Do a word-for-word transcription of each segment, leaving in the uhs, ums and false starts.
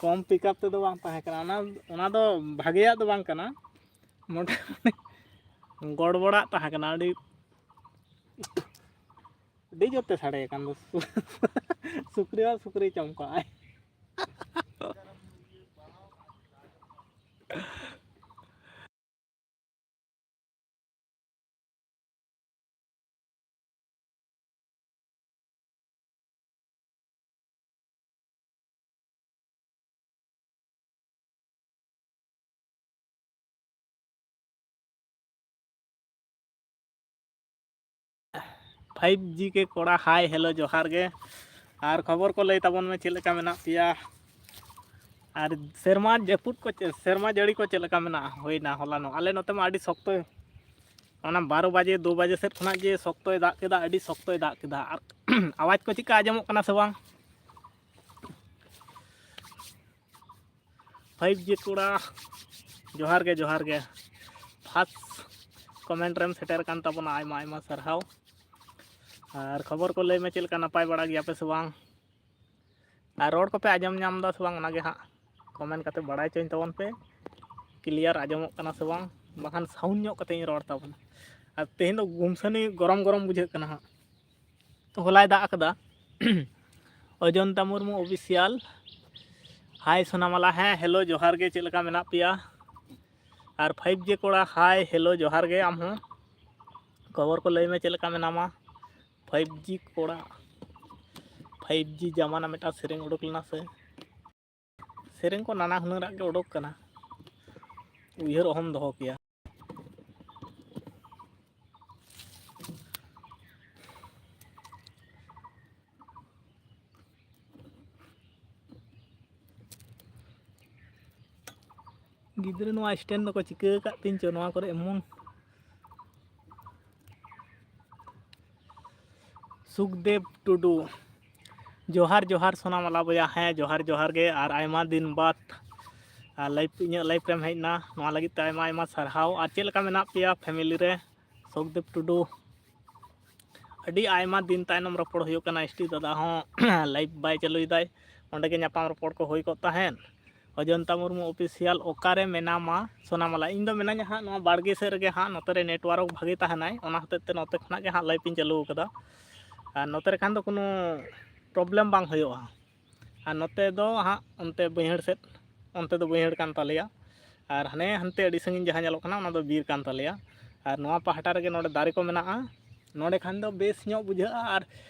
ᱠᱚᱢ pickup ᱛᱮᱫᱚ ᱵᱟᱝ ᱛᱟᱦᱮᱸ ᱠᱟᱱᱟ, ᱚᱱᱟ ᱚᱱᱟ ᱫᱚ ᱵᱷᱟᱜᱮᱭᱟᱜ ᱫᱚ ᱵᱟᱝ ᱠᱟᱱᱟ, ᱢᱚᱴᱟᱢᱩᱴᱤ ᱜᱚᱲᱵᱚᱲᱟᱜ ᱛᱟᱦᱮᱸ ᱠᱟᱱᱟ, ᱟᱹᱰᱤ ᱟᱹᱰᱤ ᱡᱳᱨ ᱛᱮ ᱥᱟᱰᱮ ᱠᱟᱱ ᱫᱚ᱾ ᱥᱩᱠᱨᱤ ᱦᱚᱸ ᱥᱩᱠᱨᱤ ᱪᱚᱢᱠᱟᱜᱼᱟᱭ᱾ ᱯᱷᱟᱭᱤᱵᱷ ᱡᱤ ᱠᱮ ᱠᱚᱲᱟ, ᱦᱟᱭ, ᱦᱮᱞᱳ, ᱡᱚᱦᱟᱨ ᱜᱮ᱾ ᱟᱨ ᱠᱷᱚᱵᱚᱨ ᱠᱚ ᱞᱟᱹᱭ ᱛᱟᱵᱚᱱ ᱢᱮ, ᱪᱮᱫ ᱞᱮᱠᱟ ᱢᱮᱱᱟᱜ ᱯᱮᱭᱟ? ᱟᱨ ᱥᱮᱨᱢᱟ ᱡᱟᱹᱯᱩᱫ ᱠᱚ ᱪᱮ-, ᱥᱮᱨᱢᱟ ᱡᱟᱹᱲᱤ ᱠᱚ ᱪᱮᱫ ᱞᱮᱠᱟ ᱢᱮᱱᱟᱜᱼᱟ, ᱦᱩᱭᱱᱟ ᱦᱚᱞᱟᱱᱚᱜ? ᱟᱞᱮ ᱱᱚᱛᱮ ᱢᱟ ᱟᱹᱰᱤ ᱥᱚᱠᱛᱚᱭ, ᱚᱱᱟ ᱵᱟᱨᱚ ᱵᱟᱡᱮ, ᱫᱩ ᱵᱟᱡᱮ ᱥᱮᱫ ᱠᱷᱚᱱᱟᱜ ᱡᱮ ᱥᱚᱠᱛᱚᱭ ᱫᱟᱜ ᱠᱮᱫᱟ, ᱟᱹᱰᱤ ᱥᱚᱠᱛᱚᱭ ᱫᱟᱜ ᱠᱮᱫᱟ᱾ ᱟᱨ ᱟᱣᱟᱡᱽ ᱠᱚ ᱪᱮᱫᱠᱟ ᱟᱸᱡᱚᱢᱚᱜ ᱠᱟᱱᱟ ᱥᱮ ᱵᱟᱝ? ᱯᱷᱟᱭᱤᱵᱷ ᱡᱤ ᱠᱚᱲᱟ, ᱡᱚᱦᱟᱨ ᱜᱮ, ᱡᱚᱦᱟᱨ ᱜᱮ᱾ ᱯᱷᱟᱥᱴ ᱠᱚᱢᱮᱱᱴ ᱨᱮᱢ ᱥᱮᱴᱮᱨ ᱟᱠᱟᱱ ᱛᱟᱵᱚᱱᱟ, ᱟᱭᱢᱟ ᱟᱭᱢᱟ ᱥᱟᱨᱦᱟᱣ᱾ ᱟᱨ ᱠᱷᱚᱵᱚᱨ ᱠᱚ ᱞᱟᱹᱭ ᱢᱮ, ᱪᱮᱫ ᱞᱮᱠᱟ, ᱱᱟᱯᱟᱭ ᱵᱟᱲᱟ ᱜᱮᱭᱟ ᱯᱮ ᱥᱮ ᱵᱟᱝ? ᱟᱨ ᱨᱚᱲ ᱠᱚᱯᱮ ᱟᱸᱡᱚᱢ ᱧᱟᱢ ᱮᱫᱟ ᱥᱮ ᱵᱟᱝ, ᱚᱱᱟᱜᱮ ᱦᱟᱸᱜ ᱠᱚᱢᱮᱱᱴ ᱠᱟᱛᱮ ᱵᱟᱲᱟᱭ ᱦᱚᱪᱚᱧ ᱛᱟᱵᱚᱱ ᱯᱮ᱾ ᱠᱞᱤᱭᱟᱨ ᱟᱸᱡᱚᱢᱚᱜ ᱠᱟᱱᱟ ᱥᱮ ᱵᱟᱝ, ᱵᱟᱠᱷᱟᱱ ᱥᱟᱣᱩᱱᱰ ᱧᱚᱜ ᱠᱟᱛᱮ ᱤᱧ ᱨᱚᱲ ᱛᱟᱵᱚᱱᱟ᱾ ᱟᱨ ᱛᱮᱦᱮᱧ ᱫᱚ ᱜᱩᱢᱥᱟᱹᱱᱤ ᱜᱚᱨᱚᱢ ᱜᱚᱨᱚᱢ ᱵᱩᱡᱷᱟᱹᱜ ᱠᱟᱱᱟ ᱦᱟᱸᱜ᱾ ᱦᱚᱞᱟᱭ ᱫᱟᱜ ᱟᱠᱟᱫᱟ᱾ ᱚᱡᱚᱱᱛᱟ ᱢᱩᱨᱢᱩ ᱚᱯᱷᱤᱥᱤᱭᱟᱞ, ᱦᱟᱭ ᱥᱳᱱᱟᱢᱟᱞᱟ, ᱦᱮᱸ, ᱦᱮᱞᱳ, ᱡᱚᱦᱟᱨ ᱜᱮ, ᱪᱮᱫ ᱞᱮᱠᱟ ᱢᱮᱱᱟᱜ ᱯᱮᱭᱟ? ᱟᱨ ᱯᱷᱟᱭᱤᱵᱷ ᱡᱤ ᱠᱚᱲᱟ, ᱦᱟᱭ, ᱦᱮᱞᱳ, ᱡᱚᱦᱟᱨ ᱜᱮ, ᱟᱢ ᱦᱚᱸ᱾ ᱠᱷᱚᱵᱚᱨ ᱠᱚ ᱞᱟᱹᱭ ᱢᱮ, ᱪᱮᱫ ᱞᱮᱠᱟ ᱢᱮᱱᱟᱢᱟ? ᱯᱷᱟᱭᱤᱵᱷ ᱡᱤ ᱠᱚᱲᱟ, ᱯᱷᱟᱭᱤᱵᱷ ᱡᱤ ᱡᱟᱢᱟᱱᱟ ᱢᱤᱫᱴᱟᱝ ᱥᱮᱨᱮᱧ ᱩᱰᱩᱠ ᱞᱮᱱᱟ ᱥᱮ? ᱥᱮᱨᱮᱧ ᱠᱚ ᱱᱟᱱᱟ ᱦᱩᱱᱟᱹᱨᱟᱜ ᱜᱮ ᱩᱰᱩᱠ ᱠᱟᱱᱟ, ᱩᱭᱦᱟᱹᱨ ᱚᱦᱚᱢ ᱫᱚᱦᱚ ᱠᱮᱭᱟ᱾ ᱜᱤᱫᱽᱨᱟᱹ ᱱᱚᱣᱟ ᱥᱴᱮᱱᱰ ᱫᱚᱠᱚ ᱪᱤᱠᱟᱹ ᱟᱠᱟᱫ ᱛᱤᱧ ᱪᱚ, ᱱᱚᱣᱟ ᱠᱚᱨᱮ ᱮᱢᱚᱱ᱾ ᱥᱩᱠᱫᱮᱵ ᱴᱩᱰᱩ, ᱡᱚᱦᱟᱨ, ᱡᱚᱦᱟᱨ ᱥᱳᱱᱟᱢᱟᱞᱟ ᱵᱚᱭᱦᱟ, ᱦᱮᱸ, ᱡᱚᱦᱟᱨ, ᱡᱚᱦᱟᱨ ᱜᱮ, ᱟᱨ ᱟᱭᱢᱟ ᱫᱤᱱ ᱵᱟᱫ, ᱟᱨ ᱞᱟᱭᱤᱵᱷ, ᱤᱧᱟᱹᱜ ᱞᱟᱭᱤᱵᱷ ᱨᱮᱢ ᱦᱮᱡ ᱮᱱᱟ, ᱱᱚᱣᱟ ᱞᱟᱹᱜᱤᱫ ᱛᱮ ᱟᱭᱢᱟ, ᱟᱭᱢᱟ ᱥᱟᱨᱦᱟᱣ᱾ ᱟᱨ ᱪᱮᱫ ᱞᱮᱠᱟ ᱢᱮᱱᱟᱜ ᱯᱮᱭᱟ ᱯᱷᱮᱢᱮᱞᱤ ᱨᱮ? ᱥᱩᱠᱫᱮᱵ ᱴᱩᱰᱩ, ᱟᱹᱰᱤ ᱟᱭᱢᱟ ᱫᱤᱱ ᱛᱟᱭᱱᱚᱢ ᱨᱚᱯᱚᱲ ᱦᱩᱭᱩᱜ ᱠᱟᱱᱟ᱾ ᱮᱥ ᱴᱤ ᱫᱟᱫᱟ ᱦᱚᱸ ᱞᱟᱭᱤᱵᱷ ᱵᱟᱭ ᱪᱟᱹᱞᱩᱭᱮᱫᱟᱭ, ᱚᱸᱰᱮ ᱜᱮ ᱧᱟᱯᱟᱢ ᱨᱚᱯᱚᱲ ᱠᱚ ᱦᱩᱭ ᱠᱚᱜ ᱛᱟᱦᱮᱸᱫ᱾ ᱚᱡᱚᱱᱛᱟ ᱢᱩᱨᱢᱩ ᱚᱯᱷᱤᱥᱤᱭᱟᱞ, ᱚᱠᱟᱨᱮ ᱢᱮᱱᱟᱢᱟ ᱥᱳᱱᱟᱢᱟᱞᱟ? ᱤᱧ ᱫᱚ ᱢᱮᱱᱟᱹᱧᱟ ᱦᱟᱸᱜ ᱱᱚᱣᱟ ᱵᱟᱲᱜᱮ ᱥᱮᱫ ᱨᱮᱜᱮ ᱦᱟᱸᱜ, ᱱᱚᱛᱮ ᱨᱮ ᱱᱮᱴᱣᱟᱨᱠ ᱵᱷᱟᱜᱮ ᱛᱟᱦᱮᱱᱟᱭ, ᱚᱱᱟ ᱦᱚᱛᱮᱡ ᱛᱮ ᱱᱚᱛᱮ ᱠᱷᱚᱱᱟᱜ ᱜᱮ ᱦᱟᱸᱜ ᱞᱟᱭᱤᱵᱷ ᱤᱧ ᱪᱟᱹᱞᱩ ᱟᱠᱟᱫᱟ᱾ ᱟᱨ ᱱᱚᱛᱮ ᱨᱮ ᱠᱷᱟᱱ ᱫᱚ ᱠᱳᱱᱳ ᱯᱨᱚᱵᱞᱮᱢ ᱵᱟᱝ ᱦᱩᱭᱩᱜᱼᱟ᱾ ᱟᱨ ᱱᱚᱛᱮ ᱫᱚ ᱦᱟᱸᱜ ᱚᱱᱛᱮ ᱵᱟᱹᱭᱦᱟᱹᱲ ᱥᱮᱫ, ᱚᱱᱛᱮ ᱫᱚ ᱵᱟᱹᱭᱦᱟᱹᱲ ᱠᱟᱱ ᱛᱟᱞᱮᱭᱟ᱾ ᱟᱨ ᱦᱟᱱᱮ ᱦᱟᱱᱛᱮ ᱟᱹᱰᱤ ᱥᱟᱺᱜᱤᱧ ᱡᱟᱦᱟᱸ ᱧᱮᱞᱚᱜ ᱠᱟᱱᱟ, ᱚᱱᱟ ᱫᱚ ᱵᱤᱨ ᱠᱟᱱ ᱛᱟᱞᱮᱭᱟ᱾ ᱟᱨ ᱱᱚᱣᱟ ᱯᱟᱦᱴᱟ ᱨᱮᱜᱮ ᱱᱚᱰᱮ ᱫᱟᱨᱮ ᱠᱚ ᱢᱮᱱᱟᱜᱼᱟ᱾ ᱱᱚᱰᱮ ᱠᱷᱟᱱ ᱫᱚ ᱵᱮᱥ ᱧᱚᱜ ᱵᱩᱡᱷᱟᱹᱜᱼᱟ᱾ ᱟᱨ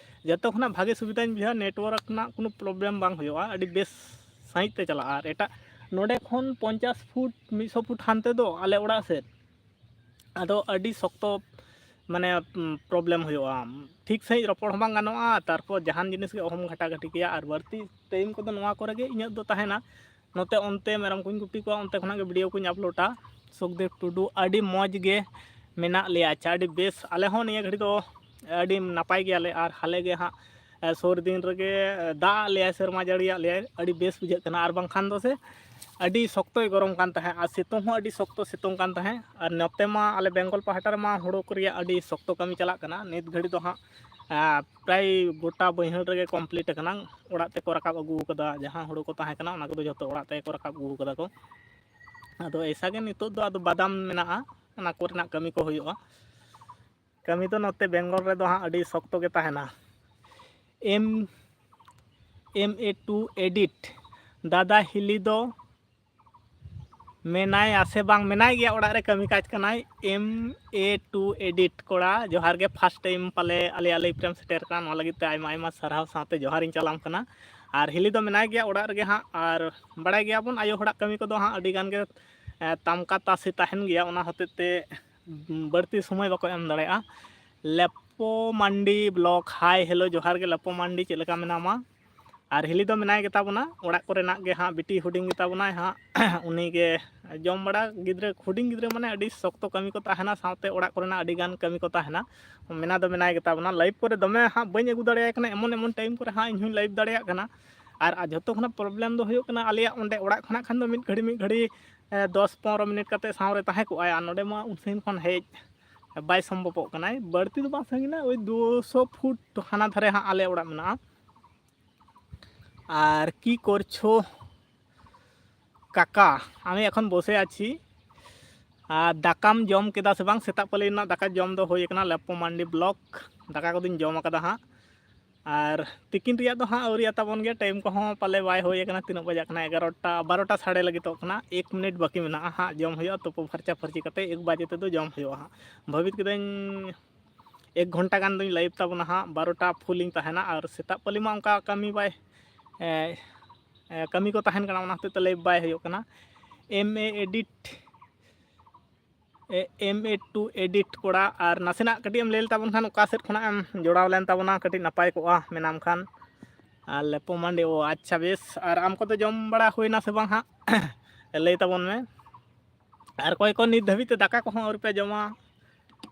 ᱡᱚᱛᱚ ᱠᱷᱚᱱᱟᱜ ᱵᱷᱟᱜᱮ ᱥᱩᱵᱤᱫᱷᱟᱧ ᱵᱩᱡᱷᱟᱹᱣᱟ, ᱱᱮᱴᱣᱟᱨᱠ ᱨᱮᱱᱟᱜ ᱠᱳᱱᱳ ᱯᱨᱚᱵᱞᱮᱢ ᱵᱟᱝ ᱦᱩᱭᱩᱜᱼᱟ, ᱟᱹᱰᱤ ᱵᱮᱥ ᱥᱟᱺᱦᱤᱡ ᱛᱮ ᱪᱟᱞᱟᱜᱼᱟ᱾ ᱟᱨ ᱮᱴᱟᱜ ᱱᱚᱰᱮ ᱠᱷᱚᱱ ᱯᱚᱧᱪᱟᱥ ᱯᱷᱩᱴ, ᱢᱤᱫ ᱥᱚ ᱯᱷᱩᱴ ᱦᱟᱱᱛᱮ ᱫᱚ ᱟᱞᱮ ᱚᱲᱟᱜ ᱥᱮᱫ, ᱟᱫᱚ ᱟᱹᱰᱤ ᱥᱚᱠᱛᱚ ᱢᱟᱱᱮ ᱯᱨᱚᱵᱞᱮᱢ ᱦᱩᱭᱩᱜᱼᱟ, ᱴᱷᱤᱠ ᱥᱟᱺᱦᱤᱡ ᱨᱚᱯᱚᱲ ᱦᱚᱸ ᱵᱟᱝ ᱜᱟᱱᱚᱜᱼᱟ᱾ ᱛᱟᱨᱯᱚᱨ ᱡᱟᱦᱟᱱ ᱡᱤᱱᱤᱥ ᱜᱮ ᱚᱦᱚᱢ ᱜᱷᱟᱴᱟ ᱜᱷᱟᱴᱤ ᱠᱮᱭᱟ᱾ ᱟᱨ ᱵᱟᱹᱲᱛᱤ ᱴᱟᱭᱤᱢ ᱠᱚᱫᱚ ᱱᱚᱣᱟ ᱠᱚᱨᱮ ᱜᱮ ᱤᱧᱟᱹᱜ ᱫᱚ ᱛᱟᱦᱮᱱᱟ᱾ ᱱᱚᱛᱮ ᱚᱱᱛᱮ ᱢᱮᱨᱚᱢ ᱠᱚᱧ ᱜᱩᱯᱤ ᱠᱚᱣᱟ, ᱚᱱᱛᱮ ᱠᱷᱚᱱᱟᱜ ᱜᱮ ᱵᱷᱤᱰᱤᱭᱳ ᱠᱚᱧ ᱟᱯᱞᱳᱰᱟ᱾ ᱥᱩᱠᱫᱮᱵ ᱴᱩᱰᱩ, ᱟᱹᱰᱤ ᱢᱚᱡᱽ ᱜᱮ ᱢᱮᱱᱟᱜ ᱞᱮᱭᱟ᱾ ᱟᱪᱪᱷᱟ, ᱟᱹᱰᱤ ᱵᱮᱥ, ᱟᱞᱮ ᱦᱚᱸ ᱱᱤᱭᱟᱹ ᱜᱷᱟᱹᱲᱤ ᱫᱚ ᱟᱹᱰᱤ ᱱᱟᱯᱟᱭ ᱜᱮᱭᱟᱞᱮ᱾ ᱟᱨ ᱦᱟᱞᱮ ᱜᱮ ᱦᱟᱸᱜ ᱮ, ᱥᱩᱨ ᱫᱤᱱ ᱨᱮᱜᱮ ᱫᱟᱜ ᱟᱫ ᱞᱮᱭᱟᱭ, ᱥᱮᱨᱢᱟ ᱡᱟᱹᱲᱤᱭᱟᱜ ᱞᱮᱭᱟᱭ, ᱟᱹᱰᱤ ᱵᱮᱥ ᱵᱩᱡᱷᱟᱹᱜ ᱠᱟᱱᱟ᱾ ᱟᱨ ᱵᱟᱝᱠᱷᱟᱱ ᱫᱚ ᱥᱮ ᱟᱹᱰᱤ ᱥᱚᱠᱛᱚᱭ ᱜᱚᱨᱚᱢ ᱠᱟᱱ ᱛᱟᱦᱮᱸᱫ ᱟᱨ ᱥᱤᱛᱩᱝ ᱦᱚᱸ ᱟᱹᱰᱤ ᱥᱚᱠᱛᱚ ᱥᱤᱛᱩᱝ ᱠᱟᱱ ᱛᱟᱦᱮᱸᱫ᱾ ᱟᱨ ᱱᱚᱛᱮ ᱢᱟ ᱟᱞᱮ ᱵᱮᱝᱜᱚᱞ ᱯᱟᱦᱴᱟ ᱨᱮᱢᱟ ᱦᱩᱲᱩ ᱠᱚ ᱨᱮᱭᱟᱜ ᱟᱹᱰᱤ ᱥᱚᱠᱛᱚ ᱠᱟᱹᱢᱤ ᱪᱟᱞᱟᱜ ᱠᱟᱱᱟ᱾ ᱱᱤᱛ ᱜᱷᱟᱹᱲᱤ ᱫᱚ ᱦᱟᱸᱜ, ᱮ, ᱯᱨᱟᱭ ᱜᱚᱴᱟ ᱵᱟᱹᱭᱦᱟᱹᱲ ᱨᱮᱜᱮ ᱠᱚᱢᱯᱞᱤᱴ ᱟᱠᱟᱱᱟ᱾ ᱚᱲᱟᱜ ᱛᱮᱠᱚ ᱨᱟᱠᱟᱵ ᱟᱹᱜᱩ ᱟᱠᱟᱫᱟ᱾ ᱡᱟᱦᱟᱸ ᱦᱩᱲᱩ ᱠᱚ ᱛᱟᱦᱮᱸ ᱠᱟᱱᱟ, ᱚᱱᱟ ᱠᱚᱫᱚ ᱡᱷᱚᱛᱚ ᱚᱲᱟᱜ ᱛᱮᱜᱮ ᱠᱚ ᱨᱟᱠᱟᱵ ᱟᱹᱜᱩ ᱟᱠᱟᱫᱟ ᱠᱚ᱾ ᱟᱫᱚ ᱮᱭᱥᱟ ᱜᱮ ᱱᱤᱛᱚᱜ ᱫᱚ ᱟᱫᱚ ᱵᱟᱫᱟᱢ ᱢᱮᱱᱟᱜᱼᱟ, ᱚᱱᱟ ᱠᱚᱨᱮᱱᱟᱜ ᱠᱟᱹᱢᱤ ᱠᱚ ᱦᱩᱭᱩᱜᱼᱟ᱾ ᱠᱟᱹᱢᱤ ᱫᱚ ᱱᱚᱛᱮ ᱵᱮᱝᱜᱚᱞ ᱨᱮᱫᱚ ᱦᱟᱸᱜ ᱟᱹᱰᱤ ᱥᱚᱠᱛᱚ ᱜᱮ ᱛᱟᱦᱮᱱᱟ᱾ ᱮᱢ, ᱮᱢ ᱮ ᱴᱩ ᱮᱰᱤᱴ, ᱫᱟᱫᱟ ᱦᱤᱞᱤ ᱫᱚ ᱢᱮᱱᱟᱭᱟ ᱥᱮ ᱵᱟᱝ? ᱢᱮᱱᱟᱭ ᱜᱮᱭᱟ, ᱚᱲᱟᱜ ᱨᱮ ᱠᱟᱹᱢᱤ ᱠᱟᱡᱽ ᱠᱟᱱᱟᱭ᱾ ᱮᱢ ᱮ ᱴᱩ ᱮᱰᱤᱴ ᱠᱚᱲᱟ, ᱡᱚᱦᱟᱨ ᱜᱮ, ᱯᱷᱟᱥᱴ ᱴᱟᱭᱤᱢ ᱯᱟᱞᱮ ᱟᱞᱮᱭᱟᱜ ᱞᱟᱭᱤᱵᱷ ᱨᱮᱢ ᱥᱮᱴᱮᱨ ᱠᱟᱱᱟ, ᱱᱚᱣᱟ ᱞᱟᱹᱜᱤᱫ ᱛᱮ ᱟᱭᱢᱟ ᱟᱭᱢᱟ ᱥᱟᱨᱦᱟᱣ ᱥᱟᱶᱛᱮ ᱡᱚᱦᱟᱨᱤᱧ ᱪᱟᱞᱟᱢ ᱠᱟᱱᱟ᱾ ᱟᱨ ᱦᱤᱞᱤ ᱫᱚ ᱢᱮᱱᱟᱭ ᱜᱮᱭᱟ ᱚᱲᱟᱜ ᱨᱮᱜᱮ ᱦᱟᱸᱜ᱾ ᱟᱨ ᱵᱟᱲᱟᱭ ᱜᱮᱭᱟᱵᱚᱱ, ᱟᱭᱳ ᱦᱚᱲᱟᱜ ᱠᱟᱹᱢᱤ ᱠᱚᱫᱚ ᱦᱟᱸᱜ ᱟᱹᱰᱤ ᱜᱟᱱ ᱜᱮ, ᱮ, ᱛᱟᱢᱠᱟ ᱛᱟᱥᱮ ᱛᱟᱦᱮᱱ ᱜᱮᱭᱟ, ᱚᱱᱟ ᱦᱚᱛᱮᱡ ᱛᱮ ᱵᱟᱹᱲᱛᱤ ᱥᱚᱢᱚᱭ ᱵᱟᱠᱚ ᱮᱢ ᱫᱟᱲᱮᱭᱟᱜᱼᱟ᱾ ᱞᱮᱯᱚ ᱢᱟᱱᱰᱤ ᱵᱞᱚᱜᱽ, ᱦᱟᱭ, ᱦᱮᱞᱳ, ᱡᱚᱦᱟᱨ ᱜᱮ ᱞᱮᱯᱚ ᱢᱟᱱᱰᱤ, ᱪᱮᱫ ᱞᱮᱠᱟ ᱢᱮᱱᱟᱢᱟ? ᱟᱨ ᱦᱤᱞᱤ ᱫᱚ ᱢᱮᱱᱟᱭ ᱜᱮᱛᱟ ᱵᱚᱱᱟ, ᱚᱲᱟᱜ ᱠᱚᱨᱮᱱᱟᱜ ᱜᱮ ᱦᱟᱸᱜ, ᱵᱤᱴᱤ ᱦᱩᱰᱤᱧ ᱜᱮᱛᱟ ᱵᱚᱱᱟᱭ ᱦᱟᱸᱜ, ᱩᱱᱤ ᱜᱮ ᱡᱚᱢ ᱵᱟᱲᱟ, ᱜᱤᱫᱽᱨᱟᱹ, ᱦᱩᱰᱤᱧ ᱜᱤᱫᱽᱨᱟᱹ ᱢᱟᱱᱮ ᱟᱹᱰᱤ ᱥᱚᱠᱛᱚ ᱠᱟᱹᱢᱤ ᱠᱚ ᱛᱟᱦᱮᱱᱟ, ᱥᱟᱶᱛᱮ ᱚᱲᱟᱜ ᱠᱚᱨᱮᱱᱟᱜ ᱟᱹᱰᱤ ᱜᱟᱱ ᱠᱟᱹᱢᱤ ᱠᱚ ᱛᱟᱦᱮᱱᱟ᱾ ᱢᱮᱱᱟ ᱫᱚ ᱢᱮᱱᱟᱭ ᱜᱮᱛᱟ ᱵᱚᱱᱟ᱾ ᱞᱟᱭᱤᱵᱷ ᱠᱚᱨᱮ ᱫᱚᱢᱮ ᱦᱟᱸᱜ ᱵᱟᱹᱧ ᱟᱹᱜᱩ ᱫᱟᱲᱮᱭᱟᱭ ᱠᱟᱱᱟ, ᱮᱢᱚᱱ ᱮᱢᱚᱱ ᱴᱟᱭᱤᱢ ᱠᱚᱨᱮ ᱦᱟᱸᱜ ᱤᱧ ᱦᱚᱸᱧ ᱞᱟᱭᱤᱵᱷ ᱫᱟᱲᱮᱭᱟᱜ ᱠᱟᱱᱟ᱾ ᱟᱨ, ᱟᱨ ᱡᱷᱚᱛᱚ ᱠᱷᱚᱱᱟᱜ ᱯᱨᱚᱵᱞᱮᱢ ᱫᱚ ᱦᱩᱭᱩᱜ ᱠᱟᱱᱟ, ᱟᱞᱮᱭᱟᱜ ᱚᱸᱰᱮ ᱚᱲᱟᱜ ᱠᱷᱚᱱᱟᱜ ᱠᱷᱟᱱ ᱫᱚ ᱢᱤᱫ ᱜᱷᱟᱹᱲᱤ ᱢᱤᱫ ᱜᱷᱟᱹᱲᱤ, ᱮ, ᱫᱚᱥ ᱯᱚᱱᱨᱚ ᱢᱤᱱᱤᱴ ᱠᱟᱛᱮ ᱥᱟᱶᱨᱮ ᱛᱟᱦᱮᱸ ᱠᱚᱜᱼᱟᱭ, ᱟᱨ ᱱᱚᱰᱮ ᱢᱟ ᱩᱱ ᱥᱟᱺᱜᱤᱧ ᱠᱷᱚᱱ ᱦᱮᱡ, ᱵᱟᱭ ᱥᱚᱢᱵᱷᱚᱵᱚᱜ ᱠᱟᱱᱟᱭ᱾ ᱵᱟᱹᱲᱛᱤ ᱫᱚ ᱵᱟᱝ ᱥᱟᱺᱜᱤᱧᱟ, ᱳᱭ ᱫᱩᱥᱚ ᱯᱷᱩᱴ ᱦᱟᱱᱟ ᱫᱷᱟᱨᱮ ᱦᱟᱸᱜ ᱟᱞᱮ ᱚᱲᱟᱜ ᱢᱮᱱᱟᱜᱼᱟ᱾ ᱟᱨ ᱠᱤ ᱠᱚᱨᱪᱷᱳ ᱠᱟᱠᱟ, আমি এখন বসে আছি। ᱟᱨ ᱫᱟᱠᱟᱢ ᱡᱚᱢ ᱠᱮᱫᱟ ᱥᱮ ᱵᱟᱝ? ᱥᱮᱛᱟᱜ ᱯᱟᱹᱞᱤ ᱨᱮᱱᱟᱜ ᱫᱟᱠᱟ ᱡᱚᱢ ᱫᱚ ᱦᱩᱭ ᱟᱠᱟᱱᱟ, ᱞᱮᱯᱚ ᱢᱟᱱᱰᱤ ᱵᱞᱚᱠ᱾ ᱫᱟᱠᱟ ᱠᱚᱫᱚᱧ ᱡᱚᱢ ᱟᱠᱟᱫᱟ ᱦᱟᱸᱜ᱾ ᱟᱨ ᱛᱤᱠᱤᱱ ᱨᱮᱭᱟᱜ ᱫᱚ ᱦᱟᱸᱜ ᱟᱹᱣᱨᱤᱭᱟ ᱛᱟᱵᱚᱱ ᱜᱮ, ᱴᱟᱭᱤᱢ ᱠᱚᱦᱚᱸ ᱯᱟᱞᱮ ᱵᱟᱭ ᱦᱩᱭ ᱟᱠᱟᱱᱟ᱾ ᱛᱤᱱᱟᱹᱜ ᱵᱟᱡᱟᱜ ᱠᱟᱱᱟ? ᱮᱜᱟᱨᱚᱴᱟ, ᱵᱟᱨᱚᱴᱟ ᱥᱟᱰᱮ ᱞᱟᱹᱜᱤᱫᱚᱜ ᱠᱟᱱᱟ᱾ ᱮᱠ ᱢᱤᱱᱤᱴ ᱵᱟᱹᱠᱤ ᱢᱮᱱᱟᱜᱼᱟ ᱦᱟᱸᱜ, ᱡᱚᱢ ᱦᱩᱭᱩᱜᱼᱟ, ᱛᱩᱯᱩ ᱯᱷᱟᱨᱪᱟ ᱯᱷᱟᱹᱨᱪᱤ ᱠᱟᱛᱮ ᱮᱠ ᱵᱟᱡᱮ ᱛᱮᱫᱚ ᱡᱚᱢ ᱦᱩᱭᱩᱜᱼᱟ ᱦᱟᱸᱜ᱾ ᱵᱷᱟᱹᱵᱤᱛ ᱠᱤᱫᱟᱹᱧ ᱮᱠ ᱜᱷᱚᱱᱴᱟ ᱜᱟᱱ ᱫᱚᱧ ᱞᱟᱭᱤᱵᱷ ᱛᱟᱵᱚᱱᱟ ᱦᱟᱸᱜ, ᱵᱟᱨᱚᱴᱟ ᱯᱷᱩᱞᱤᱧ ᱛᱟᱦᱮᱱᱟ᱾ ᱟᱨ ᱥᱮᱛᱟᱜ ᱯᱟᱹᱞᱤ ᱢᱟ ᱚᱱᱠᱟ ᱠᱟᱹᱢᱤ ᱵᱟᱭ, ᱮ, ᱮ, ᱠᱟᱹᱢᱤ ᱠᱚ ᱛᱟᱦᱮᱱ ᱠᱟᱱᱟ, ᱚᱱᱟ ᱦᱚᱛᱮᱡ ᱛᱮ ᱞᱟᱭᱤᱵᱷ ᱵᱟᱭ ᱦᱩᱭᱩᱜ ᱠᱟᱱᱟ᱾ ᱮᱢ ᱮ ᱮᱰᱤᱴ, ᱮᱢ ᱮ ᱴᱩ ᱮᱰᱤᱴ ᱠᱚᱲᱟ, ᱟᱨ ᱱᱟᱥᱮᱱᱟᱜ ᱠᱟᱹᱴᱤᱡ ᱮᱢ ᱞᱟᱹᱭ ᱞᱮᱛᱟᱵᱚᱱ ᱠᱷᱟᱱ, ᱚᱠᱟ ᱥᱮᱫ ᱠᱷᱚᱱᱟᱜ ᱮᱢ ᱡᱚᱲᱟᱣ ᱞᱮᱱ ᱛᱟᱵᱚᱱᱟ, ᱠᱟᱹᱴᱤᱡ ᱱᱟᱯᱟᱭ ᱠᱚᱜᱼᱟ ᱢᱮᱱᱟᱢ ᱠᱷᱟᱱ᱾ ᱟᱨ ᱞᱮᱯᱚ ᱢᱟᱱᱰᱤ, ᱳ ᱟᱪᱪᱷᱟ ᱵᱮᱥ᱾ ᱟᱨ ᱟᱢ ᱠᱚᱫᱚ ᱡᱚᱢ ᱵᱟᱲᱟ ᱦᱩᱭᱱᱟ ᱥᱮ ᱵᱟᱝ ᱦᱟᱸᱜ? ᱞᱟᱹᱭ ᱛᱟᱵᱚᱱ ᱢᱮ᱾ ᱟᱨ ᱚᱠᱚᱭ ᱠᱚ ᱱᱤᱛ ᱫᱷᱟᱹᱵᱤᱡ ᱛᱮ ᱫᱟᱠᱟ ᱠᱚᱦᱚᱸ ᱟᱹᱣᱨᱤ ᱯᱮ ᱡᱚᱢᱟ,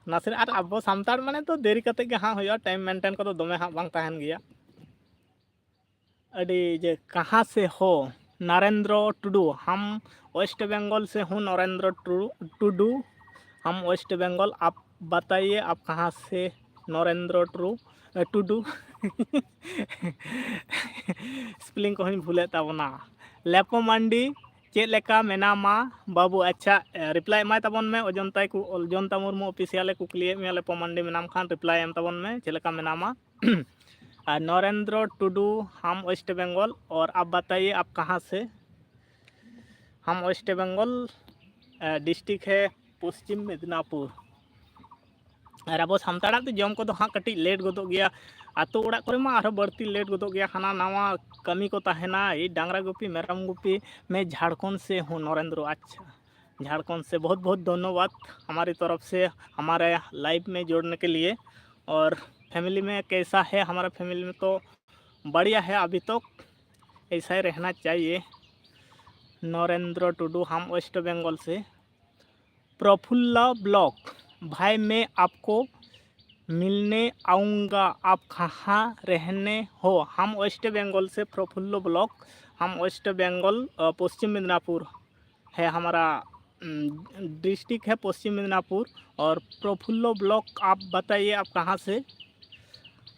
ᱱᱟᱥᱮᱱᱟᱜ, ᱟᱨ ᱟᱵᱚ ᱥᱟᱱᱛᱟᱲ ᱢᱟᱱᱮ ᱛᱚ ᱫᱮᱨᱤ ᱠᱟᱛᱮᱫ ᱜᱮ ᱦᱟᱸᱜ ᱦᱩᱭᱩᱜᱼᱟ, ᱴᱟᱭᱤᱢ ᱢᱮᱱᱴᱮᱱ ᱠᱚᱫᱚ ᱫᱚᱢᱮ ᱦᱟᱸᱜ ᱵᱟᱝ ᱛᱟᱦᱮᱱ ᱜᱮᱭᱟ᱾ ᱟᱹᱰᱤ ᱡᱮ, ᱠᱟᱦᱟᱸ ᱥᱮ ᱦᱳ? ᱱᱟᱨᱮᱱᱫᱨᱚ ᱴᱩᱰᱩ, हम वेस्ट बंगाल से हूँ। नरेंद्र टू-, टुडू, हम वेस्ट बंगाल। आप बताइए, आप कहाँ से? नरेंद्र टू-, टुडू। ᱥᱯᱮᱞᱤᱝ ᱠᱚᱦᱚᱸᱧ ᱵᱷᱩᱞᱮᱫ ᱛᱟᱵᱚᱱᱟ᱾ ᱞᱮᱯᱚ ᱢᱟᱱᱰᱤ, ᱪᱮᱫ ᱞᱮᱠᱟ ᱢᱮᱱᱟᱢᱟ ᱵᱟᱹᱵᱩ? ᱟᱪᱪᱷᱟ, ᱨᱤᱯᱞᱟᱭ ᱮᱢᱟᱭ ᱛᱟᱵᱚᱱ ᱢᱮ, ᱚᱡᱚᱱᱛᱟᱭ ᱠᱩ-, ᱚᱡᱚᱱᱛᱟ ᱢᱩᱨᱢᱩ ᱚᱯᱷᱤᱥᱤᱭᱟᱞᱮ ᱠᱩᱠᱞᱤᱭᱮᱫ ᱢᱮᱭᱟ, ᱞᱮᱯᱚ ᱢᱟᱱᱰᱤ ᱢᱮᱱᱟᱢ ᱠᱷᱟᱱ ᱨᱤᱯᱞᱟᱭ ᱮᱢ ᱛᱟᱵᱚᱱ ᱢᱮ, ᱪᱮᱫ ᱞᱮᱠᱟ ᱢᱮᱱᱟᱢᱟ? ᱟᱨ ᱱᱚᱨᱮᱱᱫᱨᱚ ᱴᱩᱰᱩ, हम वेस्ट बंगाल, और आप बताइए आप कहाँ से? हम वेस्ट बंगाल, ᱰᱤᱥᱴᱨᱤᱠᱴ ᱦᱮ ᱯᱚᱥᱪᱤᱢ ᱢᱮᱫᱽᱱᱟᱯᱩᱨ᱾ ᱟᱨ ᱟᱵᱚ ᱥᱟᱱᱛᱟᱲᱟᱜ ᱫᱚ ᱡᱚᱢ ᱠᱚᱫᱚ ᱦᱟᱸᱜ ᱠᱟᱹᱴᱤᱡ ᱞᱮᱴ ᱜᱚᱫᱚᱜ ᱜᱮᱭᱟ᱾ ᱟᱛᱳ ᱚᱲᱟᱜ ᱠᱚᱨᱮ ᱢᱟ ᱟᱨᱦᱚᱸ ᱵᱟᱹᱲᱛᱤ ᱞᱮᱴ ᱜᱚᱫᱚᱜ ᱜᱮᱭᱟ, ᱦᱟᱱᱟ ᱱᱟᱣᱟ ᱠᱟᱹᱢᱤ ᱠᱚ ᱛᱟᱦᱮᱱᱟ, ᱮᱭ ᱰᱟᱝᱨᱟ ᱜᱩᱯᱤ, ᱢᱮᱨᱚᱢ ᱜᱩᱯᱤ᱾ मैं झारखंड से हूँ नरेंद्र। अच्छा, झारखंड से बहुत बहुत धन्यवाद हमारी तरफ से हमारे लाइव में जोड़ने के लिए। और फैमिली में कैसा है? हमारा फैमिली में तो बढ़िया है, अभी तो ऐसा ही रहना चाहिए। नरेंद्र टुडू, हम वेस्ट बंगाल से। प्रफुल्ल ब्लॉक, भाई मैं आपको मिलने आऊँगा, आप कहाँ रहने हो? हम वेस्ट बंगाल से, प्रफुल्ल ब्लॉक, हम वेस्ट बंगाल, अ, पश्चिम मिदनापुर है हमारा डिस्ट्रिक्ट है पश्चिम मिदनापुर। और प्रफुल्लो ब्लॉक, आप बताइए आप कहाँ से।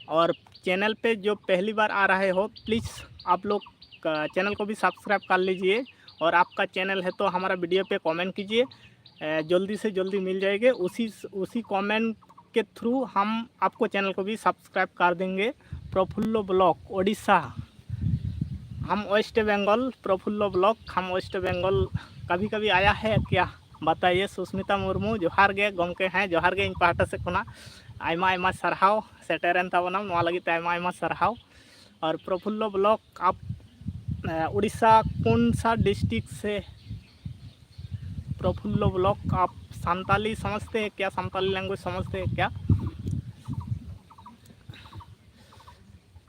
और चैनल पे जो पहली बार आ रहे हो, प्लीज़ आप लोग चैनल को भी सब्सक्राइब कर लीजिए। और आपका चैनल है तो हमारा वीडियो पे कमेंट कीजिए, जल्दी से जल्दी मिल जाएंगे। उसी उसी कमेंट के थ्रू हम आपको चैनल को भी सब्सक्राइब कर देंगे। प्रफुल्लो ब्लॉक, उड़ीसा। हम वेस्ट बंगाल, प्रफुल्लो ब्लॉक, हम वेस्ट बंगाल। कभी कभी आया है क्या, बताइए। सुष्मिता मुर्मू, ᱡᱚᱦᱟᱨ ᱜᱮ ᱜᱚᱢᱠᱮ᱾ ᱦᱮᱸ, ᱡᱚᱦᱟᱨ ᱜᱮ ᱤᱧ ᱯᱟᱦᱴᱟ ᱥᱮᱫ ᱠᱷᱚᱱᱟᱜ᱾ ᱟᱭᱢᱟ ᱟᱭᱢᱟ ᱥᱟᱨᱦᱟᱣ ᱥᱮᱴᱮᱨᱮᱱ ᱛᱟᱵᱚᱱᱟᱢ, ᱱᱚᱣᱟ ᱞᱟᱹᱜᱤᱫ ᱛᱮ ᱟᱭᱢᱟ ᱟᱭᱢᱟ ᱥᱟᱨᱦᱟᱣ᱾ ᱟᱨ ᱯᱨᱚᱯᱷᱩᱞᱞᱚ ᱵᱞᱚᱠ, आप, ᱮ, ᱩᱲᱤᱥᱥᱟ ᱠᱚᱱ ᱥᱟ ᱰᱤᱥᱴᱨᱤᱠᱴ ᱥᱮ? ᱯᱨᱚᱯᱷᱩᱞᱞᱚ ᱵᱞᱚᱠ, आप संताली समझते हैं क्या? संताली लैंग्वेज समझते हैं क्या?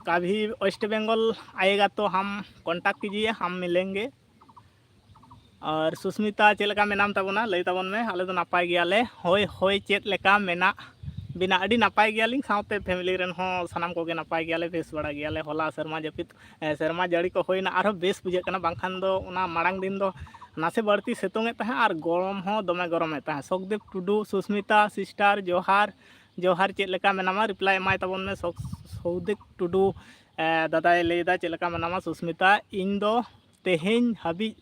कभी वेस्ट बंगाल आएगा तो हम कांटेक्ट कीजिए, हम मिलेंगे। ᱟᱨ ᱥᱩᱥᱢᱤᱛᱟ, ᱪᱮᱫ ᱞᱮᱠᱟ ᱢᱮᱱᱟᱢ ᱛᱟᱵᱚᱱᱟ? ᱞᱟᱹᱭ ᱛᱟᱵᱚᱱ ᱢᱮ᱾ ᱟᱞᱮ ᱫᱚ ᱱᱟᱯᱟᱭ ᱜᱮᱭᱟᱞᱮ᱾ ᱦᱳᱭ, ᱦᱳᱭ, ᱪᱮᱫ ᱞᱮᱠᱟ ᱢᱮᱱᱟᱜ ᱵᱤᱱᱟ? ᱟᱹᱰᱤ ᱱᱟᱯᱟᱭ ᱜᱮᱭᱟᱞᱤᱧ, ᱥᱟᱶᱛᱮ ᱯᱷᱮᱢᱤᱞᱤ ᱨᱮᱱ ᱦᱚᱸ ᱥᱟᱱᱟᱢ ᱠᱚᱜᱮ ᱱᱟᱯᱟᱭ ᱜᱮᱭᱟᱞᱮ, ᱵᱮᱥ ᱵᱟᱲᱟ ᱜᱮᱭᱟᱞᱮ᱾ ᱦᱚᱞᱟ ᱥᱮᱨᱢᱟ ᱡᱟᱹᱯᱩᱫ, ᱮ, ᱥᱮᱨᱢᱟ ᱡᱟᱹᱲᱤ ᱠᱚ ᱦᱩᱭᱱᱟ, ᱟᱨᱦᱚᱸ ᱵᱮᱥ ᱵᱩᱡᱷᱟᱹᱜ ᱠᱟᱱᱟ, ᱵᱟᱝᱠᱷᱟᱱ ᱫᱚ ᱚᱱᱟ ᱢᱟᱲᱟᱝ ᱫᱤᱱ ᱫᱚ ᱱᱟᱥᱮ ᱵᱟᱹᱲᱛᱤ ᱥᱤᱛᱩᱝ ᱮᱫ ᱛᱟᱦᱮᱸᱫ ᱟᱨ ᱜᱚᱨᱚᱢ ᱦᱚᱸ ᱫᱚᱢᱮ ᱜᱚᱨᱚᱢᱮᱫ ᱛᱟᱦᱮᱸᱫ᱾ ᱥᱩᱠᱫᱮᱵ ᱴᱩᱰᱩ, ᱥᱩᱥᱢᱤᱛᱟ ᱥᱤᱥᱴᱟᱨ, ᱡᱚᱦᱟᱨ, ᱡᱚᱦᱟᱨ, ᱪᱮᱫ ᱞᱮᱠᱟ ᱢᱮᱱᱟᱢᱟ? ᱨᱤᱯᱞᱟᱭ ᱮᱢᱟᱭ ᱛᱟᱵᱚᱱ ᱢᱮ᱾ ᱥᱩᱠ-, ᱥᱩᱠᱫᱮᱵ ᱴᱩᱰᱩ, ᱮ, ᱫᱟᱫᱟᱭ ᱞᱟᱹᱭᱫᱟ, ᱪᱮᱫ ᱞᱮᱠᱟ ᱢᱮᱱᱟᱢᱟ ᱥᱩᱥᱢᱤᱛᱟ? ᱤᱧ ᱫᱚ ᱛᱮᱦᱮᱧ ᱦᱟᱹᱵᱤᱡ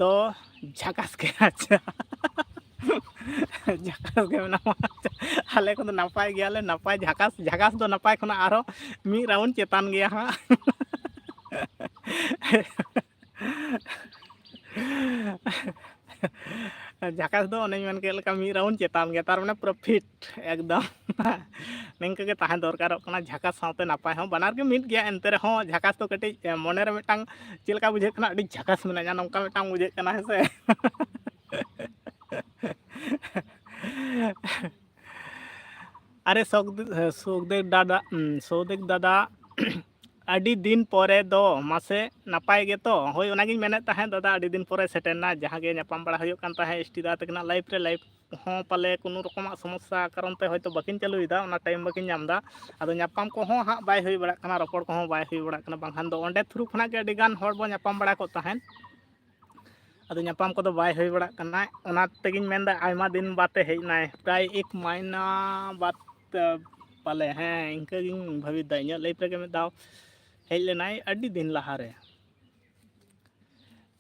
ᱫᱚ ᱡᱷᱟᱠᱟᱥ ᱜᱮ᱾ ᱟᱪᱪᱷᱟ, ᱡᱷᱟᱠᱟᱥ ᱜᱮ ᱢᱮᱱᱟᱢᱟ᱾ ᱟᱞᱮ ᱠᱚᱫᱚ ᱱᱟᱯᱟᱭ ᱜᱮᱭᱟᱞᱮ, ᱱᱟᱯᱟᱭ᱾ ᱡᱷᱟᱠᱟᱥ, ᱡᱷᱟᱠᱟᱥ ᱫᱚ ᱱᱟᱯᱟᱭ ᱠᱷᱚᱱᱟᱜ ᱟᱨᱦᱚᱸ ᱢᱤᱫ ᱨᱟᱣᱩᱱᱰ ᱪᱮᱛᱟᱱ ᱜᱮᱭᱟ ᱦᱟᱸᱜ᱾ ᱡᱷᱟᱠᱟᱥ ᱫᱚ ᱚᱱᱮᱧ ᱢᱮᱱ ᱠᱮᱫ ᱞᱮᱠᱟ ᱢᱤᱫ ᱨᱟᱣᱩᱱᱰ ᱪᱮᱛᱟᱱ ᱜᱮᱭᱟ, ᱛᱟᱨ ᱢᱟᱱᱮ ᱯᱨᱚᱯᱷᱤᱴ ᱮᱠᱫᱚᱢ᱾ ᱱᱤᱝᱠᱟᱹ ᱜᱮ ᱛᱟᱦᱮᱸ ᱫᱚᱨᱠᱟᱨᱚᱜ ᱠᱟᱱᱟ᱾ ᱡᱷᱟᱠᱟᱥ ᱥᱟᱶᱛᱮ ᱱᱟᱯᱟᱭ ᱦᱚᱸ ᱵᱟᱱᱟᱨ ᱜᱮ ᱢᱤᱫ ᱜᱮᱭᱟ, ᱮᱱᱛᱮ ᱨᱮᱦᱚᱸ ᱡᱷᱟᱠᱟᱥ ᱫᱚ ᱠᱟᱹᱴᱤᱡ, ᱮ, ᱢᱚᱱᱮᱨᱮ ᱢᱤᱫᱴᱟᱝ ᱪᱮᱫ ᱞᱮᱠᱟ ᱵᱩᱡᱷᱟᱹᱜ ᱠᱟᱱᱟ, ᱟᱹᱰᱤ ᱡᱷᱟᱠᱟᱥ ᱢᱮᱱᱟᱧᱟ ᱱᱚᱝᱠᱟ ᱢᱤᱫᱴᱟᱝ ᱵᱩᱡᱷᱟᱹᱜ ᱠᱟᱱᱟ, ᱦᱮᱸ ᱥᱮ? ᱟᱨᱮ ᱥᱚᱠ-, ᱥᱚᱠᱫᱮᱵ ᱫᱟᱫᱟ, ᱩᱸ, ᱥᱚᱠᱫᱮᱵ ᱫᱟᱫᱟ, ᱟᱹᱰᱤ ᱫᱤᱱ ᱯᱚᱨᱮ ᱫᱚ ᱢᱟᱥᱮ ᱱᱟᱯᱟᱭ ᱜᱮᱛᱚ? ᱦᱳᱭ, ᱚᱱᱟᱜᱤᱧ ᱢᱮᱱᱮᱫ ᱛᱟᱦᱮᱸᱫ ᱫᱟᱫᱟ, ᱟᱹᱰᱤ ᱫᱤᱱ ᱯᱚᱨᱮ ᱥᱮᱴᱮᱨᱱᱟ, ᱡᱟᱦᱟᱸ ᱜᱮ ᱧᱟᱯᱟᱢ ᱵᱟᱲᱟ ᱦᱩᱭᱩᱜ ᱠᱟᱱ ᱛᱟᱦᱮᱸᱫ ᱮᱥ ᱴᱤ ᱫᱟ ᱛᱟᱹᱠᱤᱱᱟᱜ ᱞᱟᱭᱤᱵᱷ ᱨᱮ, ᱞᱟᱭᱤᱵᱷ ᱦᱚᱸ ᱯᱟᱞᱮ ᱠᱳᱱᱳ ᱨᱚᱠᱚᱢᱟᱜ ᱥᱚᱢᱚᱥᱥᱟ ᱠᱟᱨᱚᱱ ᱛᱮ ᱦᱚᱭᱛᱳ ᱵᱟᱹᱠᱤᱱ ᱪᱟᱹᱞᱩᱭᱮᱫᱟ, ᱚᱱᱟ ᱴᱟᱭᱤᱢ ᱵᱟᱹᱠᱤᱱ ᱧᱟᱢ ᱮᱫᱟ᱾ ᱟᱫᱚ ᱧᱟᱯᱟᱢ ᱠᱚᱦᱚᱸ ᱦᱟᱸᱜ ᱵᱟᱭ ᱦᱩᱭ ᱵᱟᱲᱟᱜ ᱠᱟᱱᱟ, ᱨᱚᱯᱚᱲ ᱠᱚᱦᱚᱸ ᱵᱟᱭ ᱦᱩᱭ ᱵᱟᱲᱟᱜ ᱠᱟᱱᱟ, ᱵᱟᱝᱠᱷᱟᱱ ᱫᱚ ᱚᱸᱰᱮ ᱛᱷᱨᱩ ᱠᱷᱚᱱᱟᱜ ᱜᱮ ᱟᱹᱰᱤ ᱜᱟᱱ ᱦᱚᱲ ᱵᱚᱱ ᱧᱟᱯᱟᱢ ᱵᱟᱲᱟ ᱠᱚᱜ ᱛᱟᱦᱮᱸᱫ᱾ ᱟᱫᱚ ᱧᱟᱯᱟᱢ ᱠᱚᱫᱚ ᱵᱟᱭ ᱦᱩᱭ ᱵᱟᱲᱟᱜ ᱠᱟᱱᱟ᱾ ᱚᱱᱟ ᱛᱮᱜᱮᱧ ᱢᱮᱱᱫᱟ, ᱟᱭᱢᱟ ᱫᱤᱱ ᱵᱟᱫ ᱮ ᱦᱮᱡ ᱮᱱᱟᱭ, ᱯᱨᱟᱭ ᱮᱠ ᱢᱟᱭᱱᱟ ᱵᱟᱫ, ᱯᱟᱞᱮ, ᱦᱮᱸ, ᱤᱱᱠᱟᱹ ᱜᱤᱧ ᱵᱷᱟᱹᱵᱤᱛ ᱫᱟ᱾ ᱤᱧᱟᱹᱜ ᱞᱟᱭᱤᱯᱷ ᱨᱮᱜᱮ ᱢᱤᱫ ᱫᱷᱟᱣ ᱦᱮᱡ ᱞᱮᱱᱟᱭ, ᱟᱹᱰᱤ ᱫᱤᱱ ᱞᱟᱦᱟᱨᱮ᱾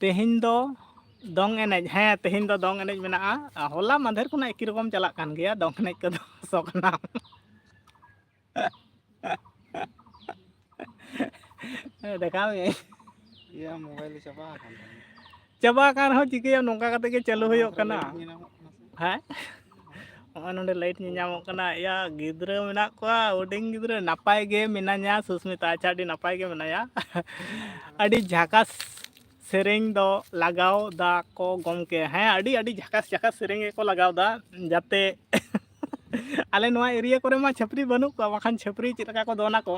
ᱛᱮᱦᱮᱧ ᱫᱚ ᱫᱚᱝ ᱮᱱᱮᱡ, ᱦᱮᱸ, ᱛᱮᱦᱮᱧ ᱫᱚ ᱫᱚᱝ ᱮᱱᱮᱡ ᱢᱮᱱᱟᱜᱼᱟ᱾ ᱦᱚᱞᱟ ᱢᱟᱫᱷᱮᱨ ᱠᱷᱚᱱᱟᱜ ᱮᱠᱤ ᱨᱚᱠᱚᱢ ᱪᱟᱞᱟᱜ ᱠᱟᱱ ᱜᱮᱭᱟ ᱫᱚᱝ ᱮᱱᱮᱡ ᱠᱚᱫᱚ᱾ ᱥᱚᱠᱱᱟᱢ᱾ ᱫᱮᱠᱷᱟᱣ ᱢᱮ᱾ ᱤᱭᱟᱹ, ᱢᱳᱵᱟᱭᱤᱞ ᱪᱟᱵᱟ ᱟᱠᱟᱱ ᱛᱟᱢᱟ᱾ ᱪᱟᱵᱟ ᱟᱠᱟᱱ ᱨᱮᱦᱚᱸ ᱪᱤᱠᱟᱹᱭᱟᱢ, ᱱᱚᱝᱠᱟ ᱠᱟᱛᱮ ᱜᱮ ᱪᱟᱹᱞᱩ ᱦᱩᱭᱩᱜ ᱠᱟᱱᱟ᱾ ᱦᱮᱸ? ᱦᱚᱸᱜᱼᱚᱭ ᱱᱚᱸᱰᱮ ᱞᱟᱭᱤᱴ ᱧᱮᱧᱟᱢᱚᱜ ᱠᱟᱱᱟ᱾ ᱭᱟ, ᱜᱤᱫᱽᱨᱟᱹ ᱢᱮᱱᱟᱜ ᱠᱚᱣᱟ, ᱦᱩᱰᱤᱧ ᱜᱤᱫᱽᱨᱟᱹ᱾ ᱱᱟᱯᱟᱭ ᱜᱮ ᱢᱮᱱᱟᱧᱟ ᱥᱩᱥᱢᱤᱛᱟ᱾ ᱟᱪᱪᱷᱟ, ᱟᱹᱰᱤ ᱱᱟᱯᱟᱭ ᱜᱮ ᱢᱮᱱᱟᱭᱟ᱾ ᱟᱹᱰᱤ ᱡᱷᱟᱠᱟᱥ ᱥᱮᱨᱮᱧ ᱫᱚ ᱞᱟᱜᱟᱣ ᱫᱟ ᱠᱚ ᱜᱚᱢᱠᱮ᱾ ᱦᱮᱸ, ᱟᱹᱰᱤ, ᱟᱹᱰᱤ ᱡᱷᱟᱠᱟᱥ, ᱡᱷᱟᱠᱟᱥ ᱥᱮᱨᱮᱧ ᱜᱮᱠᱚ ᱞᱟᱜᱟᱣ ᱫᱟ, ᱡᱟᱛᱮ ᱟᱞᱮ ᱱᱚᱣᱟ ᱮᱨᱤᱭᱟ ᱠᱚᱨᱮ ᱢᱟ ᱪᱷᱟᱹᱯᱨᱤ ᱵᱟᱹᱱᱩᱜ ᱠᱚᱣᱟ, ᱵᱟᱠᱷᱟᱱ ᱪᱷᱟᱹᱯᱨᱤ ᱪᱮᱫ ᱞᱮᱠᱟ ᱠᱚ ᱫᱚᱱᱟ ᱠᱚ᱾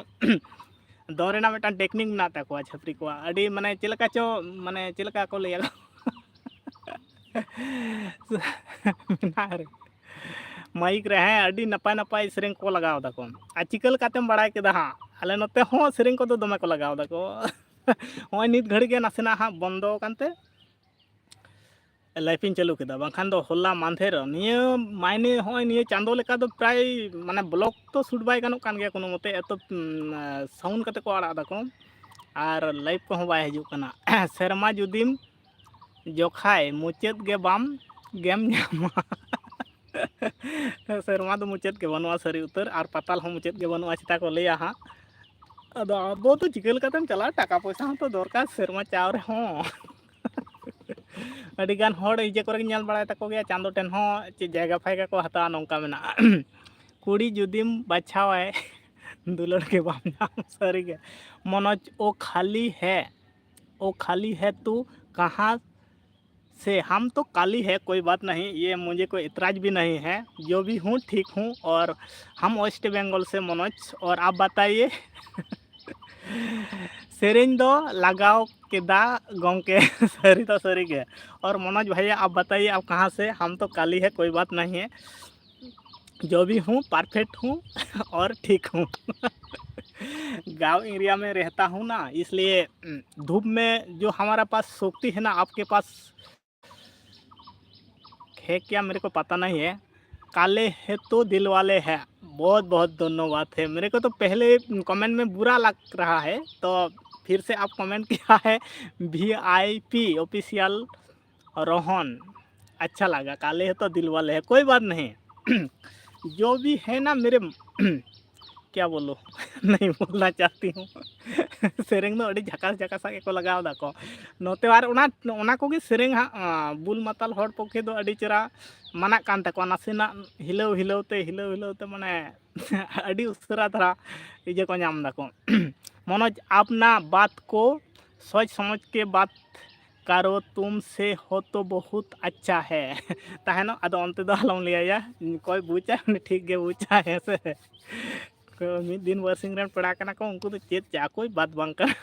ᱫᱚᱱ ᱨᱮᱱᱟᱜ ᱢᱤᱫᱴᱟᱝ ᱴᱮᱠᱱᱤᱠ ᱢᱮᱱᱟᱜ ᱛᱟᱠᱚᱣᱟ ᱪᱷᱟᱹᱯᱨᱤ ᱠᱚᱣᱟᱜ᱾ ᱟᱹᱰᱤ, ᱢᱟᱱᱮ, ᱪᱮᱫ ᱞᱮᱠᱟ ᱪᱚ, ᱢᱟᱱᱮ, ᱪᱮᱫ ᱞᱮᱠᱟ ᱠᱚ ᱞᱟᱹᱭᱟ᱾ ᱢᱮᱱᱟᱜ ᱨᱮ᱾ ᱢᱟᱭᱤᱠ ᱨᱮ, ᱦᱮᱸ, ᱟᱹᱰᱤ ᱱᱟᱯᱟᱭ ᱱᱟᱯᱟᱭ ᱥᱮᱨᱮᱧ ᱠᱚ ᱞᱟᱜᱟᱣ ᱫᱟᱠᱚ᱾ ᱟᱨ ᱪᱤᱠᱟᱹ ᱞᱮᱠᱟᱛᱮᱢ ᱵᱟᱲᱟᱭ ᱠᱮᱫᱟ ᱦᱟᱸᱜ? ᱟᱞᱮ ᱱᱚᱛᱮ ᱦᱚᱸ ᱥᱮᱨᱮᱧ ᱠᱚᱫᱚ ᱫᱚᱢᱮ ᱠᱚ ᱞᱟᱜᱟᱣ ᱫᱟᱠᱚ᱾ ᱦᱚᱸᱜᱼᱚᱭ ᱱᱤᱛ ᱜᱷᱟᱹᱲᱤᱡ ᱜᱮ ᱱᱟᱥᱮᱱᱟᱜ ᱦᱟᱸᱜ ᱵᱚᱱᱫᱚ ᱟᱠᱟᱱᱛᱮ ᱞᱟᱭᱤᱯᱷ ᱤᱧ ᱪᱟᱹᱞᱩ ᱠᱮᱫᱟ, ᱵᱟᱝᱠᱷᱟᱱ ᱫᱚ ᱦᱚᱞᱟ ᱢᱟᱫᱷᱮᱨ ᱱᱤᱭᱟᱹ ᱢᱟᱭᱱᱮ, ᱦᱚᱸᱜᱼᱚᱭ ᱱᱤᱭᱟᱹ ᱪᱟᱸᱫᱳ ᱞᱮᱠᱟ ᱫᱚ ᱯᱨᱟᱭ, ᱢᱟᱱᱮ, ᱵᱞᱚᱜ ᱛᱚ ᱥᱩᱴ ᱵᱟᱭ ᱜᱟᱱᱚᱜ ᱠᱟᱱ ᱜᱮᱭᱟ ᱠᱳᱱᱳ ᱢᱚᱛᱮ, ᱮᱛᱚ, ᱩᱢ, ᱥᱟᱣᱩᱱᱰ ᱠᱟᱛᱮ ᱠᱚ ᱟᱲᱟᱜ ᱫᱟᱠᱚ ᱟᱨ ᱞᱟᱭᱤᱵᱷ ᱠᱚᱦᱚᱸ ᱵᱟᱭ ᱦᱤᱡᱩᱜ ᱠᱟᱱᱟ᱾ ᱥᱮᱨᱢᱟ ᱡᱩᱫᱤᱢ ᱡᱚᱠᱷᱟᱭ, ᱢᱩᱪᱟᱹᱫ ᱜᱮ ᱵᱟᱢ, ᱜᱮᱢ ᱧᱟᱢᱟ᱾ ᱥᱮᱨᱢᱟ ᱫᱚ ᱢᱩᱪᱟᱹᱫ ᱜᱮ ᱵᱟᱹᱱᱩᱜᱼᱟ ᱥᱟᱹᱨᱤ ᱩᱛᱟᱹᱨ, ᱟᱨ ᱯᱟᱛᱟᱞ ᱦᱚᱸ ᱢᱩᱪᱟᱹᱫ ᱜᱮ ᱵᱟᱹᱱᱩᱜᱼᱟ, ᱪᱮᱛᱟ ᱠᱚ ᱞᱟᱹᱭᱟ ᱦᱟᱸᱜ᱾ ᱟᱫᱚ ᱟᱵᱚ ᱫᱚ ᱪᱤᱠᱟᱹ ᱞᱮᱠᱟᱛᱮᱢ ᱪᱟᱞᱟᱜᱼᱟ, ᱴᱟᱠᱟ ᱯᱚᱭᱥᱟ ᱦᱚᱸᱛᱚ ᱫᱚᱨᱠᱟᱨ ᱥᱮᱨᱢᱟ ᱪᱟᱣ ᱨᱮᱦᱚᱸ᱾ ᱟᱹᱰᱤ ᱜᱟᱱ ᱦᱚᱲ ᱤᱭᱟᱹ ᱠᱚᱨᱮᱧ ᱧᱮᱞ ᱵᱟᱲᱟᱭ ᱛᱟᱠᱚ ᱜᱮᱭᱟ, ᱪᱟᱸᱫᱚ ᱴᱷᱮᱱ ᱦᱚᱸ ᱪᱮᱫ ᱡᱟᱭᱜᱟ ᱯᱷᱟᱭᱜᱟ ᱠᱚ ᱦᱟᱛᱟᱣᱟ, ᱱᱚᱝᱠᱟ ᱢᱮᱱᱟᱜᱼᱟ᱾ ᱠᱩᱲᱤ ᱡᱩᱫᱤᱢ ᱵᱟᱪᱷᱟᱣᱟᱭ, ᱫᱩᱞᱟᱹᱲ ᱜᱮ ᱵᱟᱢ ᱧᱟᱢ, ᱥᱟᱹᱨᱤ ᱜᱮ᱾ ᱢᱚᱱᱳᱡᱽ, ᱳ ᱠᱷᱟᱞᱤ ᱦᱮ, ᱳ ᱠᱷᱟᱞᱤ ᱦᱮ ᱛᱩ ᱠᱟᱦᱟᱸ ᱥᱮ, ᱦᱟᱢ ᱛᱚ ᱠᱟᱞᱤ ᱦᱮ, ᱠᱳᱭ ᱵᱟᱛ ᱱᱟᱦᱤ, ᱭᱮ ᱢᱩᱡᱷᱮ ᱠᱳᱭ ᱤᱛᱨᱟᱡᱽ ᱵᱷᱤ ᱱᱟᱦᱤ ᱦᱮ, ᱡᱳ ᱵᱷᱤ ᱦᱩᱸ ᱴᱷᱤᱠ ᱦᱩᱸ, ᱚᱨ ᱦᱟᱢ ᱳᱭᱮᱥᱴ ᱵᱮᱝᱜᱚᱞ ᱥᱮ ᱢᱚᱱᱳᱡᱽ, ᱚᱨ ᱟᱯ ᱵᱟᱛᱟᱭᱮ᱾ ᱥᱮᱨᱮᱧ ᱫᱚ ᱞᱟᱜᱟᱣ ᱠᱮᱫᱟ ᱜᱚᱢᱠᱮ, ᱥᱟᱹᱨᱤ ᱫᱚ ᱥᱟᱹᱨᱤ ᱜᱮ᱾ ᱚᱨ ᱢᱚᱱᱳᱡᱽ ᱵᱷᱟᱭᱭᱟ, ᱟᱯ ᱵᱟᱛᱟᱭᱮ, ᱟᱯ ᱠᱟᱦᱟᱸ ᱥᱮ? ᱦᱟᱢ ᱛᱚ ᱠᱟᱞᱤ ᱦᱮ, ᱠᱳᱭ ᱵᱟᱛ ᱱᱟᱦᱤ ᱦᱮ, ᱡᱳ ᱵᱷᱤ ᱦᱩᱸ, ᱯᱟᱨᱯᱷᱮᱠᱴ ᱦᱩᱸ ᱚᱨ ᱴᱷᱤᱠ ᱦᱩᱸ᱾ गांव एरिया में रहता हूँ ना, इसलिए धूप में जो हमारा पास शक्ति है ना, आपके पास है क्या मेरे को पता नहीं है। काले है तो दिल वाले है। बहुत बहुत धन्यवाद है। मेरे को तो पहले कमेंट में बुरा लग रहा है, तो फिर से आप कमेंट किया है, V I P official Rohan. अच्छा लगा, काले है तो दिल वाले है, कोई बात नहीं। जो भी है ना मेरे क्या ᱵᱚᱞᱚ ᱱᱟᱹᱧ ᱵᱚᱞᱱᱟ ᱪᱟᱦᱛᱤ ᱦᱚᱸ᱾ ᱥᱮᱨᱮᱧ ᱫᱚ ᱟᱹᱰᱤ ᱡᱷᱟᱠᱟᱥ ᱡᱷᱟᱠᱟᱥᱟᱜ ᱜᱮᱠᱚ ᱞᱟᱜᱟᱣ ᱫᱟᱠᱚ ᱱᱚᱛᱮ᱾ ᱟᱨ ᱚᱱᱟ ᱚᱱᱟ ᱠᱚᱜᱮ ᱥᱮᱨᱮᱧ ᱦᱟᱸᱜ ᱵᱩᱞ ᱢᱟᱛᱟᱞ ᱦᱚᱲ ᱯᱚᱠᱠᱷᱮ ᱫᱚ ᱟᱹᱰᱤ ᱪᱮᱦᱨᱟ ᱢᱟᱱᱟᱜ ᱠᱟᱱ ᱛᱟᱠᱚᱣᱟ᱾ ᱱᱟᱥᱮᱱᱟᱜ ᱦᱤᱞᱟᱹᱣ ᱦᱤᱞᱟᱹᱣ ᱛᱮ ᱦᱤᱞᱟᱹᱣ ᱦᱤᱞᱟᱹᱣ ᱛᱮ ᱢᱟᱱᱮ ᱟᱹᱰᱤ ᱩᱥᱟᱹᱨᱟ ᱫᱷᱟᱨᱟ ᱤᱭᱟᱹ ᱠᱚ ᱧᱟᱢ ᱫᱟᱠᱚ᱾ ᱢᱚᱱᱳᱡᱽ, ᱟᱯᱱᱟ ᱵᱟᱛ ᱠᱚ ᱥᱚᱪ ᱥᱚᱢᱚᱡᱽ ᱠᱮ ᱵᱟᱛ ᱠᱟᱨᱳ, ᱛᱩᱢ ᱥᱮ ᱦᱳ ᱛᱚ ᱵᱚᱦᱩᱛ ᱟᱪᱪᱷᱟ ᱦᱮ᱾ ᱛᱟᱦᱮᱱᱚᱜ, ᱟᱫᱚ ᱚᱱᱛᱮ ᱫᱚ ᱟᱞᱚᱢ ᱞᱟᱹᱭᱟᱭᱟ, ᱚᱠᱚᱭ ᱵᱩᱡᱟ ᱩᱱᱤ ᱴᱷᱤᱠ ᱜᱮ ᱵᱩᱡᱟ, ᱦᱮᱸ ᱥᱮ᱾ ᱢᱤᱫ ᱫᱤᱱ ᱵᱟᱨᱥᱤᱧ ᱨᱮᱱ ᱯᱮᱲᱟ ᱠᱟᱱᱟ ᱠᱚ, ᱩᱱᱠᱩ ᱫᱚ ᱪᱮᱫ ᱪᱟ ᱠᱚᱭ ᱵᱟᱫ ᱵᱟᱝ ᱠᱟᱱᱟ᱾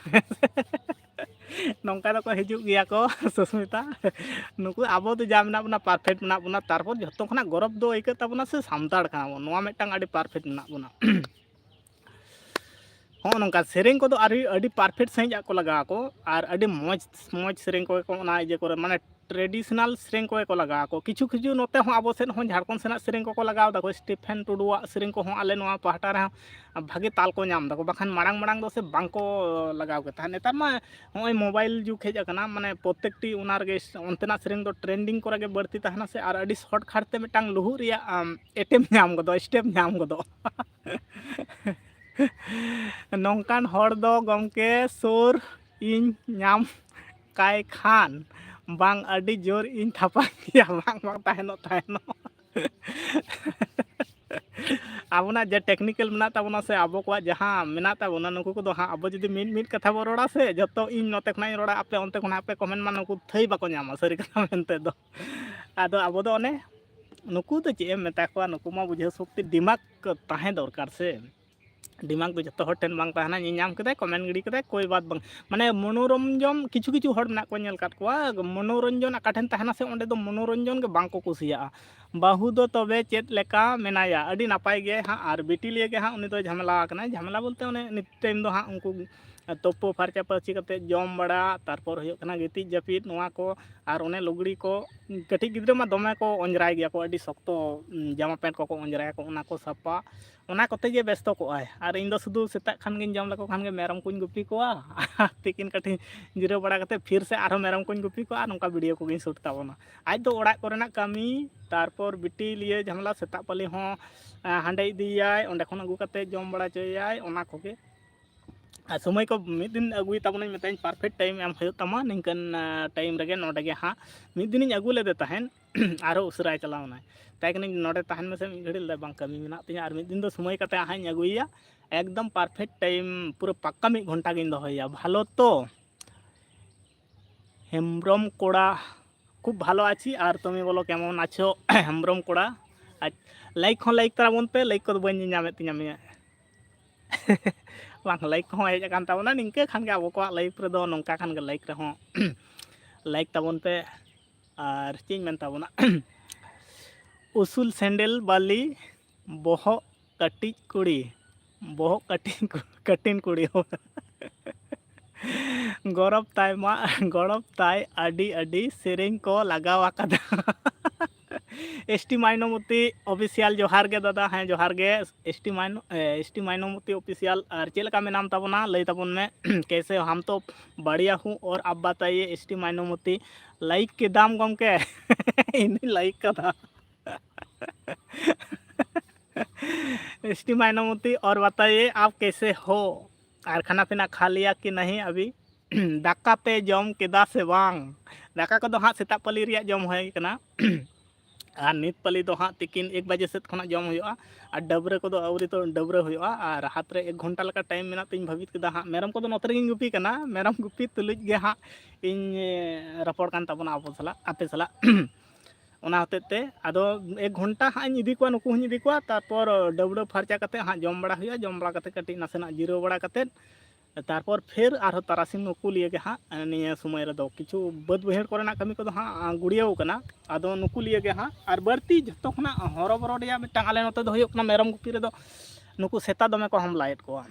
ᱱᱚᱝᱠᱟ ᱫᱚᱠᱚ ᱦᱤᱡᱩᱜ ᱜᱮᱭᱟ ᱠᱚ ᱥᱩᱥᱢᱤᱛᱟ᱾ ᱱᱩᱠᱩ ᱟᱵᱚ ᱫᱚ ᱡᱟ ᱢᱮᱱᱟᱜ ᱵᱚᱱᱟ, ᱯᱟᱨᱯᱷᱮᱠᱴ ᱢᱮᱱᱟᱜ ᱵᱚᱱᱟ᱾ ᱛᱟᱨᱯᱚᱨ ᱡᱷᱚᱛᱚ ᱠᱷᱚᱱᱟᱜ ᱜᱚᱨᱚᱵᱽ ᱫᱚ ᱟᱹᱭᱠᱟᱹᱜ ᱛᱟᱵᱚᱱᱟ ᱥᱮ ᱥᱟᱱᱛᱟᱲ ᱠᱟᱱᱟ ᱵᱚᱱ, ᱱᱚᱣᱟ ᱢᱤᱫᱴᱟᱝ ᱟᱹᱰᱤ ᱯᱟᱨᱯᱷᱮᱠᱴ ᱢᱮᱱᱟᱜ ᱵᱚᱱᱟ᱾ ᱦᱚᱸᱜᱼᱚ ᱱᱚᱝᱠᱟ ᱥᱮᱨᱮᱧ ᱠᱚᱫᱚ ᱟᱹᱰᱤ, ᱟᱹᱰᱤ ᱯᱟᱨᱯᱷᱮᱠᱴ ᱥᱟᱺᱦᱤᱡ ᱟᱜ ᱠᱚ ᱞᱟᱜᱟᱣ ᱟᱠᱚ, ᱟᱨ ᱟᱹᱰᱤ ᱢᱚᱡᱽ, ᱢᱚᱡᱽ ᱥᱮᱨᱮᱧ ᱠᱚᱜᱮ ᱠᱚ ᱚᱱᱟ ᱤᱭᱟᱹ ᱠᱚᱨᱮ, ᱢᱟᱱᱮ ᱴᱨᱮᱰᱤᱥᱚᱱᱟᱞ ᱥᱮᱨᱮᱧ ᱠᱚᱜᱮ ᱠᱚ ᱞᱟᱜᱟᱣ ᱟᱠᱚ᱾ ᱠᱤᱪᱷᱩ ᱠᱤᱪᱷᱩ ᱱᱚᱛᱮ ᱦᱚᱸ ᱟᱵᱚ ᱥᱮᱫ ᱦᱚᱸ ᱡᱷᱟᱲᱠᱷᱚᱸᱰ ᱥᱮᱱᱟᱜ ᱥᱮᱨᱮᱧ ᱠᱚᱠᱚ ᱞᱟᱜᱟᱣ ᱫᱟᱠᱚ, ᱥᱴᱤᱯᱷᱮᱱ ᱴᱩᱰᱩᱣᱟᱜ ᱥᱮᱨᱮᱧ ᱠᱚᱦᱚᱸ ᱟᱞᱮ ᱱᱚᱣᱟ ᱯᱟᱦᱴᱟ ᱨᱮᱦᱚᱸ ᱵᱷᱟᱜᱮ ᱛᱟᱞ ᱠᱚ ᱧᱟᱢ ᱫᱟᱠᱚ, ᱵᱟᱠᱷᱟᱱ ᱢᱟᱲᱟᱝ ᱢᱟᱲᱟᱝ ᱫᱚ ᱥᱮ ᱵᱟᱝ ᱠᱚ ᱞᱟᱜᱟᱣ ᱜᱮ ᱛᱟᱦᱮᱸᱫ᱾ ᱱᱮᱛᱟᱨ ᱢᱟ ᱱᱚᱜᱼᱚᱭ ᱢᱳᱵᱟᱭᱤᱞ ᱡᱩᱜᱽ ᱦᱮᱡ ᱟᱠᱟᱱᱟ, ᱢᱟᱱᱮ ᱯᱨᱚᱛᱮᱠᱴᱤ ᱚᱱᱟ ᱨᱮᱜᱮ, ᱚᱱᱛᱮᱱᱟᱜ ᱥᱮᱨᱮᱧ ᱫᱚ ᱴᱨᱮᱱᱰᱤᱝ ᱠᱚᱨᱮ ᱜᱮ ᱵᱟᱹᱲᱛᱤ ᱛᱟᱦᱮᱱᱟ ᱥᱮ, ᱟᱨ ᱟᱹᱰᱤ ᱥᱚᱨᱴ ᱠᱟᱴ ᱛᱮ ᱢᱤᱫᱴᱟᱝ ᱞᱩᱦᱩᱜ ᱨᱮᱭᱟᱜ ᱮᱴᱮᱢ ᱧᱟᱢ ᱜᱚᱫᱚᱜ, ᱥᱴᱮᱯ ᱧᱟᱢ ᱜᱚᱫᱚᱜ᱾ ᱱᱚᱝᱠᱟᱱ ᱦᱚᱲ ᱫᱚ ᱜᱚᱢᱠᱮ ᱥᱩᱨ ᱤᱧ ᱧᱟᱢ ᱠᱟᱭ ᱠᱷᱟᱱ ᱵᱟᱝ ᱟᱹᱰᱤ ᱡᱳᱨ ᱤᱧ ᱛᱷᱟᱯᱟ ᱜᱮᱭᱟ᱾ ᱵᱟᱝ, ᱵᱟᱝ, ᱛᱟᱦᱮᱱᱚᱜ, ᱛᱟᱦᱮᱱᱚᱜ᱾ ᱟᱵᱚᱱᱟᱜ ᱡᱮ ᱴᱮᱠᱱᱤᱠᱮᱞ ᱢᱮᱱᱟᱜ ᱛᱟᱵᱚᱱᱟ ᱥᱮ ᱟᱵᱚ ᱠᱚᱣᱟᱜ ᱡᱟᱦᱟᱸ ᱢᱮᱱᱟᱜ ᱛᱟᱵᱚᱱᱟ, ᱱᱩᱠᱩ ᱠᱚᱫᱚ ᱦᱟᱸᱜ ᱟᱵᱚ ᱡᱩᱫᱤ ᱢᱤᱫ ᱢᱤᱫ ᱠᱟᱛᱷᱟ ᱵᱚᱱ ᱨᱚᱲᱟ ᱥᱮ, ᱡᱚᱛᱚ ᱤᱧ ᱱᱚᱛᱮ ᱠᱷᱚᱱᱟᱜ ᱤᱧ ᱨᱚᱲᱟ, ᱟᱯᱮ ᱚᱱᱛᱮ ᱠᱷᱚᱱᱟᱜ ᱟᱯᱮ ᱠᱚᱢᱮᱱᱴ ᱢᱟ, ᱱᱩᱠᱩ ᱛᱷᱟᱹᱭ ᱵᱟᱠᱚ ᱧᱟᱢᱟ ᱥᱟᱹᱨᱤ ᱠᱟᱛᱷᱟ ᱢᱮᱱᱛᱮ ᱫᱚ᱾ ᱟᱫᱚ ᱟᱵᱚ ᱫᱚ ᱚᱱᱮ ᱱᱩᱠᱩ ᱫᱚ ᱪᱮᱫ ᱮᱢ ᱢᱮᱛᱟ ᱠᱚᱣᱟ, ᱱᱩᱠᱩ ᱢᱟ ᱵᱩᱡᱷᱟᱹᱣ ᱥᱚᱠᱛᱤ ᱫᱤᱢᱟᱜᱽ ᱛᱟᱦᱮᱸ ᱫᱚᱨᱠᱟᱨ ᱥᱮ᱾ ᱫᱤᱢᱟᱜᱽ ᱫᱚ ᱡᱚᱛᱚ ᱦᱚᱲ ᱴᱷᱮᱱ ᱵᱟᱝ ᱛᱟᱦᱮᱱᱟ, ᱧᱮᱞ ᱧᱟᱢ ᱠᱮᱫᱟᱭ, ᱠᱚᱢᱮᱱᱴ ᱜᱤᱰᱤ ᱠᱮᱫᱟᱭ, ᱠᱳᱭ ᱵᱟᱛ ᱵᱟᱝ᱾ ᱢᱟᱱᱮ ᱢᱚᱱᱳᱨᱚᱧᱡᱚᱱ, ᱠᱤᱪᱷᱩ ᱠᱤᱪᱷᱩ ᱦᱚᱲ ᱢᱮᱱᱟᱜ ᱠᱚᱣᱟ, ᱧᱮᱞ ᱟᱠᱟᱫ ᱠᱚᱣᱟ, ᱢᱚᱱᱳᱨᱚᱧᱡᱚᱱ ᱚᱠᱟ ᱴᱷᱮᱱ ᱛᱟᱦᱮᱱᱟ ᱥᱮ, ᱚᱸᱰᱮ ᱫᱚ ᱢᱚᱱᱳᱨᱚᱧᱡᱚᱱ ᱜᱮ ᱵᱟᱝ ᱠᱚ ᱠᱩᱥᱤᱭᱟᱜᱼᱟ᱾ ᱵᱟᱹᱦᱩ ᱫᱚ ᱛᱚᱵᱮ ᱪᱮᱫ ᱞᱮᱠᱟ ᱢᱮᱱᱟᱭᱟ? ᱟᱹᱰᱤ ᱱᱟᱯᱟᱭ ᱜᱮ ᱦᱟᱸᱜ᱾ ᱟᱨ ᱵᱤᱴᱤ ᱞᱤᱭᱮ ᱜᱮ ᱦᱟᱸᱜ ᱩᱱᱤ ᱫᱚ ᱡᱷᱟᱢᱮᱞᱟ ᱟᱠᱟᱱᱟᱭ᱾ ᱡᱷᱟᱢᱮᱞᱟ ᱵᱚᱞᱛᱮ ᱚᱱᱮ ᱱᱤᱛ ᱴᱟᱭᱤᱢ ᱫᱚ ᱦᱟᱸᱜ ᱩᱱᱠᱩ ᱛᱳᱯᱳ ᱯᱷᱟᱨᱪᱟ ᱯᱷᱟᱹᱨᱪᱤ ᱠᱟᱛᱮᱫ ᱡᱚᱢ ᱵᱟᱲᱟ, ᱛᱟᱨᱯᱚᱨ ᱦᱩᱭᱩᱜ ᱠᱟᱱᱟ ᱜᱤᱛᱤᱡ ᱡᱟᱹᱯᱤᱫ, ᱱᱚᱣᱟ ᱠᱚ᱾ ᱟᱨ ᱚᱱᱮ ᱞᱩᱜᱽᱲᱤ ᱠᱚ, ᱠᱟᱹᱴᱤᱡ ᱜᱤᱫᱽᱨᱟᱹ ᱢᱟ ᱫᱚᱢᱮ ᱠᱚ ᱚᱸᱡᱽᱨᱟᱭ ᱜᱮᱭᱟ ᱠᱚ, ᱟᱹᱰᱤ ᱥᱚᱠᱛᱚ ᱡᱟᱢᱟ ᱯᱮᱱᱴ ᱠᱚᱠᱚ ᱚᱸᱡᱽᱨᱟᱭᱟᱠᱚ, ᱚᱱᱟ ᱠᱚ ᱥᱟᱯᱷᱟ, ᱚᱱᱟ ᱠᱚᱛᱮ ᱜᱮ ᱵᱮᱥᱛᱚ ᱠᱚᱜᱼᱟᱭ᱾ ᱟᱨ ᱤᱧ ᱫᱚ ᱥᱩᱫᱷᱩ ᱥᱮᱛᱟᱜ ᱠᱷᱟᱱ ᱜᱤᱧ ᱡᱚᱢ ᱞᱮᱠᱚ ᱠᱷᱟᱱ ᱜᱮ ᱢᱮᱨᱚᱢ ᱠᱚᱧ ᱜᱩᱯᱤ ᱠᱚᱣᱟ, ᱟᱨ ᱛᱤᱠᱤᱱ ᱠᱟᱹᱴᱤᱡ ᱡᱤᱨᱟᱹᱣ ᱵᱟᱲᱟ ᱠᱟᱛᱮᱫ ᱯᱷᱤᱨ ᱥᱮ ᱟᱨᱦᱚᱸ ᱢᱮᱨᱚᱢ ᱠᱚᱧ ᱜᱩᱯᱤ ᱠᱚᱣᱟ, ᱟᱨ ᱱᱚᱝᱠᱟ ᱵᱷᱤᱰᱤᱭᱳ ᱠᱚᱜᱮᱧ ᱥᱩᱴ ᱛᱟᱵᱚᱱᱟ᱾ ᱟᱡ ᱫᱚ ᱚᱲᱟᱜ ᱠᱚᱨᱮᱱᱟᱜ ᱠᱟᱹᱢᱤ, ᱛᱟᱨᱯᱚᱨ ᱵᱤᱴᱤ ᱞᱤᱭᱮ ᱡᱷᱟᱢᱮᱞᱟ, ᱥᱮᱛᱟᱜ ᱯᱟᱹᱞᱤ ᱦᱚᱸ ᱦᱟᱸᱰᱮ ᱤᱫᱤᱭᱮᱭᱟᱭ, ᱚᱸᱰᱮ ᱠᱷᱚᱱ ᱟᱹᱜᱩ ᱠᱟᱛᱮᱫ ᱡᱚᱢ ᱵᱟᱲᱟ ᱦᱚᱪᱚᱭᱮᱭᱟᱭ, ᱚᱱᱟ ᱠᱚᱜᱮ᱾ ᱟᱨ ᱥᱚᱢᱚᱭ ᱠᱚ ᱢᱤᱫ ᱫᱤᱱ ᱟᱹᱜᱩᱭ ᱛᱟᱵᱚᱱᱟᱹᱧ, ᱢᱮᱛᱟᱹᱧ ᱯᱟᱨᱯᱷᱮᱠᱴ ᱴᱟᱭᱤᱢ ᱮᱢ ᱦᱩᱭᱩᱜ ᱛᱟᱢᱟ, ᱱᱤᱝᱠᱟᱹᱱ ᱴᱟᱭᱤᱢ ᱨᱮᱜᱮ ᱱᱚᱰᱮ ᱜᱮ ᱦᱟᱸᱜ᱾ ᱢᱤᱫ ᱫᱤᱱᱤᱧ ᱟᱹᱜᱩ ᱞᱮᱫᱮ ᱛᱟᱦᱮᱸᱫ, ᱟᱨᱦᱚᱸ ᱩᱥᱟᱹᱨᱟᱭ ᱪᱟᱞᱟᱣ ᱮᱱᱟᱭ᱾ ᱢᱮᱛᱟᱭ ᱠᱟᱹᱱᱟᱹᱧ, "ᱱᱚᱰᱮ ᱛᱟᱦᱮᱱ ᱢᱮᱥᱮ ᱢᱤᱫ ᱜᱷᱟᱹᱲᱤᱡ", ᱞᱟᱹᱭ ᱫᱟ, "ᱵᱟᱝ, ᱠᱟᱹᱢᱤ ᱢᱮᱱᱟᱜ ᱛᱤᱧᱟᱹ, ᱟᱨ ᱢᱤᱫ ᱫᱤᱱ ᱫᱚ ᱥᱚᱢᱚᱭ ᱠᱟᱛᱮ ᱦᱟᱸᱜ ᱤᱧ ᱟᱹᱜᱩᱭᱮᱭᱟ, ᱮᱠᱫᱚᱢ ᱯᱟᱨᱯᱷᱮᱠᱴ ᱴᱟᱭᱤᱢ, ᱯᱩᱨᱟᱹ ᱯᱟᱠᱠᱟ ᱢᱤᱫ ᱜᱷᱚᱱᱴᱟ ᱜᱤᱧ ᱫᱚᱦᱚᱭᱮᱭᱟ, ᱵᱷᱟᱞᱚ ᱛᱚ?" ᱦᱮᱢᱵᱨᱚᱢ ᱠᱚᱲᱟ, ᱠᱷᱩᱵ ᱵᱷᱟᱞᱚ ᱟᱪᱷᱤ, ᱟᱨ ᱛᱩᱢᱤ ᱵᱚᱞᱚ ᱠᱮᱢᱚᱱ ᱟᱪᱷᱚ? ᱦᱮᱢᱵᱨᱚᱢ ᱠᱚᱲᱟ, ᱟᱡ ᱞᱟᱭᱤᱠ ᱦᱚᱸ ᱞᱟᱭᱤᱠ ᱛᱟᱨᱟ ᱵᱚᱱ ᱯᱮ, ᱞᱟᱭᱤᱠ ᱠᱚᱫᱚ ᱵᱟᱹᱧ ᱧᱮᱞ ᱧᱟᱢᱮᱫ ᱛᱤᱧᱟ ᱢᱮᱭᱟ᱾ ᱵᱟᱝ, ᱞᱟᱭᱤᱠ ᱠᱚᱦᱚᱸ ᱦᱮᱡ ᱟᱠᱟᱱ ᱛᱟᱵᱚᱱᱟ, ᱱᱤᱝᱠᱟᱹ ᱠᱷᱟᱱ ᱜᱮ ᱟᱵᱚ ᱠᱚᱣᱟᱜ ᱞᱟᱭᱤᱯᱷ ᱨᱮᱫᱚ, ᱱᱚᱝᱠᱟ ᱠᱷᱟᱱ ᱜᱮ ᱞᱟᱭᱤᱠ ᱨᱮᱦᱚᱸ ᱞᱟᱭᱤᱠ ᱛᱟᱵᱚᱱ ᱯᱮ᱾ ᱟᱨ ᱪᱮᱫ ᱤᱧ ᱢᱮᱱ ᱛᱟᱵᱚᱱᱟ, ᱩᱥᱩᱞ ᱥᱮᱱᱰᱮᱞ ᱵᱟᱹᱞᱤ, ᱵᱚᱦᱚᱜ ᱠᱟᱹᱴᱤᱡ ᱠᱩᱲᱤ, ᱵᱚᱦᱚᱜ ᱠᱟᱹᱴᱤᱡ ᱠᱩ-, ᱠᱟᱹᱴᱤᱱ ᱠᱩᱲᱤ ᱦᱚᱲ᱾ ᱜᱚᱨᱚᱵ ᱛᱟᱭ ᱢᱟ, ᱜᱚᱨᱚᱵ ᱛᱟᱭ ᱟᱹᱰᱤ ᱟᱹᱰᱤ ᱥᱮᱨᱮᱧ ᱠᱚ ᱞᱟᱜᱟᱣ ᱟᱠᱟᱫᱟ᱾ ᱮᱥ ᱴᱤ ᱢᱟᱭᱱᱚᱢᱚᱛᱤ ᱚᱯᱷᱤᱥᱤᱭᱟᱞ, ᱡᱚᱦᱟᱨ ᱜᱮ ᱫᱟᱫᱟ᱾ ᱦᱮᱸ, ᱡᱚᱦᱟᱨ ᱜᱮ ᱮᱥ ᱴᱤ ᱢᱟᱭᱱᱚ-, ᱮ, ᱮᱥ ᱴᱤ ᱢᱟᱭᱱᱚᱢᱚᱛᱤ ᱚᱯᱷᱤᱥᱤᱭᱟᱞ᱾ ᱟᱨ ᱪᱮᱫ ᱞᱮᱠᱟ ᱢᱮᱱᱟᱢ ᱛᱟᱵᱚᱱᱟ? ᱞᱟᱹᱭ ᱛᱟᱵᱚᱱ ᱢᱮ, ᱠᱮᱥᱮ ᱦᱟᱢ ᱛᱚ ᱵᱟᱲᱤᱭᱟ ᱦᱩᱸ ᱚᱨ ᱟᱯ ᱵᱟᱛᱟᱭᱮ ᱮᱥ ᱴᱤ ᱢᱟᱭᱱᱚᱢᱚᱛᱤ᱾ ᱞᱟᱭᱤᱠ ᱠᱮᱫᱟᱢ ᱜᱚᱢᱠᱮ? ᱤᱧ ᱫᱩᱧ ᱞᱟᱭᱤᱠ ᱠᱟᱫᱟ᱾ ᱮᱥ ᱴᱤ ᱢᱟᱭᱱᱚᱢᱚᱛᱤ ᱚᱨ ᱵᱟᱛᱟᱭᱮ ᱟᱯ ᱠᱮᱥᱮ ᱦᱳ? ᱟᱨ ᱠᱷᱟᱱᱟ ᱯᱤᱱᱟ ᱠᱷᱟ ᱞᱤᱭᱟ ᱠᱤ ᱱᱟᱦᱤ ᱟᱵᱷᱤ? ᱫᱟᱠᱟ ᱯᱮ ᱡᱚᱢ ᱠᱮᱫᱟ ᱥᱮ ᱵᱟᱝ? ᱫᱟᱠᱟ ᱠᱚᱫᱚ ᱦᱟᱸᱜ ᱥᱮᱛᱟᱜ ᱯᱟᱹᱞᱤ ᱨᱮᱭᱟᱜ ᱡᱚᱢ ᱦᱩᱭ ᱠᱟᱱᱟ᱾ ᱟᱨ ᱱᱤᱛ ᱯᱟᱹᱞᱤ ᱫᱚ ᱦᱟᱸᱜ ᱛᱤᱠᱤᱱ ᱮᱠ ᱵᱟᱡᱮ ᱥᱮᱫ ᱠᱷᱚᱱᱟᱜ ᱡᱚᱢ ᱦᱩᱭᱩᱜᱼᱟ᱾ ᱟᱨ ᱰᱟᱹᱵᱽᱨᱟᱹ ᱠᱚᱫᱚ ᱟᱹᱣᱨᱤ ᱛᱚ ᱰᱟᱹᱵᱽᱨᱟᱹ ᱦᱩᱭᱩᱜᱼᱟ᱾ ᱟᱨ ᱦᱟᱛ ᱨᱮ ᱮᱠ ᱜᱷᱚᱱᱴᱟ ᱞᱮᱠᱟ ᱴᱟᱭᱤᱢ ᱢᱮᱱᱟᱜ ᱛᱤᱧ ᱵᱷᱟᱹᱵᱤᱛ ᱠᱮᱫᱟ ᱦᱟᱸᱜ᱾ ᱢᱮᱨᱚᱢ ᱠᱚᱫᱚ ᱱᱚᱛᱮ ᱨᱮᱜᱮᱧ ᱜᱩᱯᱤ ᱠᱟᱱᱟ᱾ ᱢᱮᱨᱚᱢ ᱜᱩᱯᱤ ᱛᱩᱞᱩᱡ ᱜᱮ ᱦᱟᱸᱜ ᱤᱧ, ᱮ, ᱨᱚᱯᱚᱲ ᱠᱟᱱ ᱛᱟᱵᱚᱱᱟ ᱟᱵᱚ ᱥᱟᱞᱟᱜ, ᱟᱯᱮ ᱥᱟᱞᱟᱜ᱾ ᱚᱱᱟ ᱦᱚᱛᱮᱡ ᱛᱮ ᱟᱫᱚ ᱮᱠ ᱜᱷᱚᱱᱴᱟ ᱦᱟᱸᱜ ᱤᱧ ᱤᱫᱤ ᱠᱚᱣᱟ, ᱱᱩᱠᱩ ᱦᱚᱸᱧ ᱤᱫᱤ ᱠᱚᱣᱟ᱾ ᱛᱟᱨᱯᱚᱨ ᱰᱟᱹᱵᱽᱨᱟᱹ ᱯᱷᱟᱨᱪᱟ ᱠᱟᱛᱮ ᱦᱟᱸᱜ ᱡᱚᱢ ᱵᱟᱲᱟ ᱦᱩᱭᱩᱜᱼᱟ᱾ ᱡᱚᱢ ᱵᱟᱲᱟ ᱠᱟᱛᱮ ᱠᱟᱹᱴᱤᱡ ᱱᱟᱥᱮᱱᱟᱜ ᱡᱤᱨᱟᱹᱣ ᱵᱟᱲᱟ ᱠᱟᱛᱮ ᱛᱟᱨᱯᱚᱨ ᱯᱷᱤᱨ ᱟᱨᱦᱚᱸ ᱛᱟᱨᱟᱥᱤᱧ ᱱᱩᱠᱩ ᱞᱤᱭᱮ ᱜᱮ ᱦᱟᱸᱜ ᱱᱤᱭᱟᱹ ᱥᱚᱢᱚᱭ ᱨᱮᱫᱚ ᱠᱤᱪᱷᱩ ᱵᱟᱹᱫᱽ ᱵᱟᱹᱭᱦᱟᱹᱲ ᱠᱚᱨᱮᱱᱟᱜ ᱠᱟᱹᱢᱤ ᱠᱚᱫᱚ ᱦᱟᱸᱜ ᱜᱩᱲᱭᱟᱹᱣ ᱠᱟᱱᱟ᱾ ᱟᱫᱚ ᱱᱩᱠᱩ ᱞᱤᱭᱮ ᱜᱮ ᱦᱟᱸᱜ, ᱟᱨ ᱵᱟᱹᱲᱛᱤ ᱡᱷᱚᱛᱚ ᱠᱷᱚᱱᱟᱜ ᱦᱚᱨᱚᱵᱚᱨᱚ ᱨᱮᱭᱟᱜ ᱢᱤᱫᱴᱟᱝ ᱟᱞᱮ ᱱᱚᱛᱮ ᱫᱚ ᱦᱩᱭᱩᱜ ᱠᱟᱱᱟ, ᱢᱮᱨᱚᱢ ᱜᱩᱯᱤ ᱨᱮᱫᱚ ᱱᱩᱠᱩ ᱥᱮᱛᱟ ᱫᱚᱢᱮ ᱠᱚ ᱦᱟᱢᱞᱟᱭᱮᱫ ᱠᱚᱣᱟ᱾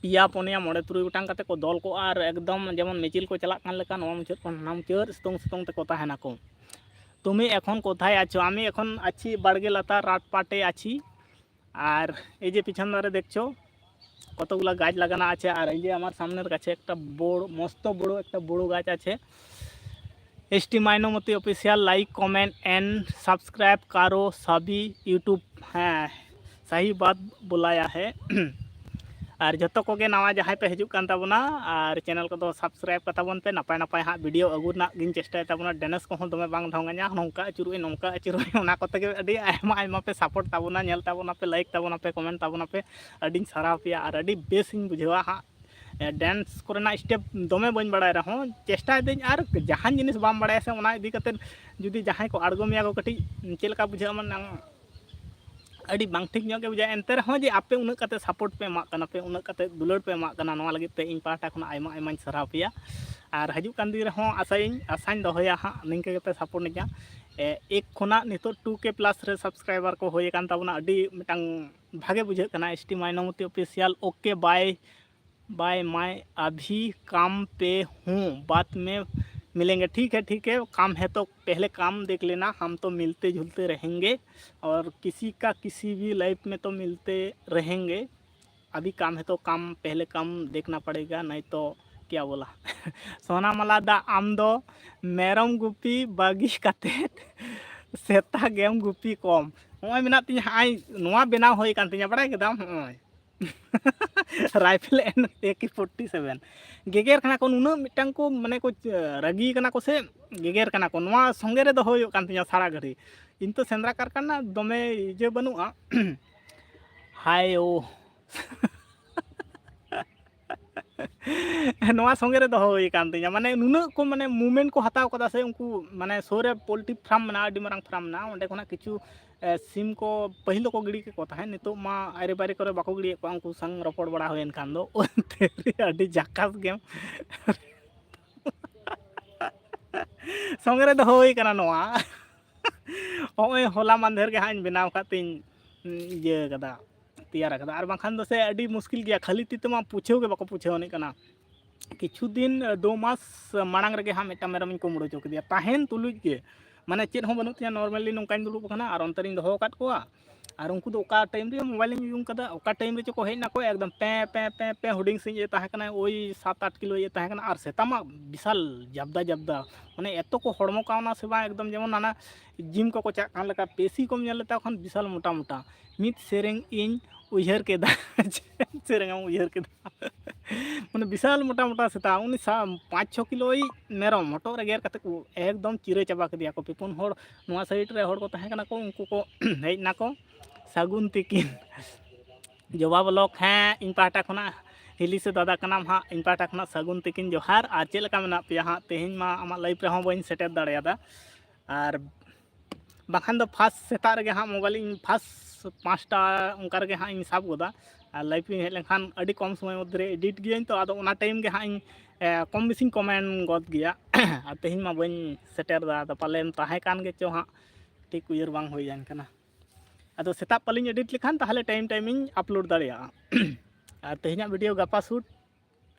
ᱯᱮᱭᱟ ᱯᱩᱱᱭᱟ ᱢᱚᱬᱮ ᱛᱩᱨᱩᱭ ᱜᱚᱴᱟᱝ ᱠᱟᱛᱮ ᱠᱚ ᱫᱚᱞ ᱠᱚᱜᱼᱟ ᱟᱨ ᱮᱠᱫᱚᱢ ᱡᱮᱢᱚᱱ ᱢᱤᱪᱤᱞ ᱠᱚ ᱪᱟᱞᱟᱜ ᱠᱟᱱ ᱞᱮᱠᱟ, ᱱᱚᱣᱟ ᱢᱩᱪᱟᱹᱫ ᱠᱷᱚᱱ ᱦᱟᱱᱟ ᱢᱩᱪᱟᱹᱫ ᱥᱤᱛᱩᱝ ᱥᱤᱛᱩᱝ ᱛᱮᱠᱚ ᱛᱟᱦᱮᱱᱟᱠᱚ᱾ তুমি এখন কোথায় আছো? আমি এখন আছি বাড়গেলাতা রাটপাটে আছি। আর এই যে পিছন ধারে দেখছো কতগুলা গাছ লাগানো আছে, আর এই যে আমার সামনের কাছে একটা বড়, মস্ত বড় একটা বড় গাছ আছে। S T Mainamati official, like, comment and subscribe করো সবই YouTube। হ্যাঁ, সহি বাত বুলায়া হে। ᱟᱨ ᱡᱚᱛᱚ ᱠᱚᱜᱮ ᱱᱟᱣᱟ ᱡᱟᱦᱟᱸᱭ ᱯᱮ ᱦᱤᱡᱩᱜ ᱠᱟᱱ ᱛᱟᱵᱚᱱᱟ, ᱟᱨ ᱪᱮᱱᱮᱞ ᱠᱚᱫᱚ ᱥᱟᱵᱥᱠᱨᱟᱭᱤᱵ ᱠᱟᱛᱟ ᱵᱚᱱ ᱯᱮ᱾ ᱱᱟᱯᱟᱭ ᱱᱟᱯᱟᱭ ᱦᱟᱸᱜ ᱵᱷᱤᱰᱤᱭᱳ ᱟᱹᱜᱩ ᱨᱮᱱᱟᱜ ᱜᱤᱧ ᱪᱮᱥᱴᱟᱭ ᱛᱟᱵᱚᱱᱟ᱾ ᱰᱮᱱᱥ ᱠᱚᱦᱚᱸ ᱫᱚᱢᱮ ᱵᱟᱝ ᱰᱷᱚᱝ ᱟᱹᱧᱟ, ᱱᱚᱝᱠᱟ ᱟᱹᱪᱩᱨᱚᱜ ᱟᱹᱧ, ᱱᱚᱝᱠᱟ ᱟᱹᱪᱩᱨᱚᱜ ᱟᱹᱧ, ᱚᱱᱟ ᱠᱚᱛᱮ ᱜᱮ ᱟᱹᱰᱤ ᱟᱭᱢᱟ ᱟᱭᱢᱟ ᱯᱮ ᱥᱟᱯᱳᱨᱴ ᱛᱟᱵᱚᱱᱟ, ᱧᱮᱞ ᱛᱟᱵᱚᱱᱟ ᱯᱮ, ᱞᱟᱭᱤᱠ ᱛᱟᱵᱚᱱᱟ ᱯᱮ, ᱠᱚᱢᱮᱱᱴ ᱛᱟᱵᱚᱱᱟ ᱯᱮ᱾ ᱟᱹᱰᱤᱧ ᱥᱟᱨᱦᱟᱣ ᱯᱮᱭᱟ ᱟᱨ ᱟᱹᱰᱤ ᱵᱮᱥ ᱤᱧ ᱵᱩᱡᱷᱟᱹᱣᱟ ᱦᱟᱸᱜ᱾ ᱰᱮᱱᱥ ᱠᱚᱨᱮᱱᱟᱜ ᱥᱴᱮᱯ ᱫᱚᱢᱮ ᱵᱟᱹᱧ ᱵᱟᱲᱟᱭ ᱨᱮᱦᱚᱸ, ᱪᱮᱥᱴᱟᱭ ᱫᱟᱹᱧ, ᱟᱨ ᱡᱟᱦᱟᱱ ᱡᱤᱱᱤᱥ ᱵᱟᱢ ᱵᱟᱲᱟᱭᱟ ᱥᱮ, ᱚᱱᱟ ᱤᱫᱤ ᱠᱟᱛᱮᱫ ᱡᱩᱫᱤ ᱡᱟᱦᱟᱸᱭ ᱠᱚ ᱟᱬᱜᱚ ᱢᱮᱭᱟ ᱠᱚ ᱠᱟᱹᱴᱤᱡ, ᱪᱮᱫ ᱞᱮᱠᱟ ᱵᱩᱡᱷᱟᱹᱜᱼᱟ, ᱢᱟᱱᱮ ᱟᱹᱰᱤ ᱵᱟᱝ ᱴᱷᱤᱠ ᱧᱚᱜ ᱜᱮ ᱵᱩᱡᱷᱟᱹᱜᱼᱟ᱾ ᱮᱱᱛᱮ ᱨᱮᱦᱚᱸ ᱡᱮ ᱟᱯᱮ ᱩᱱᱟᱹᱜ ᱠᱟᱛᱮ ᱥᱟᱯᱳᱨᱴ ᱯᱮ ᱮᱢᱟᱜ ᱠᱟᱱᱟ ᱯᱮ, ᱩᱱᱟᱹᱜ ᱠᱟᱛᱮ ᱫᱩᱞᱟᱹᱲ ᱯᱮ ᱮᱢᱟᱜ ᱠᱟᱱᱟ, ᱱᱚᱣᱟ ᱞᱟᱹᱜᱤᱫ ᱛᱮ ᱤᱧ ᱯᱟᱦᱴᱟ ᱠᱷᱚᱱᱟᱜ ᱟᱭᱢᱟ ᱟᱭᱢᱟᱧ ᱥᱟᱨᱦᱟᱣ ᱯᱮᱭᱟ᱾ ᱟᱨ ᱦᱤᱡᱩᱜ ᱠᱟᱱ ᱫᱤᱱ ᱨᱮᱦᱚᱸ ᱟᱥᱟᱭᱟᱹᱧ, ᱟᱥᱟᱧ ᱫᱚᱦᱚᱭᱟ ᱦᱟᱸᱜ, ᱱᱤᱝᱠᱟᱹ ᱜᱮᱯᱮ ᱥᱟᱯᱳᱨᱴ ᱤᱧᱟ᱾ ᱮ, ᱮᱠ ᱠᱷᱚᱱᱟᱜ ᱱᱤᱛᱚᱜ ᱴᱩ ᱠᱮ ᱯᱞᱟᱥ ᱨᱮ ᱥᱟᱵᱥᱠᱨᱟᱭᱵᱟᱨ ᱠᱚ ᱦᱩᱭ ᱟᱠᱟᱱ ᱛᱟᱵᱚᱱᱟ, ᱟᱹᱰᱤ ᱢᱤᱫᱴᱟᱝ ᱵᱷᱟᱜᱮ ᱵᱩᱡᱷᱟᱹᱜ ᱠᱟᱱᱟ᱾ S T Mainamati official, OK, bye, bye, मैं अभी काम पे हूँ, बाद में मिलेंगे। ठीक है, ठीक है, काम है तो पहले काम देख लेना, हम तो मिलते जुलते रहेंगे और किसी का किसी भी लाइफ में तो मिलते रहेंगे। अभी काम है तो काम, पहले काम देखना पड़ेगा, नहीं तो क्या बोला? ᱥᱚᱱᱟᱢᱟᱞᱟ ᱫᱟ, ᱟᱢ ᱫᱚ ᱢᱮᱨᱚᱢ ᱜᱩᱯᱤ ᱵᱟᱹᱜᱤ ᱠᱟᱛᱮᱫ ᱥᱮᱛᱟ ᱜᱮᱢ ᱜᱩᱯᱤ ᱠᱚᱢ᱾ ᱱᱚᱜᱼᱚᱭ ᱢᱮᱱᱟᱜ ᱛᱤᱧᱟ, ᱦᱟᱸᱜ ᱱᱚᱣᱟ ᱵᱮᱱᱟᱣ ᱦᱩᱭ ᱟᱠᱟᱱ ᱛᱤᱧᱟ, ᱵᱟᱲᱟᱭ ᱠᱮᱫᱟᱢ? ᱱᱚᱜᱼᱚᱭ ᱨᱟᱭᱯᱷᱮᱞ ᱮᱱ ᱮ ᱠᱮ ᱯᱷᱳᱨᱴᱤ ᱥᱮᱵᱷᱮᱱ᱾ ᱜᱮᱜᱮᱨ ᱠᱟᱱᱟ ᱠᱚ ᱱᱩᱱᱟᱹᱜ, ᱢᱤᱫᱴᱟᱝ ᱠᱚ ᱢᱟᱱᱮ ᱠᱚ ᱨᱟᱹᱜᱤ ᱠᱟᱱᱟ ᱠᱚ ᱥᱮ, ᱜᱮᱜᱮᱨ ᱠᱟᱱᱟ ᱠᱚ᱾ ᱱᱚᱣᱟ ᱥᱚᱸᱜᱮ ᱨᱮ ᱫᱚᱦᱚ ᱦᱩᱭᱩᱜ ᱠᱟᱱ ᱛᱤᱧᱟ ᱥᱟᱨᱟ ᱜᱷᱟᱹᱲᱤ᱾ ᱤᱧ ᱛᱚ ᱥᱮᱸᱫᱽᱨᱟ ᱠᱟᱨᱠᱟ ᱨᱮᱱᱟᱜ ᱫᱚᱢᱮ ᱤᱭᱟᱹ ᱵᱟᱹᱱᱩᱜᱼᱟ᱾ ᱦᱟᱭ ᱳ᱾ ᱱᱚᱣᱟ ᱥᱚᱸᱜᱮ ᱨᱮ ᱫᱚᱦᱚ ᱦᱩᱭ ᱟᱠᱟᱱ ᱛᱤᱧᱟ᱾ ᱢᱟᱱᱮ ᱱᱩᱱᱟᱹᱜ ᱠᱚ ᱢᱟᱱᱮ movement ᱠᱚ ᱦᱟᱛᱟᱣ ᱠᱟᱫᱟ ᱥᱮ ᱩᱱᱠᱩ, ᱢᱟᱱᱮ ᱥᱩᱨ ᱨᱮ poultry farm ᱢᱮᱱᱟᱜᱼᱟ, ᱟᱹᱰᱤ ᱢᱟᱨᱟᱝ farm ᱢᱮᱱᱟᱜᱼᱟ, ᱚᱸᱰᱮ ᱠᱷᱚᱱᱟᱜ ᱠᱤᱪᱷᱩ ᱥᱤᱢ ᱠᱚ ᱯᱟᱹᱦᱤᱞ ᱫᱚᱠᱚ ᱜᱤᱰᱤ ᱠᱮᱠᱚ ᱛᱟᱦᱮᱸᱫ, ᱱᱤᱛᱚᱜ ᱢᱟ ᱟᱭᱨᱮ ᱵᱟᱭᱨᱮ ᱠᱚᱨᱮ ᱵᱟᱠᱚ ᱜᱤᱰᱤᱭᱮᱫ ᱠᱚᱣᱟ᱾ ᱩᱱᱠᱩ ᱥᱟᱝ ᱨᱚᱯᱚᱲ ᱵᱟᱲᱟ ᱦᱩᱭᱮᱱ ᱠᱷᱟᱱ ᱫᱚ ᱟᱹᱰᱤ ᱡᱟᱠᱟᱥ ᱜᱮᱢ ᱥᱚᱸᱜᱮ ᱨᱮ ᱫᱚᱦᱚ ᱦᱩᱭ ᱠᱟᱱᱟ ᱱᱚᱣᱟ᱾ ᱦᱚᱸᱜᱼᱚᱭ ᱦᱚᱞᱟ ᱢᱟᱫᱷᱮᱨ ᱜᱮ ᱦᱟᱸᱜ ᱤᱧ ᱵᱮᱱᱟᱣ ᱠᱟᱫ ᱛᱤᱧ ᱤᱭᱟᱹ ᱠᱟᱫᱟ, ᱛᱮᱭᱟᱨ ᱠᱟᱫᱟ᱾ ᱟᱨ ᱵᱟᱝᱠᱷᱟᱱ ᱫᱚ ᱥᱮ ᱟᱹᱰᱤ ᱢᱩᱥᱠᱤᱞ ᱜᱮᱭᱟ, ᱠᱷᱟᱹᱞᱤ ᱛᱤ ᱛᱮᱢᱟ ᱯᱩᱪᱷᱟᱹᱣ ᱜᱮ ᱵᱟᱠᱚ ᱯᱩᱪᱷᱟᱹᱣ ᱟᱹᱱᱤᱡ ᱠᱟᱱᱟ᱾ ᱠᱤᱪᱷᱩ ᱫᱤᱱ, ᱫᱩ ᱢᱟᱥ ᱢᱟᱲᱟᱝ ᱨᱮᱜᱮ ᱦᱟᱸᱜ ᱢᱤᱫᱴᱟᱝ ᱢᱮᱨᱚᱢᱤᱧ ᱠᱩᱢᱵᱽᱲᱩ ᱦᱚᱪᱚ ᱠᱮᱫᱮᱭᱟ ᱛᱟᱦᱮᱱ ᱛᱩᱞᱩᱡ ᱜᱮ᱾ ᱢᱟᱱᱮ ᱪᱮᱫ ᱦᱚᱸ ᱵᱟᱹᱱᱩᱜ ᱛᱤᱧᱟ, normally ᱱᱚᱝᱠᱟᱧ ᱫᱩᱲᱩᱵ ᱟᱠᱟᱱᱟ ᱟᱨ ᱚᱱᱛᱮ ᱨᱤᱧ ᱫᱚᱦᱚ ᱟᱠᱟᱫ ᱠᱚᱣᱟ᱾ ᱟᱨ ᱩᱱᱠᱩ ᱫᱚ ᱚᱠᱟ time ᱨᱮ mobile ᱤᱧ ᱩᱭᱩᱝ ᱠᱟᱫᱟ, ᱚᱠᱟ time ᱨᱮᱪᱚ ᱠᱚ ᱦᱮᱡ ᱱᱟᱠᱚ, ᱮᱠᱫᱚᱢ ᱯᱮᱸ ᱯᱮᱸ ᱯᱮᱸ ᱯᱮᱸ, ᱦᱩᱰᱤᱧ ᱥᱟᱺᱦᱤᱡ ᱮ ᱛᱟᱦᱮᱸ ᱠᱟᱱᱟ, ᱳᱭ ᱥᱟᱛ ᱟᱴ ᱠᱤᱞᱳ ᱮ ᱛᱟᱦᱮᱸ ᱠᱟᱱᱟ᱾ ᱟᱨ ᱥᱮᱛᱟ ᱢᱟ ᱵᱤᱥᱟᱞ ᱡᱟᱵᱫᱟ ᱡᱟᱵᱫᱟ, ᱢᱟᱱᱮ ᱮᱛᱚ ᱠᱚ ᱦᱚᱲᱢᱚ ᱠᱟᱣᱱᱟ ᱥᱮ ᱵᱟᱝ, ᱮᱠᱫᱚᱢ ᱡᱮᱢᱚᱱ ᱦᱟᱱᱟ gym ᱠᱚᱠᱚ ᱪᱟᱜ ᱠᱟᱱ ᱞᱮᱠᱟ, ᱯᱮᱥᱤ ᱠᱚᱢ ᱧᱮᱞ ᱞᱮᱛᱟ ᱠᱷᱟᱱ ᱵᱤᱥᱟᱞ ᱢᱚᱴᱟ ᱢᱚᱴᱟ᱾ ᱢᱤᱫ ᱥᱮᱨᱮᱧ ᱤᱧ ᱩᱭᱦᱟᱹᱨ ᱠᱮᱫᱟ᱾ ᱪᱮᱫ ᱥᱮᱨᱮᱧ ᱮᱢ ᱩᱭᱦᱟᱹᱨ ᱠᱮᱫᱟ? ᱢᱟᱱᱮ ᱵᱤᱥᱟᱞ ᱢᱚᱴᱟ ᱢᱚᱴᱟ ᱥᱮᱛᱟ, ᱩᱱᱤ ᱥᱟ-, ᱯᱟᱸᱪ ᱪᱷᱚ ᱠᱤᱞᱳᱭᱤᱡ ᱢᱮᱨᱚᱢ ᱦᱚᱴᱚᱜ ᱨᱮ ᱜᱮᱨ ᱠᱟᱛᱮ ᱠᱚ ᱮᱠᱫᱚᱢ ᱪᱤᱨᱟᱹ ᱪᱟᱵᱟ ᱠᱮᱫᱮᱭᱟ ᱠᱚ᱾ ᱯᱮ ᱯᱩᱱ ᱦᱚᱲ ᱱᱚᱣᱟ side ᱨᱮ ᱦᱚᱲ ᱠᱚ ᱛᱟᱦᱮᱸ ᱠᱟᱱᱟ ᱠᱚ, ᱩᱱᱠᱩ ᱠᱚ ᱦᱮᱡ ᱱᱟᱠᱚ᱾ ᱥᱟᱹᱜᱩᱱ ᱛᱤᱠᱤᱱ᱾ ᱡᱚᱵᱟ vlog, ᱦᱮᱸ, ᱤᱧ ᱯᱟᱦᱴᱟ ᱠᱷᱚᱱᱟᱜ, ᱦᱤᱞᱤ ᱥᱮ ᱫᱟᱫᱟ ᱠᱟᱱᱟᱢ ᱦᱟᱸᱜ, ᱤᱧ ᱯᱟᱦᱴᱟ ᱠᱷᱚᱱᱟᱜ ᱥᱟᱹᱜᱩᱱ ᱛᱤᱠᱤᱱ ᱡᱚᱦᱟᱨ᱾ ᱟᱨ ᱪᱮᱫ ᱞᱮᱠᱟ ᱢᱮᱱᱟᱜ ᱯᱮᱭᱟ ᱦᱟᱸᱜ? ᱛᱮᱦᱮᱧ ᱢᱟ ᱟᱢᱟᱜ live ᱨᱮᱦᱚᱸ ᱵᱟᱹᱧ ᱥᱮᱴᱮᱨ ᱫᱟᱲᱮᱭᱟᱫᱟ᱾ ᱟᱨ ᱵᱟᱠᱷᱟᱱ ᱫᱚ first ᱥᱮᱛᱟᱜ ᱨᱮᱜᱮ ᱦᱟᱸᱜ mobile ᱤᱧ first ᱯᱟᱸᱪᱴᱟ ᱚᱱᱠᱟ ᱨᱮᱜᱮ ᱦᱟᱸᱜ ᱤᱧ ᱥᱟᱵ ᱜᱚᱫᱟ᱾ ᱟᱨ live ᱤᱧ ᱦᱮᱡ ᱞᱮᱱᱠᱷᱟᱱ ᱟᱹᱰᱤ ᱠᱚᱢ ᱥᱚᱢᱚᱭ ᱢᱚᱫᱽᱫᱷᱮ ᱨᱮ edit ᱜᱤᱭᱟᱹᱧ ᱛᱚ, ᱟᱫᱚ ᱚᱱᱟ time ᱜᱮ ᱦᱟᱸᱜ ᱤᱧ, ᱮ, ᱠᱚᱢ ᱵᱮᱥᱤᱧ comment ᱜᱚᱫ ᱜᱮᱭᱟ᱾ ᱟᱨ ᱛᱮᱦᱮᱧ ᱢᱟ ᱵᱟᱹᱧ ᱥᱮᱴᱮᱨ ᱫᱟ, ᱟᱫᱚ ᱯᱟᱞᱮᱢ ᱛᱟᱦᱮᱸ ᱠᱟᱱ ᱜᱮᱪᱚ ᱦᱟᱸᱜ, ᱴᱷᱤᱠ ᱩᱭᱦᱟᱹᱨ ᱵᱟᱝ ᱦᱩᱭᱟᱹᱧ ᱠᱟᱱᱟ᱾ ᱟᱫᱚ ᱥᱮᱛᱟᱜ ᱯᱟᱞᱮᱧ edit ᱞᱮᱠᱷᱟᱱ ᱛᱟᱦᱚᱞᱮ time time ᱤᱧ upload ᱫᱟᱲᱮᱭᱟᱜᱼᱟ᱾ ᱟᱨ ᱛᱮᱦᱮᱧᱟᱜ video ᱜᱟᱯᱟ shoot,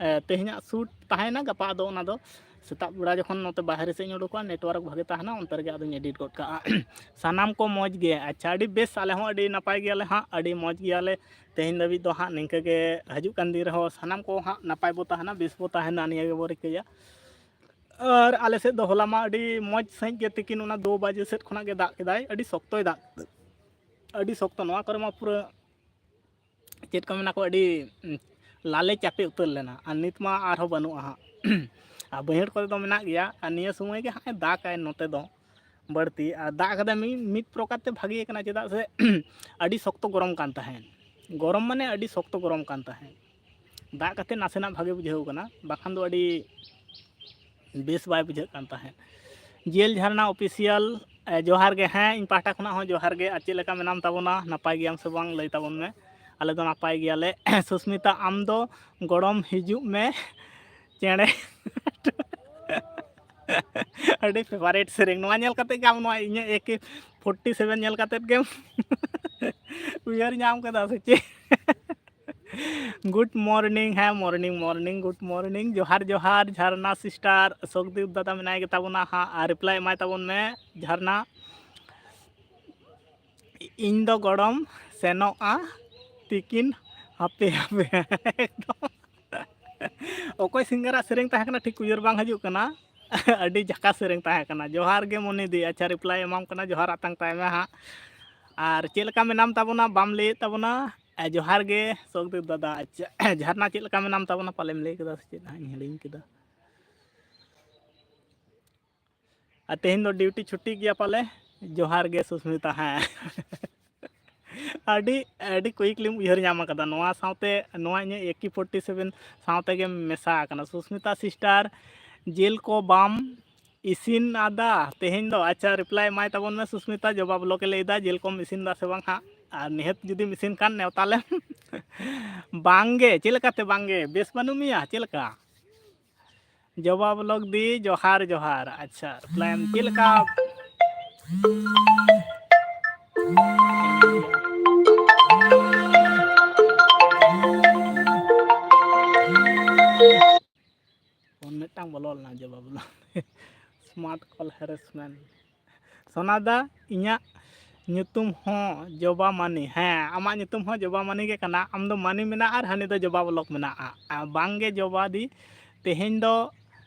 ᱮ, ᱛᱮᱦᱮᱧᱟᱜ shoot ᱛᱟᱦᱮᱱᱟ, ᱜᱟᱯᱟ ᱟᱫᱚ ᱚᱱᱟ ᱫᱚ ᱥᱮᱛᱟᱜ ᱵᱮᱲᱟ ᱡᱚᱠᱷᱚᱱ ᱱᱚᱛᱮ ᱵᱟᱦᱨᱮ ᱥᱮᱫ ᱤᱧ ᱩᱰᱩᱠᱚᱜᱼᱟ, network ᱵᱷᱟᱜᱮ ᱛᱟᱦᱮᱱᱟ, ᱚᱱᱛᱮ ᱨᱮᱜᱮ ᱟᱫᱚᱧ edit ᱜᱚᱫ ᱠᱟᱜᱼᱟ᱾ ᱥᱟᱱᱟᱢ ᱠᱚ ᱢᱚᱡᱽ ᱜᱮ? ᱟᱪᱪᱷᱟ, ᱟᱹᱰᱤ ᱵᱮᱥ, ᱟᱞᱮ ᱦᱚᱸ ᱟᱹᱰᱤ ᱱᱟᱯᱟᱭ ᱜᱮᱭᱟᱞᱮ ᱦᱟᱸᱜ, ᱟᱹᱰᱤ ᱢᱚᱡᱽ ᱜᱮᱭᱟᱞᱮ᱾ ᱛᱮᱦᱮᱧ ᱫᱷᱟᱹᱵᱤᱡ ᱫᱚ ᱦᱟᱸᱜ ᱱᱤᱝᱠᱟᱹ ᱜᱮ ᱦᱤᱡᱩᱜ ᱠᱟᱱ ᱫᱤᱱ ᱨᱮᱦᱚᱸ ᱥᱟᱱᱟᱢ ᱠᱚ ᱦᱟᱸᱜ ᱱᱟᱯᱟᱭ ᱵᱚ ᱛᱟᱦᱮᱱᱟ, ᱵᱮᱥ ᱵᱚ ᱛᱟᱦᱮᱱᱟ, ᱱᱤᱭᱟᱹ ᱜᱮᱵᱚ ᱨᱤᱠᱟᱹᱭᱟ᱾ ᱟᱨ ᱟᱞᱮ ᱥᱮᱫ ᱫᱚ ᱦᱚᱞᱟ ᱢᱟ ᱟᱹᱰᱤ ᱢᱚᱡᱽ ᱥᱟᱺᱦᱤᱡ ᱜᱮ ᱛᱤᱠᱤᱱ ᱚᱱᱟ ᱫᱩ ᱵᱟᱡᱮ ᱥᱮᱫ ᱠᱷᱚᱱᱟᱜ ᱜᱮ ᱫᱟᱜ ᱠᱮᱫᱟᱭ, ᱟᱹᱰᱤ ᱥᱚᱠᱛᱚᱭ ᱫᱟᱜ, ᱟᱹᱰᱤ ᱥᱚᱠᱛᱚ᱾ ᱱᱚᱣᱟ ᱠᱚᱨᱮ ᱢᱟ ᱯᱩᱨᱟᱹ ᱪᱮᱫ ᱠᱚ ᱢᱮᱱᱟ ᱠᱚ, ᱟᱹᱰᱤ, ᱩᱸ, ᱞᱟᱞᱮ ᱪᱟᱯᱮ ᱩᱛᱟᱹᱨ ᱞᱮᱱᱟ᱾ ᱟᱨ ᱱᱤᱛ ᱢᱟ ᱟᱨᱦᱚᱸ ᱵᱟᱹᱱᱩᱜᱼᱟ ᱦᱟᱸᱜ᱾ ᱟᱨ ᱵᱟᱹᱭᱦᱟᱹᱲ ᱠᱚᱨᱮ ᱫᱚ ᱢᱮᱱᱟᱜ ᱜᱮᱭᱟ᱾ ᱟᱨ ᱱᱤᱭᱟᱹ ᱥᱚᱢᱚᱭ ᱜᱮ ᱦᱟᱸᱜ ᱮ ᱫᱟᱜᱟᱭ ᱱᱚᱛᱮ ᱫᱚ ᱵᱟᱹᱲᱛᱤ᱾ ᱟᱨ ᱫᱟᱜ ᱠᱟᱫᱟᱭ ᱢᱤᱫ, ᱢᱤᱫ ᱯᱨᱚᱠᱟᱨ ᱛᱮ ᱵᱷᱟᱜᱮ ᱠᱟᱱᱟ, ᱪᱮᱫᱟᱜ ᱥᱮ ᱟᱹᱰᱤ ᱥᱚᱠᱛᱚ ᱜᱚᱨᱚᱢ ᱠᱟᱱ ᱛᱟᱦᱮᱸᱫ᱾ ᱜᱚᱨᱚᱢ ᱢᱟᱱᱮ ᱟᱹᱰᱤ ᱥᱚᱠᱛᱚ ᱜᱚᱨᱚᱢ ᱠᱟᱱ ᱛᱟᱦᱮᱸᱫ᱾ ᱫᱟᱜ ᱠᱟᱛᱮ ᱱᱟᱥᱮᱱᱟᱜ ᱵᱷᱟᱜᱮ ᱵᱩᱡᱷᱟᱹᱣ ᱠᱟᱱᱟ, ᱵᱟᱠᱷᱟᱱ ᱫᱚ ᱟᱹᱰᱤ ᱵᱮᱥ ᱵᱟᱭ ᱵᱩᱡᱷᱟᱹᱜ ᱠᱟᱱ ᱛᱟᱦᱮᱸᱫ᱾ ᱡᱤᱭᱮᱞ ᱡᱷᱟᱨᱱᱟ ᱚᱯᱷᱤᱥᱤᱭᱟᱞ, ᱮ, ᱡᱚᱦᱟᱨ ᱜᱮ᱾ ᱦᱮᱸ, ᱤᱧ ᱯᱟᱦᱴᱟ ᱠᱷᱚᱱᱟᱜ ᱦᱚᱸ ᱡᱚᱦᱟᱨ ᱜᱮ᱾ ᱟᱨ ᱪᱮᱫ ᱞᱮᱠᱟ ᱢᱮᱱᱟᱢ ᱛᱟᱵᱚᱱᱟ? ᱱᱟᱯᱟᱭ ᱜᱮᱭᱟᱢ ᱥᱮ ᱵᱟᱝ? ᱞᱟᱹᱭ ᱛᱟᱵᱚᱱ ᱢᱮ᱾ ᱟᱞᱮ ᱫᱚ ᱱᱟᱯᱟᱭ ᱜᱮᱭᱟᱞᱮ᱾ ᱥᱩᱥᱢᱤᱛᱟ, ᱟᱢ ᱫᱚ ᱜᱚᱲᱚᱢ ᱦᱤᱡᱩᱜ ᱢᱮ ᱪᱮᱬᱮ᱾ ᱟᱹᱰᱤ ᱯᱷᱮᱵᱟᱨᱮᱴ ᱥᱮᱨᱮᱧ᱾ ᱱᱚᱣᱟ ᱧᱮᱞ ᱠᱟᱛᱮ ᱜᱮ ᱟᱢ ᱱᱚᱣᱟ ᱤᱧᱟᱹᱜ ᱮ ᱠᱮ ᱯᱷᱳᱨᱴᱤ ᱥᱮᱵᱷᱮᱱ ᱧᱮᱞ ᱠᱟᱛᱮ ᱜᱮᱢ ᱩᱭᱦᱟᱹᱨ ᱧᱟᱢ ᱠᱮᱫᱟ ᱥᱮ ᱪᱮᱫ? Good morning. ᱦᱮᱸ, ᱢᱚᱨᱱᱤᱝ, ᱢᱚᱨᱱᱤᱝ, ᱜᱩᱰ ᱢᱚᱨᱱᱤᱝ᱾ ᱡᱚᱦᱟᱨ, ᱡᱚᱦᱟᱨ, ᱡᱷᱟᱨᱱᱟ ᱥᱤᱥᱴᱟᱨ᱾ ᱥᱚᱠᱫᱤᱯ ᱫᱟᱫᱟ ᱢᱮᱱᱟᱭ ᱜᱮᱛᱟ ᱵᱚᱱᱟ ᱦᱟᱸᱜ, ᱟᱨ ᱨᱤᱯᱞᱟᱭ ᱮᱢᱟᱭ ᱛᱟᱵᱚᱱ ᱢᱮ, ᱡᱷᱟᱨᱱᱟ᱾ ᱤᱧ ᱫᱚ ᱜᱚᱲᱚᱢ ᱥᱮᱱᱚᱜᱼᱟ ᱛᱤᱠᱤᱱ ᱦᱟᱯᱮ ᱦᱟᱯᱮ᱾ ᱮᱠᱫᱚᱢ᱾ ᱚᱠᱚᱭ ᱥᱤᱝᱜᱟᱨᱟᱜ ᱥᱮᱨᱮᱧ ᱛᱟᱦᱮᱸ ᱠᱟᱱᱟ, ᱴᱷᱤᱠ ᱩᱭᱦᱟᱹᱨ ᱵᱟᱝ ᱦᱤᱡᱩᱜ ᱠᱟᱱᱟ᱾ ᱟᱹᱰᱤ ᱡᱟᱠᱟ ᱥᱮᱨᱮᱧ ᱛᱟᱦᱮᱸ ᱠᱟᱱᱟ᱾ ᱡᱚᱦᱟᱨ ᱜᱮ ᱢᱚᱱᱤ ᱫᱤ᱾ ᱟᱪᱪᱷᱟ, ᱨᱤᱯᱞᱟᱭ ᱮᱢᱟᱢ ᱠᱟᱱᱟ, ᱡᱚᱦᱟᱨ ᱟᱛᱟᱝ ᱛᱟᱭ ᱢᱮ ᱦᱟᱸᱜ᱾ ᱟᱨ ᱪᱮᱫ ᱞᱮᱠᱟ ᱢᱮᱱᱟᱢ ᱛᱟᱵᱚᱱᱟ, ᱵᱟᱢ ᱞᱟᱹᱭᱮᱫ ᱛᱟᱵᱚᱱᱟ? ᱮ, ᱡᱚᱦᱟᱨ ᱜᱮ ᱥᱚᱠᱫᱮᱵ ᱫᱟᱫᱟ᱾ ᱟᱪᱪᱷᱟ, ᱡᱷᱟᱨᱱᱟ, ᱪᱮᱫ ᱞᱮᱠᱟ ᱢᱮᱱᱟᱢ ᱛᱟᱵᱚᱱᱟ? ᱯᱟᱞᱮᱢ ᱞᱟᱹᱭ ᱠᱮᱫᱟ ᱥᱮ ᱪᱮᱫ? ᱦᱟᱸᱜ ᱤᱧ ᱦᱤᱲᱤᱧ ᱠᱮᱫᱟ᱾ ᱟᱨ ᱛᱮᱦᱮᱧ ᱫᱚ ᱰᱤᱭᱩᱴᱤ ᱪᱷᱩᱴᱤ ᱜᱮᱭᱟ ᱯᱟᱞᱮ? ᱡᱚᱦᱟᱨ ᱜᱮ ᱥᱩᱥᱢᱤᱛᱟ᱾ ᱦᱮᱸ᱾ ᱟᱹᱰᱤ, ᱟᱹᱰᱤ quickly ᱮᱢ ᱩᱭᱦᱟᱹᱨ ᱧᱟᱢ ᱟᱠᱟᱫᱟ᱾ ᱱᱚᱣᱟ ᱥᱟᱶᱛᱮ, ᱱᱚᱣᱟ ᱤᱧᱟᱹᱜ ᱮ ᱠᱮ ᱯᱷᱳᱨᱴᱤ ᱥᱮᱵᱷᱮᱱ ᱥᱟᱶ ᱛᱮᱜᱮᱢ ᱢᱮᱥᱟ ᱟᱠᱟᱱᱟ᱾ ᱥᱩᱥᱢᱤᱛᱟ ᱥᱤᱥᱴᱟᱨ, ᱡᱤᱞ ᱠᱚ ᱵᱟᱢ ᱤᱥᱤᱱ ᱟᱫᱟ ᱛᱮᱦᱮᱧ ᱫᱚ? ᱟᱪᱪᱷᱟ, ᱨᱤᱯᱞᱟᱭ ᱮᱢᱟᱭ ᱛᱟᱵᱚᱱ ᱢᱮ ᱥᱩᱥᱢᱤᱛᱟ᱾ ᱡᱚᱵᱟ ᱵᱞᱚᱜ ᱮ ᱞᱟᱹᱭ ᱮᱫᱟ, ᱡᱤᱞ ᱠᱚᱢ ᱤᱥᱤᱱ ᱮᱫᱟ ᱥᱮ ᱵᱟᱝ ᱦᱟᱸᱜ? ᱟᱨ ᱱᱤᱦᱟᱹᱛ ᱡᱩᱫᱤᱢ ᱤᱥᱤᱱ ᱠᱷᱟᱱ ᱱᱮᱣᱛᱟ ᱞᱮᱢ᱾ ᱵᱟᱝᱜᱮ, ᱪᱮᱫ ᱞᱮᱠᱟᱛᱮ ᱵᱟᱝᱜᱮ? ᱵᱮᱥ ᱵᱟᱹᱱᱩᱜ ᱢᱮᱭᱟ ᱪᱮᱫ ᱞᱮᱠᱟ? ᱡᱚᱵᱟ ᱵᱞᱚᱜ ᱫᱤ, ᱡᱚᱦᱟᱨ, ᱡᱚᱦᱟᱨ᱾ ᱟᱪᱪᱷᱟ, ᱨᱤᱯᱞᱟᱭ ᱮᱢ ᱪᱮᱫ ᱞᱮᱠᱟ? ᱯᱷᱳᱱ ᱢᱤᱫᱴᱟᱝ ᱵᱚᱞᱚ ᱞᱮᱱᱟ, ᱡᱚᱵᱟ ᱵᱞᱚᱜ᱾ Smart call harassment. ᱥᱳᱱᱟᱫᱟ, ᱤᱧᱟᱹᱜ ᱧᱩᱛᱩᱢ ᱦᱚᱸ ᱡᱚᱵᱟ ᱢᱟᱹᱱᱤ᱾ ᱦᱮᱸ, ᱟᱢᱟᱜ ᱧᱩᱛᱩᱢ ᱦᱚᱸ ᱡᱚᱵᱟ ᱢᱟᱹᱱᱤ ᱜᱮ ᱠᱟᱱᱟ᱾ ᱟᱢ ᱫᱚ ᱢᱟᱹᱱᱤ ᱢᱮᱱᱟᱜᱼᱟ ᱟᱨ ᱦᱟᱹᱱᱤ ᱫᱚ ᱡᱚᱵᱟ ᱵᱞᱚᱜ ᱢᱮᱱᱟᱜᱼᱟ᱾ ᱟᱨ ᱵᱟᱝᱜᱮ ᱡᱚᱵᱟ ᱫᱤ, ᱛᱮᱦᱮᱧ ᱫᱚ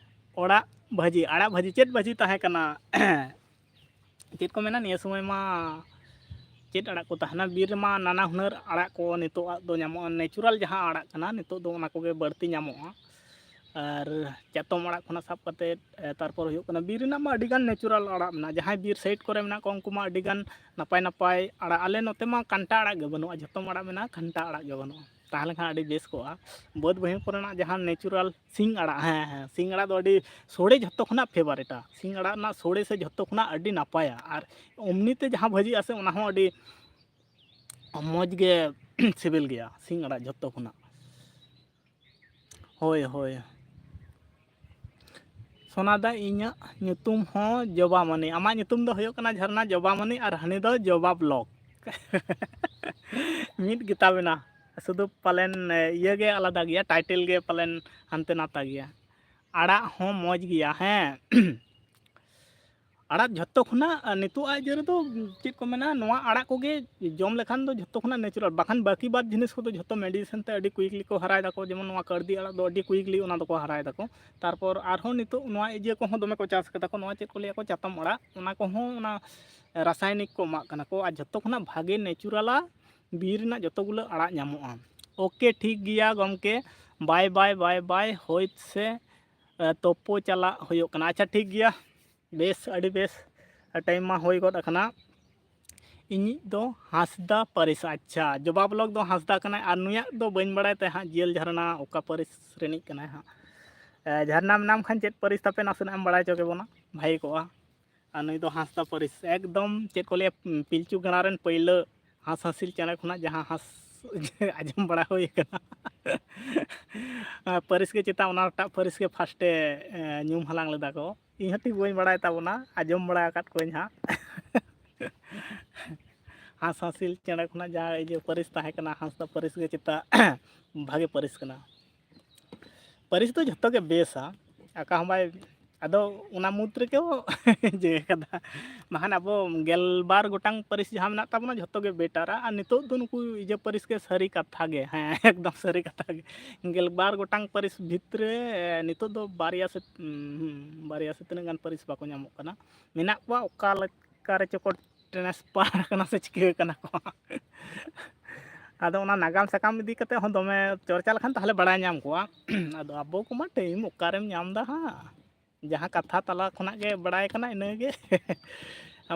ᱚᱲᱟᱜ ᱵᱷᱟᱹᱡᱤ, ᱟᱲᱟᱜ ᱵᱷᱟᱹᱡᱤ, ᱪᱮᱫ ᱵᱷᱟᱹᱡᱤ ᱛᱟᱦᱮᱸ ᱠᱟᱱᱟ? ᱪᱮᱫ ᱠᱚ ᱢᱮᱱᱟ, ᱱᱤᱭᱟᱹ ᱥᱚᱢᱚᱭ ᱢᱟ ᱪᱮᱫ ᱟᱲᱟᱜ ᱠᱚ ᱛᱟᱦᱮᱱᱟ, ᱵᱤᱨ ᱨᱮᱢᱟ ᱱᱟᱱᱟ ᱦᱩᱱᱟᱹᱨ ᱟᱲᱟᱜ ᱠᱚ ᱱᱤᱛᱚᱜ ᱟᱜ ᱫᱚ ᱧᱟᱢᱚᱜᱼᱟ, natural ᱡᱟᱦᱟᱸ ᱟᱲᱟᱜ ᱠᱟᱱᱟ ᱱᱤᱛᱚᱜ ᱫᱚ ᱚᱱᱟ ᱠᱚᱜᱮ ᱵᱟᱹᱲᱛᱤ ᱧᱟᱢᱚᱜᱼᱟ᱾ ᱟᱨ ᱪᱟᱛᱚᱢ ᱟᱲᱟᱜ ᱠᱷᱚᱱᱟᱜ ᱥᱟᱵ ᱠᱟᱛᱮᱫ, ᱮ, ᱛᱟᱨᱯᱚᱨ ᱦᱩᱭᱩᱜ ᱠᱟᱱᱟ, ᱵᱤᱨ ᱨᱮᱱᱟᱜ ᱢᱟ ᱟᱹᱰᱤᱜᱟᱱ natural ᱟᱲᱟᱜ ᱢᱮᱱᱟᱜᱼᱟ᱾ ᱡᱟᱦᱟᱸᱭ ᱵᱤᱨ side ᱠᱚᱨᱮ ᱢᱮᱱᱟᱜ ᱠᱚᱣᱟ, ᱩᱱᱠᱩ ᱢᱟ ᱟᱹᱰᱤᱜᱟᱱ ᱱᱟᱯᱟᱭ ᱱᱟᱯᱟᱭ ᱟᱲᱟᱜ᱾ ᱟᱞᱮ ᱱᱚᱛᱮ ᱢᱟ ᱠᱟᱱᱴᱟ ᱟᱲᱟᱜ ᱜᱮ ᱵᱟᱹᱱᱩᱜᱼᱟ, ᱡᱷᱚᱛᱚᱢ ᱟᱲᱟᱜ ᱢᱮᱱᱟᱜᱼᱟ, ᱠᱟᱱᱴᱟ ᱟᱲᱟᱜ ᱜᱮ ᱵᱟᱹᱱᱩᱜᱼᱟ᱾ ᱛᱟᱦᱮᱸ ᱞᱮᱱᱠᱷᱟᱱ ᱟᱹᱰᱤ ᱵᱮᱥ ᱠᱚᱜᱼᱟ᱾ ᱵᱟᱹᱫᱽ ᱵᱟᱹᱭᱦᱟᱹᱲ ᱠᱚᱨᱮᱱᱟᱜ ᱡᱟᱦᱟᱸ natural ᱥᱤᱧ ᱟᱲᱟᱜ, ᱦᱮᱸ, ᱦᱮᱸ, ᱥᱤᱧ ᱟᱲᱟᱜ ᱫᱚ ᱟᱹᱰᱤ ᱥᱳᱲᱮ ᱡᱷᱚᱛᱚ ᱠᱷᱚᱱᱟᱜ favourite ᱟ᱾ ᱥᱤᱧ ᱟᱲᱟᱜ ᱨᱮᱱᱟᱜ ᱥᱳᱲᱮ ᱥᱮ ᱡᱷᱚᱛᱚ ᱠᱷᱚᱱᱟᱜ ᱟᱹᱰᱤ ᱱᱟᱯᱟᱭᱟ᱾ ᱟᱨ ᱮᱢᱱᱤ ᱛᱮ ᱡᱟᱦᱟᱸ ᱵᱷᱟᱹᱡᱤᱜᱼᱟ ᱥᱮ, ᱚᱱᱟ ᱦᱚᱸ ᱟᱹᱰᱤ ᱢᱚᱡᱽ ᱜᱮ ᱥᱤᱵᱤᱞ ᱜᱮᱭᱟ ᱥᱤᱧ ᱟᱲᱟᱜ ᱡᱷᱚᱛᱚ ᱠᱷᱚᱱᱟᱜ᱾ ᱦᱳᱭ, ᱦᱳᱭ᱾ ᱥᱳᱱᱟᱫᱟ, ᱤᱧᱟᱹᱜ ᱧᱩᱛᱩᱢ ᱦᱚᱸ ᱡᱚᱵᱟᱢᱚᱱᱤ᱾ ᱟᱢᱟᱜ ᱧᱩᱛᱩᱢ ᱫᱚ ᱦᱩᱭᱩᱜ ᱠᱟᱱᱟ ᱡᱷᱟᱨᱱᱟ ᱡᱚᱵᱟᱢᱚᱱᱤ, ᱟᱨ ᱦᱟᱹᱱᱤ ᱫᱚ ᱡᱚᱵᱟ vlog᱾ ᱢᱤᱫ ᱜᱮᱛᱟ ᱵᱮᱱᱟ, ᱥᱩᱫᱷᱩ ᱯᱟᱞᱮᱱ, ᱮ, ᱤᱭᱟᱹ ᱜᱮ ᱟᱞᱟᱫᱟ ᱜᱮᱭᱟ, title ᱜᱮ ᱯᱟᱞᱮᱱ ᱦᱟᱱᱛᱮ ᱱᱟᱛᱟ ᱜᱮᱭᱟ᱾ ᱟᱲᱟᱜ ᱦᱚᱸ ᱢᱚᱡᱽ ᱜᱮᱭᱟ, ᱦᱮᱸ᱾ ᱟᱲᱟᱜ ᱡᱷᱚᱛᱚ ᱠᱷᱚᱱᱟᱜ, ᱟ, ᱱᱤᱛᱚᱜ ᱟᱜ ᱤᱭᱟᱹ ᱨᱮᱫᱚ ᱪᱮᱫ ᱠᱚ ᱢᱮᱱᱟ, ᱱᱚᱣᱟ ᱟᱲᱟᱜ ᱠᱚᱜᱮ ᱡᱚᱢ ᱞᱮᱠᱷᱟᱱ ᱫᱚ ᱡᱷᱚᱛᱚ ᱠᱷᱚᱱᱟᱜ natural, ᱵᱟᱠᱷᱟᱱ ᱵᱟᱹᱠᱤ ᱵᱟᱫ ᱡᱤᱱᱤᱥ ᱠᱚᱫᱚ ᱡᱷᱚᱛᱚ medicine ᱛᱮ ᱟᱹᱰᱤ quickly ᱠᱚ ᱦᱟᱨᱟᱭ ᱫᱟᱠᱚ᱾ ᱡᱮᱢᱚᱱ ᱱᱚᱣᱟ ᱠᱟᱲᱫᱤ ᱟᱲᱟᱜ ᱫᱚ ᱟᱹᱰᱤ quickly ᱚᱱᱟ ᱫᱚᱠᱚ ᱦᱟᱨᱟᱭ ᱫᱟᱠᱚ᱾ ᱛᱟᱨᱯᱚᱨ ᱟᱨᱦᱚᱸ ᱱᱤᱛᱚᱜ ᱱᱚᱣᱟ ᱤᱭᱟᱹ ᱠᱚᱦᱚᱸ ᱫᱚᱢᱮ ᱠᱚ ᱪᱟᱥ ᱠᱟᱫᱟ ᱠᱚ, ᱱᱚᱣᱟ ᱪᱮᱫ ᱠᱚ ᱞᱟᱹᱭᱟ ᱠᱚ, ᱪᱟᱛᱚᱢ ᱟᱲᱟᱜ, ᱚᱱᱟ ᱠᱚᱦᱚᱸ ᱚᱱᱟ ᱨᱟᱥᱟᱭᱱᱤᱠ ᱠᱚ ᱮᱢᱟᱜ ᱠᱟᱱᱟ ᱠᱚ᱾ ᱟᱨ ᱡᱷᱚᱛᱚ ᱠᱷᱚᱱᱟᱜ ᱵᱷᱟᱜᱮ natural ᱟ ᱵᱤᱨ ᱨᱮᱱᱟᱜ ᱡᱷᱚᱛᱚ ᱜᱩᱞᱟᱹ ᱟᱲᱟᱜ ᱧᱟᱢᱚᱜᱼᱟ᱾ OK, ᱴᱷᱤᱠ ᱜᱮᱭᱟ ᱜᱚᱢᱠᱮ, bye bye, bye bye᱾ ᱦᱳᱭ ᱥᱮ, ᱮ, ᱛᱳᱯᱳ ᱪᱟᱞᱟᱜ ᱦᱩᱭᱩᱜ ᱠᱟᱱᱟ᱾ ᱟᱪᱪᱷᱟ, ᱴᱷᱤᱠ ᱜᱮᱭᱟ, ᱵᱮᱥ, ᱟᱹᱰᱤ ᱵᱮᱥ᱾ Time ᱢᱟ ᱦᱩᱭ ᱜᱚᱫ ᱟᱠᱟᱱᱟ᱾ ᱤᱧᱤᱡ ᱫᱚ ᱦᱟᱸᱥᱫᱟ ᱯᱟᱹᱨᱤᱥ᱾ ᱟᱪᱪᱷᱟ, ᱡᱚᱵᱟ vlog ᱫᱚ ᱦᱟᱸᱥᱫᱟ ᱠᱟᱱᱟᱭ, ᱟᱨ ᱱᱩᱭᱟᱜ ᱫᱚ ᱵᱟᱹᱧ ᱵᱟᱲᱟᱭ ᱛᱟᱦᱮᱸᱫ ᱡᱤᱭᱟᱹᱞ ᱡᱷᱟᱨᱱᱟ ᱚᱠᱟ ᱯᱟᱹᱨᱤᱥ ᱨᱤᱱᱤᱡ ᱠᱟᱱᱟᱭ ᱦᱟᱸᱜ᱾ ᱮ, ᱡᱷᱟᱨᱱᱟ ᱢᱮᱱᱟᱢ ᱠᱷᱟᱱ ᱪᱮᱫ ᱯᱟᱹᱨᱤᱥ ᱛᱟᱯᱮ, ᱱᱟᱥᱮᱱᱟᱜ ᱮᱢ ᱵᱟᱲᱟᱭ ᱦᱚᱪᱚ ᱠᱮᱵᱚᱱᱟ, ᱵᱷᱟᱜᱮ ᱠᱚᱜᱼᱟ᱾ ᱟᱨ ᱱᱩᱭ ᱫᱚ ᱦᱟᱸᱥᱫᱟ ᱯᱟᱹᱨᱤᱥ, ᱮᱠᱫᱚᱢ ᱪᱮᱫ ᱠᱚ ᱞᱟᱹᱭᱟ, ᱯᱤᱞᱪᱩ ᱜᱟᱲᱟ ᱨᱮᱱ ᱯᱟᱹᱭᱞᱟᱹ ᱦᱟᱸᱥ ᱦᱟᱸᱥᱤᱞ ᱪᱮᱬᱮ ᱠᱷᱚᱱᱟᱜ ᱡᱟᱦᱟᱸ ᱦᱟᱸᱥ ᱟᱸᱡᱚᱢ ᱵᱟᱲᱟ ᱦᱩᱭ ᱠᱟᱱᱟ᱾ ᱯᱟᱹᱨᱤᱥ ᱜᱮ ᱪᱮᱛᱟ ᱚᱱᱟᱴᱟᱜ ᱯᱟᱹᱨᱤᱥ ᱜᱮ first ᱮ, ᱮ, ᱧᱩᱢ ᱦᱟᱞᱟᱝ ᱞᱮᱫᱟ ᱠᱚ᱾ ᱤᱧ ᱦᱚᱸ ᱴᱷᱤᱠ ᱵᱟᱹᱧ ᱵᱟᱲᱟᱭ ᱛᱟᱵᱚᱱᱟ, ᱟᱸᱡᱚᱢ ᱵᱟᱲᱟ ᱟᱠᱟᱫ ᱠᱚᱣᱟᱧ ᱦᱟᱸᱜ᱾ ᱦᱟᱸᱥ ᱦᱟᱸᱥᱤᱞ ᱪᱮᱬᱮ ᱠᱷᱚᱱᱟᱜ ᱡᱟᱦᱟᱸ ᱤᱭᱟᱹ ᱯᱟᱹᱨᱤᱥ ᱛᱟᱦᱮᱸ ᱠᱟᱱᱟ, ᱦᱟᱸᱥᱫᱟ ᱯᱟᱹᱨᱤᱥ ᱜᱮ ᱪᱮᱛᱟ ᱵᱷᱟᱜᱮ ᱯᱟᱹᱨᱤᱥ ᱠᱟᱱᱟ᱾ ᱯᱟᱹᱨᱤᱥ ᱫᱚ ᱡᱷᱚᱛᱚ ᱜᱮ ᱵᱮᱥᱟ, ᱟᱠᱟ ᱦᱚᱸ ᱵᱟᱭ, ᱟᱫᱚ ᱚᱱᱟ ᱢᱩᱫᱽ ᱨᱮᱜᱮ ᱠᱚ ᱤᱭᱟᱹ ᱠᱟᱫᱟ᱾ ᱵᱟᱠᱷᱟᱱ ᱟᱵᱚ ᱜᱮᱞᱵᱟᱨ ᱜᱚᱴᱟᱝ ᱯᱟᱹᱨᱤᱥ ᱡᱟᱦᱟᱸ ᱢᱮᱱᱟᱜ ᱛᱟᱵᱚᱱᱟ, ᱡᱷᱚᱛᱚ ᱜᱮ better ᱟ᱾ ᱟᱨ ᱱᱤᱛᱚᱜ ᱫᱚ ᱱᱩᱠᱩ ᱤᱭᱟᱹ ᱯᱟᱹᱨᱤᱥ ᱜᱮ ᱥᱟᱹᱨᱤ ᱠᱟᱛᱷᱟ ᱜᱮ, ᱦᱮᱸ, ᱮᱠᱫᱚᱢ ᱥᱟᱹᱨᱤ ᱠᱟᱛᱷᱟ ᱜᱮ᱾ ᱜᱮᱞᱵᱟᱨ ᱜᱚᱴᱟᱝ ᱯᱟᱹᱨᱤᱥ ᱵᱷᱤᱛᱨᱤ ᱨᱮ, ᱮ, ᱱᱤᱛᱚᱜ ᱫᱚ ᱵᱟᱨᱭᱟ ᱥᱮ, ᱦᱩᱸ, ᱵᱟᱨᱭᱟ ᱥᱮ ᱛᱤᱱᱟᱹᱜ ᱜᱟᱱ ᱯᱟᱹᱨᱤᱥ ᱵᱟᱠᱚ ᱧᱟᱢᱚᱜ ᱠᱟᱱᱟ, ᱢᱮᱱᱟᱜ ᱠᱚᱣᱟ, ᱚᱠᱟ ᱞᱮᱠᱟ ᱨᱮᱪᱚ ᱠᱚ transfer ᱠᱟᱱᱟ ᱥᱮ ᱪᱤᱠᱟᱹ ᱠᱟᱱᱟ ᱠᱚ᱾ ᱟᱫᱚ ᱚᱱᱟ ᱱᱟᱜᱟᱢ ᱥᱟᱠᱟᱢ ᱤᱫᱤ ᱠᱟᱛᱮ ᱦᱚᱸ ᱫᱚᱢᱮ ᱪᱚᱨᱪᱟ ᱞᱮᱠᱷᱟᱱ ᱛᱟᱦᱚᱞᱮ ᱵᱟᱲᱟᱭ ᱧᱟᱢ ᱠᱚᱜᱼᱟ᱾ ᱟᱫᱚ ᱟᱵᱚ ᱠᱚᱢᱟ time ᱚᱠᱟᱨᱮᱢ ᱧᱟᱢ ᱫᱟ ᱦᱟᱸᱜ, ᱡᱟᱦᱟᱸ ᱠᱟᱛᱷᱟ ᱛᱟᱞᱟ ᱠᱷᱚᱱᱟᱜ ᱜᱮ ᱵᱟᱲᱟᱭ ᱠᱟᱱᱟ ᱤᱱᱟᱹᱜᱮ᱾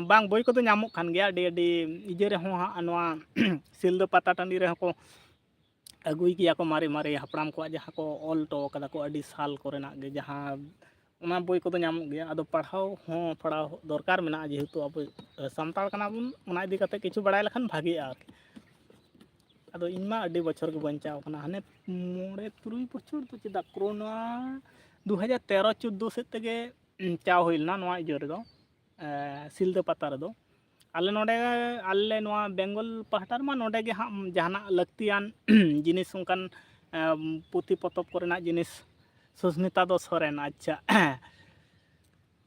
ᱵᱟᱝ, ᱵᱳᱭ ᱠᱚᱫᱚ ᱧᱟᱢᱚᱜ ᱠᱟᱱ ᱜᱮᱭᱟ ᱟᱹᱰᱤ ᱟᱹᱰᱤ ᱤᱭᱟᱹ ᱨᱮᱦᱚᱸ ᱦᱟᱸᱜ, ᱱᱚᱣᱟ ᱥᱤᱞᱫᱟᱹ ᱯᱟᱛᱟ ᱴᱟᱺᱰᱤ ᱨᱮᱦᱚᱸ ᱠᱚ ᱟᱹᱜᱩᱭ ᱜᱮᱭᱟ ᱠᱚ ᱢᱟᱨᱮ ᱢᱟᱨᱮ ᱦᱟᱯᱲᱟᱢ ᱠᱚᱣᱟᱜ ᱡᱟᱦᱟᱸ ᱠᱚ ᱚᱞ ᱦᱚᱴᱚ ᱠᱟᱫᱟ ᱠᱚ ᱟᱹᱰᱤ ᱥᱟᱞ ᱠᱚᱨᱮᱱᱟᱜ ᱜᱮ, ᱡᱟᱦᱟᱸ ᱚᱱᱟ ᱵᱳᱭ ᱠᱚᱫᱚ ᱧᱟᱢᱚᱜ ᱜᱮᱭᱟ᱾ ᱟᱫᱚ ᱯᱟᱲᱦᱟᱣ ᱦᱚᱸ ᱯᱟᱲᱦᱟᱣ ᱫᱚᱨᱠᱟᱨ ᱢᱮᱱᱟᱜᱼᱟ, ᱡᱮᱦᱮᱛᱩ ᱟᱵᱚ ᱥᱟᱱᱛᱟᱲ ᱠᱟᱱᱟ ᱵᱚᱱ, ᱚᱱᱟ ᱤᱫᱤ ᱠᱟᱛᱮ ᱠᱤᱪᱷᱩ ᱵᱟᱲᱟᱭ ᱞᱮᱠᱷᱟᱱ ᱵᱷᱟᱜᱮᱜᱼᱟ ᱟᱨᱠᱤ᱾ ᱟᱫᱚ ᱤᱧ ᱢᱟ ᱟᱹᱰᱤ ᱵᱚᱪᱷᱚᱨ ᱜᱮ ᱵᱟᱹᱧ ᱪᱟᱣ ᱠᱟᱱᱟ, ᱦᱟᱱᱮ ᱢᱚᱬᱮ ᱛᱩᱨᱩᱭ ᱵᱚᱪᱷᱚᱨ ᱫᱚ ᱪᱮᱫᱟᱜ, ᱠᱳᱨᱳᱱᱟ ᱫᱩ ᱦᱟᱡᱟᱨ ᱛᱮᱨᱚ ᱪᱳᱫᱽᱫᱳ ᱥᱮᱫ ᱛᱮᱜᱮ ᱪᱟᱣ ᱦᱩᱭ ᱞᱮᱱᱟ ᱱᱚᱣᱟ ᱤᱭᱟᱹ ᱨᱮᱫᱚ, ᱮ, ᱥᱤᱞᱫᱟᱹ ᱯᱟᱛᱟ ᱨᱮᱫᱚ᱾ ᱟᱞᱮ ᱱᱚᱰᱮ, ᱟᱞᱮ ᱱᱚᱣᱟ ᱵᱮᱝᱜᱚᱞ ᱯᱟᱦᱴᱟ ᱨᱮᱢᱟ ᱱᱚᱰᱮ ᱜᱮ ᱦᱟᱸᱜ ᱡᱟᱦᱟᱱᱟᱜ ᱞᱟᱹᱠᱛᱤᱭᱟᱱ ᱡᱤᱱᱤᱥ, ᱚᱱᱠᱟᱱ, ᱮ, ᱯᱩᱛᱷᱤ ᱯᱚᱛᱚᱵ ᱠᱚᱨᱮᱱᱟᱜ ᱡᱤᱱᱤᱥ᱾ ᱥᱩᱥᱢᱤᱛᱟ ᱫᱚ ᱥᱚᱨᱮᱱ, ᱟᱪᱪᱷᱟ᱾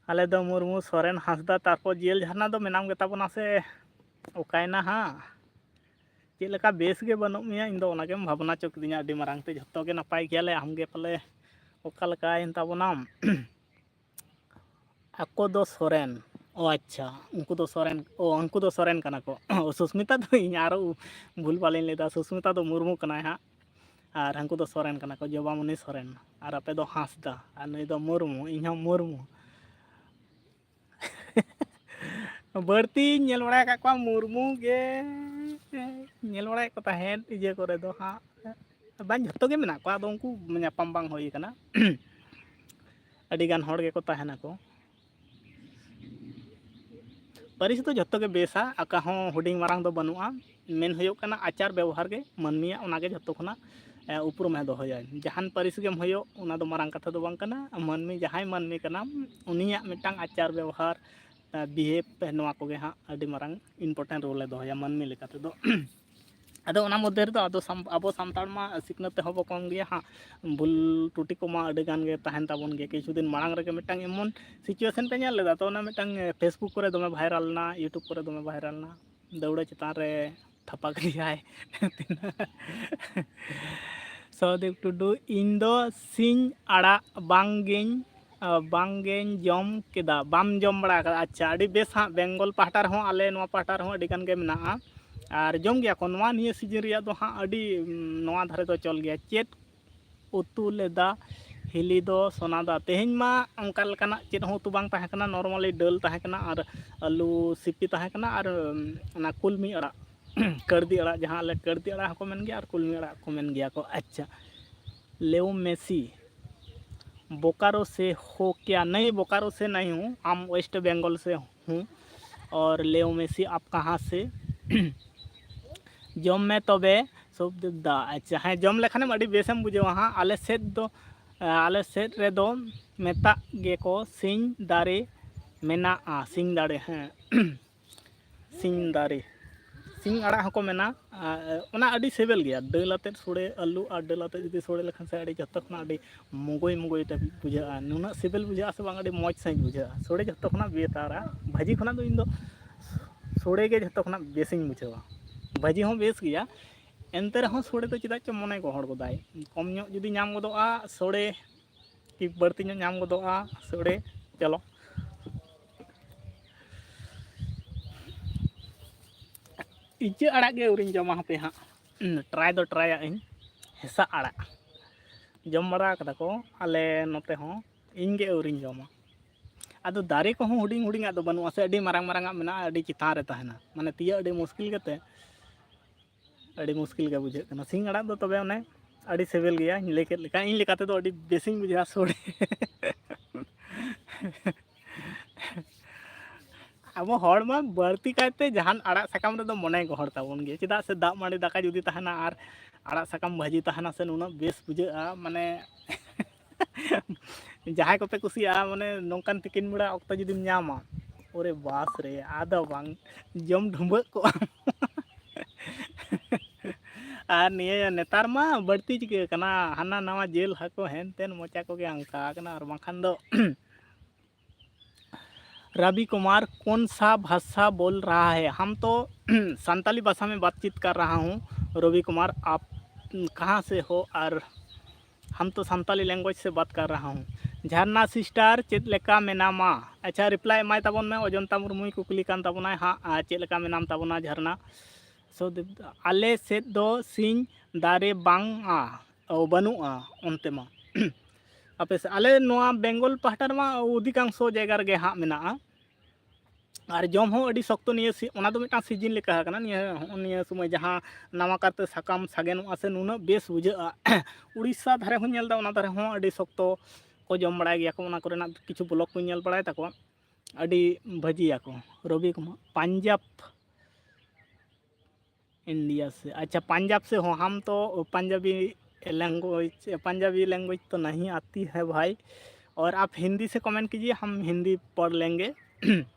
ᱟᱞᱮ ᱫᱚ ᱢᱩᱨᱢᱩ, ᱥᱚᱨᱮᱱ, ᱦᱟᱸᱥᱫᱟ, ᱛᱟᱨᱯᱚᱨ ᱡᱤᱭᱟᱹᱞ ᱡᱷᱟᱨᱱᱟ ᱫᱚ ᱢᱮᱱᱟᱢ ᱜᱮᱛᱟ ᱵᱚᱱᱟ ᱥᱮ? ᱚᱠᱟᱭᱮᱱᱟ ᱦᱟᱸᱜ? ᱪᱮᱫ ᱞᱮᱠᱟ ᱵᱮᱥ ᱜᱮ ᱵᱟᱹᱱᱩᱜ ᱢᱮᱭᱟ? ᱤᱧ ᱫᱚ ᱚᱱᱟᱜᱮᱢ ᱵᱷᱟᱵᱽᱱᱟ ᱦᱚᱪᱚ ᱠᱤᱫᱤᱧᱟ᱾ ᱟᱹᱰᱤ ᱢᱟᱨᱟᱝ ᱛᱮ ᱡᱷᱚᱛᱚ ᱜᱮ ᱱᱟᱯᱟᱭ ᱜᱮᱭᱟᱞᱮ, ᱟᱢ ᱜᱮ ᱯᱟᱞᱮ ᱚᱠᱟ ᱞᱮᱠᱟᱭᱮᱱ ᱛᱟᱵᱚᱱᱟᱢ? ᱟᱠᱚ ᱫᱚ ᱥᱚᱨᱮᱱ᱾ ᱚ ᱟᱪᱪᱷᱟ, ᱩᱱᱠᱩ ᱫᱚ ᱥᱚᱨᱮᱱ, ᱚ, ᱩᱱᱠᱩ ᱫᱚ ᱥᱚᱨᱮᱱ ᱠᱟᱱᱟ ᱠᱚ᱾ ᱚ, ᱥᱩᱥᱢᱤᱛᱟ ᱫᱚ, ᱤᱧ ᱟᱨᱚ ᱵᱷᱩᱞ ᱵᱷᱟᱞᱤᱧ ᱞᱟᱹᱭᱫᱟ, ᱥᱩᱥᱢᱤᱛᱟ ᱫᱚ ᱢᱩᱨᱢᱩ ᱠᱟᱱᱟᱭ ᱦᱟᱸᱜ, ᱟᱨ ᱦᱟᱹᱱᱠᱩ ᱫᱚ ᱥᱚᱨᱮᱱ ᱠᱟᱱᱟ ᱠᱚ, ᱡᱚᱵᱟᱢᱚᱱᱤ ᱥᱚᱨᱮᱱ, ᱟᱨ ᱟᱯᱮ ᱫᱚ ᱦᱟᱸᱥᱫᱟ, ᱟᱨ ᱱᱩᱭ ᱫᱚ ᱢᱩᱨᱢᱩ, ᱤᱧ ᱦᱚᱸ ᱢᱩᱨᱢᱩ᱾ ᱵᱟᱹᱲᱛᱤᱧ ᱧᱮᱞ ᱵᱟᱲᱟ ᱟᱠᱟᱫ ᱠᱚᱣᱟ ᱢᱩᱨᱢᱩ ᱜᱮ, ᱧᱮᱞ ᱵᱟᱲᱟᱭᱮᱫ ᱠᱚ ᱛᱟᱦᱮᱸᱫ ᱤᱭᱟᱹ ᱠᱚᱨᱮ ᱫᱚ ᱦᱟᱸᱜ, ᱵᱟᱝ ᱡᱷᱚᱛᱚ ᱜᱮ ᱢᱮᱱᱟᱜ ᱠᱚᱣᱟ, ᱟᱫᱚ ᱩᱱᱠᱩ ᱧᱟᱯᱟᱢ ᱵᱟᱝ ᱦᱩᱭ ᱠᱟᱱᱟ᱾ ᱟᱹᱰᱤᱜᱟᱱ ᱦᱚᱲ ᱜᱮᱠᱚ ᱛᱟᱦᱮᱱᱟᱠᱚ᱾ ᱯᱟᱹᱨᱤᱥ ᱫᱚ ᱡᱷᱚᱛᱚ ᱜᱮ ᱵᱮᱥᱟ, ᱟᱠᱟ ᱦᱚᱸ ᱦᱩᱰᱤᱧ ᱢᱟᱨᱟᱝ ᱫᱚ ᱵᱟᱹᱱᱩᱜᱼᱟ᱾ ᱢᱮᱱ ᱦᱩᱭᱩᱜ ᱠᱟᱱᱟ ᱟᱪᱟᱨ ᱵᱮᱵᱚᱦᱟᱨ ᱜᱮ ᱢᱟᱹᱱᱢᱤᱭᱟᱜ, ᱚᱱᱟᱜᱮ ᱡᱷᱚᱛᱚ ᱠᱷᱚᱱᱟᱜ, ᱮ, ᱩᱯᱨᱩᱢᱮ ᱫᱚᱦᱚᱭᱟ᱾ ᱡᱟᱦᱟᱱ ᱯᱟᱹᱨᱤᱥ ᱜᱮᱢ ᱦᱩᱭᱩᱜ, ᱚᱱᱟ ᱫᱚ ᱢᱟᱨᱟᱝ ᱠᱟᱛᱷᱟ ᱫᱚ ᱵᱟᱝ ᱠᱟᱱᱟ᱾ ᱢᱟᱹᱱᱢᱤ, ᱡᱟᱦᱟᱸᱭ ᱢᱟᱹᱱᱢᱤ ᱠᱟᱱᱟᱢ, ᱩᱱᱤᱭᱟᱜ ᱢᱤᱫᱴᱟᱝ ᱟᱪᱟᱨ ᱵᱮᱵᱚᱦᱟᱨ, ᱮ, ᱵᱤᱦᱮᱵᱽ, ᱱᱚᱣᱟ ᱠᱚᱜᱮ ᱦᱟᱸᱜ ᱟᱹᱰᱤ ᱢᱟᱨᱟᱝ important role ᱮ ᱫᱚᱦᱚᱭᱟ ᱢᱟᱹᱱᱢᱤ ᱞᱮᱠᱟ ᱛᱮᱫᱚ᱾ ᱟᱫᱚ ᱚᱱᱟ ᱢᱚᱫᱽᱫᱷᱮ ᱨᱮᱫᱚ ᱟᱫᱚ ᱥᱟᱢ-, ᱟᱵᱚ ᱥᱟᱱᱛᱟᱲ ᱢᱟ ᱥᱤᱠᱷᱱᱟᱹᱛ ᱛᱮᱦᱚᱸ ᱵᱚ ᱠᱚᱢ ᱜᱮᱭᱟ ᱦᱟᱸᱜ, ᱵᱷᱩᱞ ᱴᱩᱴᱤ ᱠᱚᱢᱟ ᱟᱹᱰᱤ ᱜᱟᱱ ᱜᱮ ᱛᱟᱦᱮᱱ ᱛᱟᱵᱚᱱ ᱜᱮᱭᱟ᱾ ᱠᱤᱪᱷᱩ ᱫᱤᱱ ᱢᱟᱲᱟᱝ ᱨᱮᱜᱮ ᱢᱤᱫᱴᱟᱝ ᱮᱢᱚᱱ situation ᱯᱮ ᱧᱮᱞ ᱞᱮᱫᱟ ᱛᱚ, ᱚᱱᱟ ᱢᱤᱫᱴᱟᱝ, ᱮ, Facebook ᱠᱚᱨᱮ ᱫᱚᱢᱮ viral ᱞᱮᱱᱟ, YouTube ᱠᱚᱨᱮ ᱫᱚᱢᱮ viral ᱞᱮᱱᱟ, ᱫᱟᱹᱣᱲᱟᱹ ᱪᱮᱛᱟᱱ ᱨᱮ ᱛᱷᱟᱯᱟ ᱠᱮᱫᱮᱭᱟᱭ᱾ ᱥᱚᱦᱚᱫᱮᱵ ᱴᱩᱰᱩ, ᱤᱧ ᱫᱚ ᱥᱤᱧ ᱟᱲᱟᱜ ᱵᱟᱝ ᱜᱤᱧ, ᱟ, ᱵᱟᱝ ᱜᱤᱧ ᱡᱚᱢ ᱠᱮᱫᱟ᱾ ᱵᱟᱢ ᱡᱚᱢ ᱵᱟᱲᱟ ᱟᱠᱟᱫᱟ? ᱟᱪᱪᱷᱟ, ᱟᱹᱰᱤ ᱵᱮᱥ ᱦᱟᱸᱜ᱾ ᱵᱮᱝᱜᱚᱞ ᱯᱟᱦᱴᱟ ᱨᱮᱦᱚᱸ, ᱟᱞᱮ ᱱᱚᱣᱟ ᱯᱟᱦᱴᱟ ᱨᱮᱦᱚᱸ ᱟᱹᱰᱤ ᱜᱟᱱ ᱜᱮ ᱢᱮᱱᱟᱜᱼᱟ᱾ ᱟᱨ ᱡᱚᱢ ᱜᱮᱭᱟ ᱠᱚ᱾ ᱱᱚᱣᱟ ᱱᱤᱭᱟᱹ season ᱨᱮᱭᱟᱜ ᱫᱚ ᱦᱟᱸᱜ ᱟᱹᱰᱤ, ᱩᱢ, ᱱᱚᱣᱟ ᱫᱷᱟᱨᱮ ᱫᱚ ᱪᱚᱞ ᱜᱮᱭᱟ᱾ ᱪᱮᱫ ᱩᱛᱩ ᱞᱮᱫᱟ ᱦᱤᱞᱤ ᱫᱚ ᱥᱚᱱᱟ ᱫᱟ? ᱛᱮᱦᱮᱧ ᱢᱟ ᱚᱱᱠᱟ ᱞᱮᱠᱟᱱᱟᱜ ᱪᱮᱫ ᱦᱚᱸ ᱩᱛᱩ ᱵᱟᱝ ᱛᱟᱦᱮᱸ ᱠᱟᱱᱟ, normally ᱰᱟᱹᱞ ᱛᱟᱦᱮᱸ ᱠᱟᱱᱟ ᱟᱨ ᱟᱹᱞᱩ ᱥᱤᱯᱤ ᱛᱟᱦᱮᱸ ᱠᱟᱱᱟ ᱟᱨ, ᱩᱢ, ᱚᱱᱟ ᱠᱩᱞᱢᱤ ᱟᱲᱟᱜ᱾ ᱠᱟᱹᱲᱫᱤ ᱟᱲᱟᱜ, ᱡᱟᱦᱟᱸ ᱟᱞᱮ ᱠᱟᱹᱲᱫᱤ ᱟᱲᱟᱜ ᱦᱚᱸᱠᱚ ᱢᱮᱱ ᱜᱮᱭᱟ ᱟᱨ ᱠᱩᱞᱢᱤ ᱟᱲᱟᱜ ᱦᱚᱸᱠᱚ ᱢᱮᱱ ᱜᱮᱭᱟ ᱠᱚ᱾ ᱟᱪᱪᱷᱟ, ᱞᱮᱣᱢᱮᱥᱤ, बोकारो से हो क्या? नहीं, बोकारो से नहीं हूँ, हम वेस्ट बंगाल से हूँ। और ᱞᱮᱣᱢᱮᱥᱤ, आप कहाँ से? ᱡᱚᱢ ᱢᱮ ᱛᱚᱵᱮ ᱥᱩᱠᱫᱮᱵ ᱫᱟ᱾ ᱟᱪᱪᱷᱟ, ᱦᱮᱸ, ᱡᱚᱢ ᱞᱮᱠᱷᱟᱱᱮᱢ ᱟᱹᱰᱤ ᱵᱮᱥᱮᱢ ᱵᱩᱡᱷᱟᱹᱣᱟ ᱦᱟᱸᱜ᱾ ᱟᱞᱮ ᱥᱮᱫ ᱫᱚ, ᱟᱞᱮ ᱥᱮᱫ ᱨᱮᱫᱚ ᱢᱮᱛᱟᱜ ᱜᱮᱠᱚ ᱥᱤᱧ ᱫᱟᱨᱮ ᱢᱮᱱᱟᱜᱼᱟ, ᱥᱤᱧ ᱫᱟᱨᱮ, ᱦᱮᱸ᱾ ᱥᱤᱧ ᱫᱟᱨᱮ, ᱥᱤᱧ ᱟᱲᱟᱜ ᱦᱚᱸᱠᱚ ᱢᱮᱱᱟ᱾ ᱟᱨ ᱚᱱᱟ ᱟᱹᱰᱤ ᱥᱤᱵᱤᱞ ᱜᱮᱭᱟ, ᱫᱟᱹᱞ ᱟᱛᱮᱫ ᱥᱳᱲᱮ, ᱟᱹᱞᱩ ᱟᱨ ᱫᱟᱹᱞ ᱟᱛᱮᱫ ᱡᱩᱫᱤ ᱥᱳᱲᱮ ᱞᱮᱠᱷᱟᱱ ᱥᱮ, ᱟᱹᱰᱤ ᱡᱚᱛᱚ ᱠᱷᱚᱱᱟᱜ ᱟᱹᱰᱤ ᱢᱩᱜᱚᱭ ᱢᱩᱜᱚᱭ ᱴᱟᱭᱤᱯ ᱵᱩᱡᱷᱟᱹᱜᱼᱟ᱾ ᱱᱩᱱᱟᱹᱜ ᱥᱤᱵᱤᱞ ᱵᱩᱡᱷᱟᱹᱜᱼᱟ ᱥᱮ ᱵᱟᱝ, ᱟᱹᱰᱤ ᱢᱚᱡᱽ ᱥᱟᱺᱦᱤᱡ ᱵᱩᱡᱷᱟᱹᱜᱼᱟ᱾ ᱥᱳᱲᱮ ᱡᱚᱛᱚ ᱠᱷᱚᱱᱟᱜ ᱵᱮᱴᱟᱨᱟ, ᱵᱷᱟᱹᱡᱤ ᱠᱷᱚᱱᱟᱜ ᱫᱚ ᱤᱧ ᱫᱚ ᱥᱳᱲᱮ ᱜᱮ ᱡᱚᱛᱚ ᱠᱷᱚᱱᱟᱜ ᱵᱮᱥᱤᱧ ᱵᱩᱡᱷᱟᱹᱣᱟ᱾ ᱵᱷᱟᱹᱡᱤ ᱦᱚᱸ ᱵᱮᱥ ᱜᱮᱭᱟ, ᱮᱱᱛᱮ ᱨᱮᱦᱚᱸ ᱥᱳᱲᱮ ᱫᱚ ᱪᱮᱫᱟᱜ ᱪᱚ ᱢᱚᱱᱮ ᱜᱚᱦᱚᱲ ᱜᱚᱫᱟᱭ᱾ ᱠᱚᱢ ᱧᱚᱜ ᱡᱩᱫᱤ ᱧᱟᱢ ᱜᱚᱫᱚᱜᱼᱟ ᱥᱳᱲᱮ, ᱠᱤ ᱵᱟᱹᱲᱛᱤ ᱧᱚᱜ ᱧᱟᱢ ᱜᱚᱫᱚᱜᱼᱟ ᱥᱳᱲᱮ᱾ ᱪᱚᱞᱚ, ᱤᱪᱟᱹᱜ ᱟᱲᱟᱜ ᱜᱮ ᱟᱹᱣᱨᱤᱧ ᱡᱚᱢᱟ ᱦᱟᱯᱮ ᱦᱟᱸᱜ᱾ ᱴᱨᱟᱭ ᱫᱚ ᱴᱨᱟᱭᱟᱜ ᱟᱹᱧ᱾ ᱦᱮᱸᱥᱟᱜ ᱟᱲᱟᱜ ᱡᱚᱢ ᱵᱟᱲᱟ ᱠᱟᱫᱟ ᱠᱚ ᱟᱞᱮ ᱱᱚᱛᱮ ᱦᱚᱸ, ᱤᱧ ᱜᱮ ᱟᱹᱣᱨᱤᱧ ᱡᱚᱢᱟ᱾ ᱟᱫᱚ ᱫᱟᱨᱮ ᱠᱚᱦᱚᱸ ᱦᱩᱰᱤᱧ ᱦᱩᱰᱤᱧᱟᱜ ᱫᱚ ᱵᱟᱹᱱᱩᱜᱼᱟ ᱥᱮ, ᱟᱹᱰᱤ ᱢᱟᱨᱟᱝ ᱢᱟᱨᱟᱝᱟᱜ ᱢᱮᱱᱟᱜᱼᱟ, ᱟᱹᱰᱤ ᱪᱮᱛᱟᱱ ᱨᱮ ᱛᱟᱦᱮᱱᱟ, ᱢᱟᱱᱮ ᱛᱤᱭᱟᱹᱜ ᱟᱹᱰᱤ ᱢᱩᱥᱠᱤᱞ ᱠᱟᱛᱮ, ᱟᱹᱰᱤ ᱢᱩᱥᱠᱤᱞ ᱜᱮ ᱵᱩᱡᱷᱟᱹᱜ ᱠᱟᱱᱟ᱾ ᱥᱤᱧ ᱟᱲᱟᱜ ᱫᱚ ᱛᱚᱵᱮ ᱚᱱᱮ ᱟᱹᱰᱤ ᱥᱤᱵᱤᱞ ᱜᱮᱭᱟ, ᱤᱧ ᱞᱟᱹᱭ ᱠᱮᱫ ᱞᱮᱠᱟ, ᱤᱧ ᱞᱮᱠᱟ ᱛᱮᱫᱚ ᱟᱹᱰᱤ ᱵᱮᱥᱤᱧ ᱵᱩᱡᱷᱟᱹᱣᱟ ᱥᱳᱲᱮ᱾ ᱟᱵᱚ ᱦᱚᱲ ᱢᱟ ᱵᱟᱹᱲᱛᱤ ᱠᱟᱭᱛᱮ ᱡᱟᱦᱟᱱ ᱟᱲᱟᱜ ᱥᱟᱠᱟᱢ ᱨᱮᱫᱚ ᱢᱚᱱᱮ ᱜᱚᱦᱚᱲ ᱛᱟᱵᱚᱱ ᱜᱮᱭᱟ, ᱪᱮᱫᱟᱜ ᱥᱮ ᱫᱟᱜ ᱢᱟᱹᱰᱤ ᱫᱟᱠᱟ ᱡᱩᱫᱤ ᱛᱟᱦᱮᱱᱟ ᱟᱨ ᱟᱲᱟᱜ ᱥᱟᱠᱟᱢ ᱵᱷᱟᱹᱡᱤ ᱛᱟᱦᱮᱱᱟ ᱥᱮ, ᱱᱩᱱᱟᱹᱜ ᱵᱮᱥ ᱵᱩᱡᱷᱟᱹᱜᱼᱟ᱾ ᱢᱟᱱᱮ ᱡᱟᱦᱟᱸᱭ ᱠᱚᱯᱮ ᱠᱩᱥᱤᱭᱟᱜᱼᱟ, ᱢᱟᱱᱮ ᱱᱚᱝᱠᱟᱱ ᱛᱤᱠᱤᱱ ᱵᱮᱲᱟ ᱚᱠᱛᱚ ᱡᱩᱫᱤᱢ ᱧᱟᱢᱟ, ᱚᱨᱮ ᱵᱟᱥ ᱨᱮ, ᱟᱫᱚ ᱵᱟᱝ ᱡᱚᱢ ᱰᱷᱩᱢᱵᱟᱹᱜ ᱠᱚᱜᱼᱟ᱾ ᱟᱨ ᱱᱤᱭᱟᱹ ᱱᱮᱛᱟᱨ ᱢᱟ ᱵᱟᱹᱲᱛᱤ ᱪᱤᱠᱟᱹ ᱠᱟᱱᱟ, ᱦᱟᱱᱟ ᱱᱟᱣᱟ ᱡᱮᱞ ᱦᱟᱹᱠᱩ ᱦᱮᱱ ᱛᱮᱱ ᱢᱚᱪᱟ ᱠᱚᱜᱮ ᱦᱟᱝᱠᱟ ᱠᱟᱱᱟ, ᱟᱨ ᱵᱟᱝᱠᱷᱟᱱ ᱫᱚ ᱨᱚᱵᱤ ᱠᱩᱢᱟᱨ, कौन सा भाषा बोल रहा है? हम तो संताली भाषा में बातचीत कर रहा हूँ। रवि कुमार, आप कहाँ से हो? और हम तो संताली लैंग्वेज से बात कर रहा हूँ। ᱡᱷᱟᱨᱱᱟ ᱥᱤᱥᱴᱟᱨ, ᱪᱮᱫ ᱞᱮᱠᱟ ᱢᱮᱱᱟᱢᱟ? ᱟᱪᱪᱷᱟ, ᱨᱤᱯᱞᱟᱭ ᱮᱢᱟᱭ ᱛᱟᱵᱚᱱ ᱢᱮ, ᱚᱡᱚᱱᱛᱟ ᱢᱩᱨᱢᱩᱭ ᱠᱩᱠᱞᱤ ᱠᱟᱱ ᱛᱟᱵᱚᱱᱟᱭ ᱦᱟᱸᱜ, ᱟᱨ ᱪᱮᱫ ᱞᱮᱠᱟ ᱢᱮᱱᱟᱢ ᱛᱟᱵᱚᱱᱟ ᱡᱷᱟᱨᱱᱟ? ᱥᱚᱫᱮᱵ, ᱟᱞᱮ ᱥᱮᱫ ᱫᱚ ᱥᱤᱧ ᱫᱟᱨᱮ ᱵᱟᱝᱟ, ᱚ, ᱵᱟᱹᱱᱩᱜᱼᱟ ᱚᱱᱛᱮ ᱢᱟ᱾ ᱟᱯᱮ ᱥᱮᱫ, ᱟᱞᱮ ᱱᱚᱣᱟ ᱵᱮᱝᱜᱚᱞ ᱯᱟᱦᱴᱟ ᱨᱮᱢᱟ ᱚᱫᱷᱤᱠᱟᱝᱥᱚ ᱡᱟᱭᱜᱟ ᱨᱮᱜᱮ ᱦᱟᱸᱜ ᱢᱮᱱᱟᱜᱼᱟ᱾ ᱟᱨ ᱡᱚᱢ ᱦᱚᱸ ᱟᱹᱰᱤ ᱥᱚᱠᱛᱚ ᱱᱤᱭᱟᱹ ᱥᱤ-, ᱚᱱᱟ ᱫᱚ ᱢᱤᱫᱴᱟᱝ ᱥᱤᱡᱤᱱ ᱞᱮᱠᱟ ᱠᱟᱱᱟ᱾ ᱱᱤᱭᱟᱹ, ᱦᱚᱸᱜᱼᱚ ᱱᱤᱭᱟᱹ ᱥᱚᱢᱚᱭ ᱡᱟᱦᱟᱸ ᱱᱟᱣᱟ ᱠᱟᱨᱛᱮ ᱥᱟᱠᱟᱢ ᱥᱟᱜᱮᱱᱚᱜᱼᱟ ᱥᱮ ᱱᱩᱱᱟᱹᱜ ᱵᱮᱥ ᱵᱩᱡᱷᱟᱹᱜᱼᱟ᱾ ᱩᱲᱤᱥᱥᱟ ᱫᱷᱟᱨᱮ ᱦᱚᱸᱧ ᱧᱮᱞ ᱮᱫᱟ, ᱚᱱᱟ ᱫᱷᱟᱨᱮ ᱦᱚᱸ ᱟᱹᱰᱤ ᱥᱚᱠᱛᱚ ᱠᱚ ᱡᱚᱢ ᱵᱟᱲᱟᱭ ᱜᱮᱭᱟ ᱠᱚ᱾ ᱚᱱᱟ ᱠᱚᱨᱮᱱᱟᱜ ᱠᱤᱪᱷᱩ ᱵᱞᱚᱜᱽ ᱠᱚᱧ ᱧᱮᱞ ᱵᱟᱲᱟᱭ ᱛᱟᱠᱚᱣᱟ, ᱟᱹᱰᱤ ᱵᱷᱟᱹᱡᱤᱭᱟᱠᱚ᱾ ᱨᱚᱵᱤ ᱠᱩᱢᱟᱨ, ᱯᱟᱧᱡᱟᱵᱽ, ᱤᱱᱰᱤᱭᱟ ᱥᱮ, ᱟᱪᱪᱷᱟ, ᱯᱟᱧᱡᱟᱵᱽ ᱥᱮ ᱦᱚᱸ, ᱦᱟᱢ ᱛᱚ ᱯᱟᱧᱡᱟᱵᱤ ᱞᱮᱝᱜᱩᱭᱮᱡᱽ, ᱯᱟᱧᱡᱟᱵᱤ ᱞᱮᱝᱜᱩᱭᱮᱡᱽ ᱛᱚ ᱱᱟᱦᱤ ᱟᱛᱤ ᱦᱮ ᱵᱷᱟᱭ, ᱚᱨ ᱟᱯ ᱦᱤᱱᱫᱤ ᱥᱮ ᱠᱚᱢᱮᱱᱴ ᱠᱤᱡᱤᱭᱮ, ᱦᱟᱢ ᱦᱤᱱᱫᱤ ᱯᱚᱲ ᱞᱮᱝᱜᱮ᱾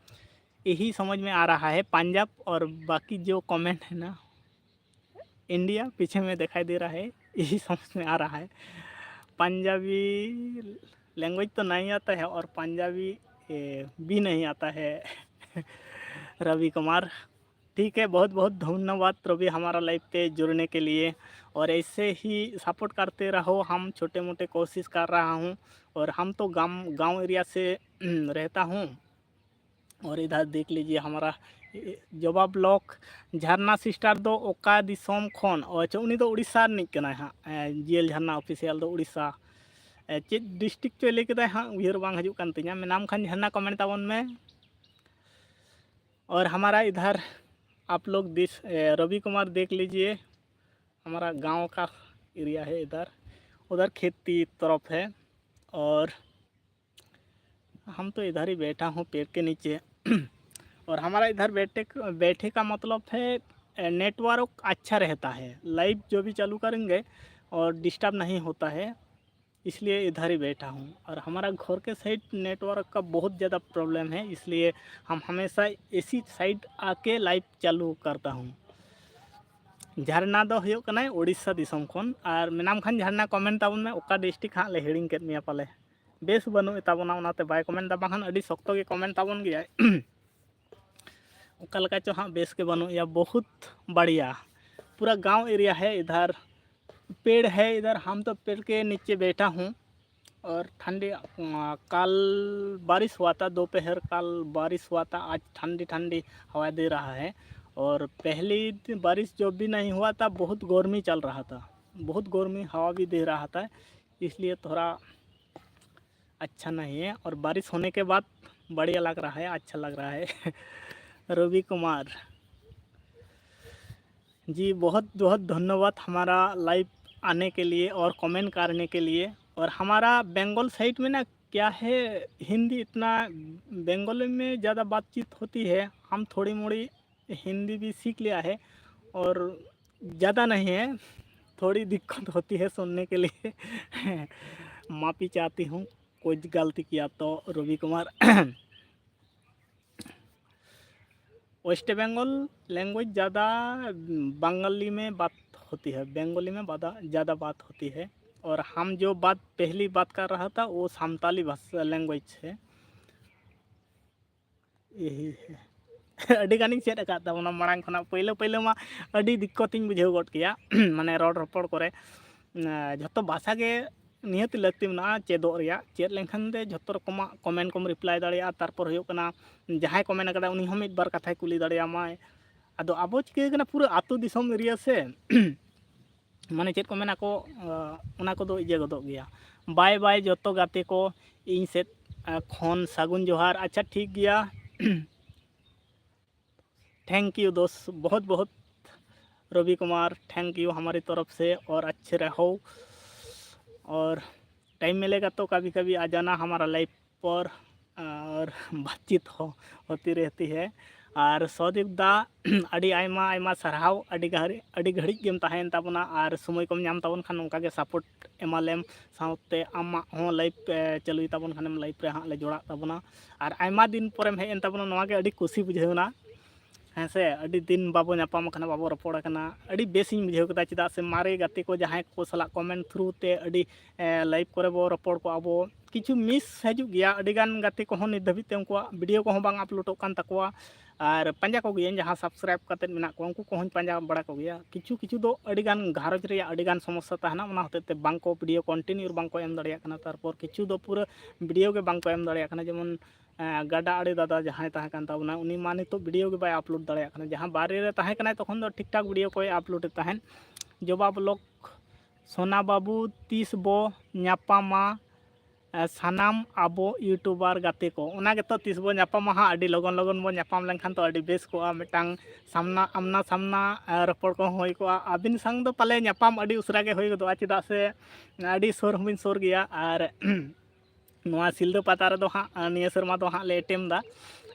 यही समझ में आ रहा है पंजाब और बाकी जो कमेंट है ना, इंडिया पीछे में दिखाई दे रहा है, यही समझ में आ रहा है। पंजाबी लैंग्वेज तो नहीं आता है और पंजाबी ए, भी नहीं आता है। रवि कुमार, ठीक है, बहुत बहुत धन्यवाद रवि, हमारा लाइव पे जुड़ने के लिए, और ऐसे ही सपोर्ट करते रहो। हम छोटे मोटे कोशिश कर रहा हूँ, और हम तो गांव, गांव एरिया से रहता हूँ। और इधर देख लीजिए हमारा ᱡᱚᱵᱟ ᱵᱞᱚᱠ᱾ ᱡᱷᱟᱨᱱᱟ ᱥᱤᱥᱴᱟᱨ ᱫᱚ ᱚᱠᱟ ᱫᱤᱥᱚᱢ ᱠᱷᱚᱱ? ᱚ, ᱟᱪᱪᱷᱟ, ᱩᱱᱤ ᱫᱚ ᱩᱲᱤᱥᱥᱟ ᱨᱤᱱᱤᱡ ᱠᱟᱱᱟᱭ ᱦᱟᱸᱜ᱾ ᱮ, ᱡᱤᱭᱮᱞ ᱡᱷᱟᱨᱱᱟ ᱚᱯᱷᱤᱥᱤᱭᱟᱞ ᱫᱚ ᱩᱲᱤᱥᱥᱟ᱾ ᱮ, ᱪᱮᱫ ᱰᱤᱥᱴᱨᱤᱠᱴ ᱪᱚᱭ ᱞᱟᱹᱭ ᱠᱮᱫᱟᱭ ᱦᱟᱸᱜ, ᱩᱭᱦᱟᱹᱨ ᱵᱟᱝ ᱦᱤᱡᱩᱜ ᱠᱟᱱ ᱛᱤᱧᱟ᱾ ᱢᱮᱱᱟᱢ ᱠᱷᱟᱱ ᱡᱷᱟᱨᱱᱟ ᱠᱚᱢᱮᱱᱴ ᱛᱟᱵᱚᱱ ᱢᱮ᱾ और हमारा इधर आप लोग दिस, ए, रवि कुमार देख लीजिए, हमारा गांव का एरिया है इधर, उधर खेती तरफ है। और हम तो इधर ही बैठा हूँ पेड़ के नीचे। और हमारा इधर बैठे, बैठे का मतलब है, ए, नेटवर्क अच्छा रहता है, लाइव जो भी चालू करेंगे और डिस्टर्ब नहीं होता है, इसलिए इधर ही बैठा हूँ। और हमारा घर के साइड नेटवर्क का बहुत ज़्यादा प्रॉब्लम है, इसलिए हम हमेशा इसी साइड आके लाइव चालू करता हूँ। ᱡᱷᱟᱨᱱᱟ ᱫᱚ ᱦᱩᱭᱩᱜ ᱠᱟᱱᱟᱭ ᱳᱰᱤᱥᱟ ᱫᱤᱥᱚᱢ ᱠᱷᱚᱱ᱾ ᱟᱨ ᱢᱮᱱᱟᱢ ᱠᱷᱟᱱ ᱡᱷᱟᱨᱱᱟ ᱠᱚᱢᱮᱱᱴ ᱛᱟᱵᱚᱱ ᱢᱮ, ᱚᱠᱟ ᱰᱤᱥᱴᱨᱤᱠᱴ ᱦᱟᱸᱜ ᱞᱮ ᱦᱤᱲᱤᱧ ᱠᱮᱫ ᱢᱮᱭᱟ ᱯᱟᱞᱮ᱾ ᱵᱮᱥ ᱵᱟᱹᱱᱩᱜ ᱛᱟᱵᱚᱱᱟ, ᱚᱱᱟᱛᱮ ᱵᱟᱭ ᱠᱚᱢᱮᱱᱴ ᱫᱟ, ᱵᱟᱝᱠᱷᱟᱱ ᱟᱹᱰᱤ ᱥᱚᱠᱛᱚ ᱜᱮ ᱠᱚᱢᱮᱱᱴ ᱛᱟᱵᱚᱱ ᱜᱮᱭᱟᱭ᱾ ᱚᱠᱟ ᱞᱮᱠᱟ ᱪᱚ ᱦᱟᱸᱜ ᱵᱮᱥ ᱜᱮ ᱵᱟᱹᱱᱩᱜ ᱮᱭᱟ, ᱵᱚᱦᱩᱛ ᱵᱟᱲᱤᱭᱟ᱾ ᱯᱩᱨᱟ ᱜᱟᱸᱣ ᱮᱨᱤᱭᱟ ᱦᱮ ᱤᱫᱷᱟᱨ, ᱯᱮᱲ ᱦᱮ ᱤᱫᱷᱟᱨ, ᱦᱟᱢ ᱛᱚ ᱯᱮᱲ ᱠᱮ ᱱᱤᱪᱮ ᱵᱮᱴᱷᱟ ᱦᱩᱸ᱾ और ठंडी, अ, कल बारिश हुआ था, दोपहर कल बारिश हुआ था, आज ठंडी ठंडी हवा दे रहा है। और पहली दिन बारिश जब भी नहीं हुआ था, बहुत गर्मी चल रहा था, बहुत गर्मी हवा भी दे रहा था, इसलिए थोड़ा अच्छा नहीं है। और बारिश होने के बाद बढ़िया लग रहा है, अच्छा लग रहा है। रवि कुमार जी, बहुत बहुत धन्यवाद हमारा लाइव आने के लिए और कमेंट करने के लिए। और हमारा बंगाल साइड में ना क्या है, हिंदी इतना, बंगाली में ज़्यादा बातचीत होती है, हम थोड़ी मोड़ी हिंदी भी सीख लिया है और ज़्यादा नहीं है, थोड़ी दिक्कत होती है सुनने के लिए। माफ़ी चाहती हूँ कुछ गलती किया तो, रवि कुमार। वेस्ट बंगाल लैंग्वेज ज़्यादा बंगाली में बात होती है, बंगाली में ज़्यादा बात होती है। और हम जो बात पहली बात कर रहा था वो संताली भाषा लैंग्वेज है। यही है। ᱟᱹᱰᱤ ᱜᱟᱱᱤᱧ ᱪᱮᱫ ᱟᱠᱟᱫ ᱛᱟᱵᱚᱱᱟ ᱢᱟᱲᱟᱝ ᱠᱷᱚᱱᱟᱜ᱾ ᱯᱳᱭᱞᱳ ᱯᱳᱭᱞᱳ ᱢᱟ ᱟᱹᱰᱤ ᱫᱤᱠᱠᱚᱛᱤᱧ ᱵᱩᱡᱷᱟᱹᱣ ᱜᱚᱫ ᱠᱮᱭᱟ᱾ ᱢᱟᱱᱮ ᱨᱚᱲ ᱨᱚᱯᱚᱲ ᱠᱚᱨᱮ, ᱮᱸ, ᱡᱷᱚᱛᱚ ᱵᱷᱟᱥᱟ ᱜᱮ ᱱᱤᱦᱟᱹᱛ ᱞᱟᱹᱠᱛᱤ ᱢᱮᱱᱟᱜᱼᱟ ᱪᱮᱫᱚᱜ ᱨᱮᱭᱟᱜ᱾ ᱪᱮᱫ ᱞᱮᱱᱠᱷᱟᱱ ᱫᱚ ᱡᱷᱚᱛᱚ ᱨᱚᱠᱚᱢᱟᱜ ᱠᱚᱢᱮᱱᱴ ᱠᱚᱢ ᱨᱤᱯᱞᱟᱭ ᱫᱟᱲᱮᱭᱟᱜᱼᱟ᱾ ᱛᱟᱨᱯᱚᱨ ᱦᱩᱭᱩᱜ ᱠᱟᱱᱟ, ᱡᱟᱦᱟᱸᱭ ᱠᱚᱢᱮᱱᱴ ᱟᱠᱟᱫᱟ ᱩᱱᱤ ᱦᱚᱸ ᱢᱤᱫ ᱵᱟᱨ ᱠᱟᱛᱷᱟᱭ ᱠᱩᱞᱤ ᱫᱟᱲᱮᱭᱟᱢᱟᱭ᱾ ᱟᱫᱚ ᱟᱵᱚ ᱪᱤᱠᱟᱹ ᱠᱟᱱᱟ, ᱯᱩᱨᱟᱹ ᱟᱹᱛᱩ ᱫᱤᱥᱚᱢ ᱮᱨᱤᱭᱟ ᱥᱮ, ᱢᱟᱱᱮ ᱪᱮᱫ ᱠᱚ ᱢᱮᱱᱟ ᱠᱚ, ᱟᱸ, ᱚᱱᱟ ᱠᱚᱫᱚ ᱤᱭᱟᱹ ᱜᱚᱫᱚᱜ ᱜᱮᱭᱟ᱾ ᱵᱟᱭ ᱵᱟᱭ ᱡᱚᱛᱚ ᱜᱟᱛᱮ ᱠᱚ, ᱤᱧ ᱥᱮᱫ, ᱟᱸ, ᱠᱷᱚᱱ ᱥᱟᱹᱜᱩᱱ ᱡᱚᱦᱟᱨ᱾ ᱟᱪᱪᱷᱟ, ᱴᱷᱤᱠ ᱜᱮᱭᱟ᱾ Thank you दोस्त, बहुत बहुत रवि कुमार, thank you हमारी तरफ से और अच्छे रहो। और टाइम मिलेगा तो कभी कभी आ जाना हमारा लाइव पर और बातचीत हो होती रहती है। ᱟᱨ ᱥᱚᱫᱤᱯ ᱫᱟ, ᱟᱹᱰᱤ ᱟᱭᱢᱟ ᱟᱭᱢᱟ ᱥᱟᱨᱦᱟᱣ, ᱟᱹᱰᱤ ᱜᱷᱟᱹᱲᱤ-, ᱟᱹᱰᱤ ᱜᱷᱟᱹᱲᱤᱡ ᱜᱮᱢ ᱛᱟᱦᱮᱸᱭᱮᱱ ᱛᱟᱵᱚᱱᱟ, ᱟᱨ ᱥᱚᱢᱚᱭ ᱠᱚᱢ ᱧᱟᱢ ᱛᱟᱵᱚᱱ ᱠᱷᱟᱱ ᱱᱚᱝᱠᱟ ᱜᱮ ᱥᱟᱯᱳᱨᱴ ᱮᱢᱟᱞᱮᱢ, ᱥᱟᱶᱛᱮ ᱟᱢᱟᱜ ᱦᱚᱸ ᱞᱟᱭᱤᱵᱷ, ᱮ, ᱪᱟᱹᱞᱩᱭ ᱛᱟᱵᱚᱱ ᱠᱷᱟᱱᱮᱢ, ᱞᱟᱭᱤᱵᱷ ᱨᱮ ᱦᱟᱸᱜ ᱞᱮ ᱡᱚᱲᱟᱜ ᱛᱟᱵᱚᱱᱟ᱾ ᱟᱨ ᱟᱭᱢᱟ ᱫᱤᱱ ᱯᱚᱨᱮᱢ ᱦᱮᱡ ᱮᱱ ᱛᱟᱵᱚᱱᱟ, ᱱᱚᱣᱟ ᱜᱮ ᱟᱹᱰᱤ ᱠᱩᱥᱤ ᱵᱩᱡᱷᱟᱹᱣ ᱮᱱᱟ᱾ ᱦᱮᱸ ᱥᱮ, ᱟᱹᱰᱤ ᱫᱤᱱ ᱵᱟᱵᱚ ᱧᱟᱯᱟᱢ ᱟᱠᱟᱱᱟ, ᱵᱟᱵᱚ ᱨᱚᱯᱚᱲ ᱟᱠᱟᱱᱟ᱾ ᱟᱹᱰᱤ ᱵᱮᱥᱤᱧ ᱵᱩᱡᱷᱟᱹᱣ ᱠᱮᱫᱟ, ᱪᱮᱫᱟᱜ ᱥᱮ ᱢᱟᱨᱮ ᱜᱟᱛᱮ ᱠᱚ ᱡᱟᱦᱟᱸᱭ ᱠᱚ ᱥᱟᱞᱟᱜ ᱠᱚᱢᱮᱱᱴ ᱛᱷᱨᱩ ᱛᱮ ᱟᱹᱰᱤ, ᱮ, ᱞᱟᱭᱤᱵᱷ ᱠᱚᱨᱮ ᱵᱚ ᱨᱚᱯᱚᱲ ᱠᱚᱜᱼᱟ ᱵᱚ, ᱠᱤᱪᱷᱩ ᱢᱤᱥ ᱦᱤᱡᱩᱜ ᱜᱮᱭᱟ᱾ ᱟᱹᱰᱤ ᱜᱟᱱ ᱜᱟᱛᱮ ᱠᱚᱦᱚᱸ ᱱᱤᱛ ᱫᱷᱟᱹᱵᱤᱡ ᱛᱮ ᱩᱱᱠᱩᱣᱟᱜ ᱵᱷᱤᱰᱤᱭᱳ ᱠᱚᱦᱚᱸ ᱵᱟᱝ ᱟᱯᱞᱳᱰᱚᱜ ᱠᱟᱱ ᱛᱟᱠᱚᱣᱟ᱾ ᱟᱨ ᱯᱟᱸᱡᱟ ᱠᱚᱜᱮᱭᱟᱹᱧ, ᱡᱟᱦᱟᱸ ᱥᱟᱵᱥᱠᱨᱟᱭᱤᱵ ᱠᱟᱛᱮᱫ ᱢᱮᱱᱟᱜ ᱠᱚᱣᱟ, ᱩᱱᱠᱩ ᱠᱚᱦᱚᱸᱧ ᱯᱟᱸᱡᱟ ᱵᱟᱲᱟ ᱠᱚᱜᱮᱭᱟ᱾ ᱠᱤᱪᱷᱩ ᱠᱤᱪᱷᱩ ᱫᱚ ᱟᱹᱰᱤ ᱜᱟᱱ ᱜᱷᱟᱨᱚᱸᱡᱽ ᱨᱮᱭᱟᱜ ᱟᱹᱰᱤ ᱜᱟᱱ ᱥᱚᱢᱚᱥᱥᱟ ᱛᱟᱦᱮᱱᱟ, ᱚᱱᱟ ᱦᱚᱛᱮᱡ ᱛᱮ ᱵᱟᱝ ᱠᱚ ᱵᱷᱤᱰᱤᱭᱳ ᱠᱚᱱᱴᱤᱱᱤᱭᱩ ᱵᱟᱝ ᱠᱚ ᱮᱢ ᱫᱟᱲᱮᱭᱟᱜ ᱠᱟᱱᱟ᱾ ᱛᱟᱨᱯᱚᱨ ᱠᱤᱪᱷᱩ ᱫᱚ ᱯᱩᱨᱟᱹ ᱵᱷᱤᱰᱤᱭᱳ ᱜᱮ ᱵᱟᱝ ᱠᱚ ᱮᱢ ᱫᱟᱲᱮᱭᱟᱜ ᱠᱟᱱᱟ᱾ ᱡᱮᱢᱚᱱ, ᱮᱸ, ᱜᱟᱰᱟ ᱟᱲᱮ ᱫᱟᱫᱟ ᱡᱟᱦᱟᱸᱭ ᱛᱟᱦᱮᱸ ᱠᱟᱱ ᱛᱟᱵᱚᱱᱟ, ᱩᱱᱤ ᱢᱟ ᱱᱤᱛᱚᱜ ᱵᱷᱤᱰᱤᱭᱳ ᱜᱮ ᱵᱟᱭ ᱟᱯᱞᱳᱰ ᱫᱟᱲᱮᱭᱟᱜ ᱠᱟᱱᱟ᱾ ᱡᱟᱦᱟᱸ ᱵᱟᱭᱨᱮ ᱨᱮ ᱛᱟᱦᱮᱸ ᱠᱟᱱᱟᱭ, ᱛᱚᱠᱷᱚᱱ ᱫᱚ ᱴᱷᱤᱠ ᱴᱷᱟᱠ ᱵᱷᱤᱰᱤᱭᱳ ᱠᱚᱭ ᱟᱯᱞᱳᱰᱮᱫ ᱛᱟᱦᱮᱸᱫ᱾ ᱡᱚᱵᱟ ᱵᱞᱚᱜᱽ, ᱥᱳᱱᱟ ᱵᱟᱹᱵᱩ, ᱛᱤᱥ ᱵᱚ ᱧᱟᱯᱟᱢᱟ? ᱥᱟᱱᱟᱢ ᱟᱵᱚ YouTuber ᱜᱟᱛᱮ ᱠᱚ, ᱚᱱᱟ ᱜᱮᱛᱚ ᱛᱤᱥ ᱵᱚ ᱧᱟᱯᱟᱢᱟ ᱦᱟᱸᱜ᱾ ᱟᱹᱰᱤ ᱞᱚᱜᱚᱱ ᱞᱚᱜᱚᱱ ᱵᱚ ᱧᱟᱯᱟᱢ ᱞᱮᱱᱠᱷᱟᱱ ᱛᱚ ᱟᱹᱰᱤ ᱵᱮᱥ ᱠᱚᱜᱼᱟ, ᱢᱤᱫᱴᱟᱝ ᱥᱟᱢᱱᱟ ᱟᱢᱱᱟ ᱥᱟᱢᱱᱟ ᱨᱚᱯᱚᱲ ᱠᱚᱦᱚᱸ ᱦᱩᱭ ᱠᱚᱜᱼᱟ᱾ ᱟᱹᱵᱤᱱ ᱥᱟᱝ ᱫᱚ ᱯᱟᱞᱮ ᱧᱟᱯᱟᱢ ᱟᱹᱰᱤ ᱩᱥᱟᱹᱨᱟ ᱜᱮ ᱦᱩᱭ ᱜᱚᱫᱚᱜᱼᱟ, ᱪᱮᱫᱟᱜ ᱥᱮ ᱟᱹᱰᱤ ᱥᱩᱨ ᱦᱚᱸᱵᱤᱱ ᱥᱩᱨ ᱜᱮᱭᱟ᱾ ᱟᱨ ᱱᱚᱣᱟ ᱥᱤᱞᱫᱟᱹ ᱯᱟᱛᱟ ᱨᱮᱫᱚ ᱦᱟᱸᱜ ᱱᱤᱭᱟᱹ ᱥᱮᱨᱢᱟ ᱫᱚ ᱦᱟᱸᱜ ᱞᱮ ᱮᱴᱮᱢ ᱮᱫᱟ᱾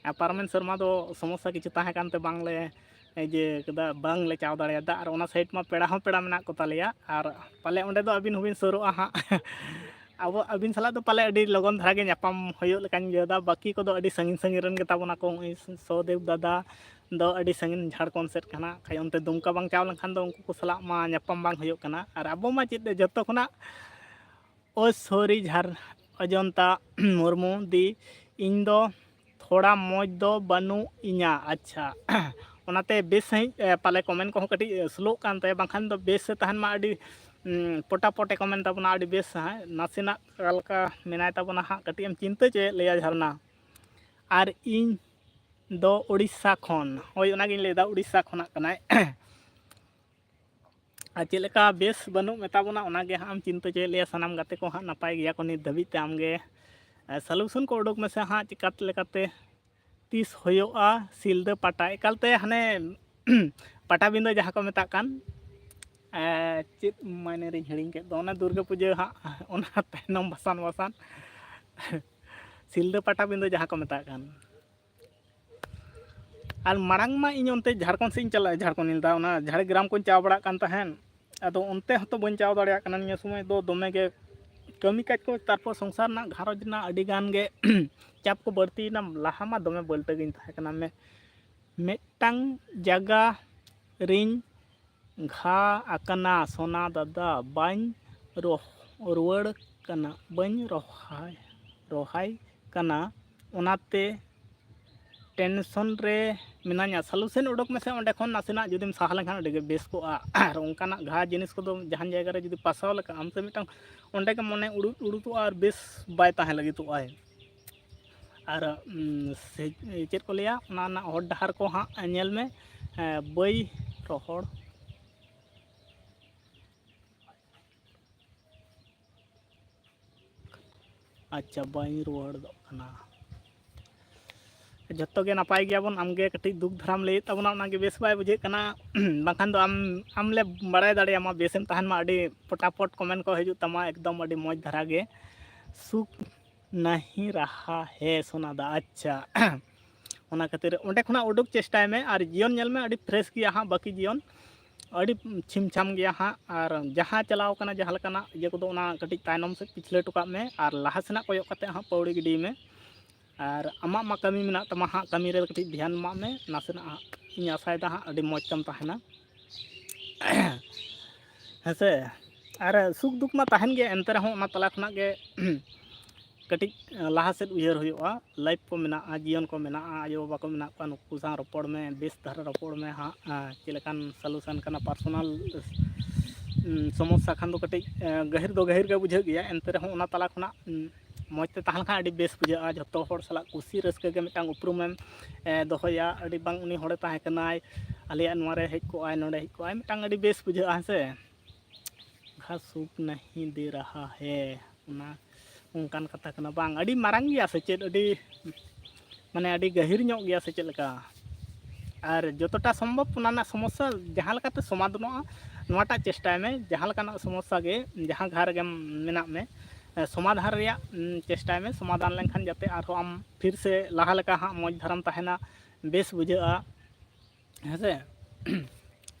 ᱟᱨ ᱯᱟᱨᱚᱢᱮᱱ ᱥᱮᱨᱢᱟ ᱫᱚ ᱥᱚᱢᱚᱥᱥᱟ ᱠᱤᱪᱷᱩ ᱛᱟᱦᱮᱸ ᱠᱟᱱᱛᱮ ᱵᱟᱝᱞᱮ ᱤᱭᱟᱹ ᱠᱮᱫᱟ, ᱵᱟᱝᱞᱮ ᱪᱟᱣ ᱫᱟᱲᱮᱭᱟᱫᱟ᱾ ᱟᱨ ᱚᱱᱟ ᱥᱟᱭᱤᱰ ᱢᱟ ᱯᱮᱲᱟ ᱦᱚᱸ ᱯᱮᱲᱟ ᱢᱮᱱᱟᱜ ᱠᱚ ᱛᱟᱞᱮᱭᱟ, ᱟᱨ ᱯᱟᱞᱮ ᱚᱸᱰᱮ ᱫᱚ ᱟᱹᱵᱤᱱ ᱦᱚᱸᱵᱤᱱ ᱥᱩᱨᱩᱜᱼᱟ ᱦᱟᱸᱜ᱾ ᱟᱵᱚ ᱟᱹᱵᱤᱱ ᱥᱟᱞᱟᱜ ᱫᱚ ᱯᱟᱞᱮ ᱟᱹᱰᱤ ᱞᱚᱜᱚᱱ ᱫᱷᱟᱨᱟ ᱜᱮ ᱧᱟᱯᱟᱢ ᱦᱩᱭᱩᱜ ᱞᱮᱠᱟᱧ ᱵᱩᱡᱷᱟᱹᱣ ᱮᱫᱟ᱾ ᱵᱟᱹᱠᱤ ᱠᱚᱫᱚ ᱟᱹᱰᱤ ᱥᱟᱺᱜᱤᱧ ᱥᱟᱺᱜᱤᱧ ᱨᱮᱱ ᱜᱮᱛᱟ ᱵᱚᱱᱟ ᱠᱚ᱾ ᱱᱚᱜᱼᱚᱭ ᱥᱚᱦᱚᱫᱮᱵ ᱫᱟᱫᱟ ᱫᱚ ᱟᱹᱰᱤ ᱥᱟᱺᱜᱤᱧ ᱡᱷᱟᱲᱠᱷᱚᱸᱰ ᱥᱮᱫ ᱠᱟᱱᱟ, ᱠᱷᱟᱡ ᱚᱱᱛᱮ ᱫᱩᱢᱠᱟ ᱵᱟᱝ ᱪᱟᱣ ᱞᱮᱱᱠᱷᱟᱱ ᱫᱚ ᱩᱱᱠᱩ ᱠᱚ ᱥᱟᱞᱟᱜ ᱢᱟ ᱧᱟᱯᱟᱢ ᱵᱟᱝ ᱦᱩᱭᱩᱜ ᱠᱟᱱᱟ᱾ ᱟᱨ ᱟᱵᱚ ᱢᱟ ᱪᱮᱫ ᱡᱚᱛᱚ ᱠᱷᱚᱱᱟᱜ ᱳ ᱥᱚᱨᱤ ᱡᱷᱟᱨ ᱚᱡᱚᱱᱛᱟ ᱢᱩᱨᱢᱩ ᱫᱤ, ᱤᱧ ᱫᱚ ᱛᱷᱚᱲᱟ ᱢᱚᱡᱽ ᱫᱚ ᱵᱟᱹᱱᱩᱜ ᱤᱧᱟ᱾ ᱟᱪᱪᱷᱟ, ᱚᱱᱟᱛᱮ ᱵᱮᱥ ᱥᱟᱺᱦᱤᱡ ᱮ, ᱯᱟᱞᱮ ᱠᱚᱢᱮᱱᱴ ᱠᱚᱦᱚᱸ ᱠᱟᱹᱴᱤᱡ ᱮ, ᱥᱞᱳᱜ ᱠᱟᱱ ᱛᱟᱭᱟ, ᱵᱟᱝᱠᱷᱟᱱ ᱫᱚ ᱵᱮᱥ ᱮ ᱛᱟᱦᱮᱱ ᱢᱟ᱾ ᱟᱹᱰᱤ ᱩᱸ, ᱯᱚᱴᱟ ᱯᱚᱴᱮ ᱠᱚᱢᱮᱱᱴ ᱛᱟᱵᱚᱱᱟ, ᱟᱹᱰᱤ ᱵᱮᱥ ᱦᱟᱸᱜ᱾ ᱱᱟᱥᱮᱱᱟᱜ ᱚᱠᱟ ᱞᱮᱠᱟ ᱢᱮᱱᱟᱭ ᱛᱟᱵᱚᱱᱟ ᱦᱟᱸᱜ, ᱠᱟᱹᱴᱤᱡ ᱮᱢ ᱪᱤᱱᱛᱟᱹ ᱪᱚᱭᱮᱫ ᱞᱮᱭᱟ ᱡᱷᱟᱨᱱᱟ᱾ ᱟᱨ ᱤᱧ ᱫᱚ ᱩᱲᱤᱥᱥᱟ ᱠᱷᱚᱱ, ᱦᱳᱭ, ᱚᱱᱟᱜᱤᱧ ᱞᱟᱹᱭᱫᱟ, ᱩᱲᱤᱥᱥᱟ ᱠᱷᱚᱱᱟᱜ ᱠᱟᱱᱟᱭ᱾ ᱟᱨ ᱪᱮᱫ ᱞᱮᱠᱟ ᱵᱮᱥ ᱵᱟᱹᱱᱩᱜ ᱢᱮᱛᱟ ᱵᱚᱱᱟ, ᱚᱱᱟᱜᱮ ᱦᱟᱸᱜ ᱮᱢ ᱪᱤᱱᱛᱟᱹ ᱪᱚᱭᱮᱫ ᱞᱮᱭᱟ᱾ ᱥᱟᱱᱟᱢ ᱜᱟᱛᱮ ᱠᱚ ᱦᱟᱸᱜ ᱱᱟᱯᱟᱭ ᱜᱮᱭᱟ ᱠᱚ ᱱᱤᱛ ᱫᱷᱟᱹᱵᱤᱡ ᱛᱮ᱾ ᱟᱢᱜᱮ ᱥᱚᱞᱩᱥᱚᱱ ᱠᱚ ᱩᱰᱩᱠ ᱢᱮᱥᱮ ᱦᱟᱸᱜ, ᱪᱤᱠᱟᱹᱛᱮ ᱞᱮᱠᱟᱛᱮ ᱛᱤᱥ ᱦᱩᱭᱩᱜᱼᱟ ᱥᱤᱞᱫᱟᱹ ᱯᱟᱴᱟ? ᱮᱠᱟᱞᱛᱮ ᱦᱟᱱᱮ ᱯᱟᱴᱟᱵᱤᱸᱫᱟᱹ ᱡᱟᱦᱟᱸ ᱠᱚ ᱢᱮᱛᱟᱜ ᱠᱟᱱ, ᱮ, ᱪᱮᱫ ᱢᱟᱭᱱᱮ ᱨᱤᱧ ᱦᱤᱲᱤᱧ ᱠᱮᱫ ᱫᱚ, ᱚᱱᱟ ᱫᱩᱨᱜᱟᱹ ᱯᱩᱡᱟᱹ ᱦᱟᱸᱜ, ᱚᱱᱟ ᱛᱟᱭᱱᱚᱢ ᱵᱟᱥᱟᱱ ᱵᱟᱥᱟᱱ ᱥᱤᱞᱫᱟᱹ ᱯᱟᱴᱟᱵᱤᱸᱫᱟᱹ ᱡᱟᱦᱟᱸ ᱠᱚ ᱢᱮᱛᱟᱜ ᱠᱟᱱ᱾ ᱟᱨ ᱢᱟᱲᱟᱝ ᱢᱟ ᱤᱧ ᱚᱱᱛᱮ ᱡᱷᱟᱲᱠᱷᱚᱸᱰ ᱥᱮᱫ ᱤᱧ ᱪᱟᱞᱟᱜ, ᱡᱷᱟᱲᱠᱷᱚᱸᱰ ᱤᱧ ᱞᱟᱹᱭᱫᱟ, ᱚᱱᱟ ᱡᱷᱟᱲᱜᱨᱟᱢ ᱠᱚᱧ ᱪᱟᱣ ᱵᱟᱲᱟᱜ ᱠᱟᱱ ᱛᱟᱦᱮᱸᱫ᱾ ᱟᱫᱚ ᱚᱱᱛᱮ ᱦᱚᱸᱛᱚ ᱵᱟᱹᱧ ᱪᱟᱣ ᱫᱟᱲᱮᱭᱟᱜ ᱠᱟᱱᱟ᱾ ᱱᱤᱭᱟᱹ ᱥᱚᱢᱚᱭ ᱫᱚ ᱫᱚᱢᱮ ᱜᱮ ᱠᱟᱹᱢᱤ ᱠᱟᱡᱽ ᱠᱚ, ᱛᱟᱨᱯᱚᱨ ᱥᱚᱝᱥᱟᱨ ᱨᱮᱱᱟᱜ, ᱜᱷᱟᱨᱚᱸᱡᱽ ᱨᱮᱱᱟᱜ ᱟᱹᱰᱤ ᱜᱟᱱ ᱜᱮ ᱪᱟᱯ ᱠᱚ ᱵᱟᱹᱲᱛᱤᱭᱮᱱᱟ᱾ ᱞᱟᱦᱟ ᱢᱟ ᱫᱚᱢᱮ ᱵᱟᱹᱞᱴᱟᱹ ᱜᱤᱧ ᱛᱟᱦᱮᱸ ᱠᱟᱱᱟ᱾ ᱢᱮ-, ᱢᱤᱫᱴᱟᱝ ᱡᱟᱭᱜᱟ ᱨᱤᱧ ᱜᱷᱟ ᱟᱠᱟᱱᱟ ᱥᱳᱱᱟ ᱫᱟᱫᱟ, ᱵᱟᱹᱧ ᱨᱚᱦ-, ᱨᱩᱣᱟᱹᱲ ᱠᱟᱱᱟ, ᱵᱟᱹᱧ ᱨᱚᱦᱟᱭ, ᱨᱚᱦᱟᱭ ᱠᱟᱱᱟ, ᱚᱱᱟᱛᱮ ᱴᱮᱱᱥᱚᱱ ᱨᱮ ᱢᱮᱱᱟᱧᱟ᱾ ᱥᱚᱞᱩᱥᱚᱱ ᱩᱰᱩᱠ ᱢᱮᱥᱮ ᱚᱸᱰᱮ ᱠᱷᱚᱱ, ᱱᱟᱥᱮᱱᱟᱜ ᱡᱩᱫᱤᱢ ᱥᱟᱦᱟ ᱞᱮᱱᱠᱷᱟᱱ ᱟᱹᱰᱤ ᱜᱮ ᱵᱮᱥ ᱠᱚᱜᱼᱟ᱾ ᱟᱨ ᱚᱱᱠᱟᱱᱟᱜ ᱜᱷᱟ ᱡᱤᱱᱤᱥ ᱠᱚᱫᱚ ᱡᱟᱦᱟᱱ ᱡᱟᱭᱜᱟ ᱨᱮ ᱡᱩᱫᱤ ᱯᱟᱥᱟᱣ ᱞᱮᱠᱟ ᱟᱢ ᱥᱮ ᱢᱤᱫᱴᱟᱝ ᱚᱸᱰᱮ ᱜᱮ ᱢᱚᱱᱮ ᱩᱲᱩᱫ ᱩᱲᱩᱫᱚᱜᱼᱟ ᱟᱨ ᱵᱮᱥ ᱵᱟᱭ ᱛᱟᱦᱮᱸ ᱞᱟᱹᱜᱤᱫᱚᱜᱼᱟᱭ᱾ ᱟᱨ, ᱩᱢ, ᱥᱮ-, ᱪᱮᱫ ᱠᱚ ᱞᱟᱹᱭᱟ, ᱚᱱᱟ ᱨᱮᱱᱟᱜ ᱦᱚᱨ ᱰᱟᱦᱟᱨ ᱠᱚ ᱦᱟᱸᱜ ᱧᱮᱞ ᱢᱮ᱾ ᱮᱸ, ᱵᱟᱹᱭ ᱨᱚᱦᱚᱲ᱾ ᱟᱪᱪᱷᱟ, ᱵᱟᱹᱧ ᱨᱩᱣᱟᱹᱲ ᱫᱚᱜ ᱠᱟᱱᱟ᱾ ᱡᱚᱛᱚ ᱜᱮ ᱱᱟᱯᱟᱭ ᱜᱮᱭᱟᱵᱚᱱ᱾ ᱟᱢᱜᱮ ᱠᱟᱹᱴᱤᱡ ᱫᱩᱠ ᱫᱷᱟᱨᱟᱢ ᱞᱟᱹᱭᱮᱫ ᱛᱟᱵᱚᱱᱟ, ᱚᱱᱟᱜᱮ ᱵᱮᱥ ᱵᱟᱭ ᱵᱩᱡᱷᱟᱹᱜ ᱠᱟᱱᱟ᱾ ᱵᱟᱝᱠᱷᱟᱱ ᱫᱚ ᱟᱢ, ᱟᱢ ᱞᱮ ᱵᱟᱲᱟᱭ ᱫᱟᱲᱮᱭᱟᱢᱟ, ᱵᱮᱥᱮᱢ ᱛᱟᱦᱮᱱ ᱢᱟ᱾ ᱟᱹᱰᱤ ᱯᱚᱴᱟᱯᱚᱴ comment ᱠᱚ ᱦᱤᱡᱩᱜ ᱛᱟᱢᱟ, ᱮᱠᱫᱚᱢ ᱟᱹᱰᱤ ᱢᱚᱡᱽ ᱫᱷᱟᱨᱟ ᱜᱮ᱾ ᱥᱩᱠ ᱱᱟᱦᱤ ᱨᱟᱦᱟ ᱦᱮ ᱥᱳᱱᱟ ᱫᱟ, ᱟᱪᱪᱷᱟ᱾ ᱚᱱᱟ ᱠᱷᱟᱹᱛᱤᱨ ᱚᱸᱰᱮ ᱠᱷᱚᱱᱟᱜ ᱩᱰᱩᱠ ᱪᱮᱥᱴᱟᱭ ᱢᱮ ᱟᱨ ᱡᱤᱭᱚᱱ ᱧᱮᱞ ᱢᱮ, ᱟᱹᱰᱤ fresh ᱜᱮᱭᱟ ᱦᱟᱸᱜ ᱵᱟᱹᱠᱤ ᱡᱤᱭᱚᱱ, ᱟᱹᱰᱤ ᱪᱷᱤᱢ ᱪᱷᱟᱢ ᱜᱮᱭᱟ ᱦᱟᱸᱜ᱾ ᱟᱨ ᱡᱟᱦᱟᱸ ᱪᱟᱞᱟᱣ ᱠᱟᱱᱟ, ᱡᱟᱦᱟᱸ ᱞᱮᱠᱟᱱᱟᱜ ᱤᱭᱟᱹ ᱠᱚᱫᱚ, ᱚᱱᱟ ᱠᱟᱹᱴᱤᱡ ᱛᱟᱭᱱᱚᱢ ᱥᱮᱫ ᱯᱤᱪᱷᱞᱟᱹ ᱦᱚᱴᱚ ᱠᱟᱜ ᱢᱮ ᱟᱨ ᱞᱟᱦᱟ ᱥᱮᱱᱟᱜ ᱠᱚᱭᱚᱜ ᱠᱟᱛᱮ ᱦᱟᱸᱜ ᱯᱟᱹᱣᱲᱤ ᱜᱤᱰᱤᱭ ᱢᱮ᱾ ᱟᱨ ᱟᱢᱟᱜ ᱢᱟ ᱠᱟᱹᱢᱤ ᱢᱮᱱᱟᱜ ᱛᱟᱢᱟ ᱦᱟᱸᱜ, ᱠᱟᱹᱢᱤ ᱨᱮ ᱠᱟᱹᱴᱤᱡ ᱫᱷᱮᱭᱟᱱ ᱮᱢᱟᱜ ᱢᱮ ᱱᱟᱥᱮᱱᱟᱜ ᱦᱟᱸᱜ᱾ ᱤᱧ ᱟᱥᱟᱭᱮᱫᱟ ᱦᱟᱸᱜ ᱟᱹᱰᱤ ᱢᱚᱡᱽ ᱛᱮᱢ ᱛᱟᱦᱮᱱᱟ᱾ ᱦᱮᱸ ᱥᱮ? ᱟᱨ ᱥᱩᱠ ᱫᱩᱠ ᱢᱟ ᱛᱟᱦᱮᱱ ᱜᱮᱭᱟ, ᱮᱱᱛᱮ ᱨᱮᱦᱚᱸ ᱚᱱᱟ ᱛᱟᱞᱟ ᱠᱷᱚᱱᱟᱜ ᱜᱮ ᱠᱟᱹᱴᱤᱡ ᱞᱟᱦᱟ ᱥᱮᱫ ᱩᱭᱦᱟᱹᱨ ᱦᱩᱭᱩᱜᱼᱟ᱾ Life ᱠᱚ ᱢᱮᱱᱟᱜᱼᱟ, ᱡᱤᱭᱚᱱ ᱠᱚ ᱢᱮᱱᱟᱜᱼᱟ, ᱟᱭᱳᱼᱵᱟᱵᱟ ᱠᱚ ᱢᱮᱱᱟᱜ ᱠᱚᱣᱟ, ᱱᱩᱠᱩ ᱥᱟᱶ ᱨᱚᱯᱚᱲ ᱢᱮ, ᱵᱮᱥ ᱫᱷᱟᱨᱟ ᱨᱚᱯᱚᱲ ᱢᱮ ᱦᱟᱸᱜ᱾ ᱪᱮᱫ ᱞᱮᱠᱟᱱ solution ᱠᱟᱱᱟ, personal ᱥᱚᱢᱚᱥᱥᱟ ᱠᱷᱟᱱ ᱫᱚ ᱠᱟᱹᱴᱤᱡ ᱜᱟᱹᱦᱤᱨ ᱫᱚ ᱜᱟᱹᱦᱤᱨ ᱜᱮ ᱵᱩᱡᱷᱟᱹᱜ ᱜᱮᱭᱟ, ᱮᱱᱛᱮ ᱨᱮᱦᱚᱸ ᱚᱱᱟ ᱛᱟᱞᱟ ᱠᱷᱚᱱᱟᱜ ᱢᱚᱡᱽ ᱛᱮ ᱛᱟᱦᱮᱸ ᱞᱮᱱᱠᱷᱟᱱ ᱟᱹᱰᱤ ᱵᱮᱥ ᱵᱩᱡᱷᱟᱹᱜᱼᱟ᱾ ᱡᱷᱚᱛᱚ ᱦᱚᱲ ᱥᱟᱞᱟᱜ ᱠᱩᱥᱤ ᱨᱟᱹᱥᱠᱟᱹ ᱜᱮ ᱢᱤᱫᱴᱟᱝ ᱩᱯᱨᱩᱢᱮᱢ ᱫᱚᱦᱚᱭᱟ᱾ ᱟᱹᱰᱤ ᱵᱟᱝ ᱩᱱᱤ ᱦᱚᱲᱮ ᱛᱟᱦᱮᱸ ᱠᱟᱱᱟᱭ, ᱟᱞᱮᱭᱟᱜ ᱱᱚᱣᱟ ᱨᱮ ᱦᱮᱡ ᱠᱚᱜᱼᱟᱭ, ᱱᱚᱰᱮ ᱦᱮᱡ ᱠᱚᱜᱼᱟᱭ, ᱢᱤᱫᱴᱟᱝ ᱟᱹᱰᱤ ᱵᱮᱥ ᱵᱩᱡᱷᱟᱹᱜᱼᱟ, ᱦᱮᱸ ᱥᱮ? ᱜᱷᱟᱥ ᱥᱩᱠ ᱱᱟᱦᱤ ᱫᱮ ᱨᱟᱦᱟ ᱦᱮ, ᱚᱱᱟ ᱚᱱᱠᱟᱱ ᱠᱟᱛᱷᱟ ᱠᱟᱱᱟ ᱵᱟᱝ? ᱟᱹᱰᱤ ᱢᱟᱨᱟᱝ ᱜᱮᱭᱟ ᱥᱮ ᱪᱮᱫ? ᱟᱹᱰᱤ, ᱢᱟᱱᱮ, ᱟᱹᱰᱤ ᱜᱟᱹᱦᱤᱨ ᱧᱚᱜ ᱜᱮᱭᱟ ᱥᱮ ᱪᱮᱫ ᱞᱮᱠᱟ? ᱟᱨ ᱡᱚᱛᱚᱴᱟ ᱥᱚᱢᱵᱷᱚᱵ ᱚᱱᱟ ᱨᱮᱱᱟᱜ ᱥᱚᱢᱚᱥᱥᱟ ᱡᱟᱦᱟᱸ ᱞᱮᱠᱟᱛᱮ ᱥᱚᱢᱟᱫᱷᱟᱱᱚᱜᱼᱟ, ᱱᱚᱣᱟᱴᱟᱜ ᱪᱮᱥᱴᱟᱭ ᱢᱮ᱾ ᱡᱟᱦᱟᱸ ᱞᱮᱠᱟᱱᱟᱜ ᱥᱚᱢᱚᱥᱥᱟ ᱜᱮ, ᱡᱟᱦᱟᱸ ᱜᱷᱟᱨ ᱨᱮᱜᱮᱢ ᱢᱮᱱᱟᱜ ᱢᱮ, ᱥᱚᱢᱟᱫᱷᱟᱱ ᱨᱮᱭᱟᱜ ᱪᱮᱥᱴᱟᱭ ᱢᱮ᱾ ᱥᱚᱢᱟᱫᱷᱟᱱ ᱞᱮᱱᱠᱷᱟᱱ ᱡᱟᱛᱮ ᱟᱨᱦᱚᱸ ᱟᱢ ᱯᱷᱤᱨ ᱥᱮ ᱞᱟᱦᱟ ᱞᱮᱠᱟ ᱦᱟᱸᱜ ᱢᱚᱡᱽ ᱫᱷᱟᱨᱟᱢ ᱛᱟᱦᱮᱱᱟ, ᱵᱮᱥ ᱵᱩᱡᱷᱟᱹᱜᱼᱟ, ᱦᱮᱸ ᱥᱮ?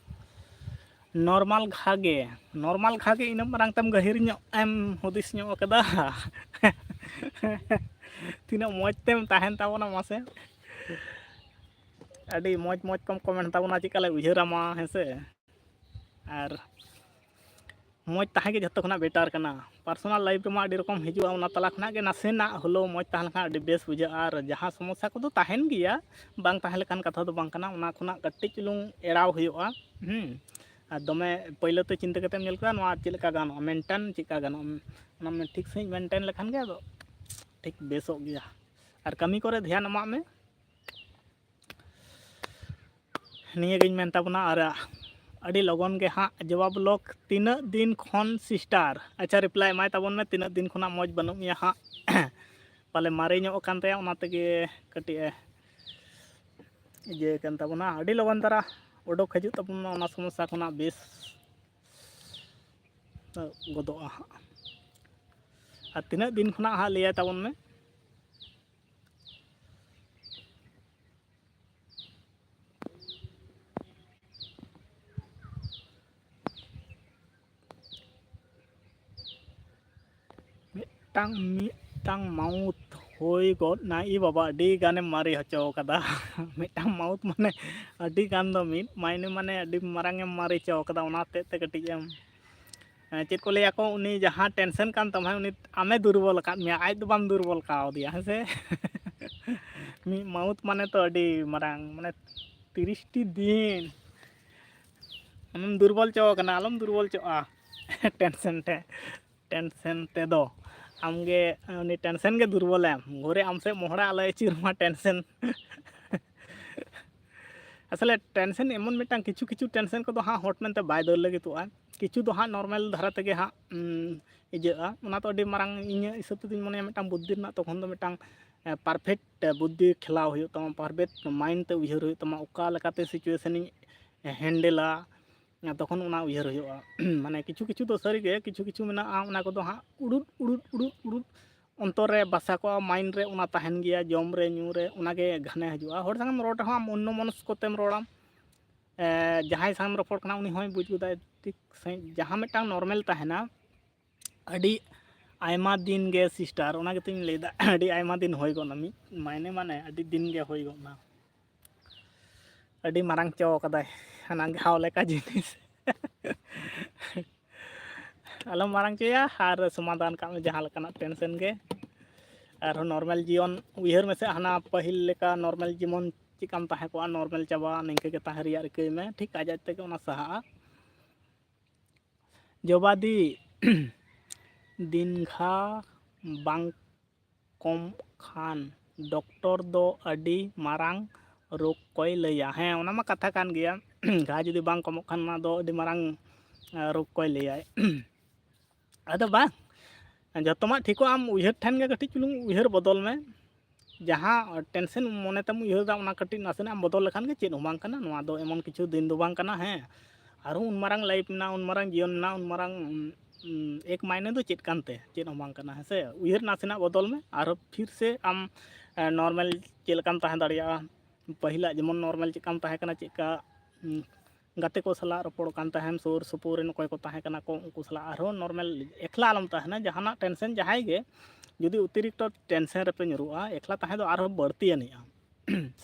Normal ᱜᱷᱟ ᱜᱮ, normal ᱜᱷᱟ ᱜᱮ ᱤᱱᱟᱹᱜ ᱢᱟᱨᱟᱝ ᱛᱮᱢ ᱜᱟᱹᱦᱤᱨ ᱧᱚᱜ ᱮᱢ ᱦᱩᱫᱤᱥ ᱧᱚᱜ ᱠᱟᱫᱟ᱾ ᱛᱤᱱᱟᱹᱜ ᱢᱚᱡᱽ ᱛᱮᱢ ᱛᱟᱦᱮᱱ ᱛᱟᱵᱚᱱᱟ ᱢᱟᱥᱮ᱾ ᱟᱹᱰᱤ ᱢᱚᱡᱽ ᱢᱚᱡᱽ ᱠᱚᱢ comment ᱛᱟᱵᱚᱱᱟ, ᱪᱮᱫᱠᱟ ᱞᱮ ᱩᱭᱦᱟᱹᱨᱟᱢᱟ, ᱦᱮᱸ ᱥᱮ? ᱟᱨ ᱢᱚᱡᱽ ᱛᱟᱦᱮᱸ ᱜᱮ ᱡᱷᱚᱛᱚ ᱠᱷᱚᱱᱟᱜ better ᱠᱟᱱᱟ᱾ Personal life ᱨᱮᱢᱟ ᱟᱹᱰᱤ ᱨᱚᱠᱚᱢ ᱦᱤᱡᱩᱜᱼᱟ, ᱚᱱᱟ ᱛᱟᱞᱟ ᱠᱷᱚᱱᱟᱜ ᱜᱮ ᱱᱟᱥᱮᱱᱟᱜ ᱦᱚᱞᱳ ᱢᱚᱡᱽ ᱛᱟᱦᱮᱸ ᱞᱮᱱᱠᱷᱟᱱ ᱟᱹᱰᱤ ᱵᱮᱥ ᱵᱩᱡᱷᱟᱹᱜᱼᱟ᱾ ᱟᱨ ᱡᱟᱦᱟᱸ ᱥᱚᱢᱚᱥᱥᱟ ᱠᱚᱫᱚ ᱛᱟᱦᱮᱱ ᱜᱮᱭᱟ, ᱵᱟᱝ ᱛᱟᱦᱮᱸ ᱞᱮᱠᱟᱱ ᱠᱟᱛᱷᱟ ᱫᱚ ᱵᱟᱝ ᱠᱟᱱᱟ, ᱚᱱᱟ ᱠᱷᱚᱱᱟᱜ ᱠᱟᱹᱴᱤᱡ ᱪᱩᱞᱩᱝ ᱮᱲᱟᱣ ᱦᱩᱭᱩᱜᱼᱟ᱾ ᱦᱩᱸ, ᱟᱨ ᱫᱚᱢᱮ ᱯᱳᱭᱞᱳ ᱛᱮ ᱪᱤᱱᱛᱟᱹ ᱠᱟᱛᱮᱢ ᱧᱮᱞ ᱠᱮᱫᱟ ᱱᱚᱣᱟ ᱪᱮᱫ ᱞᱮᱠᱟ ᱜᱟᱱᱚᱜᱼᱟ, maintain ᱪᱮᱫ ᱞᱮᱠᱟ ᱜᱟᱱᱚᱜᱼᱟ, ᱚᱱᱟ ᱴᱷᱤᱠ ᱥᱟᱺᱦᱤᱡ maintain ᱞᱮᱠᱷᱟᱱ ᱜᱮ ᱟᱫᱚ ᱴᱷᱤᱠ ᱵᱮᱥᱚᱜ ᱜᱮᱭᱟ᱾ ᱟᱨ ᱠᱟᱹᱢᱤ ᱠᱚᱨᱮ ᱫᱷᱮᱭᱟᱱ ᱮᱢᱟᱜ ᱢᱮ᱾ ᱱᱤᱭᱟᱹᱜᱤᱧ ᱢᱮᱱ ᱛᱟᱵᱚᱱᱟ᱾ ᱟᱨ ᱟᱹᱰᱤ ᱞᱚᱜᱚᱱ ᱜᱮ ᱦᱟᱸᱜ ᱡᱚᱵᱟᱵ ᱞᱚᱠ, ᱛᱤᱱᱟᱹᱜ ᱫᱤᱱ ᱠᱷᱚᱱ ᱥᱤᱥᱴᱟᱨ? ᱟᱪᱪᱷᱟ, ᱨᱤᱯᱞᱟᱭ ᱮᱢᱟᱭ ᱛᱟᱵᱚᱱ ᱢᱮ, ᱛᱤᱱᱟᱹᱜ ᱫᱤᱱ ᱠᱷᱚᱱᱟᱜ ᱢᱚᱡᱽ ᱵᱟᱹᱱᱩᱜ ᱢᱮᱭᱟ ᱦᱟᱸᱜ? ᱯᱟᱞᱮ ᱢᱟᱨᱮ ᱧᱚᱜ ᱟᱠᱟᱱ ᱛᱟᱭᱟ, ᱚᱱᱟ ᱛᱮᱜᱮ ᱠᱟᱹᱴᱤᱡ ᱮ ᱤᱭᱟᱹ ᱠᱟᱱ ᱛᱟᱵᱚᱱᱟ᱾ ᱟᱹᱰᱤ ᱞᱚᱜᱚᱱ ᱫᱷᱟᱨᱟ ᱚᱰᱚᱠ ᱦᱤᱡᱩᱜ ᱛᱟᱵᱚᱱ ᱢᱟ, ᱚᱱᱟ ᱥᱚᱢᱚᱥᱥᱟ ᱠᱷᱚᱱᱟᱜ ᱵᱮᱥ ᱜᱚᱫᱚᱜᱼᱟ ᱦᱟᱸᱜ᱾ ᱟᱨ ᱛᱤᱱᱟᱹᱜ ᱫᱤᱱ ᱠᱷᱚᱱᱟᱜ ᱦᱟᱸᱜ ᱞᱟᱹᱭᱟᱭ ᱛᱟᱵᱚᱱ ᱢᱮ᱾ ᱢᱤᱫᱴᱟᱝ, ᱢᱤᱫᱴᱟᱝ ᱢᱟᱣᱩᱛᱷ ᱦᱩᱭ ᱜᱚᱫ ᱱᱟ᱾ ᱤ ᱵᱟᱵᱟ, ᱟᱹᱰᱤ ᱜᱟᱱᱮᱢ ᱢᱟᱨᱮ ᱦᱚᱪᱚ ᱠᱟᱫᱟ᱾ ᱢᱤᱫᱴᱟᱝ ᱢᱟᱣᱩᱛᱷ ᱢᱟᱱᱮ ᱟᱹᱰᱤ ᱜᱟᱱ ᱫᱚ, ᱢᱤᱫ ᱢᱟᱭᱱᱮ ᱢᱟᱱᱮ ᱟᱹᱰᱤ ᱢᱟᱨᱟᱝ ᱮᱢ ᱢᱟᱨᱮ ᱦᱚᱪᱚ ᱠᱟᱫᱟ, ᱚᱱᱟ ᱦᱚᱛᱮᱡ ᱛᱮ ᱠᱟᱹᱴᱤᱡ ᱮᱢ, ᱮᱸ, ᱪᱮᱫ ᱠᱚ ᱞᱟᱹᱭᱟ ᱠᱚ, ᱩᱱᱤ ᱡᱟᱦᱟᱸ ᱴᱮᱱᱥᱮᱱ ᱠᱟᱱ ᱛᱟᱢᱟᱭ, ᱩᱱᱤ ᱟᱢᱮ ᱫᱩᱨᱵᱚᱞ ᱟᱠᱟᱫ ᱢᱮᱭᱟ, ᱟᱡ ᱫᱚ ᱵᱟᱢ ᱫᱩᱨᱵᱚᱞ ᱠᱟᱣᱫᱮᱭᱟ, ᱦᱮᱸ ᱥᱮ? ᱢᱤᱫ ᱢᱟᱣᱩᱛᱷ ᱢᱟᱱᱮ ᱛᱚ ᱟᱹᱰᱤ ᱢᱟᱨᱟᱝ, ᱢᱟᱱᱮ ᱛᱤᱨᱤᱥ ᱴᱤ ᱫᱤᱱ ᱟᱢᱮᱢ ᱫᱩᱨᱵᱚᱞ ᱦᱚᱪᱚ ᱟᱠᱟᱱᱟ, ᱟᱞᱚᱢ ᱫᱩᱨᱵᱚᱞ ᱦᱚᱪᱚᱜᱼᱟ ᱴᱮᱱᱥᱮᱱ ᱛᱮ᱾ ᱴᱮᱱᱥᱮᱱ ᱛᱮᱫᱚ ᱟᱢᱜᱮ, ᱩᱱᱤ ᱴᱮᱱᱥᱮᱱ ᱜᱮ ᱫᱩᱨᱵᱚᱞᱮᱢ᱾ ᱜᱷᱩᱨᱮ ᱟᱢ ᱥᱮᱫ ᱢᱚᱦᱲᱟ ᱟᱞᱚᱭ ᱟᱹᱪᱩᱨ ᱢᱟ ᱴᱮᱱᱥᱮᱱ᱾ ᱟᱥᱚᱞᱮ ᱴᱮᱱᱥᱮᱱ ᱮᱢᱚᱱ ᱢᱤᱫᱴᱟᱝ, ᱠᱤᱪᱷᱩ ᱠᱤᱪᱷᱩ ᱴᱮᱱᱥᱮᱱ ᱠᱚᱫᱚ ᱦᱟᱸᱜ ᱦᱚᱴ ᱢᱮᱱᱛᱮ ᱵᱟᱭ ᱫᱟᱹᱲ ᱞᱟᱹᱜᱤᱫᱚᱜᱼᱟ, ᱠᱤᱪᱷᱩ ᱫᱚ ᱦᱟᱸᱜ ᱱᱚᱨᱢᱟᱞ ᱫᱷᱟᱨᱟ ᱛᱮᱜᱮ ᱦᱟᱸᱜ, ᱩᱢ, ᱤᱭᱟᱹᱜᱼᱟ᱾ ᱚᱱᱟ ᱫᱚ ᱟᱹᱰᱤ ᱢᱟᱨᱟᱝ, ᱤᱧᱟᱹᱜ ᱦᱤᱥᱟᱹᱵ ᱛᱮᱫᱚᱧ ᱢᱚᱱᱮᱭᱟ, ᱢᱤᱫᱴᱟᱝ ᱵᱩᱫᱽᱫᱷᱤ ᱨᱮᱱᱟᱜ ᱛᱚᱠᱷᱚᱱ ᱫᱚ ᱢᱤᱫᱴᱟᱝ, ᱮ, ᱯᱟᱨᱯᱷᱮᱠᱴ ᱵᱩᱫᱽᱫᱷᱤ ᱠᱷᱮᱞᱟᱣ ᱦᱩᱭᱩᱜ ᱛᱟᱢᱟ, ᱯᱟᱨᱯᱷᱮᱠᱴ ᱢᱟᱭᱤᱱᱰ ᱛᱮ ᱩᱭᱦᱟᱹᱨ ᱦᱩᱭᱩᱜ ᱛᱟᱢᱟ, ᱚᱠᱟ ᱞᱮᱠᱟᱛᱮ ᱥᱤᱪᱩᱭᱮᱥᱚᱱᱤᱧ ᱦᱮᱱᱰᱮᱞᱟ, ᱛᱚᱠᱷᱚᱱ ᱚᱱᱟ ᱩᱭᱦᱟᱹᱨ ᱦᱩᱭᱩᱜᱼᱟ᱾ ᱢᱟᱱᱮ ᱠᱤᱪᱷᱩ ᱠᱤᱪᱷᱩ ᱫᱚ ᱥᱟᱹᱨᱤᱜᱮ, ᱠᱤᱪᱷᱩ ᱠᱤᱪᱷᱩ ᱢᱮᱱᱟᱜᱼᱟ, ᱚᱱᱟ ᱠᱚᱫᱚ ᱦᱟᱸᱜ ᱩᱲᱩᱫ ᱩᱲᱩᱫ ᱩᱲᱩᱫ ᱩᱲᱩᱫ ᱚᱱᱛᱚᱨ ᱨᱮ ᱵᱟᱥᱟ ᱠᱚᱜᱼᱟ, ᱢᱟᱭᱤᱱᱰ ᱨᱮ ᱚᱱᱟ ᱛᱟᱦᱮᱱ ᱜᱮᱭᱟ, ᱡᱚᱢ ᱨᱮ, ᱧᱩ ᱨᱮ, ᱚᱱᱟᱜᱮ ᱜᱷᱟᱱᱮ ᱦᱤᱡᱩᱜᱼᱟ᱾ ᱦᱚᱲ ᱥᱟᱶᱮᱢ ᱨᱚᱲ ᱨᱮᱦᱚᱸ ᱟᱢ ᱚᱱᱱᱚ ᱢᱚᱱᱚᱥᱠᱚ ᱛᱮᱢ ᱨᱚᱲᱟ᱾ ᱮ, ᱡᱟᱦᱟᱸᱭ ᱥᱟᱶᱮᱢ ᱨᱚᱯᱚᱲ ᱠᱟᱱᱟ, ᱩᱱᱤ ᱦᱚᱸᱭ ᱵᱩᱡᱽ ᱜᱚᱫᱟᱭ ᱴᱷᱤᱠ ᱥᱟᱺᱦᱤᱡ᱾ ᱡᱟᱦᱟᱸ ᱢᱤᱫᱴᱟᱝ ᱱᱚᱨᱢᱟᱞ ᱛᱟᱦᱮᱱᱟ, ᱟᱹᱰᱤ ᱟᱭᱢᱟ ᱫᱤᱱ ᱜᱮ ᱥᱤᱥᱴᱟᱨ, ᱚᱱᱟ ᱜᱮᱛᱚᱧ ᱞᱟᱹᱭᱫᱟ, ᱟᱹᱰᱤ ᱟᱭᱢᱟ ᱫᱤᱱ ᱦᱩᱭ ᱜᱚᱫ ᱱᱟ, ᱢᱤᱫ ᱢᱟᱭᱱᱮ ᱢᱟᱱᱮ ᱟᱹᱰᱤ ᱫᱤᱱ ᱜᱮ ᱦᱩᱭ ᱜᱚᱫ ᱱᱟ᱾ ᱟᱹᱰᱤ ᱢᱟᱨᱟᱝ ᱪᱚ ᱠᱟᱫᱟᱭ ᱦᱟᱱᱟ ᱜᱷᱟᱣ ᱞᱮᱠᱟ ᱡᱤᱱᱤᱥ᱾ ᱟᱞᱚᱢ ᱢᱟᱨᱟᱝ ᱪᱚᱭᱟ ᱟᱨ ᱥᱚᱢᱟᱫᱷᱟᱱ ᱠᱟᱜ ᱢᱮ ᱡᱟᱦᱟᱸ ᱞᱮᱠᱟᱱᱟᱜ ᱴᱮᱱᱥᱮᱱ ᱜᱮ᱾ ᱟᱨᱦᱚᱸ ᱱᱚᱨᱢᱟᱞ ᱡᱤᱭᱚᱱ ᱩᱭᱦᱟᱹᱨ ᱢᱮᱥᱮ, ᱦᱟᱱᱟ ᱯᱟᱹᱦᱤᱞ ᱞᱮᱠᱟ ᱱᱚᱨᱢᱟᱞ ᱡᱮᱢᱚᱱ ᱪᱮᱫᱠᱟᱢ ᱛᱟᱦᱮᱸ ᱠᱚᱜᱼᱟ, ᱱᱚᱨᱢᱟᱞ ᱪᱟᱵᱟ, ᱱᱤᱝᱠᱟᱹ ᱜᱮ ᱛᱟᱦᱮᱸ ᱨᱮᱭᱟᱜ ᱨᱤᱠᱟᱹᱭ ᱢᱮ, ᱴᱷᱤᱠ ᱟᱡ ᱟᱡ ᱛᱮᱜᱮ ᱚᱱᱟ ᱥᱟᱦᱟᱜᱼᱟ᱾ ᱡᱚᱵᱟᱫᱤ ᱫᱤᱱᱜᱷᱟ ᱵᱟᱝ ᱠᱚᱢ ᱠᱷᱟᱱ ᱰᱚᱠᱴᱚᱨ ᱫᱚ ᱟᱹᱰᱤ ᱢᱟᱨᱟᱝ ᱨᱳᱜᱽ ᱠᱚᱭ ᱞᱟᱹᱭᱟ᱾ ᱦᱮᱸ, ᱚᱱᱟ ᱢᱟ ᱠᱟᱛᱷᱟ ᱠᱟᱱ ᱜᱮᱭᱟ᱾ ᱜᱷᱟ ᱡᱩᱫᱤ ᱵᱟᱝ ᱠᱚᱢᱚᱜ ᱠᱷᱟᱱ, ᱚᱱᱟ ᱫᱚ ᱟᱹᱰᱤ ᱢᱟᱨᱟᱝ ᱨᱳᱜᱽ ᱠᱚᱭ ᱞᱟᱹᱭᱟᱭ᱾ ᱟᱫᱚ ᱵᱟᱝ, ᱡᱚᱛᱚᱢᱟᱜ ᱴᱷᱤᱠᱚᱜᱼᱟ, ᱟᱢ ᱩᱭᱦᱟᱹᱨ ᱴᱷᱮᱱ ᱜᱮ ᱠᱟᱹᱴᱤᱡ ᱪᱩᱞᱩᱝ ᱩᱭᱦᱟᱹᱨ ᱵᱚᱫᱚᱞ ᱢᱮ᱾ ᱡᱟᱦᱟᱸ ᱴᱮᱱᱥᱮᱱ ᱢᱚᱱᱮ ᱛᱮᱢ ᱩᱭᱦᱟᱹᱨ ᱮᱫᱟ, ᱚᱱᱟ ᱠᱟᱹᱴᱤᱡ ᱱᱟᱥᱮᱱᱟᱜ ᱮᱢ ᱵᱚᱫᱚᱞ ᱞᱮᱠᱷᱟᱱ ᱜᱮ ᱪᱮᱫ ᱦᱚᱸ ᱵᱟᱝ ᱠᱟᱱᱟ᱾ ᱱᱚᱣᱟ ᱫᱚ ᱮᱢᱚᱱ ᱠᱤᱪᱷᱩ ᱫᱤᱱ ᱫᱚ ᱵᱟᱝ ᱠᱟᱱᱟ, ᱦᱮᱸ, ᱟᱨᱦᱚᱸ ᱩᱱ ᱢᱟᱨᱟᱝ ᱞᱟᱭᱤᱯᱷ ᱢᱮᱱᱟᱜᱼᱟ, ᱩᱱ ᱢᱟᱨᱟᱝ ᱡᱤᱭᱚᱱ ᱢᱮᱱᱟᱜᱼᱟ, ᱩᱱ ᱢᱟᱨᱟᱝ, ᱩᱸ, ᱮᱠ ᱢᱟᱭᱱᱮ ᱫᱚ ᱪᱮᱫ ᱠᱟᱱᱛᱮ? ᱪᱮᱫ ᱦᱚᱸ ᱵᱟᱝ ᱠᱟᱱᱟ, ᱦᱮᱸ ᱥᱮ? ᱩᱭᱦᱟᱹᱨ ᱱᱟᱥᱮᱱᱟᱜ ᱵᱚᱫᱚᱞ ᱢᱮ, ᱟᱨᱦᱚᱸ ᱯᱷᱤᱨ ᱥᱮ ᱟᱢ, ᱮ, ᱱᱚᱨᱢᱟᱞ ᱪᱮᱫ ᱞᱮᱠᱟᱢ ᱛᱟᱦᱮᱸ ᱫᱟᱲᱮᱭᱟᱜᱼᱟ, ᱯᱟᱹᱦᱤᱞᱟᱜ ᱡᱮᱢᱚᱱ ᱱᱚᱨᱢᱟᱞ ᱪᱮᱫ ᱞᱮᱠᱟᱢ ᱛᱟᱦᱮᱸ ᱠᱟᱱᱟ, ᱪᱮᱫ ᱞᱮᱠᱟ, ᱩᱸ, ᱜᱟᱛᱮ ᱠᱚ ᱥᱟᱞᱟᱜ ᱨᱚᱯᱚᱲ ᱠᱟᱱ ᱛᱟᱦᱮᱸᱢ, ᱥᱩᱨ ᱥᱩᱯᱩᱨ ᱨᱮᱱ ᱚᱠᱚᱭ ᱠᱚ ᱛᱟᱦᱮᱸ ᱠᱟᱱᱟ ᱠᱚ, ᱩᱱᱠᱩ ᱥᱟᱞᱟᱜ ᱟᱨᱦᱚᱸ ᱱᱚᱨᱢᱟᱞ, ᱮᱠᱞᱟ ᱟᱞᱚᱢ ᱛᱟᱦᱮᱱᱟ᱾ ᱡᱟᱦᱟᱱᱟᱜ ᱴᱮᱱᱥᱮᱱ, ᱡᱟᱦᱟᱸᱭ ᱜᱮ ᱡᱩᱫᱤ ᱚᱛᱤᱨᱤᱠᱛᱚ ᱴᱮᱱᱥᱮᱱ ᱨᱮᱯᱮ ᱧᱩᱨᱩᱜᱼᱟ, ᱮᱠᱞᱟ ᱛᱟᱦᱮᱸ ᱫᱚ ᱟᱨᱦᱚᱸ ᱵᱟᱹᱲᱛᱤ ᱟᱹᱱᱤᱡᱼᱟ᱾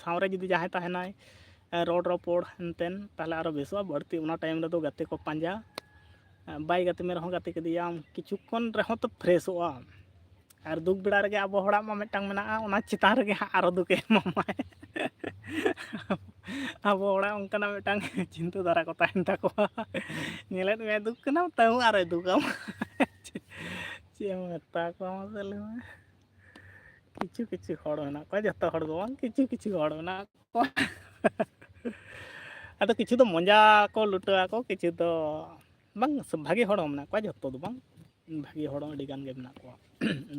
ᱥᱟᱶᱨᱮ ᱡᱩᱫᱤ ᱡᱟᱦᱟᱸᱭ ᱛᱟᱦᱮᱱᱟᱭ, ᱨᱚᱲ ᱨᱚᱯᱚᱲ ᱦᱮᱱᱛᱮᱱ, ᱛᱟᱦᱚᱞᱮ ᱟᱨᱦᱚᱸ ᱵᱮᱥᱚᱜᱼᱟ᱾ ᱵᱟᱹᱲᱛᱤ ᱚᱱᱟ ᱴᱟᱭᱤᱢ ᱨᱮᱫᱚ ᱜᱟᱛᱮ ᱠᱚ ᱯᱟᱸᱡᱟ, ᱵᱟᱭ ᱜᱟᱛᱮ ᱢᱮ ᱨᱮᱦᱚᱸ ᱜᱟᱛᱮ ᱠᱮᱫᱮᱭᱟᱢ, ᱠᱤᱪᱷᱩ ᱠᱷᱚᱱ ᱨᱮᱦᱚᱸ ᱛᱚ ᱯᱷᱨᱮᱥᱚᱜᱼᱟ᱾ ᱟᱨ ᱫᱩᱠ ᱵᱮᱲᱟ ᱨᱮᱜᱮ ᱟᱵᱚ ᱦᱚᱲᱟᱜ ᱢᱟ ᱢᱤᱫᱴᱟᱝ ᱢᱮᱱᱟᱜᱼᱟ, ᱚᱱᱟ ᱪᱮᱛᱟᱱ ᱨᱮᱜᱮ ᱦᱟᱸᱜ ᱟᱨᱚ ᱫᱩᱠᱮ ᱮᱢᱟᱢᱟᱭ᱾ ᱟᱵᱚ ᱦᱚᱲᱟᱜ ᱚᱱᱠᱟᱱᱟᱜ ᱢᱤᱫᱴᱟᱝ ᱪᱤᱱᱛᱟᱹ ᱫᱷᱟᱨᱟ ᱠᱚ ᱛᱟᱦᱮᱱ ᱛᱟᱠᱚᱣᱟ᱾ ᱧᱮᱞᱮᱫ ᱢᱮᱭᱟ ᱫᱩᱠ ᱠᱟᱱᱟᱢ, ᱛᱟᱹᱦᱩ ᱟᱨᱚᱭ ᱫᱩᱠᱟᱢᱟ᱾ ᱪᱮᱫ ᱮᱢ ᱢᱮᱛᱟ ᱠᱚᱣᱟ ᱢᱟᱥᱮ ᱞᱟᱹᱭ ᱢᱮ? ᱠᱤᱪᱷᱩ ᱠᱤᱪᱷᱩ ᱦᱚᱲ ᱢᱮᱱᱟᱜ ᱠᱚᱣᱟ, ᱡᱚᱛᱚ ᱦᱚᱲ ᱫᱚ ᱵᱟᱝ, ᱠᱤᱪᱷᱩ ᱠᱤᱪᱷᱩ ᱦᱚᱲ ᱢᱮᱱᱟᱜ ᱠᱚᱣᱟ᱾ ᱟᱫᱚ ᱠᱤᱪᱷᱩ ᱫᱚ ᱢᱚᱡᱟ ᱠᱚ ᱞᱩᱴᱟᱹᱣᱟ ᱠᱚ, ᱠᱤᱪᱷᱩ ᱫᱚ ᱵᱟᱝ, ᱵᱷᱟᱜᱮ ᱦᱚᱲ ᱦᱚᱸ ᱢᱮᱱᱟᱜ ᱠᱚᱣᱟ, ᱡᱚᱛᱚ ᱫᱚ ᱵᱟᱝ, ᱵᱷᱟᱜᱮ ᱦᱚᱲ ᱦᱚᱸ ᱟᱹᱰᱤ ᱜᱟᱱ ᱜᱮ ᱢᱮᱱᱟᱜ ᱠᱚᱣᱟ᱾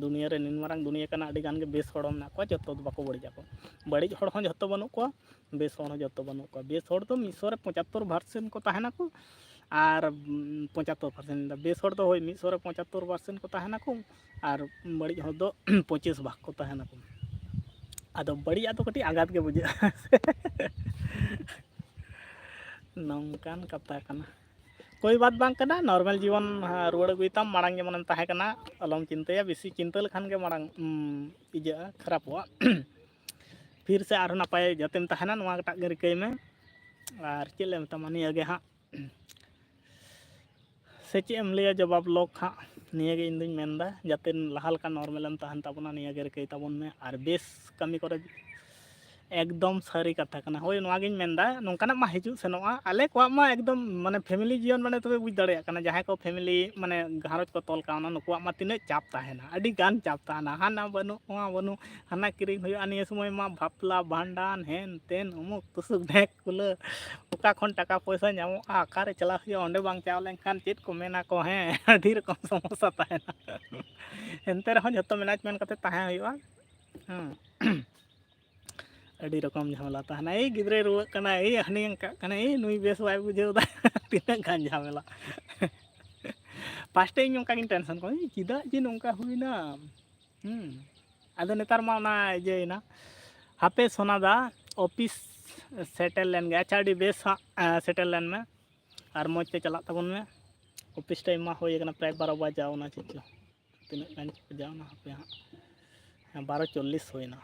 ᱫᱩᱱᱤᱭᱟᱹ ᱨᱮ ᱱᱤᱱ ᱢᱟᱨᱟᱝ ᱫᱩᱱᱤᱭᱟᱹ ᱠᱟᱱᱟ, ᱟᱹᱰᱤ ᱜᱟᱱ ᱜᱮ ᱵᱮᱥ ᱦᱚᱲ ᱦᱚᱸ ᱢᱮᱱᱟᱜ ᱠᱚᱣᱟ, ᱡᱚᱛᱚ ᱫᱚ ᱵᱟᱠᱚ ᱵᱟᱹᱲᱤᱡ ᱟᱠᱚ᱾ ᱵᱟᱹᱲᱤᱡ ᱦᱚᱲ ᱦᱚᱸ ᱡᱚᱛᱚ ᱵᱟᱹᱱᱩᱜ ᱠᱚᱣᱟ, ᱵᱮᱥ ᱦᱚᱲ ᱦᱚᱸ ᱡᱚᱛᱚ ᱵᱟᱹᱱᱩᱜ ᱠᱚᱣᱟ᱾ ᱵᱮᱥ ᱦᱚᱲ ᱫᱚ ᱢᱤᱫ ᱥᱚ ᱨᱮ ᱯᱚᱸᱪᱟᱛᱛᱳᱨ ᱯᱟᱨᱥᱮᱱᱴ ᱠᱚ ᱛᱟᱦᱮᱱᱟᱠᱚ, ᱟᱨ, ᱩᱢ, ᱯᱚᱸᱪᱟᱛᱛᱳᱨ ᱯᱟᱨᱥᱮᱱᱴ, ᱵᱮᱥ ᱦᱚᱲ ᱫᱚ ᱦᱳᱭ ᱢᱤᱫ ᱥᱚ ᱨᱮ ᱯᱚᱸᱪᱟᱛᱛᱳᱨ ᱯᱟᱨᱥᱮᱱᱴ ᱠᱚ ᱛᱟᱦᱮᱱᱟᱠᱚ, ᱟᱨ ᱵᱟᱹᱲᱤᱡ ᱦᱚᱲ ᱫᱚ ᱯᱚᱸᱪᱤᱥ ᱵᱷᱟᱜᱽ ᱠᱚ ᱛᱟᱦᱮᱱᱟᱠᱚ᱾ ᱟᱫᱚ ᱵᱟᱹᱲᱤᱡᱟᱜ ᱫᱚ ᱠᱟᱹᱴᱤᱡ ᱟᱸᱜᱟᱛ ᱜᱮ ᱵᱩᱡᱷᱟᱹᱜᱼᱟ᱾ ᱱᱚᱝᱠᱟᱱ ᱠᱟᱛᱷᱟ ᱠᱟᱱᱟ᱾ ᱠᱳᱭ ᱵᱟᱛ ᱵᱟᱝ ᱠᱟᱱᱟ, ᱱᱚᱨᱢᱟᱞ ᱡᱤᱵᱚᱱ, ᱦᱟ, ᱨᱩᱣᱟᱹᱲ ᱟᱹᱜᱩᱭ ᱛᱟᱢ, ᱢᱟᱲᱟᱝ ᱡᱮᱢᱚᱱᱮᱢ ᱛᱟᱦᱮᱸ ᱠᱟᱱᱟ, ᱟᱞᱚᱢ ᱪᱤᱱᱛᱟᱹᱭᱟ, ᱵᱮᱥᱤ ᱪᱤᱱᱛᱟᱹ ᱞᱮᱠᱷᱟᱱ ᱜᱮ ᱢᱟᱲᱟᱝ, ᱩᱢ, ᱤᱭᱟᱹᱜᱼᱟ, ᱠᱷᱟᱨᱟᱯᱚᱜᱼᱟ᱾ ᱯᱷᱤᱨ ᱥᱮ ᱟᱨᱦᱚᱸ ᱱᱟᱯᱟᱭ ᱡᱟᱛᱮᱢ ᱛᱟᱦᱮᱱᱟ, ᱱᱚᱣᱟᱴᱟᱜ ᱜᱮ ᱨᱤᱠᱟᱹᱭ ᱢᱮ᱾ ᱟᱨ ᱪᱮᱫ ᱞᱮ ᱢᱮᱛᱟᱢᱟ, ᱱᱤᱭᱟᱹ ᱜᱮ ᱦᱟᱸᱜ᱾ ᱥᱮ ᱪᱮᱫ ᱮᱢ ᱞᱟᱹᱭᱟ ᱡᱚᱵᱟᱵ ᱞᱚᱠ ᱦᱟᱸᱜ? ᱱᱤᱭᱟᱹ ᱜᱮ ᱤᱧ ᱫᱩᱧ ᱢᱮᱱᱫᱟ, ᱡᱟᱛᱮ ᱞᱟᱦᱟ ᱞᱮᱠᱟ ᱱᱚᱨᱢᱟᱞᱮᱢ ᱛᱟᱦᱮᱱ ᱛᱟᱵᱚᱱᱟ, ᱱᱤᱭᱟᱹ ᱜᱮ ᱨᱤᱠᱟᱹᱭ ᱛᱟᱵᱚᱱ ᱢᱮ᱾ ᱟᱨ ᱵᱮᱥ ᱠᱟᱹᱢᱤ ᱠᱚᱨᱮ ᱮᱠᱫᱚᱢ ᱥᱟᱹᱨᱤ ᱠᱟᱛᱷᱟ ᱠᱟᱱᱟ᱾ ᱦᱳᱭ, ᱱᱚᱣᱟ ᱜᱤᱧ ᱢᱮᱱᱫᱟ, ᱱᱚᱝᱠᱟᱱᱟᱜ ᱢᱟ ᱦᱤᱡᱩᱜ ᱥᱮᱱᱚᱜᱼᱟ᱾ ᱟᱞᱮ ᱠᱚᱣᱟᱜ ᱢᱟ ᱮᱠᱫᱚᱢ ᱢᱟᱱᱮ family ᱡᱤᱭᱚᱱ, ᱢᱟᱱᱮ ᱛᱚᱵᱮ ᱵᱩᱡᱽ ᱫᱟᱲᱮᱭᱟᱜ ᱠᱟᱱᱟ, ᱡᱟᱦᱟᱸᱭ ᱠᱚ family ᱢᱟᱱᱮ ᱜᱷᱟᱨᱚᱸᱡᱽ ᱠᱚ ᱛᱚᱞ ᱠᱟᱣᱱᱟ, ᱱᱩᱠᱩᱣᱟᱜ ᱢᱟ ᱛᱤᱱᱟᱹᱜ ᱪᱟᱯ ᱛᱟᱦᱮᱱᱟ, ᱟᱹᱰᱤ ᱜᱟᱱ ᱪᱟᱯ ᱛᱟᱦᱮᱱᱟ᱾ ᱦᱟᱱᱟ ᱵᱟᱹᱱᱩᱜ, ᱱᱚᱣᱟ ᱵᱟᱹᱱᱩᱜ, ᱦᱟᱱᱟ ᱠᱤᱨᱤᱧ ᱦᱩᱭᱩᱜᱼᱟ, ᱱᱤᱭᱟᱹ ᱥᱚᱢᱚᱭ ᱢᱟ ᱵᱟᱯᱞᱟ, ᱵᱷᱟᱸᱰᱟᱱ, ᱦᱮᱱ ᱛᱮᱱ, ᱩᱢᱩᱠ ᱛᱩᱥᱩᱠ, ᱰᱷᱮᱠ ᱠᱩᱞᱟᱹ, ᱚᱠᱟ ᱠᱷᱚᱱ ᱴᱟᱠᱟ ᱯᱚᱭᱥᱟ ᱧᱟᱢᱚᱜᱼᱟ, ᱚᱠᱟᱨᱮ ᱪᱟᱞᱟᱣ ᱦᱩᱭᱩᱜᱼᱟ, ᱚᱸᱰᱮ ᱵᱟᱝ ᱪᱟᱞᱟᱣ ᱞᱮᱱᱠᱷᱟᱱ ᱪᱮᱫ ᱠᱚ ᱢᱮᱱᱟ ᱠᱚ, ᱦᱮᱸ, ᱟᱹᱰᱤ ᱨᱚᱠᱚᱢ ᱥᱚᱢᱚᱥᱥᱟ ᱛᱟᱦᱮᱱᱟ᱾ ᱮᱱᱛᱮ ᱨᱮᱦᱚᱸ ᱡᱷᱚᱛᱚ management ᱠᱟᱛᱮ ᱛᱟᱦᱮᱸ ᱦᱩᱭᱩᱜᱼᱟ᱾ ᱦᱮᱸ᱾ ᱟᱹᱰᱤ ᱨᱚᱠᱚᱢ ᱡᱷᱟᱢᱮᱞᱟ ᱛᱟᱦᱮᱱᱟ᱾ ᱮᱭ ᱜᱤᱫᱽᱨᱟᱹᱭ ᱨᱩᱣᱟᱹᱜ ᱠᱟᱱᱟ, ᱮᱭ ᱦᱟᱹᱱᱤ ᱚᱱᱠᱟᱜ ᱠᱟᱱᱟ, ᱮᱭ ᱱᱩᱭ ᱵᱮᱥ ᱵᱟᱭ ᱵᱩᱡᱷᱟᱹᱣ ᱮᱫᱟ᱾ ᱛᱤᱱᱟᱹᱜ ᱜᱟᱱ ᱡᱷᱟᱢᱮᱞᱟ᱾ First ᱤᱧ ᱚᱱᱠᱟ ᱜᱤᱧ tension ᱠᱚᱣᱟ, "ᱮᱭ ᱪᱮᱫᱟᱜ ᱡᱮ ᱱᱚᱝᱠᱟ ᱦᱩᱭᱱᱟ?" ᱦᱩᱸ᱾ ᱟᱫᱚ ᱱᱮᱛᱟᱨ ᱢᱟ ᱚᱱᱟ ᱤᱭᱟᱹᱭᱮᱱᱟ᱾ ᱦᱟᱯᱮ ᱥᱳᱱᱟ ᱫᱟ, office settle ᱞᱮᱱ ᱜᱮ᱾ ᱟᱪᱪᱷᱟ, ᱟᱹᱰᱤ ᱵᱮᱥ ᱦᱟᱸᱜ, ᱮᱸ, settle ᱞᱮᱱ ᱢᱮ᱾ ᱟᱨ ᱢᱚᱡᱽ ᱛᱮ ᱪᱟᱞᱟᱜ ᱛᱟᱵᱚᱱ ᱢᱮ᱾ Office time ᱢᱟ ᱦᱩᱭ ᱟᱠᱟᱱᱟ, ᱯᱨᱟᱭ ᱵᱟᱨᱚ ᱵᱟᱡᱟᱣ ᱮᱱᱟ ᱪᱮᱫ ᱪᱚ᱾ ᱛᱤᱱᱟᱹᱜ ᱜᱟᱱ ᱵᱟᱡᱟᱣ ᱮᱱᱟ ᱦᱟᱯᱮ ᱦᱟᱸᱜ᱾ ᱦᱮᱸ, ᱵᱟᱨᱚ ᱪᱚᱞᱞᱤᱥ ᱦᱩᱭᱱᱟ᱾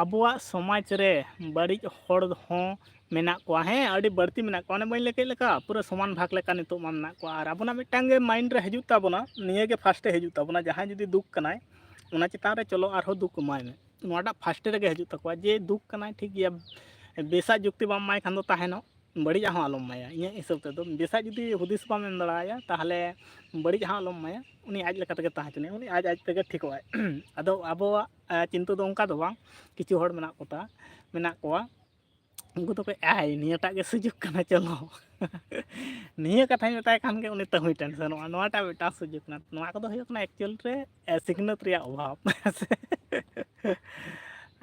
ᱟᱵᱚᱣᱟᱜ ᱥᱚᱢᱟᱡᱽ ᱨᱮ ᱵᱟᱹᱲᱤᱡ ᱦᱚᱲ ᱦᱚᱸ ᱢᱮᱱᱟᱜ ᱠᱚᱣᱟ᱾ ᱦᱮᱸ, ᱟᱹᱰᱤ ᱵᱟᱹᱲᱛᱤ ᱢᱮᱱᱟᱜ ᱠᱚᱣᱟ᱾ ᱚᱱᱮ ᱵᱟᱹᱧ ᱞᱟᱹᱭ ᱠᱮᱫ ᱞᱮᱠᱟ, ᱯᱩᱨᱟᱹ ᱥᱚᱢᱟᱱ ᱵᱷᱟᱜᱽ ᱞᱮᱠᱟ ᱱᱤᱛᱚᱜ ᱢᱟ ᱢᱮᱱᱟᱜ ᱠᱚᱣᱟ᱾ ᱟᱨ ᱟᱵᱚᱱᱟᱜ ᱢᱤᱫᱴᱟᱝ ᱜᱮ mind ᱨᱮ ᱦᱤᱡᱩᱜ ᱛᱟᱵᱚᱱᱟ, ᱱᱤᱭᱟᱹ ᱜᱮ first ᱮ ᱦᱤᱡᱩᱜ ᱛᱟᱵᱚᱱᱟ, ᱡᱟᱦᱟᱸᱭ ᱡᱩᱫᱤ ᱫᱩᱠ ᱠᱟᱱᱟᱭ, ᱚᱱᱟ ᱪᱮᱛᱟᱱ ᱨᱮ ᱪᱚᱞᱚ ᱟᱨᱦᱚᱸ ᱫᱩᱠ ᱮᱢᱟᱭ ᱢᱮ᱾ ᱱᱚᱣᱟᱴᱟᱜ first ᱨᱮᱜᱮ ᱦᱤᱡᱩᱜ ᱛᱟᱠᱚᱣᱟ ᱡᱮ ᱫᱩᱠ ᱠᱟᱱᱟᱭ, ᱴᱷᱤᱠ ᱜᱮᱭᱟ, ᱵᱮᱥᱟᱜ ᱡᱩᱠᱛᱤ ᱵᱟᱢ ᱮᱢᱟᱭ ᱠᱷᱟᱱ ᱫᱚ ᱛᱟᱦᱮᱱᱚᱜ, ᱵᱟᱹᱲᱤᱡᱟᱜ ᱦᱚᱸ ᱟᱞᱚᱢ ᱮᱢᱟᱭᱟ᱾ ᱤᱧᱟᱹᱜ ᱦᱤᱥᱟᱹᱵ ᱛᱮᱫᱚ ᱵᱮᱥᱟᱜ ᱡᱩᱫᱤ ᱦᱩᱫᱤᱥ ᱵᱟᱢ ᱮᱢ ᱫᱟᱲᱮᱟᱭᱟ, ᱛᱟᱦᱚᱞᱮ ᱵᱟᱹᱲᱤᱡᱟᱜ ᱦᱚᱸ ᱟᱞᱚᱢ ᱮᱢᱟᱭᱟ᱾ ᱩᱱᱤ ᱟᱡ ᱞᱮᱠᱟ ᱛᱮᱜᱮ ᱛᱟᱦᱮᱸ ᱦᱚᱪᱚᱱᱤᱡ, ᱩᱱᱤ ᱟᱡ ᱟᱡ ᱛᱮᱜᱮ ᱴᱷᱤᱠᱚᱜ ᱟᱭ᱾ ᱟᱫᱚ ᱟᱵᱚᱣᱟᱜ, ᱟ, ᱪᱤᱱᱛᱟᱹ ᱫᱚ ᱚᱱᱠᱟ ᱫᱚ ᱵᱟᱝ᱾ ᱠᱤᱪᱷᱩ ᱦᱚᱲ ᱢᱮᱱᱟᱜ ᱠᱚᱛᱟ, ᱢᱮᱱᱟᱜ ᱠᱚᱣᱟ, ᱩᱱᱠᱩ ᱫᱚᱠᱚ, "ᱟᱭ, ᱱᱤᱭᱟᱹᱴᱟᱜ ᱜᱮ ᱥᱩᱡᱳᱜᱽ ᱠᱟᱱᱟ, ᱪᱚᱞᱚ᱾" ᱱᱤᱭᱟᱹ ᱠᱟᱛᱷᱟᱧ ᱢᱮᱛᱟᱭ ᱠᱷᱟᱱ ᱜᱮ ᱩᱱᱤ ᱛᱟᱹᱦᱩᱭ ᱴᱮᱱᱥᱚᱱᱚᱜᱼᱟ, "ᱱᱚᱣᱟᱴᱟᱜ ᱢᱤᱫᱴᱟᱝ ᱥᱩᱡᱳᱜᱽ ᱠᱟᱱᱟ᱾" ᱱᱚᱣᱟ ᱠᱚᱫᱚ ᱦᱩᱭᱩᱜ ᱠᱟᱱᱟ actual ᱨᱮ, ᱮ, ᱥᱤᱠᱷᱱᱟᱹᱛ ᱨᱮᱭᱟᱜ ᱚᱵᱷᱟᱵᱽ᱾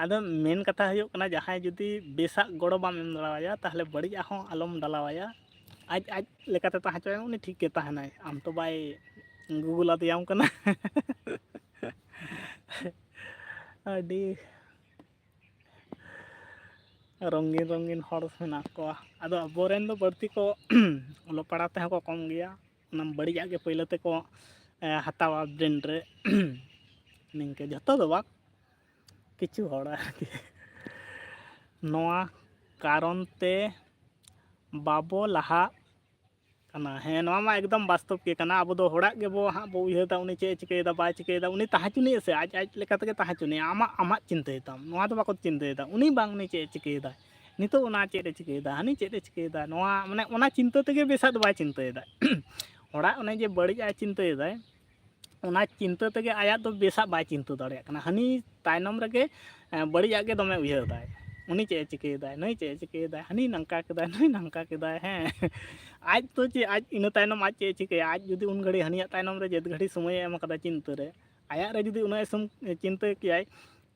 ᱟᱫᱚ ᱢᱮᱱ ᱠᱟᱛᱷᱟ ᱦᱩᱭᱩᱜ ᱠᱟᱱᱟ, ᱡᱟᱦᱟᱸᱭ ᱡᱩᱫᱤ ᱵᱮᱥᱟᱜ ᱜᱚᱲᱚ ᱵᱟᱢ ᱮᱢ ᱫᱟᱲᱮᱣᱟᱭᱟ, ᱛᱟᱦᱚᱞᱮ ᱵᱟᱹᱲᱤᱡᱟᱜ ᱦᱚᱸ ᱟᱞᱚᱢ ᱰᱟᱞᱟᱣᱟᱭᱟ᱾ ᱟᱡ ᱟᱡ ᱞᱮᱠᱟᱛᱮ ᱛᱟᱦᱮᱸ ᱦᱚᱪᱚᱭ ᱢᱮ, ᱩᱱᱤ ᱴᱷᱤᱠ ᱜᱮ ᱛᱟᱦᱮᱱᱟᱭ᱾ ᱟᱢ ᱛᱚ ᱵᱟᱭ ᱜᱩᱜᱩᱞ ᱟᱫᱮᱭᱟᱢ ᱠᱟᱱᱟ᱾ ᱟᱹᱰᱤ ᱨᱚᱝᱜᱤᱱ ᱨᱚᱝᱜᱤᱱ ᱦᱚᱲ ᱢᱮᱱᱟᱜ ᱠᱚᱣᱟ᱾ ᱟᱫᱚ ᱟᱵᱚᱨᱮᱱ ᱫᱚ ᱵᱟᱹᱲᱛᱤ ᱠᱚ ᱚᱞᱚᱜ ᱯᱟᱲᱦᱟᱣ ᱛᱮᱦᱚᱸ ᱠᱚ ᱠᱚᱢ ᱜᱮᱭᱟ᱾ ᱚᱱᱟ ᱵᱟᱹᱲᱤᱡᱟᱜ ᱜᱮ ᱯᱳᱭᱞᱳ ᱛᱮᱠᱚ, ᱮ, ᱦᱟᱛᱟᱣᱟ brain ᱨᱮ᱾ ᱱᱤᱝᱠᱟᱹ ᱡᱷᱚᱛᱚ ᱫᱚ ᱵᱟᱝ, ᱠᱤᱪᱷᱩ ᱦᱚᱲ ᱟᱨᱠᱤ᱾ ᱱᱚᱣᱟ ᱠᱟᱨᱚᱱ ᱛᱮ ᱵᱟᱵᱚ ᱞᱟᱦᱟᱜ ᱠᱟᱱᱟ᱾ ᱦᱮᱸ, ᱱᱚᱣᱟ ᱢᱟ ᱮᱠᱫᱚᱢ ᱵᱟᱥᱛᱚᱵ ᱜᱮ ᱠᱟᱱᱟ᱾ ᱟᱵᱚ ᱫᱚ ᱦᱚᱲᱟᱜ ᱜᱮᱵᱚ ᱦᱟᱸᱜ ᱵᱚ ᱩᱭᱦᱟᱹᱨ ᱫᱟ, ᱩᱱᱤ ᱪᱮᱫ ᱮ ᱪᱤᱠᱟᱹᱭᱮᱫᱟ, ᱵᱟᱭ ᱪᱤᱠᱟᱹᱭᱮᱫᱟ, ᱩᱱᱤ ᱛᱟᱦᱮᱸ ᱦᱚᱪᱚᱱᱤᱡ ᱥᱮ, ᱟᱡ ᱟᱡ ᱞᱮᱠᱟ ᱛᱮᱜᱮ ᱛᱟᱦᱮᱸ ᱦᱚᱪᱚᱱᱤᱡ, ᱟᱢᱟᱜ ᱟᱢᱟᱜ ᱪᱤᱱᱛᱟᱹᱭ ᱛᱟᱢ, ᱱᱚᱣᱟ ᱫᱚ ᱵᱟᱠᱚ ᱪᱤᱱᱛᱟᱹᱭᱮᱫᱟ, ᱩᱱᱤ ᱵᱟᱝ ᱩᱱᱤ ᱪᱮᱫ ᱮ ᱪᱤᱠᱟᱹᱭᱮᱫᱟ, ᱱᱤᱛᱚᱜ ᱚᱱᱟ ᱪᱮᱫ ᱮ ᱪᱤᱠᱟᱹᱭᱮᱫᱟ, ᱦᱟᱹᱱᱤ ᱪᱮᱫ ᱮ ᱪᱤᱠᱟᱹᱭᱮᱫᱟ, ᱱᱚᱣᱟ ᱢᱟᱱᱮ ᱚᱱᱟ ᱪᱤᱱᱛᱟᱹ ᱛᱮᱜᱮ ᱵᱮᱥᱟᱜ ᱫᱚ ᱵᱟᱭ ᱪᱤᱱᱛᱟᱹᱭᱮᱫᱟ᱾ ᱦᱚᱲᱟᱜ ᱚᱱᱮ ᱡᱮ ᱵᱟᱹᱲᱤᱡ ᱟᱭ ᱪᱤᱱᱛᱟᱹᱭᱮᱫᱟᱭ, ᱚᱱᱟ ᱪᱤᱱᱛᱟᱹ ᱛᱮᱜᱮ ᱟᱭᱟᱜ ᱫᱚ ᱵᱮᱥᱟᱜ ᱵᱟᱭ ᱪᱤᱱᱛᱟᱹ ᱫᱟᱲᱮᱭᱟᱜ ᱠᱟᱱᱟ᱾ ᱦᱟᱹᱱᱤ ᱛᱟᱭᱱᱚᱢ ᱨᱮᱜᱮ, ᱮᱸ, ᱵᱟᱹᱲᱤᱡᱟᱜ ᱜᱮ ᱫᱚᱢᱮ ᱩᱭᱦᱟᱹᱨ ᱫᱟᱭ, ᱩᱱᱤ ᱪᱮᱫ ᱮ ᱪᱤᱠᱟᱹᱭᱮᱫᱟᱭ, ᱱᱩᱭ ᱪᱮᱫ ᱮ ᱪᱤᱠᱟᱹᱭᱮᱫᱟᱭ, ᱦᱟᱹᱱᱤ ᱱᱚᱝᱠᱟ ᱠᱮᱫᱟᱭ, ᱱᱩᱭ ᱱᱚᱝᱠᱟ ᱠᱮᱫᱟᱭ, ᱦᱮᱸ᱾ ᱟᱡ ᱫᱚ ᱪᱮᱫ, ᱟᱡ ᱤᱱᱟᱹ ᱛᱟᱭᱱᱚᱢ ᱟᱡ ᱪᱮᱫ ᱮ ᱪᱤᱠᱟᱹᱭᱟ? ᱟᱡ ᱡᱩᱫᱤ ᱩᱱ ᱜᱷᱟᱹᱲᱤᱡ ᱦᱟᱹᱱᱤᱭᱟᱜ ᱛᱟᱭᱱᱚᱢ ᱨᱮ ᱡᱮᱫ ᱜᱷᱟᱹᱲᱤᱡ ᱥᱚᱢᱚᱭᱮ ᱮᱢ ᱠᱟᱫᱟ ᱪᱤᱱᱛᱟᱹ ᱨᱮ, ᱟᱭᱟᱜ ᱨᱮ ᱡᱩᱫᱤ ᱩᱱᱟᱹᱜ ᱮ ᱥᱚᱢ-, ᱪᱤᱱᱛᱟᱹ ᱠᱮᱭᱟᱭ,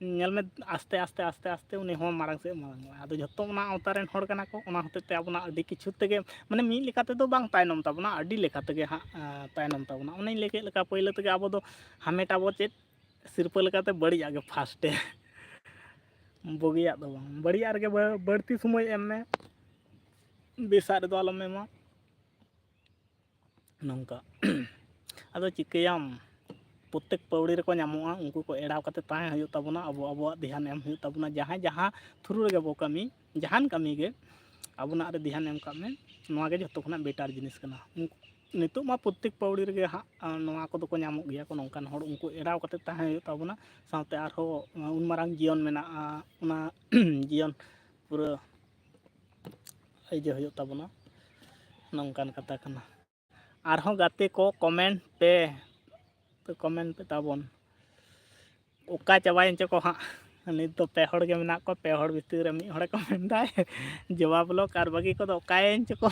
ᱧᱮᱞ ᱢᱮ, ᱟᱥᱛᱮ ᱟᱥᱛᱮ, ᱟᱥᱛᱮ ᱟᱥᱛᱮ ᱩᱱᱤ ᱦᱚᱸ ᱢᱟᱲᱟᱝ ᱥᱮᱫ ᱢᱟᱲᱟᱝᱚᱜᱼᱟ᱾ ᱟᱫᱚ ᱡᱷᱚᱛᱚ ᱚᱱᱟ ᱟᱣᱛᱟ ᱨᱮᱱ ᱦᱚᱲ ᱠᱟᱱᱟ ᱠᱚ, ᱚᱱᱟ ᱦᱚᱛᱮᱡ ᱛᱮ ᱟᱵᱚᱱᱟᱜ ᱟᱹᱰᱤ ᱠᱤᱪᱷᱩ ᱛᱮᱜᱮ, ᱢᱟᱱᱮ, ᱢᱤᱫ ᱞᱮᱠᱟ ᱛᱮᱫᱚ ᱵᱟᱝ ᱛᱟᱭᱱᱚᱢ ᱛᱟᱵᱚᱱᱟ, ᱟᱹᱰᱤ ᱞᱮᱠᱟ ᱛᱮᱜᱮ ᱦᱟᱸᱜ, ᱮᱸ, ᱛᱟᱭᱱᱚᱢ ᱛᱟᱵᱚᱱᱟ᱾ ᱚᱱᱮᱧ ᱞᱟᱹᱭ ᱠᱮᱫ ᱞᱮᱠᱟ, ᱯᱳᱭᱞᱳ ᱛᱮᱜᱮ ᱟᱵᱚ ᱫᱚ ᱦᱟᱢᱮᱴ ᱟᱵᱚ ᱪᱮᱫ, ᱥᱤᱨᱯᱟᱹ ᱞᱮᱠᱟᱛᱮ ᱵᱟᱹᱲᱤᱡᱟᱜ ᱜᱮ ᱯᱷᱟᱥᱴᱮ᱾ ᱵᱩᱜᱤᱭᱟᱜ ᱫᱚ ᱵᱟᱝ, ᱵᱟᱹᱲᱤᱡᱟᱜ ᱨᱮᱜᱮ ᱵᱟᱹ-, ᱵᱟᱹᱲᱛᱤ ᱥᱚᱢᱚᱭ ᱮᱢ ᱢᱮ, ᱵᱮᱥᱟᱜ ᱨᱮᱫᱚ ᱟᱞᱚᱢ ᱮᱢᱟ᱾ ᱱᱚᱝᱠᱟ᱾ ᱟᱫᱚ ᱪᱤᱠᱟᱹᱭᱟᱢ, ᱯᱨᱚᱛᱛᱮᱠ ᱯᱟᱹᱣᱲᱤ ᱨᱮᱠᱚ ᱧᱟᱢᱚᱜᱼᱟ, ᱩᱱᱠᱩ ᱠᱚ ᱮᱲᱟᱣ ᱠᱟᱛᱮ ᱛᱟᱦᱮᱸ ᱦᱩᱭᱩᱜ ᱛᱟᱵᱚᱱᱟ, ᱟᱵᱚ ᱟᱵᱚᱣᱟᱜ ᱫᱷᱮᱭᱟᱱ ᱮᱢ ᱦᱩᱭᱩᱜ ᱛᱟᱵᱚᱱᱟ, ᱡᱟᱦᱟᱸᱭ ᱡᱟᱦᱟᱸ ᱛᱷᱨᱩ ᱨᱮᱜᱮ ᱵᱚ ᱠᱟᱹᱢᱤ, ᱡᱟᱦᱟᱱ ᱠᱟᱹᱢᱤ ᱜᱮ ᱟᱵᱚᱱᱟᱜ ᱨᱮ ᱫᱷᱮᱭᱟᱱ ᱮᱢ ᱠᱟᱜ ᱢᱮ, ᱱᱚᱣᱟ ᱜᱮ ᱡᱷᱚᱛᱚ ᱠᱷᱚᱱᱟᱜ ᱵᱮᱴᱟᱨ ᱡᱤᱱᱤᱥ ᱠᱟᱱᱟ᱾ ᱩᱱᱠᱩ, ᱱᱤᱛᱚᱜ ᱢᱟ ᱯᱨᱚᱛᱛᱮᱠ ᱯᱟᱹᱣᱲᱤ ᱨᱮᱜᱮ ᱦᱟᱸᱜ, ᱟᱸ, ᱱᱚᱣᱟ ᱠᱚᱫᱚ ᱠᱚ ᱧᱟᱢᱚᱜ ᱜᱮᱭᱟ ᱠᱚ, ᱱᱚᱝᱠᱟᱱ ᱦᱚᱲ, ᱩᱱᱠᱩ ᱮᱲᱟᱣ ᱠᱟᱛᱮ ᱛᱟᱦᱮᱸ ᱦᱩᱭᱩᱜ ᱛᱟᱵᱚᱱᱟ᱾ ᱥᱟᱶᱛᱮ ᱟᱨᱦᱚᱸ, ᱟᱸ, ᱩᱱ ᱢᱟᱨᱟᱝ ᱡᱤᱭᱚᱱ ᱢᱮᱱᱟᱜᱼᱟ, ᱚᱱᱟ ᱡᱤᱭᱚᱱ ᱯᱩᱨᱟᱹ ᱤᱭᱟᱹ ᱦᱩᱭᱩᱜ ᱛᱟᱵᱚᱱᱟ, ᱱᱚᱝᱠᱟᱱ ᱠᱟᱛᱷᱟ ᱠᱟᱱᱟ᱾ ᱟᱨᱦᱚᱸ ᱜᱟᱛᱮ ᱠᱚ comment ᱯᱮ, ᱛᱚ comment ᱯᱮ ᱛᱟᱵᱚᱱ᱾ ᱚᱠᱟ ᱪᱟᱵᱟᱭᱮᱱ ᱪᱚᱠᱚ ᱦᱟᱸᱜ, ᱱᱤᱛ ᱫᱚ ᱯᱮ ᱦᱚᱲ ᱜᱮ ᱢᱮᱱᱟᱜ ᱠᱚᱣᱟ, ᱯᱮ ᱦᱚᱲ ᱵᱷᱤᱛᱤᱨ ᱨᱮ ᱢᱤᱫ ᱦᱚᱲᱮ comment ᱫᱟᱭ ᱡᱚᱵᱟᱵ ᱞᱚᱠ, ᱟᱨ ᱵᱟᱹᱠᱤ ᱠᱚᱫᱚ ᱚᱠᱟᱭᱮᱱ ᱪᱚᱠᱚ᱾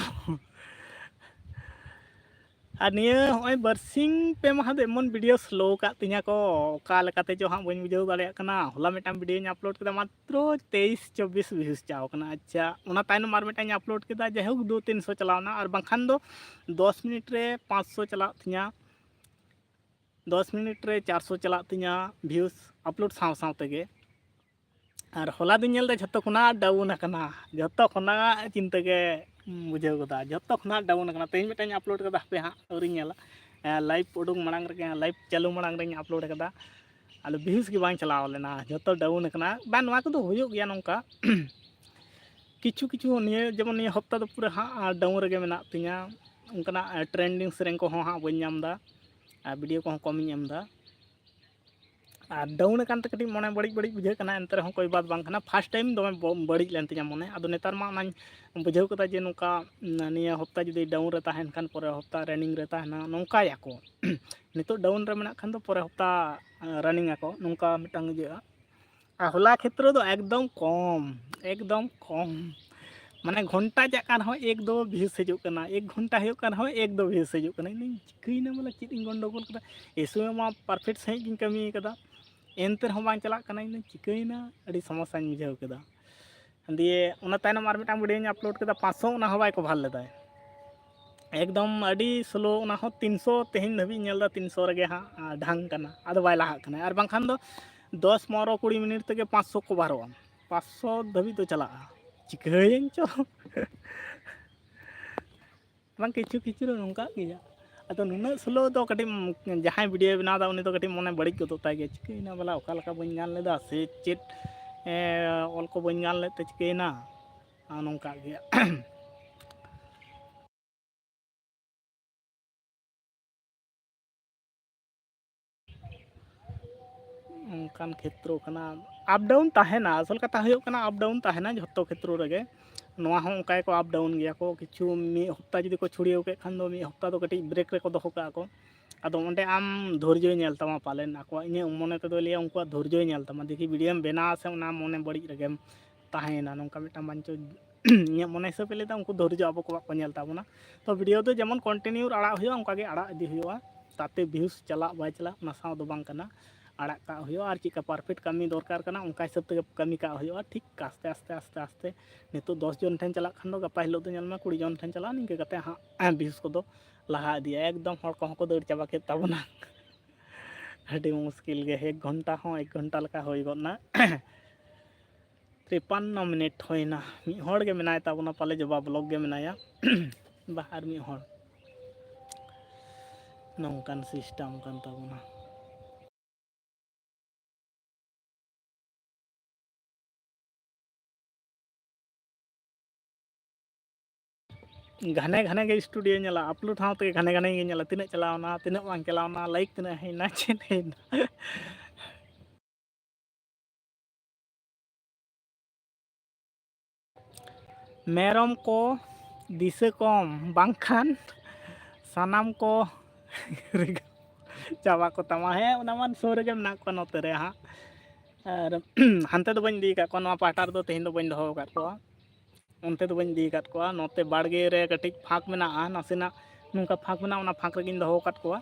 ᱟᱨ ᱱᱤᱭᱟᱹ ᱦᱚᱸᱜᱼᱚᱭ ᱵᱟᱨᱥᱤᱧ ᱯᱮ ᱢᱟᱦᱟ ᱫᱚ ᱮᱢᱚᱱ video slow ᱠᱟᱜ ᱛᱤᱧᱟᱹ ᱠᱚ, ᱚᱠᱟ ᱞᱮᱠᱟᱛᱮ ᱪᱚ ᱦᱟᱸᱜ ᱵᱟᱹᱧ ᱵᱩᱡᱷᱟᱹᱣ ᱫᱟᱲᱮᱭᱟᱜ ᱠᱟᱱᱟ᱾ ᱦᱚᱞᱟ ᱢᱤᱫᱴᱟᱝ videoᱧ upload ᱠᱮᱫᱟ, ᱢᱟᱛᱨᱚ ᱛᱮᱭᱤᱥ ᱪᱚᱵᱵᱤᱥ views ᱪᱟᱣ ᱠᱟᱱᱟ᱾ ᱟᱪᱪᱷᱟ, ᱚᱱᱟ ᱛᱟᱭᱱᱚᱢ ᱟᱨ ᱢᱤᱫᱴᱟᱝ upload ᱠᱮᱫᱟ, ᱡᱟᱭᱦᱳᱠ ᱫᱩ ᱛᱤᱱᱥᱚ ᱪᱟᱞᱟᱣᱱᱟ, ᱟᱨ ᱵᱟᱝᱠᱷᱟᱱ ᱫᱚ ᱫᱚᱥ ᱢᱤᱱᱤᱴ ᱨᱮ ᱯᱟᱸᱪᱥᱚ ᱪᱟᱞᱟᱜ ᱛᱤᱧᱟᱹ, ᱫᱚᱥ ᱢᱤᱱᱤᱴ ᱨᱮ ᱪᱟᱨᱥᱚ ᱪᱟᱞᱟᱜ ᱛᱤᱧᱟᱹ views upload ᱥᱟᱶ ᱥᱟᱶ ᱛᱮᱜᱮ᱾ ᱟᱨ ᱦᱚᱞᱟ ᱫᱚᱧ ᱧᱮᱞ ᱮᱫᱟ ᱡᱷᱚᱛᱚ ᱠᱷᱚᱱᱟᱜ down ᱟᱠᱟᱱᱟ, ᱡᱷᱚᱛᱚ ᱠᱷᱚᱱᱟᱜ ᱪᱤᱱᱛᱟᱹ ᱜᱮ ᱵᱩᱡᱷᱟᱹᱣ ᱜᱚᱫᱟ, ᱡᱷᱚᱛᱚ ᱠᱷᱚᱱᱟᱜ down ᱟᱠᱟᱱᱟ᱾ ᱛᱮᱦᱮᱧ ᱢᱤᱫᱴᱟᱝ upload ᱠᱟᱫᱟ, ᱦᱟᱯᱮ ᱦᱟᱸᱜ ᱟᱹᱣᱨᱤᱧ ᱧᱮᱞᱟ᱾ ᱮᱸ, live ᱩᱰᱩᱠ ᱢᱟᱲᱟᱝ ᱨᱮᱜᱮ, live ᱪᱟᱹᱞᱩ ᱢᱟᱲᱟᱝ ᱨᱮᱧ upload ᱠᱟᱫᱟ, ᱟᱫᱚ views ᱜᱮ ᱵᱟᱝ ᱪᱟᱞᱟᱣ ᱞᱮᱱᱟ, ᱡᱷᱚᱛᱚ down ᱟᱠᱟᱱᱟ᱾ ᱵᱟᱝ, ᱱᱚᱣᱟ ᱠᱚᱫᱚ ᱦᱩᱭᱩᱜ ᱜᱮᱭᱟ ᱱᱚᱝᱠᱟ᱾ ᱠᱤᱪᱷᱩ ᱠᱤᱪᱷᱩ ᱱᱤᱭᱟᱹ ᱡᱮᱢᱚᱱ ᱱᱤᱭᱟᱹ ᱦᱚᱯᱛᱟ ᱫᱚ ᱯᱩᱨᱟᱹ ᱦᱟᱸᱜ down ᱨᱮᱜᱮ ᱢᱮᱱᱟᱜ ᱛᱤᱧᱟᱹ, ᱚᱱᱠᱟᱱᱟᱜ ᱴᱨᱮᱱᱰᱤᱝ ᱥᱮᱨᱮᱧ ᱠᱚᱦᱚᱸ ᱦᱟᱸᱜ ᱵᱟᱹᱧ ᱧᱟᱢ ᱮᱫᱟ, ᱟᱨ ᱵᱷᱤᱰᱤᱭᱳ ᱠᱚᱦᱚᱸ ᱠᱚᱢᱤᱧ ᱮᱢ ᱮᱫᱟ᱾ ᱟᱨ ᱰᱟᱣᱩᱱ ᱟᱠᱟᱱ ᱛᱮ ᱠᱟᱹᱴᱤᱡ ᱢᱚᱱᱮ ᱵᱟᱹᱲᱤᱡ ᱵᱟᱹᱲᱤᱡ ᱵᱩᱡᱷᱟᱹᱜ ᱠᱟᱱᱟ, ᱮᱱᱛᱮ ᱨᱮᱦᱚᱸ ᱠᱳᱭ ᱵᱟᱛ ᱵᱟᱝ ᱠᱟᱱᱟ᱾ ᱯᱷᱟᱥᱴ ᱴᱟᱭᱤᱢ ᱫᱚᱢᱮ ᱵᱚ- ᱵᱟᱹᱲᱤᱡ ᱞᱮᱱ ᱛᱤᱧᱟ ᱢᱚᱱᱮ᱾ ᱟᱫᱚ ᱱᱮᱛᱟᱨ ᱢᱟ ᱚᱱᱟᱧ ᱵᱩᱡᱷᱟᱹᱣ ᱠᱟᱫᱟ ᱡᱮ ᱱᱚᱝᱠᱟ, ᱩᱢ, ᱱᱤᱭᱟᱹ ᱦᱚᱯᱛᱟ ᱡᱩᱫᱤ ᱰᱟᱣᱩᱱ ᱨᱮ ᱛᱟᱦᱮᱱ ᱠᱷᱟᱱ ᱯᱚᱨᱮ ᱦᱚᱯᱛᱟ ᱨᱟᱱᱤᱝ ᱨᱮ ᱛᱟᱦᱮᱱᱟ, ᱱᱚᱝᱠᱟᱭᱟᱠᱚ᱾ ᱱᱤᱛᱚᱜ ᱰᱟᱣᱩᱱ ᱨᱮ ᱢᱮᱱᱟᱜ ᱠᱷᱟᱱ ᱫᱚ ᱯᱚᱨᱮ ᱦᱚᱯᱛᱟ ᱨᱟᱱᱤᱝ ᱟᱠᱚ, ᱱᱚᱝᱠᱟ ᱢᱤᱫᱴᱟᱝ ᱤᱭᱟᱹᱜᱼᱟ᱾ ᱟᱨ ᱦᱚᱞᱟ ᱠᱷᱮᱛᱨᱚ ᱫᱚ ᱮᱠᱫᱚᱢ ᱠᱚᱢ, ᱮᱠᱫᱚᱢ ᱠᱚᱢ᱾ ᱢᱟᱱᱮ ᱜᱷᱚᱱᱴᱟ ᱪᱟᱜ ᱠᱟᱱ ᱨᱮᱦᱚᱸ ᱮᱠ ᱫᱚ ᱵᱷᱤᱭᱩᱥ ᱦᱤᱡᱩᱜ ᱠᱟᱱᱟ, ᱮᱠ ᱜᱷᱚᱱᱴᱟ ᱦᱩᱭᱩᱜ ᱠᱟᱱ ᱨᱮᱦᱚᱸ ᱮᱠ ᱫᱚ ᱵᱷᱤᱭᱩᱥ ᱦᱤᱡᱩᱜ ᱠᱟᱱᱟ᱾ ᱤᱧ ᱪᱤᱠᱟᱹᱭᱮᱱᱟ ᱵᱚᱞᱮ, ᱪᱮᱫ ᱤᱧ ᱜᱚᱱᱰᱚᱜᱳᱞ ᱠᱮᱫᱟ? ᱮᱥ ᱮᱢ ᱮ ᱢᱟ ᱯᱟᱨᱯᱷᱮᱠᱴ ᱥᱟᱺᱦᱤᱡ ᱜᱤᱧ ᱠᱟᱹᱢᱤ ᱠᱟᱫᱟ, ᱮᱱᱛᱮ ᱨᱮᱦᱚᱸ ᱵᱟᱝ ᱪᱟᱞᱟᱜ ᱠᱟᱱᱟ᱾ ᱤᱧ ᱪᱤᱠᱟᱹᱭᱮᱱᱟ, ᱟᱹᱰᱤ ᱥᱚᱢᱚᱥᱥᱟᱧ ᱵᱩᱡᱷᱟᱹᱣ ᱠᱮᱫᱟ᱾ ᱫᱤᱭᱮ ᱚᱱᱟ ᱛᱟᱭᱱᱚᱢ ᱟᱨ ᱢᱤᱫᱴᱟᱝ ᱵᱷᱤᱰᱤᱭᱳᱧ ᱟᱯᱞᱳᱰ ᱠᱮᱫᱟ, ᱯᱟᱸᱪᱥᱚ, ᱚᱱᱟ ᱦᱚᱸ ᱵᱟᱭ ᱠᱚᱵᱷᱟᱨ ᱞᱮᱫᱟᱭ᱾ ᱮᱠᱫᱚᱢ ᱟᱹᱰᱤ ᱥᱞᱳ, ᱚᱱᱟ ᱦᱚᱸ ᱛᱤᱱᱥᱚ ᱛᱮᱦᱮᱧ ᱫᱷᱟᱹᱵᱤᱡ ᱤᱧ ᱧᱮᱞ ᱮᱫᱟ, ᱛᱤᱱᱥᱚ ᱨᱮᱜᱮ ᱦᱟᱸᱜ ᱰᱷᱟᱝ ᱠᱟᱱᱟ, ᱟᱫᱚ ᱵᱟᱭ ᱞᱟᱦᱟᱜ ᱠᱟᱱᱟ᱾ ᱟᱨ ᱵᱟᱝᱠᱷᱟᱱ ᱫᱚ ᱫᱚᱥ, ᱯᱚᱱᱨᱚ, ᱠᱩᱲᱤ ᱢᱤᱱᱤᱴ ᱛᱮᱜᱮ ᱯᱟᱸᱪᱥᱚ ᱠᱚᱵᱷᱟᱨᱚᱜᱼᱟ, ᱯᱟᱸᱪᱥᱚ ᱫᱷᱟᱹᱵᱤᱡ ᱫᱚ ᱪᱟᱞᱟᱜᱼᱟ᱾ ᱪᱤᱠᱟᱹᱭᱮᱱ ᱪᱚ᱾ ᱵᱟᱝ, ᱠᱤᱪᱷᱩ ᱠᱤᱪᱷᱩ ᱫᱚ ᱱᱚᱝᱠᱟᱜ ᱜᱮᱭᱟ᱾ ᱟᱫᱚ ᱱᱩᱱᱟᱹᱜ ᱥᱞᱳ ᱫᱚ ᱠᱟᱹᱴᱤᱡ, ᱡᱟᱦᱟᱸᱭ ᱵᱷᱤᱰᱤᱭᱳᱭ ᱵᱮᱱᱟᱣ ᱮᱫᱟ, ᱩᱱᱤ ᱫᱚ ᱠᱟᱹᱴᱤᱡ ᱢᱚᱱᱮ ᱵᱟᱹᱲᱤᱡ ᱜᱚᱫᱚᱜ ᱛᱟᱭ ᱜᱮᱭᱟ, ᱪᱤᱠᱟᱹᱭᱮᱱᱟ ᱵᱟᱞᱟ, ᱚᱠᱟ ᱞᱮᱠᱟ ᱵᱟᱹᱧ ᱜᱟᱱ ᱞᱮᱫᱟ, ᱥᱮ ᱪᱮᱫ, ᱮ, ᱚᱞ ᱠᱚ ᱵᱟᱹᱧ ᱜᱟᱱ ᱞᱮᱫ ᱛᱮ ᱪᱤᱠᱟᱹᱭᱮᱱᱟ, ᱟᱨ ᱱᱚᱝᱠᱟᱜ ᱜᱮᱭᱟ᱾ ᱚᱱᱠᱟᱱ ᱠᱷᱮᱛᱨᱚ ᱠᱟᱱᱟ, ᱟᱯ ᱰᱟᱣᱩᱱ ᱛᱟᱦᱮᱱᱟ᱾ ᱟᱥᱚᱞ ᱠᱟᱛᱷᱟ ᱦᱩᱭᱩᱜ ᱠᱟᱱᱟ, ᱟᱯ ᱰᱟᱣᱩᱱ ᱛᱟᱦᱮᱱᱟ ᱡᱷᱚᱛᱚ ᱠᱷᱮᱛᱨᱚ ᱨᱮᱜᱮ᱾ ᱱᱚᱣᱟ ᱦᱚᱸ ᱚᱱᱠᱟ ᱜᱮᱠᱚ ᱟᱯ ᱰᱟᱣᱩᱱ ᱜᱮᱭᱟ ᱠᱚ᱾ ᱠᱤᱪᱷᱩ ᱢᱤᱫ ᱦᱚᱯᱛᱟ ᱡᱩᱫᱤ ᱠᱚ ᱪᱷᱩᱲᱭᱟᱹᱣ ᱠᱮᱫ ᱠᱷᱟᱱ ᱫᱚ, ᱢᱤᱫ ᱦᱚᱯᱛᱟ ᱫᱚ ᱠᱟᱹᱴᱤᱡ ᱵᱨᱮᱠ ᱨᱮᱠᱚ ᱫᱚᱦᱚ ᱠᱟᱜᱼᱟ ᱠᱚ᱾ ᱟᱫᱚ ᱚᱸᱰᱮ ᱟᱢ ᱫᱷᱳᱨᱡᱚᱭ ᱧᱮᱞ ᱛᱟᱢᱟ ᱯᱟᱞᱮᱱ, ᱟᱠᱚᱣᱟᱜ, ᱤᱧᱟᱹᱜ ᱢᱚᱱᱮ ᱛᱮᱫᱚ ᱞᱟᱹᱭᱟ ᱩᱱᱠᱩᱣᱟᱜ ᱫᱷᱳᱨᱡᱚᱭ ᱧᱮᱞ ᱛᱟᱢᱟ᱾ ᱫᱮᱠᱷᱤ ᱵᱷᱤᱰᱤᱭᱳᱢ ᱵᱮᱱᱟᱣᱟ ᱥᱮ ᱚᱱᱟ ᱢᱚᱱᱮ ᱵᱟᱹᱲᱤᱡ ᱨᱮᱜᱮᱢ ᱛᱟᱦᱮᱸᱭᱮᱱᱟ, ᱱᱚᱝᱠᱟ ᱢᱤᱫᱴᱟᱝ ᱵᱟᱧᱪᱚ ᱤᱧᱟᱹᱜ ᱢᱚᱱᱮ ᱦᱤᱥᱟᱹᱵ ᱮ ᱞᱟᱹᱭᱫᱟ, ᱩᱱᱠᱩ ᱫᱷᱳᱨᱡᱚ ᱟᱵᱚ ᱠᱚᱣᱟᱜ ᱠᱚ ᱧᱮᱞ ᱛᱟᱵᱚᱱᱟ᱾ ᱛᱚ ᱵᱷᱤᱰᱤᱭᱳ ᱫᱚ ᱡᱮᱢᱚᱱ ᱠᱚᱱᱴᱤᱱᱤᱭᱩ ᱟᱲᱟᱜ ᱦᱩᱭᱩᱜᱼᱟ, ᱚᱱᱠᱟ ᱜᱮ ᱟᱲᱟᱜ ᱤᱫᱤ ᱦᱩᱭᱩᱜᱼᱟ᱾ ᱛᱟᱛᱮ ᱵᱷᱤᱭᱩᱥ ᱪᱟᱞᱟᱜ ᱵᱟᱭ ᱪᱟᱞᱟᱜ, ᱚᱱᱟ ᱥᱟᱶ ᱫᱚ ᱵᱟᱝ ᱠᱟᱱᱟ, ᱟᱲᱟᱜ ᱠᱟᱜ ᱦᱩᱭᱩᱜᱼᱟ᱾ ᱟᱨ ᱪᱮᱫᱠᱟ ᱯᱟᱨᱯᱷᱮᱠᱴ ᱠᱟᱹᱢᱤ ᱫᱚᱨᱠᱟᱨ ᱠᱟᱱᱟ, ᱚᱱᱠᱟ ᱦᱤᱥᱟᱹᱵ ᱛᱮᱜᱮ ᱠᱟᱹᱢᱤ ᱠᱟᱜ ᱦᱩᱭᱩᱜᱼᱟ᱾ ᱴᱷᱤᱠ ᱟᱥᱛᱮ ᱟᱥᱛᱮ, ᱟᱥᱛᱮ ᱟᱥᱛᱮ᱾ ᱱᱤᱛᱚᱜ ᱫᱚᱥ ᱡᱚᱱ ᱴᱷᱮᱱ ᱪᱟᱞᱟᱜ ᱠᱷᱟᱱ ᱫᱚ, ᱜᱟᱯᱟ ᱦᱤᱞᱳᱜ ᱫᱚ ᱧᱮᱞ ᱢᱮ ᱠᱩᱲᱤ ᱡᱚᱱ ᱴᱷᱮᱱ ᱪᱟᱞᱟᱜᱼᱟ᱾ ᱱᱤᱝᱠᱟᱹ ᱠᱟᱛᱮ ᱦᱟᱸᱜ ᱵᱷᱤᱭᱩᱥ ᱠᱚᱫᱚ ᱞᱟᱦᱟ ᱤᱫᱤᱜᱼᱟ᱾ ᱮᱠᱫᱚᱢ ᱦᱚᱲ ᱠᱚᱦᱚᱸ ᱠᱚ ᱫᱟᱹᱲ ᱪᱟᱵᱟ ᱠᱮᱫ ᱛᱟᱵᱚᱱᱟ᱾ ᱟᱹᱰᱤ ᱢᱩᱥᱠᱤᱞ ᱜᱮ, ᱮᱠ ᱜᱷᱚᱱᱴᱟ ᱦᱚᱸ ᱮᱠ ᱜᱷᱚᱱᱴᱟ ᱞᱮᱠᱟ ᱦᱩᱭ ᱜᱚᱫ ᱱᱟ᱾ ᱛᱨᱮᱯᱟᱱᱱᱚ ᱢᱤᱱᱤᱴ ᱦᱩᱭᱱᱟ᱾ ᱢᱤᱫ ᱦᱚᱲ ᱜᱮ ᱢᱮᱱᱟᱭ ᱛᱟᱵᱚᱱᱟ ᱯᱟᱞᱮ, ᱡᱚᱵᱟ ᱵᱞᱚᱜ ᱜᱮ ᱢᱮᱱᱟᱭᱟ᱾ ᱵᱟ, ᱟᱨ ᱢᱤᱫ ᱦᱚᱲ᱾ ᱱᱚᱝᱠᱟᱱ ᱥᱤᱥᱴᱮᱢ ᱠᱟᱱ ᱛᱟᱵᱚᱱᱟ᱾ ᱜᱷᱟᱱᱮ ᱜᱷᱟᱱᱮ ᱜᱮ ᱥᱴᱩᱰᱤᱭᱳ ᱧᱮᱞᱟ, ᱟᱯᱞᱳᱰ ᱥᱟᱶ ᱛᱮᱜᱮ ᱜᱷᱟᱱᱮ ᱜᱷᱟᱱᱮ ᱜᱮ ᱧᱮᱞᱟ, ᱛᱤᱱᱟᱹᱜ ᱪᱟᱞᱟᱣᱱᱟ, ᱛᱤᱱᱟᱹᱜ ᱵᱟᱝ ᱪᱟᱞᱟᱣᱱᱟ, ᱞᱟᱭᱤᱠ ᱛᱤᱱᱟᱹᱜ ᱦᱮᱡ ᱮᱱᱟ, ᱪᱮᱫ ᱦᱮᱡ ᱮᱱᱟ᱾ ᱢᱮᱨᱚᱢ ᱠᱚ ᱫᱤᱥᱟᱹ ᱠᱚᱢ, ᱵᱟᱝᱠᱷᱟᱱ ᱥᱟᱱᱟᱢ ᱠᱚ ᱪᱟᱵᱟ ᱠᱚ ᱛᱟᱢᱟ᱾ ᱦᱮᱸ, ᱚᱱᱟ ᱢᱟ ᱥᱩᱨ ᱨᱮᱜᱮ ᱢᱮᱱᱟᱜ ᱠᱚᱣᱟ ᱱᱚᱛᱮ ᱨᱮ ᱦᱟᱸᱜ᱾ ᱟᱨ ᱦᱟᱱᱛᱮ ᱫᱚ ᱵᱟᱹᱧ ᱤᱫᱤ ᱟᱠᱟᱫ ᱠᱚᱣᱟ, ᱱᱚᱣᱟ ᱯᱟᱦᱴᱟ ᱨᱮᱫᱚ ᱛᱮᱦᱮᱧ ᱫᱚ ᱵᱟᱹᱧ ᱫᱚᱦᱚ ᱟᱠᱟᱫ ᱠᱚᱣᱟ, ᱚᱱᱛᱮ ᱫᱚ ᱵᱟᱹᱧ ᱤᱫᱤ ᱟᱠᱟᱫ ᱠᱚᱣᱟ᱾ ᱱᱚᱛᱮ ᱵᱟᱲᱜᱮ ᱨᱮ ᱠᱟᱹᱴᱤᱡ ᱯᱷᱟᱸᱠ ᱢᱮᱱᱟᱜᱼᱟ, ᱱᱟᱥᱮᱱᱟᱜ ᱱᱚᱝᱠᱟ ᱯᱷᱟᱸᱠ ᱢᱮᱱᱟᱜᱼᱟ, ᱚᱱᱟ ᱯᱷᱟᱸᱠ ᱨᱮᱜᱮᱧ ᱫᱚᱦᱚ ᱟᱠᱟᱫ ᱠᱚᱣᱟ᱾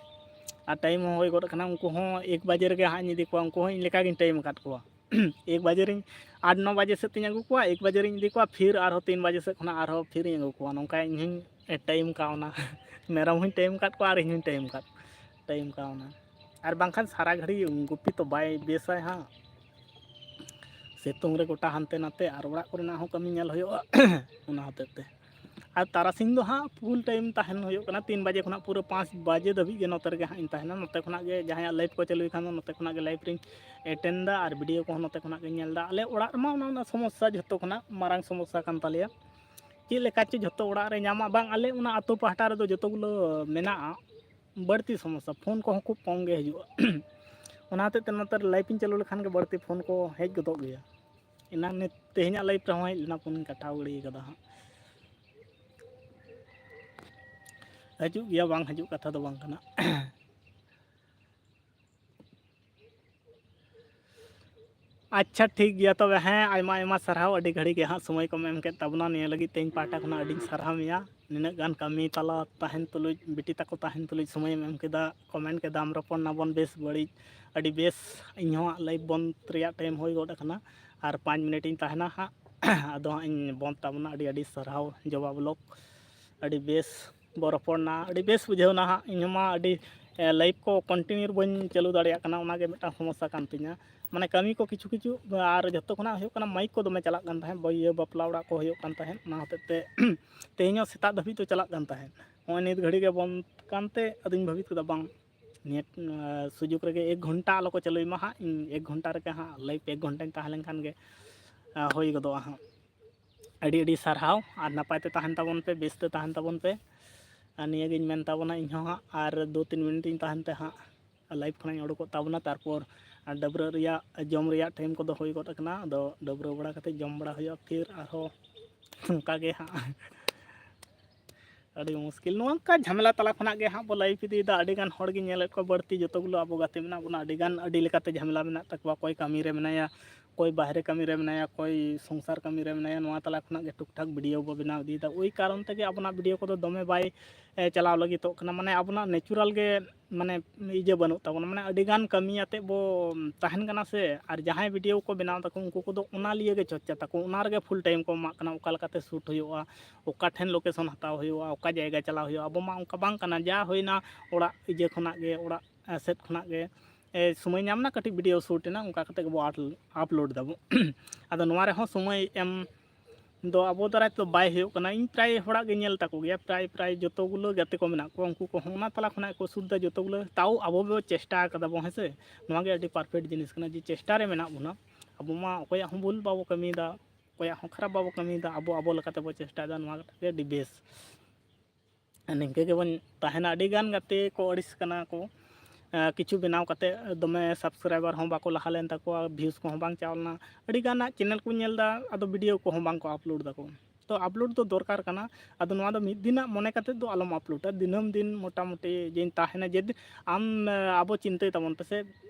ᱟᱨ ᱴᱟᱭᱤᱢ ᱦᱚᱸ ᱦᱩᱭ ᱜᱚᱫ ᱟᱠᱟᱱᱟ, ᱩᱱᱠᱩ ᱦᱚᱸ ᱮᱠ ᱵᱟᱡᱮ ᱨᱮᱜᱮ ᱦᱟᱸᱜ ᱤᱧ ᱤᱫᱤ ᱠᱚᱣᱟ, ᱩᱱᱠᱩ ᱦᱚᱸ ᱤᱧ ᱞᱮᱠᱟᱜᱤᱧ ᱴᱟᱭᱤᱢ ᱟᱠᱟᱫ ᱠᱚᱣᱟ᱾ ᱮᱠ ᱵᱟᱡᱮ ᱨᱤᱧ, ᱟᱴ ᱱᱚ ᱵᱟᱡᱮ ᱥᱮᱫ ᱛᱤᱧ ᱟᱹᱜᱩ ᱠᱚᱣᱟ, ᱮᱠ ᱵᱟᱡᱮ ᱨᱤᱧ ᱤᱫᱤ ᱠᱚᱣᱟ, ᱯᱷᱤᱨ ᱟᱨᱦᱚᱸ ᱛᱤᱱ ᱵᱟᱡᱮ ᱥᱮᱫ ᱠᱷᱚᱱᱟᱜ ᱟᱨᱦᱚᱸ ᱯᱷᱤᱨ ᱤᱧ ᱟᱹᱜᱩ ᱠᱚᱣᱟ᱾ ᱱᱚᱝᱠᱟ ᱤᱧ ᱦᱚᱸᱧ ᱴᱟᱭᱤᱢ ᱠᱟᱣᱱᱟ᱾ ᱢᱮᱨᱚᱢ ᱦᱚᱸᱧ ᱴᱟᱭᱤᱢ ᱟᱠᱟᱫ ᱠᱚᱣᱟ ᱟᱨ ᱤᱧ ᱦᱚᱸᱧ ᱴᱟᱭᱤᱢ ᱟᱠᱟᱫ, ᱴᱟᱭᱤᱢ ᱠᱟᱣᱱᱟ᱾ ᱟᱨ ᱵᱟᱝᱠᱷᱟᱱ ᱥᱟᱨᱟ ᱜᱷᱟᱹᱲᱤᱡ ᱜᱩᱯᱤ ᱛᱚ ᱵᱟᱭ ᱵᱮᱥᱟᱭ ᱦᱟᱸᱜ, ᱥᱤᱛᱩᱝ ᱨᱮ ᱜᱚᱴᱟ ᱦᱟᱱᱛᱮ ᱱᱟᱛᱮ, ᱟᱨ ᱚᱲᱟᱜ ᱠᱚᱨᱮᱱᱟᱜ ᱦᱚᱸ ᱠᱟᱹᱢᱤ ᱧᱮᱞ ᱦᱩᱭᱩᱜᱼᱟ᱾ ᱚᱱᱟ ᱦᱚᱛᱮᱡ ᱛᱮ᱾ ᱟᱨ ᱛᱟᱨᱟᱥᱤᱧ ᱫᱚ ᱦᱟᱸᱜ ᱯᱷᱩᱞ ᱴᱟᱭᱤᱢ ᱛᱟᱦᱮᱱ ᱦᱩᱭᱩᱜ ᱠᱟᱱᱟ, ᱛᱤᱱ ᱵᱟᱡᱮ ᱠᱷᱚᱱᱟᱜ ᱯᱩᱨᱟᱹ ᱯᱟᱸᱪ ᱵᱟᱡᱮ ᱫᱷᱟᱹᱵᱤᱡ ᱜᱮ ᱱᱚᱛᱮ ᱨᱮᱜᱮ ᱦᱟᱸᱜ ᱤᱧ ᱛᱟᱦᱮᱱᱟ᱾ ᱱᱚᱛᱮ ᱠᱷᱚᱱᱟᱜ ᱜᱮ ᱡᱟᱦᱟᱸᱭᱟᱜ ᱞᱟᱭᱤᱵᱷ ᱠᱚ ᱪᱟᱹᱞᱩᱭ ᱠᱷᱟᱱ ᱫᱚ ᱱᱚᱛᱮ ᱠᱷᱚᱱᱟᱜ ᱜᱮ ᱞᱟᱭᱤᱵᱷ ᱨᱤᱧ ᱮᱴᱮᱱᱰᱟ ᱟᱨ ᱵᱷᱤᱰᱤᱭᱳ ᱠᱚᱦᱚᱸ ᱱᱚᱛᱮ ᱠᱷᱚᱱᱟᱜ ᱜᱮᱧ ᱧᱮᱞ ᱮᱫᱟ᱾ ᱟᱞᱮ ᱚᱲᱟᱜ ᱨᱮᱢᱟ ᱚᱱᱟ, ᱚᱱᱟ ᱥᱚᱢᱚᱥᱥᱟ ᱡᱷᱚᱛᱚ ᱠᱷᱚᱱᱟᱜ ᱢᱟᱨᱟᱝ ᱥᱚᱢᱚᱥᱥᱟ ᱠᱟᱱ ᱛᱟᱞᱮᱭᱟ᱾ ᱪᱮᱫ ᱞᱮᱠᱟ ᱪᱚ ᱡᱷᱚᱛᱚ ᱚᱲᱟᱜ ᱨᱮ ᱧᱟᱢᱟ, ᱵᱟᱝ, ᱟᱞᱮ ᱚᱱᱟ ᱟᱹᱛᱩ ᱯᱟᱦᱴᱟ ᱨᱮᱫᱚ ᱡᱚᱛᱚ ᱜᱩᱞᱳ ᱢᱮᱱᱟᱜᱼᱟ, ᱵᱟᱹᱲᱛᱤ ᱥᱚᱢᱚᱥᱥᱟ, ᱯᱷᱳᱱ ᱠᱚᱦᱚᱸ ᱠᱷᱩᱵ ᱠᱚᱢ ᱜᱮ ᱦᱤᱡᱩᱜᱼᱟ᱾ ᱚᱱᱟ ᱦᱚᱛᱮᱡ ᱛᱮ ᱱᱚᱛᱮ ᱨᱮ ᱞᱟᱭᱤᱵᱷ ᱤᱧ ᱪᱟᱹᱞᱩ ᱞᱮᱠᱷᱟᱱ ᱜᱮ ᱵᱟᱹᱲᱛᱤ ᱯᱷᱳᱱ ᱠᱚ ᱦᱮᱡ ᱜᱚᱫᱚᱜ ᱜᱮᱭᱟ᱾ ᱮᱱᱟᱝ ᱱᱤᱛ, ᱛᱮᱦᱮᱧᱟᱜ ᱞᱟᱭᱤᱵᱷ ᱨᱮᱦᱚᱸ ᱦᱮᱡ ᱞᱮᱱᱟ, ᱯᱷᱳᱱ ᱤᱧ ᱠᱟᱴᱟᱣ ᱜᱤᱰᱤ ᱠᱟᱫᱟ ᱦᱟᱸᱜ᱾ ᱦᱤᱡᱩᱜ ᱜᱮᱭᱟ, ᱵᱟᱝ ᱦᱤᱡᱩᱜ ᱠᱟᱛᱷᱟ ᱫᱚ ᱵᱟᱝ ᱠᱟᱱᱟ᱾ ᱟᱪᱪᱷᱟ, ᱴᱷᱤᱠ ᱜᱮᱭᱟ ᱛᱚᱵᱮ᱾ ᱦᱮᱸ, ᱟᱭᱢᱟ ᱟᱭᱢᱟ ᱥᱟᱨᱦᱟᱣ, ᱟᱹᱰᱤ ᱜᱷᱟᱹᱲᱤ ᱜᱮ ᱦᱟᱸᱜ ᱥᱚᱢᱚᱭ ᱠᱚᱢ ᱮᱢ ᱠᱮᱫ ᱛᱟᱵᱚᱱᱟ᱾ ᱱᱤᱭᱟᱹ ᱞᱟᱹᱜᱤᱫ ᱛᱮ ᱤᱧ ᱯᱟᱦᱴᱟ ᱠᱷᱚᱱᱟᱜ ᱟᱹᱰᱤᱧ ᱥᱟᱨᱦᱟᱣ ᱢᱮᱭᱟ᱾ ᱱᱤᱱᱟᱹᱜ ᱜᱟᱱ ᱠᱟᱹᱢᱤ ᱛᱟᱞᱟ ᱛᱟᱦᱮᱱ ᱛᱩᱞᱩᱡ, ᱵᱤᱴᱤ ᱛᱟᱠᱚ ᱛᱟᱦᱮᱱ ᱛᱩᱞᱩᱡ ᱥᱚᱢᱚᱭᱮᱢ ᱮᱢ ᱠᱮᱫᱟ, ᱠᱚᱢᱮᱱᱴ ᱠᱮᱫᱟᱢ, ᱨᱚᱯᱚᱲ ᱱᱟᱵᱚᱱ ᱵᱮᱥ ᱵᱟᱹᱲᱤᱡ᱾ ᱟᱹᱰᱤ ᱵᱮᱥ, ᱤᱧ ᱦᱚᱸ ᱦᱟᱸᱜ ᱞᱟᱭᱤᱵᱷ ᱵᱚᱱᱫ ᱨᱮᱭᱟᱜ ᱴᱟᱭᱤᱢ ᱦᱩᱭ ᱜᱚᱫ ᱟᱠᱟᱱᱟ, ᱟᱨ ᱯᱟᱸᱪ ᱢᱤᱱᱤᱴ ᱤᱧ ᱛᱟᱦᱮᱱᱟ ᱦᱟᱸᱜ᱾ ᱟᱫᱚ ᱦᱟᱸᱜ ᱤᱧ ᱵᱚᱱᱫ ᱛᱟᱵᱚᱱᱟ᱾ ᱟᱹᱰᱤ ᱟᱹᱰᱤ ᱥᱟᱨᱦᱟᱣ ᱡᱚᱵᱟ ᱵᱞᱚᱜ, ᱟᱹᱰᱤ ᱵᱮᱥ ᱵᱚ ᱨᱚᱯᱚᱲ ᱱᱟ, ᱟᱹᱰᱤ ᱵᱮᱥ ᱵᱩᱡᱷᱟᱹᱣ ᱱᱟ ᱦᱟᱸᱜ᱾ ᱤᱧ ᱦᱚᱸ ᱢᱟ ᱟᱹᱰᱤ, ᱮ, ᱞᱟᱭᱤᱵᱷ ᱠᱚ ᱠᱚᱱᱴᱤᱱᱤᱭᱩ ᱵᱟᱹᱧ ᱪᱟᱹᱞᱩ ᱫᱟᱲᱮᱭᱟᱜ ᱠᱟᱱᱟ, ᱚᱱᱟ ᱜᱮ ᱢᱤᱫᱴᱟᱝ ᱥᱚᱢᱚᱥᱥᱟ ᱠᱟᱱ ᱛᱤᱧᱟ᱾ ᱢᱟᱱᱮ ᱠᱟᱹᱢᱤ ᱠᱚ ᱠᱤᱪᱷᱩ ᱠᱤᱪᱷᱩ, ᱟᱨ ᱡᱚᱛᱚ ᱠᱷᱚᱱᱟᱜ ᱦᱩᱭᱩᱜ ᱠᱟᱱᱟ ᱢᱟᱭᱤᱠ ᱠᱚ ᱫᱚᱢᱮ ᱪᱟᱞᱟᱜ ᱠᱟᱱ ᱛᱟᱦᱮᱸᱫ, ᱵᱟ-, ᱤᱭᱟᱹ, ᱵᱟᱯᱞᱟ ᱚᱲᱟᱜ ᱠᱚ ᱦᱩᱭᱩᱜ ᱠᱟᱱ ᱛᱟᱦᱮᱸᱫ, ᱚᱱᱟ ᱦᱚᱛᱮᱡ ᱛᱮ ᱛᱮᱦᱮᱧ ᱦᱚᱸ ᱥᱮᱛᱟᱜ ᱫᱷᱟᱹᱵᱤᱡ ᱫᱚ ᱪᱟᱞᱟᱜ ᱠᱟᱱ ᱛᱟᱦᱮᱸᱫ᱾ ᱱᱚᱜᱼᱚᱭ ᱱᱤᱛ ᱜᱷᱟᱹᱲᱤ ᱜᱮ ᱵᱚᱱᱫ ᱠᱟᱱᱛᱮ ᱟᱫᱚᱧ ᱵᱷᱟᱹᱵᱤᱛ ᱠᱮᱫᱟ, ᱵᱟᱝ, ᱱᱤᱭᱟᱹ, ᱮ, ᱥᱩᱡᱳᱜᱽ ᱨᱮᱜᱮ ᱮᱠ ᱜᱷᱚᱱᱴᱟ ᱟᱞᱚ ᱠᱚ ᱪᱟᱹᱞᱩᱭ ᱢᱟ ᱦᱟᱸᱜ, ᱤᱧ ᱮᱠ ᱜᱷᱚᱱᱴᱟ ᱨᱮᱜᱮ ᱦᱟᱸᱜ ᱞᱟᱭᱤᱵᱷ ᱮᱠ ᱜᱷᱚᱱᱴᱟᱧ ᱛᱟᱦᱮᱸ ᱞᱮᱱᱠᱷᱟᱱ ᱜᱮ, ᱮ, ᱦᱩᱭ ᱜᱚᱫᱚᱜᱼᱟ ᱦᱟᱸᱜ᱾ ᱟᱹᱰᱤ ᱟᱹᱰᱤ ᱥᱟᱨᱦᱟᱣ᱾ ᱟᱨ ᱱᱟᱯᱟᱭ ᱛᱮ ᱛᱟᱦᱮᱱ ᱛᱟᱵᱚᱱ ᱯᱮ, ᱵᱮᱥ ᱛᱮ ᱛᱟᱦᱮᱱ ᱛᱟᱵᱚᱱ ᱯᱮ᱾ ᱟᱨ ᱱᱤᱭᱟᱹᱜᱤᱧ ᱢᱮᱱ ᱛᱟᱵᱚᱱᱟ, ᱤᱧ ᱦᱚᱸ ᱦᱟᱸᱜ ᱟᱨ ᱫᱩ ᱛᱤᱱ ᱢᱤᱱᱤᱴ ᱤᱧ ᱛᱟᱦᱮᱱ ᱛᱮ ᱦᱟᱸᱜ ᱞᱟᱭᱤᱵᱷ ᱠᱷᱚᱱᱟᱜ ᱤᱧ ᱩᱰᱩᱠᱚᱜ ᱛᱟᱵᱚᱱᱟ᱾ ᱛᱟᱨᱯᱚᱨ ᱰᱟᱹᱵᱽᱨᱟᱹ ᱨᱮᱭᱟᱜ, ᱡᱚᱢ ᱨᱮᱭᱟᱜ ᱴᱟᱭᱤᱢ ᱠᱚᱫᱚ ᱦᱩᱭ ᱜᱚᱫ ᱟᱠᱟᱱᱟ᱾ ᱟᱫᱚ ᱰᱟᱹᱵᱽᱨᱟᱹ ᱵᱟᱲᱟ ᱠᱟᱛᱮ ᱡᱚᱢ ᱵᱟᱲᱟ ᱦᱩᱭᱩᱜᱼᱟ, ᱯᱷᱤᱨ ᱟᱨᱦᱚᱸ ᱚᱱᱠᱟ ᱜᱮ ᱦᱟᱸᱜ ᱟᱹᱰᱤ ᱢᱩᱥᱠᱤᱞ᱾ ᱱᱚᱝᱠᱟ ᱡᱷᱟᱢᱮᱞᱟ ᱛᱟᱞᱟ ᱠᱷᱚᱱᱟᱜ ᱜᱮ ᱦᱟᱸᱜ ᱵᱚ ᱞᱟᱭᱤᱵᱷ ᱤᱫᱤᱭᱮᱫᱟ᱾ ᱟᱹᱰᱤ ᱜᱟᱱ ᱦᱚᱲ ᱜᱮ ᱧᱮᱞᱮᱫ ᱠᱚᱣᱟ, ᱵᱟᱹᱲᱛᱤ ᱡᱚᱛᱚ ᱜᱩᱞᱳ ᱟᱵᱚ ᱜᱟᱛᱮ ᱢᱮᱱᱟᱜ ᱵᱚᱱᱟ, ᱟᱹᱰᱤ ᱜᱟᱱ ᱟᱹᱰᱤ ᱞᱮᱠᱟᱛᱮ ᱡᱷᱟᱢᱮᱞᱟ ᱢᱮᱱᱟᱜ ᱛᱟᱠᱚᱣᱟ᱾ ᱚᱠᱚᱭ ᱠᱟᱹᱢᱤ ᱨᱮ ᱢᱮᱱᱟᱭᱟ, ᱚᱠᱚᱭ ᱵᱟᱦᱨᱮ ᱠᱟᱹᱢᱤ ᱨᱮ ᱢᱮᱱᱟᱭᱟ, ᱚᱠᱚᱭ ᱥᱚᱝᱥᱟᱨ ᱠᱟᱹᱢᱤ ᱨᱮ ᱢᱮᱱᱟᱭᱟ, ᱱᱚᱣᱟ ᱛᱟᱞᱟ ᱠᱷᱚᱱᱟᱜ ᱜᱮ ᱴᱩᱠ ᱴᱷᱟᱠ ᱵᱷᱤᱰᱤᱭᱳ ᱵᱚ ᱵᱮᱱᱟᱣ ᱤᱫᱤᱭᱮᱫᱟ᱾ ᱳᱭ ᱠᱟᱨᱚᱱ ᱛᱮᱜᱮ ᱟᱵᱚᱱᱟᱜ ᱵᱷᱤᱰᱤᱭᱳ ᱠᱚᱫᱚ ᱫᱚᱢᱮ ᱵᱟᱭ, ᱮ, ᱪᱟᱞᱟᱣ ᱞᱟᱹᱜᱤᱫᱚᱜ ᱠᱟᱱᱟ᱾ ᱢᱟᱱᱮ ᱟᱵᱚᱱᱟᱜ ᱱᱮᱪᱩᱨᱟᱞ ᱜᱮ ᱢᱟᱱᱮ ᱤᱭᱟᱹ ᱵᱟᱹᱱᱩᱜ ᱛᱟᱵᱚᱱᱟ, ᱢᱟᱱᱮ ᱟᱹᱰᱤ ᱜᱟᱱ ᱠᱟᱹᱢᱤ ᱟᱛᱮᱫ ᱵᱚ ᱛᱟᱦᱮᱱ ᱠᱟᱱᱟ ᱥᱮ, ᱟᱨ ᱡᱟᱦᱟᱸᱭ ᱵᱷᱤᱰᱤᱭᱳ ᱠᱚ ᱵᱮᱱᱟᱣ ᱫᱟᱠᱚ ᱩᱱᱠᱩ ᱠᱚᱫᱚ ᱚᱱᱟ ᱞᱤᱭᱮ ᱜᱮ ᱪᱚᱨᱪᱟ ᱛᱟᱠᱚ, ᱚᱱᱟ ᱨᱮᱜᱮ ᱯᱷᱩᱞ ᱴᱟᱭᱤᱢ ᱠᱚ ᱮᱢᱟᱜ ᱠᱟᱱᱟ᱾ ᱚᱠᱟ ᱞᱮᱠᱟᱛᱮ ᱥᱩᱴ ᱦᱩᱭᱩᱜᱼᱟ, ᱚᱠᱟ ᱴᱷᱮᱱ ᱞᱳᱠᱮᱥᱚᱱ ᱦᱟᱛᱟᱣ ᱦᱩᱭᱩᱜᱼᱟ, ᱚᱠᱟ ᱡᱟᱭᱜᱟ ᱪᱟᱞᱟᱣ ᱦᱩᱭᱩᱜᱼᱟ᱾ ᱟᱵᱚ ᱢᱟ ᱚᱱᱠᱟ ᱵᱟᱝ ᱠᱟᱱᱟ, ᱡᱟ ᱦᱩᱭᱱᱟ ᱚᱲᱟᱜ ᱤᱭᱟᱹ ᱠᱷᱚᱱᱟᱜ ᱜᱮ, ᱚᱲᱟᱜ ᱥᱮᱫ ᱠᱷᱚᱱᱟᱜ ᱜᱮ, ᱮ, ᱥᱚᱢᱚᱭ ᱧᱟᱢ ᱮᱱᱟ, ᱠᱟᱹᱴᱤᱡ ᱵᱷᱤᱰᱤᱭᱳ ᱥᱩᱴ ᱮᱱᱟ, ᱚᱱᱠᱟ ᱠᱟᱛᱮ ᱜᱮᱵᱚ ᱟᱯᱞᱳᱰ ᱫᱟᱵᱚ᱾ ᱟᱫᱚ ᱱᱚᱣᱟ ᱨᱮᱦᱚᱸ ᱥᱚᱢᱚᱭ ᱮᱢ ᱫᱚ ᱟᱵᱚ ᱫᱟᱨᱟᱭ ᱛᱮᱫᱚ ᱵᱟᱭ ᱦᱩᱭᱩᱜ ᱠᱟᱱᱟ᱾ ᱤᱧ ᱯᱨᱟᱭ ᱦᱚᱲᱟᱜ ᱜᱮ ᱧᱮᱞ ᱛᱟᱠᱚ ᱜᱮᱭᱟ, ᱯᱨᱟᱭ ᱯᱨᱟᱭ ᱡᱚᱛᱚ ᱜᱩᱞᱳ ᱜᱟᱛᱮ ᱠᱚ ᱢᱮᱱᱟᱜ ᱠᱚᱣᱟ, ᱩᱱᱠᱩ ᱠᱚᱦᱚᱸ ᱚᱱᱟ ᱛᱟᱞᱟ ᱠᱷᱚᱱᱟᱜ ᱠᱚ ᱥᱩᱴ ᱫᱟ ᱡᱚᱛᱚ ᱜᱩᱞᱳ᱾ ᱛᱟᱣ ᱟᱵᱚ ᱵᱚ ᱪᱮᱥᱴᱟ ᱟᱠᱟᱫᱟ ᱵᱚ, ᱦᱮᱸ ᱥᱮ, ᱱᱚᱣᱟ ᱜᱮ ᱟᱹᱰᱤ ᱯᱟᱨᱯᱷᱮᱠᱴ ᱡᱤᱱᱤᱥ ᱠᱟᱱᱟ ᱡᱮ ᱪᱮᱥᱴᱟ ᱨᱮ ᱢᱮᱱᱟᱜ ᱵᱚᱱᱟ᱾ ᱟᱵᱚ ᱢᱟ ᱚᱠᱚᱭᱟᱜ ᱦᱚᱸ ᱵᱷᱩᱞ ᱵᱟᱵᱚ ᱠᱟᱹᱢᱤᱭᱮᱫᱟ, ᱚᱠᱚᱭᱟᱜ ᱦᱚᱸ ᱠᱷᱟᱨᱟᱯ ᱵᱟᱵᱚ ᱠᱟᱹᱢᱤᱭᱮᱫᱟ, ᱟᱵᱚ ᱟᱵᱚ ᱞᱮᱠᱟ ᱛᱮᱵᱚ ᱪᱮᱥᱴᱟᱭᱮᱫᱟ, ᱱᱚᱣᱟ ᱜᱮ ᱟᱹᱰᱤ ᱵᱮᱥ᱾ ᱱᱤᱝᱠᱟᱹ ᱜᱮᱵᱚᱱ ᱛᱟᱦᱮᱱᱟ᱾ ᱟᱹᱰᱤ ᱜᱟᱱ ᱜᱟᱛᱮ ᱠᱚ ᱟᱹᱲᱤᱥ ᱠᱟᱱᱟ ᱠᱚ, ᱮᱸ, ᱠᱤᱪᱷᱩ ᱵᱮᱱᱟᱣ ᱠᱟᱛᱮ ᱫᱚᱢᱮ ᱥᱟᱵᱥᱠᱨᱟᱭᱵᱟᱨ ᱦᱚᱸ ᱵᱟᱠᱚ ᱞᱟᱦᱟ ᱞᱮᱱ ᱛᱟᱠᱚᱣᱟ, ᱵᱷᱤᱭᱩᱥ ᱠᱚᱦᱚᱸ ᱵᱟᱝ ᱪᱟᱣ ᱞᱮᱱᱟ, ᱟᱹᱰᱤ ᱜᱟᱱᱟᱜ ᱪᱮᱱᱮᱞ ᱠᱚ ᱧᱮᱞ ᱮᱫᱟ, ᱟᱫᱚ ᱵᱷᱤᱰᱤᱭᱳ ᱠᱚᱦᱚᱸ ᱵᱟᱝ ᱠᱚ ᱟᱯᱞᱳᱰ ᱫᱟᱠᱚ᱾ ᱛᱚ ᱟᱯᱞᱳᱰ ᱫᱚ ᱫᱚᱨᱠᱟᱨ ᱠᱟᱱᱟ᱾ ᱟᱫᱚ ᱱᱚᱣᱟ ᱫᱚ ᱢᱤᱫ ᱫᱤᱱᱟᱜ ᱢᱚᱱᱮ ᱠᱟᱛᱮ ᱫᱚ ᱟᱞᱚᱢ ᱟᱯᱞᱳᱰᱟ, ᱫᱤᱱᱟᱹᱢ ᱫᱤᱱ ᱢᱚᱴᱟᱢᱩᱴᱤ ᱡᱮᱧ ᱛᱟᱦᱮᱱᱟ, ᱡᱮ ᱟᱢ, ᱮᱸ, ᱟᱵᱚ ᱪᱤᱱᱛᱟᱹᱭ ᱛᱟᱵᱚᱱ ᱯᱮᱥᱮ,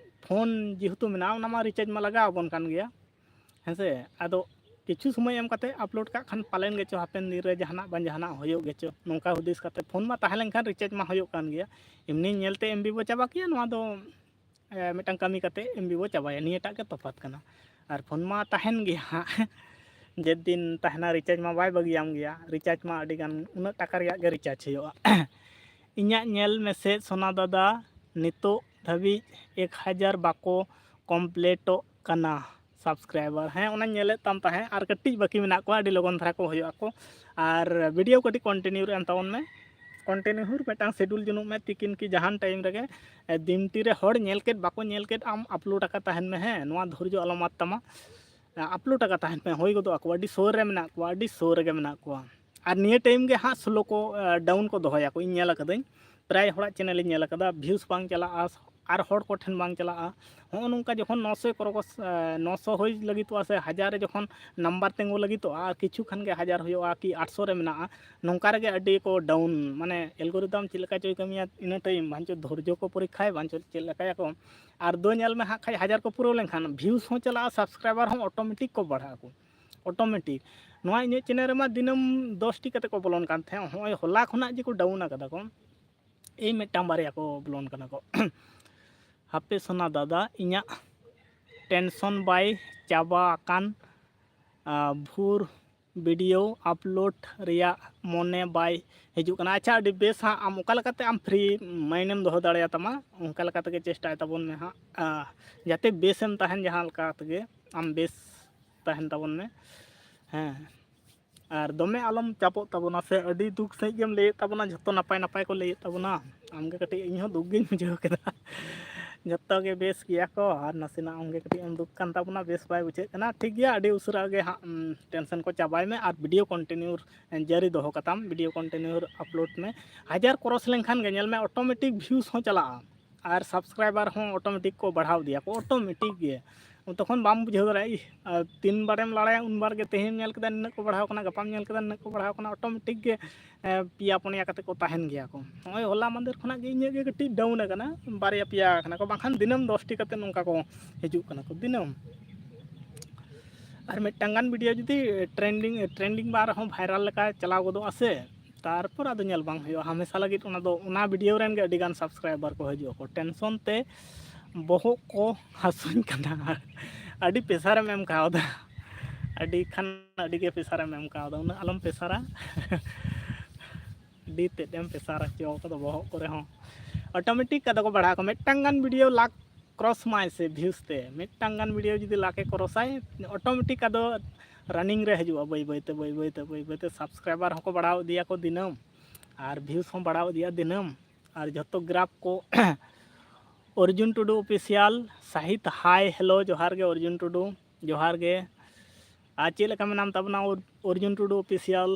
ᱯᱷᱳᱱ ᱡᱮᱦᱮᱛᱩ ᱢᱮᱱᱟᱜᱼᱟ, ᱚᱱᱟ ᱢᱟ ᱨᱤᱪᱟᱨᱡᱽ ᱢᱟ ᱞᱟᱜᱟᱣ ᱟᱵᱚᱱ ᱠᱟᱱ ᱜᱮᱭᱟ, ᱦᱮᱸ ᱥᱮ᱾ ᱟᱫᱚ ᱠᱤᱪᱷᱩ ᱥᱚᱢᱚᱭ ᱮᱢ ᱠᱟᱛᱮ ᱟᱯᱞᱳᱰ ᱠᱟᱜ ᱠᱷᱟᱱ ᱯᱟᱞᱮᱱ ᱜᱮᱪᱚ ᱦᱟᱯᱮᱱ ᱫᱤᱱ ᱨᱮ ᱡᱟᱦᱟᱱᱟᱜ ᱵᱟᱝ ᱡᱟᱦᱟᱱᱟᱜ ᱦᱩᱭᱩᱜ ᱜᱮᱪᱚ, ᱱᱚᱝᱠᱟ ᱦᱩᱫᱤᱥ ᱠᱟᱛᱮ᱾ ᱯᱷᱳᱱ ᱢᱟ ᱛᱟᱦᱮᱸ ᱞᱮᱱᱠᱷᱟᱱ ᱨᱤᱪᱟᱨᱡᱽ ᱢᱟ ᱦᱩᱭᱩᱜ ᱠᱟᱱ ᱜᱮᱭᱟ, ᱮᱢᱱᱤ ᱧᱮᱞᱛᱮ ᱮᱢ ᱵᱤ ᱵᱚ ᱪᱟᱵᱟ ᱠᱮᱭᱟ, ᱱᱚᱣᱟ ᱫᱚ, ᱮ, ᱢᱤᱫᱴᱟᱝ ᱠᱟᱹᱢᱤ ᱠᱟᱛᱮ ᱮᱢ ᱵᱤ ᱵᱚ ᱪᱟᱵᱟᱭᱟ, ᱱᱤᱭᱟᱹᱴᱟᱜ ᱜᱮ ᱛᱚᱯᱷᱟᱛ ᱠᱟᱱᱟ᱾ ᱟᱨ ᱯᱷᱳᱱ ᱢᱟ ᱛᱟᱦᱮᱱ ᱜᱮ ᱦᱟᱸᱜ, ᱡᱮᱫᱤᱱ ᱛᱟᱦᱮᱱᱟ ᱨᱤᱪᱟᱨᱡᱽ ᱢᱟ ᱵᱟᱭ ᱵᱟᱹᱜᱤᱭᱟᱢ ᱜᱮᱭᱟ, ᱨᱤᱪᱟᱨᱡᱽ ᱢᱟ ᱟᱹᱰᱤ ᱜᱟᱱ ᱩᱱᱟᱹᱜ ᱴᱟᱠᱟ ᱨᱮᱭᱟᱜ ᱜᱮ ᱨᱤᱪᱟᱨᱡᱽ ᱦᱩᱭᱩᱜᱼᱟ᱾ ᱤᱧᱟᱹᱜ ᱧᱮᱞ ᱢᱮᱥᱮ ᱥᱳᱱᱟ ᱫᱟᱫᱟ, ᱱᱤᱛᱚᱜ ᱫᱷᱟᱹᱵᱤᱡ ᱮᱠ ᱦᱟᱡᱟᱨ ᱵᱟᱠᱚ ᱠᱚᱢᱯᱞᱤᱴᱚᱜ ᱠᱟᱱᱟ ᱥᱟᱵᱥᱠᱨᱟᱭᱵᱟᱨ᱾ ᱦᱮᱸ, ᱚᱱᱟᱧ ᱧᱮᱞᱮᱫ ᱛᱟᱢ ᱛᱟᱦᱮᱸᱫ, ᱟᱨ ᱠᱟᱹᱴᱤᱡ ᱵᱟᱹᱠᱤ ᱢᱮᱱᱟᱜ ᱠᱚᱣᱟ, ᱟᱹᱰᱤ ᱞᱚᱜᱚᱱ ᱫᱷᱟᱨᱟ ᱠᱚ ᱦᱩᱭᱩᱜ ᱟᱠᱚ᱾ ᱟᱨ ᱵᱷᱤᱰᱤᱭᱳ ᱠᱟᱹᱴᱤᱡ ᱠᱚᱱᱴᱤᱱᱤᱭᱩ ᱨᱮ ᱮᱢ ᱛᱟᱵᱚᱱ ᱢᱮ, ᱠᱚᱱᱴᱤᱱᱤᱭᱩ ᱢᱤᱫᱴᱟᱝ ᱥᱮᱰᱩᱞ ᱡᱩᱱᱩᱜ ᱢᱮ, ᱛᱤᱠᱤᱱ ᱠᱤ ᱡᱟᱦᱟᱱ ᱴᱟᱭᱤᱢ ᱨᱮᱜᱮ, ᱮ, ᱫᱤᱱᱴᱤ ᱨᱮ ᱦᱚᱲ ᱧᱮᱞ ᱠᱮᱫ ᱵᱟᱠᱚ ᱧᱮᱞ ᱠᱮᱫ, ᱟᱢ ᱟᱯᱞᱳᱰ ᱟᱠᱟᱫ ᱛᱟᱦᱮᱱ ᱢᱮ᱾ ᱦᱮᱸ, ᱱᱚᱣᱟ ᱫᱷᱳᱨᱡᱚ ᱟᱞᱚᱢ ᱟᱫ ᱛᱟᱢᱟ᱾ ᱟᱯᱞᱳᱰ ᱟᱠᱟ ᱛᱟᱦᱮᱱ ᱯᱮ, ᱦᱩᱭ ᱜᱚᱫᱚᱜ ᱟᱠᱚ, ᱟᱹᱰᱤ ᱥᱳᱨ ᱨᱮ ᱢᱮᱱᱟᱜ ᱠᱚᱣᱟ, ᱟᱹᱰᱤ ᱥᱳᱨ ᱨᱮᱜᱮ ᱢᱮᱱᱟᱜ ᱠᱚᱣᱟ᱾ ᱟᱨ ᱱᱤᱭᱟᱹ ᱴᱟᱭᱤᱢ ᱜᱮ ᱦᱟᱸᱜ ᱥᱞᱳ ᱠᱚ ᱰᱟᱣᱩᱱ ᱠᱚ ᱫᱚᱦᱚᱭᱟᱠᱚ, ᱤᱧ ᱧᱮᱞ ᱟᱠᱟᱫᱟᱹᱧ, ᱯᱨᱟᱭ ᱦᱚᱲᱟᱜ ᱪᱮᱱᱮᱞ ᱤᱧ ᱧᱮᱞ ᱟᱠᱟᱫᱟ, ᱵᱷᱤᱭᱩᱥ ᱵᱟᱝ ᱪᱟᱞᱟᱜᱼᱟ, ᱟᱨ ᱦᱚᱲ ᱠᱚᱴᱷᱮᱱ ᱵᱟᱝ ᱪᱟᱞᱟᱜᱼᱟ᱾ ᱦᱚᱸᱜᱼᱚ ᱱᱚᱝᱠᱟ ᱡᱚᱠᱷᱚᱱ ᱱᱚᱥᱚ ᱠᱨᱚᱥ, ᱱᱚᱥᱚ ᱦᱩᱭ ᱞᱟᱹᱜᱤᱫᱚᱜᱼᱟ ᱥᱮ ᱦᱟᱡᱟᱨ ᱨᱮ ᱡᱚᱠᱷᱚᱱ ᱱᱟᱢᱵᱟᱨ ᱛᱤᱸᱜᱩ ᱞᱟᱹᱜᱤᱫᱚᱜᱼᱟ, ᱟᱨ ᱠᱤᱪᱷᱩ ᱠᱷᱟᱱ ᱜᱮ ᱦᱟᱡᱟᱨ ᱦᱩᱭᱩᱜᱼᱟ ᱠᱤ ᱟᱴᱥᱚ ᱨᱮ ᱢᱮᱱᱟᱜᱼᱟ, ᱱᱚᱝᱠᱟ ᱨᱮᱜᱮ ᱟᱹᱰᱤ ᱠᱚ ᱰᱟᱣᱩᱱ, ᱢᱟᱱᱮ ᱮᱞᱜᱳᱨᱤᱫᱟᱢ ᱪᱮᱫ ᱞᱮᱠᱟ ᱪᱚᱭ ᱠᱟᱹᱢᱤᱭᱟ ᱤᱱᱟᱹ ᱴᱟᱭᱤᱢ, ᱵᱟᱝᱪᱚ ᱫᱷᱳᱨᱡᱚ ᱠᱚ ᱯᱚᱨᱤᱠᱠᱷᱟᱭ, ᱵᱟᱝᱪᱚ ᱪᱮᱫ ᱞᱮᱠᱟᱭᱟᱠᱚ᱾ ᱟᱨ ᱫᱚ ᱧᱮᱞ ᱢᱮ ᱦᱟᱸᱜ ᱠᱷᱟᱡ ᱦᱟᱡᱟᱨ ᱠᱚ ᱯᱩᱨᱟᱹᱣ ᱞᱮᱱᱠᱷᱟᱱ ᱵᱷᱤᱭᱩᱥ ᱦᱚᱸ ᱪᱟᱞᱟᱜᱼᱟ, ᱥᱟᱵᱥᱠᱨᱟᱭᱵᱟᱨ ᱦᱚᱸ ᱚᱴᱳᱢᱮᱴᱤᱠ ᱠᱚ ᱵᱟᱲᱦᱟᱜ ᱟᱠᱚ, ᱚᱴᱳᱢᱮᱴᱤᱠ᱾ ᱱᱚᱣᱟ ᱤᱧᱟᱹᱜ ᱪᱮᱱᱮᱞ ᱨᱮᱢᱟ ᱫᱤᱱᱟᱹᱢ ᱫᱚᱥᱴᱤ ᱠᱟᱛᱮ ᱠᱚ ᱵᱚᱞᱚᱱ ᱠᱟᱱ ᱛᱟᱦᱮᱸᱫ, ᱦᱚᱸᱜᱼᱚᱭ ᱦᱚᱞᱟ ᱠᱷᱚᱱᱟᱜ ᱡᱮ ᱠᱚ ᱰᱟᱣᱩᱱ ᱟᱠᱟᱫᱟ ᱠᱚ, ᱮᱭ ᱢᱤᱫᱴᱟᱝ ᱵᱟᱨᱭᱟ ᱠᱚ ᱵᱚᱞᱚᱱ ᱠᱟᱱᱟ ᱠᱚ᱾ ᱦᱟᱯᱮ ᱥᱳᱱᱟ ᱫᱟᱫᱟ, ᱤᱧᱟᱹᱜ ᱴᱮᱱᱥᱚᱱ ᱵᱟᱭ ᱪᱟᱵᱟ ᱟᱠᱟᱱ, ᱟᱨ ᱵᱷᱳᱨ ᱵᱷᱤᱰᱤᱭᱳ ᱟᱯᱞᱳᱰ ᱨᱮᱭᱟᱜ ᱢᱚᱱᱮ ᱵᱟᱭ ᱦᱤᱡᱩᱜ ᱠᱟᱱᱟ᱾ ᱟᱪᱪᱷᱟ, ᱟᱹᱰᱤ ᱵᱮᱥ ᱦᱟᱸᱜ, ᱟᱢ ᱚᱠᱟ ᱞᱮᱠᱟᱛᱮ ᱟᱢ ᱯᱷᱨᱤ ᱢᱟᱭᱤᱱᱰ ᱮᱢ ᱫᱚᱦᱚ ᱫᱟᱲᱮᱭᱟᱛᱟᱢᱟ, ᱚᱱᱠᱟ ᱞᱮᱠᱟ ᱛᱮᱜᱮ ᱪᱮᱥᱴᱟᱭ ᱛᱟᱵᱚᱱ ᱢᱮ ᱦᱟᱸᱜ, ᱟᱨ ᱡᱟᱛᱮ ᱵᱮᱥᱮᱢ ᱛᱟᱦᱮᱱ, ᱡᱟᱦᱟᱸ ᱞᱮᱠᱟ ᱛᱮᱜᱮ ᱟᱢ ᱵᱮᱥ ᱛᱟᱦᱮᱱ ᱛᱟᱵᱚᱱ ᱢᱮ᱾ ᱦᱮᱸ, ᱟᱨ ᱫᱚᱢᱮ ᱟᱞᱚᱢ ᱪᱟᱯᱚᱜ ᱛᱟᱵᱚᱱᱟ ᱥᱮ, ᱟᱹᱰᱤ ᱫᱩᱠ ᱥᱟᱺᱦᱤᱡ ᱜᱮᱢ ᱞᱟᱹᱭᱮᱫ ᱛᱟᱵᱚᱱᱟ, ᱡᱷᱚᱛᱚ ᱱᱟᱯᱟᱭ ᱱᱟᱯᱟᱭ ᱠᱚ ᱞᱟᱹᱭᱮᱫ ᱛᱟᱵᱚᱱᱟ, ᱟᱢᱜᱮ ᱠᱟᱹᱴᱤᱡ, ᱤᱧ ᱦᱚᱸ ᱫᱩᱠ ᱜᱤᱧ ᱵᱩᱡᱷᱟᱹᱣ ᱠᱮᱫᱟ᱾ ᱡᱷᱚᱛᱚ ᱜᱮ ᱵᱮᱥ ᱜᱮᱭᱟ ᱠᱚ, ᱟᱨ ᱱᱟᱥᱮᱱᱟᱜ ᱟᱢᱜᱮ ᱠᱟᱹᱴᱤᱡ ᱮᱢ ᱫᱩᱠ ᱠᱟᱱ ᱛᱟᱵᱚᱱᱟ, ᱵᱮᱥ ᱵᱟᱭ ᱵᱩᱡᱷᱟᱹᱜ ᱠᱟᱱᱟ᱾ ᱴᱷᱤᱠ ᱜᱮᱭᱟ, ᱟᱹᱰᱤ ᱩᱥᱟᱹᱨᱟ ᱜᱮ ᱦᱟᱸᱜ, ᱩᱢ, ᱴᱮᱱᱥᱚᱱ ᱠᱚ ᱪᱟᱵᱟᱭ ᱢᱮ ᱟᱨ ᱵᱷᱤᱰᱤᱭᱳ ᱠᱚᱱᱴᱤᱱᱤᱭᱩ ᱡᱟᱹᱨᱤ ᱫᱚᱦᱚ ᱠᱟᱛᱟᱢ, ᱵᱷᱤᱰᱤᱭᱳ ᱠᱚᱱᱴᱤᱱᱤᱭᱩ ᱟᱯᱞᱳᱰ ᱢᱮ᱾ ᱦᱟᱡᱟᱨ ᱠᱨᱚᱥ ᱞᱮᱱᱠᱷᱟᱱ ᱜᱮ ᱧᱮᱞ ᱢᱮ ᱚᱴᱳᱢᱮᱴᱤᱠ ᱵᱷᱤᱭᱩᱥ ᱦᱚᱸ ᱪᱟᱞᱟᱜᱼᱟ ᱟᱨ ᱥᱟᱵᱥᱠᱨᱟᱭᱵᱟᱨ ᱦᱚᱸ ᱚᱴᱳᱢᱮᱴᱤᱠ ᱠᱚ ᱵᱟᱲᱦᱟᱣ ᱤᱫᱤᱭᱟ ᱠᱚ, ᱚᱴᱳᱢᱮᱴᱤᱠ ᱜᱮ᱾ ᱛᱚᱠᱷᱚᱱ ᱵᱟᱢ ᱵᱩᱡᱷᱟᱹᱣ ᱫᱟᱲᱮᱭᱟᱜᱼᱟ, ᱤᱦ, ᱟᱨ ᱛᱤᱱ ᱵᱟᱨᱮᱢ ᱞᱟᱲᱟᱭᱟ, ᱩᱱ ᱵᱟᱨ ᱜᱮ, ᱛᱮᱦᱮᱧ ᱧᱮᱞ ᱠᱮᱫᱟ ᱱᱤᱱᱟᱹᱜ ᱠᱚ ᱵᱟᱲᱦᱟᱣ ᱠᱟᱱᱟ, ᱜᱟᱯᱟᱢ ᱧᱮᱞ ᱠᱮᱫᱟ ᱱᱤᱱᱟᱹᱜ ᱠᱚ ᱵᱟᱲᱦᱟᱣ ᱠᱟᱱᱟ, ᱚᱴᱳᱢᱮᱴᱤᱠ ᱜᱮ, ᱮ, ᱯᱮᱭᱟ ᱯᱩᱱᱭᱟ ᱠᱟᱛᱮ ᱠᱚ ᱛᱟᱦᱮᱱ ᱜᱮᱭᱟ ᱠᱚ᱾ ᱱᱚᱜᱼᱚᱭ ᱦᱚᱞᱟ ᱢᱟᱫᱷᱮᱨ ᱠᱷᱚᱱᱟᱜ ᱜᱮ ᱤᱧᱟᱹᱜ ᱜᱮ ᱠᱟᱹᱴᱤᱡ ᱰᱟᱣᱩᱱ ᱟᱠᱟᱱᱟ, ᱵᱟᱨᱭᱟ ᱯᱮᱭᱟ ᱟᱠᱟᱱᱟ ᱠᱚ, ᱵᱟᱝᱠᱷᱟᱱ ᱫᱤᱱᱟᱹᱢ ᱫᱚᱥᱴᱤ ᱠᱟᱛᱮ ᱱᱚᱝᱠᱟ ᱠᱚ ᱦᱤᱡᱩᱜ ᱠᱟᱱᱟ ᱠᱚ ᱫᱤᱱᱟᱹᱢ᱾ ᱟᱨ ᱢᱤᱫᱴᱟᱝ ᱜᱟᱱ ᱵᱷᱤᱰᱤᱭᱳ ᱡᱩᱫᱤ ᱴᱨᱮᱱᱰᱤᱝ, ᱴᱨᱮᱱᱰᱤᱝ ᱵᱟᱝ ᱨᱮᱦᱚᱸ ᱵᱷᱟᱭᱨᱟᱞ ᱞᱮᱠᱟ ᱪᱟᱞᱟᱣ ᱜᱚᱫᱚᱜᱼᱟ ᱥᱮ, ᱛᱟᱨᱯᱚᱨ ᱟᱫᱚ ᱧᱮᱞ ᱵᱟᱝ ᱦᱩᱭᱩᱜᱼᱟ, ᱦᱟᱢᱮᱥᱟ ᱞᱟᱹᱜᱤᱫ ᱚᱱᱟ ᱫᱚ, ᱚᱱᱟ ᱵᱷᱤᱰᱤᱭᱳ ᱨᱮᱱ ᱜᱮ ᱟᱹᱰᱤ ᱜᱟᱱ ᱥᱟᱵᱥᱠᱨᱟᱭᱵᱟᱨ ᱠᱚ ᱦᱤᱡᱩᱜ ᱟᱠᱚ᱾ ᱴᱮᱱᱥᱚᱱ ᱛᱮ ᱵᱚᱦᱚᱜ ᱠᱚ ᱦᱟᱹᱥᱩᱧ ᱠᱟᱱᱟ᱾ ᱟᱹᱰᱤ ᱯᱮᱥᱟᱨᱮᱢ ᱮᱢ ᱠᱟᱣᱫᱟ, ᱟᱹᱰᱤ ᱠᱷᱟᱱ ᱟᱹᱰᱤ ᱜᱮ ᱯᱮᱥᱟᱨᱮᱢ ᱮᱢ ᱠᱟᱣᱫᱟ, ᱩᱱᱟᱹᱜ ᱟᱞᱚᱢ ᱯᱮᱥᱟᱨᱟ᱾ ᱟᱹᱰᱤ ᱛᱮᱫ ᱮᱢ ᱯᱮᱥᱟᱨ ᱦᱚᱪᱚ ᱠᱟᱫᱟ ᱵᱚᱦᱚᱜ ᱠᱚᱨᱮ ᱦᱚᱸ᱾ ᱚᱴᱳᱢᱮᱴᱤᱠ ᱟᱫᱚ ᱠᱚ ᱵᱟᱲᱦᱟᱣ ᱟᱠᱚ, ᱢᱤᱫᱴᱟᱝ ᱜᱟᱱ ᱵᱷᱤᱰᱤᱭᱳ ᱞᱟᱠᱷ ᱠᱨᱚᱥ ᱢᱟᱭ ᱥᱮ ᱵᱷᱤᱭᱩᱥ ᱛᱮ, ᱢᱤᱫᱴᱟᱝ ᱜᱟᱱ ᱵᱷᱤᱰᱤᱭᱳ ᱡᱩᱫᱤ ᱞᱟᱠᱷ ᱮ ᱠᱨᱚᱥᱟᱭ, ᱚᱴᱳᱢᱮᱴᱤᱠ ᱟᱫᱚ ᱨᱟᱱᱤᱝ ᱨᱮ ᱦᱤᱡᱩᱜᱼᱟ ᱵᱟᱹᱭ ᱵᱟᱹᱭ ᱛᱮ, ᱵᱟᱹᱭ ᱵᱟᱹᱭ ᱛᱮ, ᱵᱟᱹᱭ ᱵᱟᱹᱭ ᱛᱮ ᱥᱟᱵᱥᱠᱨᱟᱭᱵᱟᱨ ᱦᱚᱸᱠᱚ ᱵᱟᱲᱦᱟᱣ ᱤᱫᱤᱭᱟᱠᱚ ᱫᱤᱱᱟᱹᱢ, ᱟᱨ ᱵᱷᱤᱭᱩᱥ ᱦᱚᱸ ᱵᱟᱲᱦᱟᱣ ᱤᱫᱤᱜᱼᱟ ᱫᱤᱱᱟᱹᱢ, ᱟᱨ ᱡᱷᱚᱛᱚ ᱜᱨᱟᱯ ᱠᱚ ᱚᱨᱡᱩᱱ ᱴᱩᱰᱩ ᱚᱯᱷᱤᱥᱤᱭᱟᱞ, ᱥᱟᱦᱤᱛ, ᱦᱟᱭ, ᱦᱮᱞᱳ, ᱡᱚᱦᱟᱨ ᱜᱮ ᱚᱨᱡᱩᱱ ᱴᱩᱰᱩ᱾ ᱡᱚᱦᱟᱨ ᱜᱮ᱾ ᱟᱨ ᱪᱮᱫ ᱞᱮᱠᱟ ᱢᱮᱱᱟᱢ ᱛᱟᱵᱚᱱᱟ ᱚᱨ-, ᱚᱨᱡᱩᱱ ᱴᱩᱰᱩ ᱚᱯᱷᱤᱥᱤᱭᱟᱞ?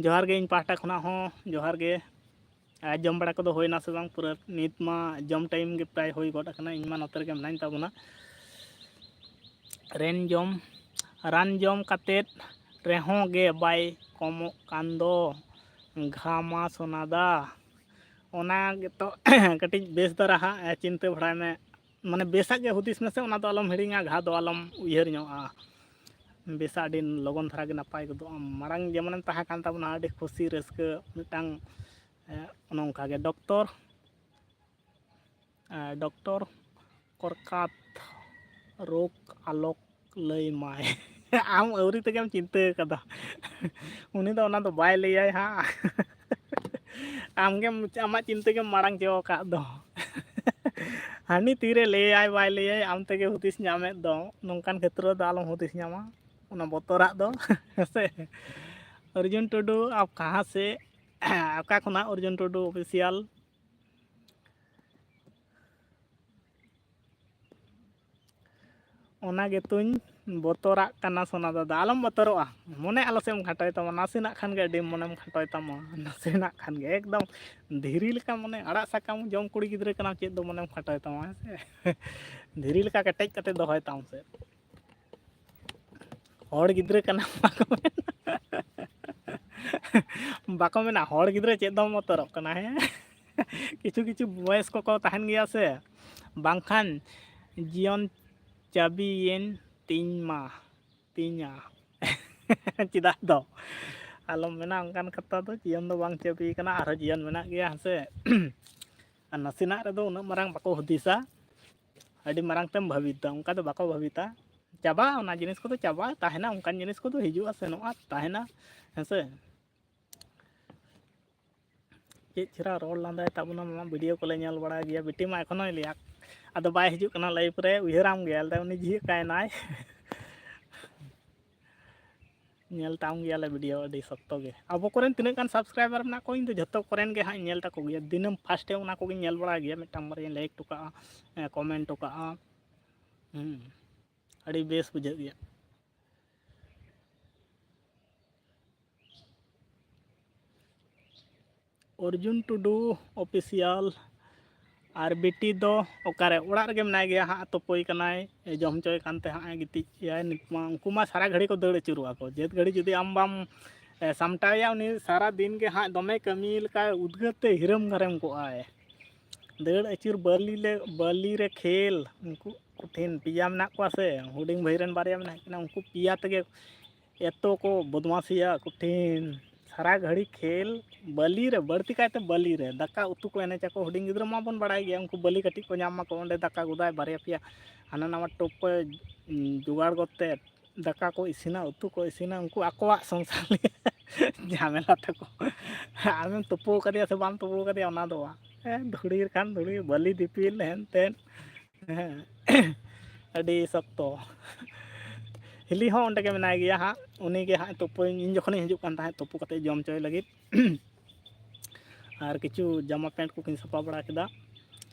ᱡᱚᱦᱟᱨ ᱜᱮ ᱤᱧ ᱯᱟᱦᱴᱟ ᱠᱷᱚᱱᱟᱜ ᱦᱚᱸ, ᱡᱚᱦᱟᱨ ᱜᱮ᱾ ᱟᱨ ᱡᱚᱢ ᱵᱟᱲᱟ ᱠᱚᱫᱚ ᱦᱩᱭᱱᱟ ᱥᱮ ᱵᱟᱝ? ᱯᱩᱨᱟᱹ ᱱᱤᱛ ᱢᱟ ᱡᱚᱢ ᱴᱟᱭᱤᱢ ᱜᱮ ᱯᱨᱟᱭ ᱦᱩᱭ ᱜᱚᱫ ᱟᱠᱟᱱᱟ, ᱤᱧ ᱢᱟ ᱱᱚᱛᱮ ᱨᱮᱜᱮ ᱢᱮᱱᱟᱹᱧ ᱛᱟᱵᱚᱱᱟ᱾ ᱨᱮᱱ ᱡᱚᱢ, ᱨᱟᱱ ᱡᱚᱢ ᱠᱟᱛᱮᱫ ᱨᱮᱦᱚᱸ ᱜᱮ ᱵᱟᱭ ᱠᱚᱢᱚᱜ ᱠᱟᱱ ᱫᱚ ᱜᱷᱟᱢᱟ ᱥᱚᱱᱟᱫᱟ᱾ ᱚᱱᱟ ᱜᱮᱛᱚ ᱠᱟᱹᱴᱤᱡ ᱵᱮᱥ ᱫᱷᱟᱨᱟ ᱦᱟᱸᱜ ᱪᱤᱱᱛᱟᱹ ᱵᱟᱲᱟᱭ ᱢᱮ, ᱢᱟᱱᱮ ᱵᱮᱥᱟᱜ ᱜᱮ ᱦᱩᱫᱤᱥ ᱢᱮᱥᱮ, ᱚᱱᱟ ᱫᱚ ᱟᱞᱚᱢ ᱦᱤᱲᱤᱧᱟ, ᱜᱷᱟ ᱫᱚ ᱟᱞᱚᱢ ᱩᱭᱦᱟᱹᱨ ᱧᱚᱜᱼᱟ᱾ ᱵᱮᱥᱟᱜ ᱟᱹᱰᱤ ᱞᱚᱜᱚᱱ ᱫᱷᱟᱨᱟ ᱜᱮ ᱱᱟᱯᱟᱭ ᱜᱚᱫᱚᱜᱼᱟ᱾ ᱢᱟᱲᱟᱝ ᱡᱮᱢᱚᱱᱮᱢ ᱛᱟᱦᱮᱸ ᱠᱟᱱ ᱛᱟᱵᱚᱱᱟ, ᱟᱹᱰᱤ ᱠᱷᱩᱥᱤ ᱨᱟᱹᱥᱠᱟᱹ ᱢᱤᱫᱴᱟᱝ, ᱮ, ᱚᱱᱮ ᱚᱱᱠᱟ ᱜᱮ᱾ ᱰᱚᱠᱴᱚᱨ, ᱮ, ᱰᱚᱠᱴᱚᱨ ᱠᱚᱨᱠᱟᱛ ᱨᱳᱜᱽ ᱟᱞᱚᱠ ᱞᱟᱹᱭ ᱢᱟᱭ᱾ ᱟᱢ ᱟᱹᱣᱨᱤ ᱛᱮᱜᱮᱢ ᱪᱤᱱᱛᱟᱹ ᱠᱟᱫᱟ᱾ ᱩᱱᱤ ᱫᱚ ᱚᱱᱟ ᱫᱚ ᱵᱟᱭ ᱞᱟᱹᱭᱟᱭ ᱦᱟᱸᱜ᱾ ᱟᱢᱜᱮᱢ, ᱟᱢᱟᱜ ᱪᱤᱱᱛᱟᱹ ᱜᱮᱢ ᱢᱟᱲᱟᱝ ᱪᱚ ᱟᱠᱟᱫ ᱫᱚ᱾ ᱦᱟᱹᱱᱤ ᱛᱤᱨᱮ ᱞᱟᱹᱭᱟᱭ ᱵᱟᱭ ᱞᱟᱹᱭᱟᱭ, ᱟᱢ ᱛᱮᱜᱮ ᱦᱩᱫᱤᱥ ᱧᱟᱢᱮᱫ ᱫᱚ᱾ ᱱᱚᱝᱠᱟᱱ ᱠᱷᱮᱛᱨᱚ ᱫᱚ ᱟᱞᱚᱢ ᱦᱩᱫᱤᱥ ᱧᱟᱢᱟ, ᱚᱱᱟ ᱵᱚᱛᱚᱨᱟᱜ ᱫᱚ᱾ ᱦᱮᱸ ᱥᱮ? ᱚᱨᱡᱩᱱ ᱴᱩᱰᱩ, ᱟᱯ ᱠᱟᱦᱟᱸ ᱥᱮ? ᱚᱠᱟ ᱠᱷᱚᱱᱟᱜ ᱚᱨᱡᱩᱱ ᱴᱩᱰᱩ ᱚᱯᱷᱤᱥᱤᱭᱟᱞ? ᱚᱱᱟ ᱜᱮᱛᱚᱧ ᱵᱚᱛᱚᱨᱟᱜ ᱠᱟᱱᱟ ᱥᱳᱱᱟ ᱫᱟᱫᱟ᱾ ᱟᱞᱚᱢ ᱵᱚᱛᱚᱨᱚᱜᱼᱟ, ᱢᱚᱱᱮ ᱟᱞᱚ ᱥᱮᱫ ᱮᱢ ᱠᱷᱟᱴᱚᱭ ᱛᱟᱢᱟ᱾ ᱱᱟᱥᱮᱱᱟᱜ ᱠᱷᱟᱱ ᱜᱮ ᱟᱹᱰᱤ ᱢᱚᱱᱮᱢ ᱠᱷᱟᱴᱚᱭ ᱛᱟᱢᱟ, ᱱᱟᱥᱮᱱᱟᱜ ᱠᱷᱟᱱ ᱜᱮ ᱮᱠᱫᱚᱢ ᱫᱷᱤᱨᱤ ᱞᱮᱠᱟ᱾ ᱢᱚᱱᱮ ᱟᱲᱟᱜ ᱥᱟᱠᱟᱢ ᱡᱚᱢ ᱠᱩᱲᱤ ᱜᱤᱫᱽᱨᱟᱹ ᱠᱟᱱᱟᱢ, ᱪᱮᱫ ᱫᱚ ᱢᱚᱱᱮᱢ ᱠᱷᱟᱴᱚᱭ ᱛᱟᱢᱟ, ᱦᱮᱸ ᱥᱮ? ᱫᱷᱤᱨᱤ ᱞᱮᱠᱟ ᱠᱮᱴᱮᱡ ᱠᱟᱛᱮ ᱫᱚᱦᱚᱭ ᱛᱟᱢ ᱥᱮ᱾ ᱦᱚᱲ ᱜᱤᱫᱽᱨᱟᱹ ᱠᱟᱱᱟᱢ, ᱵᱟᱠᱚ ᱢᱮᱱᱟ, ᱵᱟᱠᱚ ᱢᱮᱱᱟ ᱦᱚᱲ ᱜᱤᱫᱽᱨᱟᱹ ᱪᱮᱫ ᱫᱚᱢ ᱵᱚᱛᱚᱨᱚᱜ ᱠᱟᱱᱟ, ᱦᱮᱸ? ᱠᱤᱪᱷᱩ ᱠᱤᱪᱷᱩ ᱵᱚᱭᱮᱥ ᱠᱚᱠᱚ ᱛᱟᱦᱮᱱ ᱜᱮᱭᱟ ᱥᱮ, ᱵᱟᱝᱠᱷᱟᱱ ᱡᱤᱭᱚᱱ ᱪᱟᱹᱵᱤᱭᱮᱱ ᱛᱤᱧ ᱢᱟ, ᱛᱤᱧᱟ᱾ ᱪᱮᱫᱟᱜ ᱫᱚ ᱟᱞᱚᱢ ᱢᱮᱱᱟ ᱚᱱᱠᱟᱱ ᱠᱟᱛᱷᱟ ᱫᱚ, ᱡᱤᱭᱚᱱ ᱫᱚ ᱵᱟᱝ ᱪᱟᱹᱵᱤ ᱠᱟᱱᱟ, ᱟᱨᱦᱚᱸ ᱡᱤᱭᱚᱱ ᱢᱮᱱᱟᱜ ᱜᱮᱭᱟ, ᱦᱮᱸ ᱥᱮ? ᱟᱨ ᱱᱟᱥᱮᱱᱟᱜ ᱨᱮᱫᱚ ᱩᱱᱟᱹᱜ ᱢᱟᱨᱟᱝ ᱵᱟᱠᱚ ᱦᱩᱫᱤᱥᱟ, ᱟᱹᱰᱤ ᱢᱟᱨᱟᱝ ᱛᱮᱢ ᱵᱷᱟᱹᱵᱤᱛᱟ, ᱚᱱᱠᱟ ᱫᱚ ᱵᱟᱠᱚ ᱵᱷᱟᱹᱵᱤᱛᱟ᱾ ᱪᱟᱵᱟᱜᱼᱟ, ᱚᱱᱟ ᱡᱤᱱᱤᱥ ᱠᱚᱫᱚ ᱪᱟᱵᱟᱜᱼᱟ, ᱛᱟᱦᱮᱱᱟ, ᱚᱱᱠᱟᱱ ᱡᱤᱱᱤᱥ ᱠᱚᱫᱚ ᱦᱤᱡᱩᱜᱼᱟ, ᱥᱮᱱᱚᱜᱼᱟ, ᱛᱟᱦᱮᱱᱟ, ᱦᱮᱸ ᱥᱮ? ᱪᱮᱫ ᱪᱮᱦᱨᱟ ᱨᱚᱲ ᱞᱟᱸᱫᱟᱭ ᱛᱟᱵᱚᱱᱟ, ᱢᱟᱢᱟ, ᱵᱷᱤᱰᱤᱭᱳ ᱠᱚᱞᱮ ᱧᱮᱞ ᱵᱟᱲᱟᱭ ᱜᱮᱭᱟ᱾ ᱵᱤᱴᱤ ᱢᱟ ᱮᱠᱷᱚᱱᱳᱭ ᱞᱟᱹᱭᱟ, ᱟᱫᱚ ᱵᱟᱭ ᱦᱤᱡᱩᱜ ᱠᱟᱱᱟ ᱞᱟᱭᱤᱵᱷ ᱨᱮ, ᱩᱭᱦᱟᱹᱨᱟᱢ ᱜᱮᱭᱟ, ᱞᱟᱹᱭᱫᱟ ᱩᱱᱤ ᱡᱷᱤᱡ ᱠᱟᱭᱱᱟᱭ᱾ ᱧᱮᱞ ᱛᱟᱢ ᱜᱮᱭᱟᱞᱮ ᱵᱷᱤᱰᱤᱭᱳ ᱟᱹᱰᱤ ᱥᱚᱠᱛᱚ ᱜᱮ᱾ ᱟᱵᱚ ᱠᱚᱨᱮᱱ ᱛᱤᱱᱟᱹᱜ ᱜᱟᱱ ᱥᱟᱵᱥᱠᱨᱟᱭᱵᱟᱨ ᱢᱮᱱᱟᱜ ᱠᱚᱣᱟ, ᱤᱧ ᱫᱚ ᱡᱷᱚᱛᱚ ᱠᱚᱨᱮᱱ ᱜᱮ ᱦᱟᱸᱜ ᱤᱧ ᱧᱮᱞ ᱛᱟᱠᱚ ᱜᱮᱭᱟ, ᱫᱤᱱᱟᱹᱢ ᱯᱷᱟᱥᱴ ᱴᱟᱭᱤᱢ ᱚᱱᱟ ᱠᱚᱜᱮᱧ ᱧᱮᱞ ᱵᱟᱲᱟᱭ ᱜᱮᱭᱟ, ᱢᱤᱫᱴᱟᱝ ᱵᱟᱨᱭᱟᱧ ᱞᱟᱭᱤᱠ ᱦᱚᱴᱚ ᱠᱟᱜᱼᱟ, ᱦᱮᱸ, ᱠᱚᱢᱮᱱᱴ ᱦᱚᱴᱚ ᱠᱟᱜᱼᱟ᱾ ᱦᱩᱸ, ᱟᱹᱰᱤ ᱵᱮᱥ ᱵᱩᱡᱷᱟᱹᱜ ᱜᱮᱭᱟ᱾ ᱚᱨᱡᱩᱱ ᱴᱩᱰᱩ ᱚᱯᱷᱤᱥᱤᱭᱟᱞ᱾ ᱟᱨ ᱵᱤᱴᱤ ᱫᱚ ᱚᱠᱟᱨᱮ? ᱚᱲᱟᱜ ᱨᱮᱜᱮ ᱢᱮᱱᱟᱭ ᱜᱮᱭᱟ ᱦᱟᱸᱜ, ᱛᱩᱯᱩᱭ ᱠᱟᱱᱟᱭ, ᱮ, ᱡᱚᱢ ᱦᱚᱪᱚᱭ ᱠᱟᱱᱛᱮ ᱦᱟᱸᱜ ᱮ ᱜᱤᱛᱤᱡ ᱮᱭᱟᱭ᱾ ᱱᱤᱛ ᱢᱟ ᱩᱱᱠᱩ ᱢᱟ ᱥᱟᱨᱟ ᱜᱷᱟᱹᱲᱤ ᱠᱚ ᱫᱟᱹᱲ ᱟᱹᱪᱩᱨᱚᱜᱼᱟ ᱠᱚ, ᱡᱮᱛ ᱜᱷᱟᱹᱲᱤ ᱡᱩᱫᱤ ᱟᱢ ᱵᱟᱢ, ᱮ, ᱥᱟᱢᱴᱟᱣᱮᱭᱟ, ᱩᱱᱤ ᱥᱟᱨᱟ ᱫᱤᱱ ᱜᱮ ᱦᱟᱸᱜ ᱫᱚᱢᱮ ᱠᱟᱹᱢᱤ ᱞᱮᱠᱟᱭ ᱩᱫᱽᱜᱟᱹᱨ ᱛᱮ ᱦᱤᱨᱟᱹᱢ ᱜᱷᱟᱨᱮᱢ ᱠᱚᱜᱼᱟᱭ᱾ ᱫᱟᱹᱲ ᱟᱹᱪᱩᱨ, ᱵᱟᱹᱞᱤ ᱞᱮ, ᱵᱟᱹᱞᱤ ᱨᱮ ᱠᱷᱮᱞ, ᱩᱱᱠᱩ ᱠᱚᱴᱷᱤᱱ ᱯᱮᱭᱟ ᱢᱮᱱᱟᱜ ᱠᱚᱣᱟ ᱥᱮ, ᱦᱩᱰᱤᱧ ᱵᱷᱟᱹᱭ ᱨᱮᱱ ᱵᱟᱨᱭᱟ ᱢᱮᱱᱟᱜ ᱠᱤᱱᱟ, ᱩᱱᱠᱩ ᱯᱮᱭᱟ ᱛᱮᱜᱮ ᱮᱛᱚ ᱠᱚ ᱵᱚᱫᱢᱟᱥᱤᱭᱟ ᱠᱚᱴᱷᱤᱱ᱾ ᱥᱟᱨᱟ ᱜᱷᱟᱹᱲᱤ ᱠᱷᱮᱞ, ᱵᱟᱹᱞᱤ ᱨᱮ, ᱵᱟᱹᱲᱛᱤ ᱠᱟᱭᱛᱮ ᱵᱟᱹᱞᱤ ᱨᱮ᱾ ᱫᱟᱠᱟ ᱩᱛᱩ ᱠᱚ ᱮᱱᱮᱡᱟᱠᱚ, ᱦᱩᱰᱤᱧ ᱜᱤᱫᱽᱨᱟᱹ ᱢᱟᱵᱚᱱ ᱵᱟᱲᱟᱭ ᱜᱮᱭᱟ, ᱩᱱᱠᱩ ᱵᱟᱹᱞᱤ ᱠᱟᱹᱴᱤᱡ ᱠᱚ ᱧᱟᱢ ᱢᱟᱠᱚ, ᱚᱸᱰᱮ ᱫᱟᱠᱟ ᱜᱚᱫᱟᱭ ᱵᱟᱨᱭᱟ ᱯᱮᱭᱟ, ᱦᱟᱱᱟ ᱱᱟᱣᱟ ᱴᱳᱯ ᱠᱚ, ᱩᱸ, ᱡᱚᱜᱟᱲ ᱜᱚᱫ ᱛᱮ ᱫᱟᱠᱟ ᱠᱚ ᱤᱥᱤᱱᱟ, ᱩᱛᱩ ᱠᱚ ᱤᱥᱤᱱᱟ, ᱩᱱᱠᱩ ᱟᱠᱚᱣᱟᱜ ᱥᱚᱝᱥᱟᱨ ᱞᱟᱹᱜᱤᱫ ᱡᱷᱟᱢᱮᱞᱟ ᱛᱟᱠᱚ᱾ ᱟᱢᱮᱢ ᱛᱩᱯᱩ ᱠᱟᱫᱮᱭᱟ ᱥᱮ ᱵᱟᱢ ᱛᱩᱯᱩ ᱠᱟᱫᱮᱭᱟ, ᱚᱱᱟ ᱫᱚ ᱵᱟᱝ᱾ ᱦᱮᱸ, ᱫᱷᱩᱲᱤ ᱠᱷᱟᱱ ᱫᱷᱩᱲᱤ, ᱵᱟᱹᱞᱤ ᱫᱤᱯᱤᱞ, ᱦᱮᱱ ᱛᱮᱱ᱾ ᱦᱮᱸ, ᱟᱹᱰᱤ ᱥᱚᱠᱛᱚ᱾ ᱦᱤᱞᱤ ᱦᱚᱸ ᱚᱸᱰᱮ ᱜᱮ ᱢᱮᱱᱟᱭ ᱜᱮᱭᱟ ᱦᱟᱸᱜ, ᱩᱱᱤ ᱜᱮ ᱦᱟᱸᱜ ᱛᱩᱯᱩᱧ, ᱤᱧ ᱡᱚᱠᱷᱚᱱᱤᱧ ᱦᱤᱡᱩᱜ ᱠᱟᱱ ᱛᱟᱦᱮᱸᱫ ᱛᱩᱯᱩ ᱠᱟᱛᱮ ᱡᱚᱢ ᱦᱚᱪᱚᱭ ᱞᱟᱹᱜᱤᱫ᱾ ᱟᱨ ᱠᱤᱪᱷᱩ ᱡᱟᱢᱟ ᱯᱮᱱᱴ ᱠᱚᱠᱤᱱ ᱥᱟᱯᱷᱟ ᱵᱟᱲᱟ ᱠᱮᱫᱟ᱾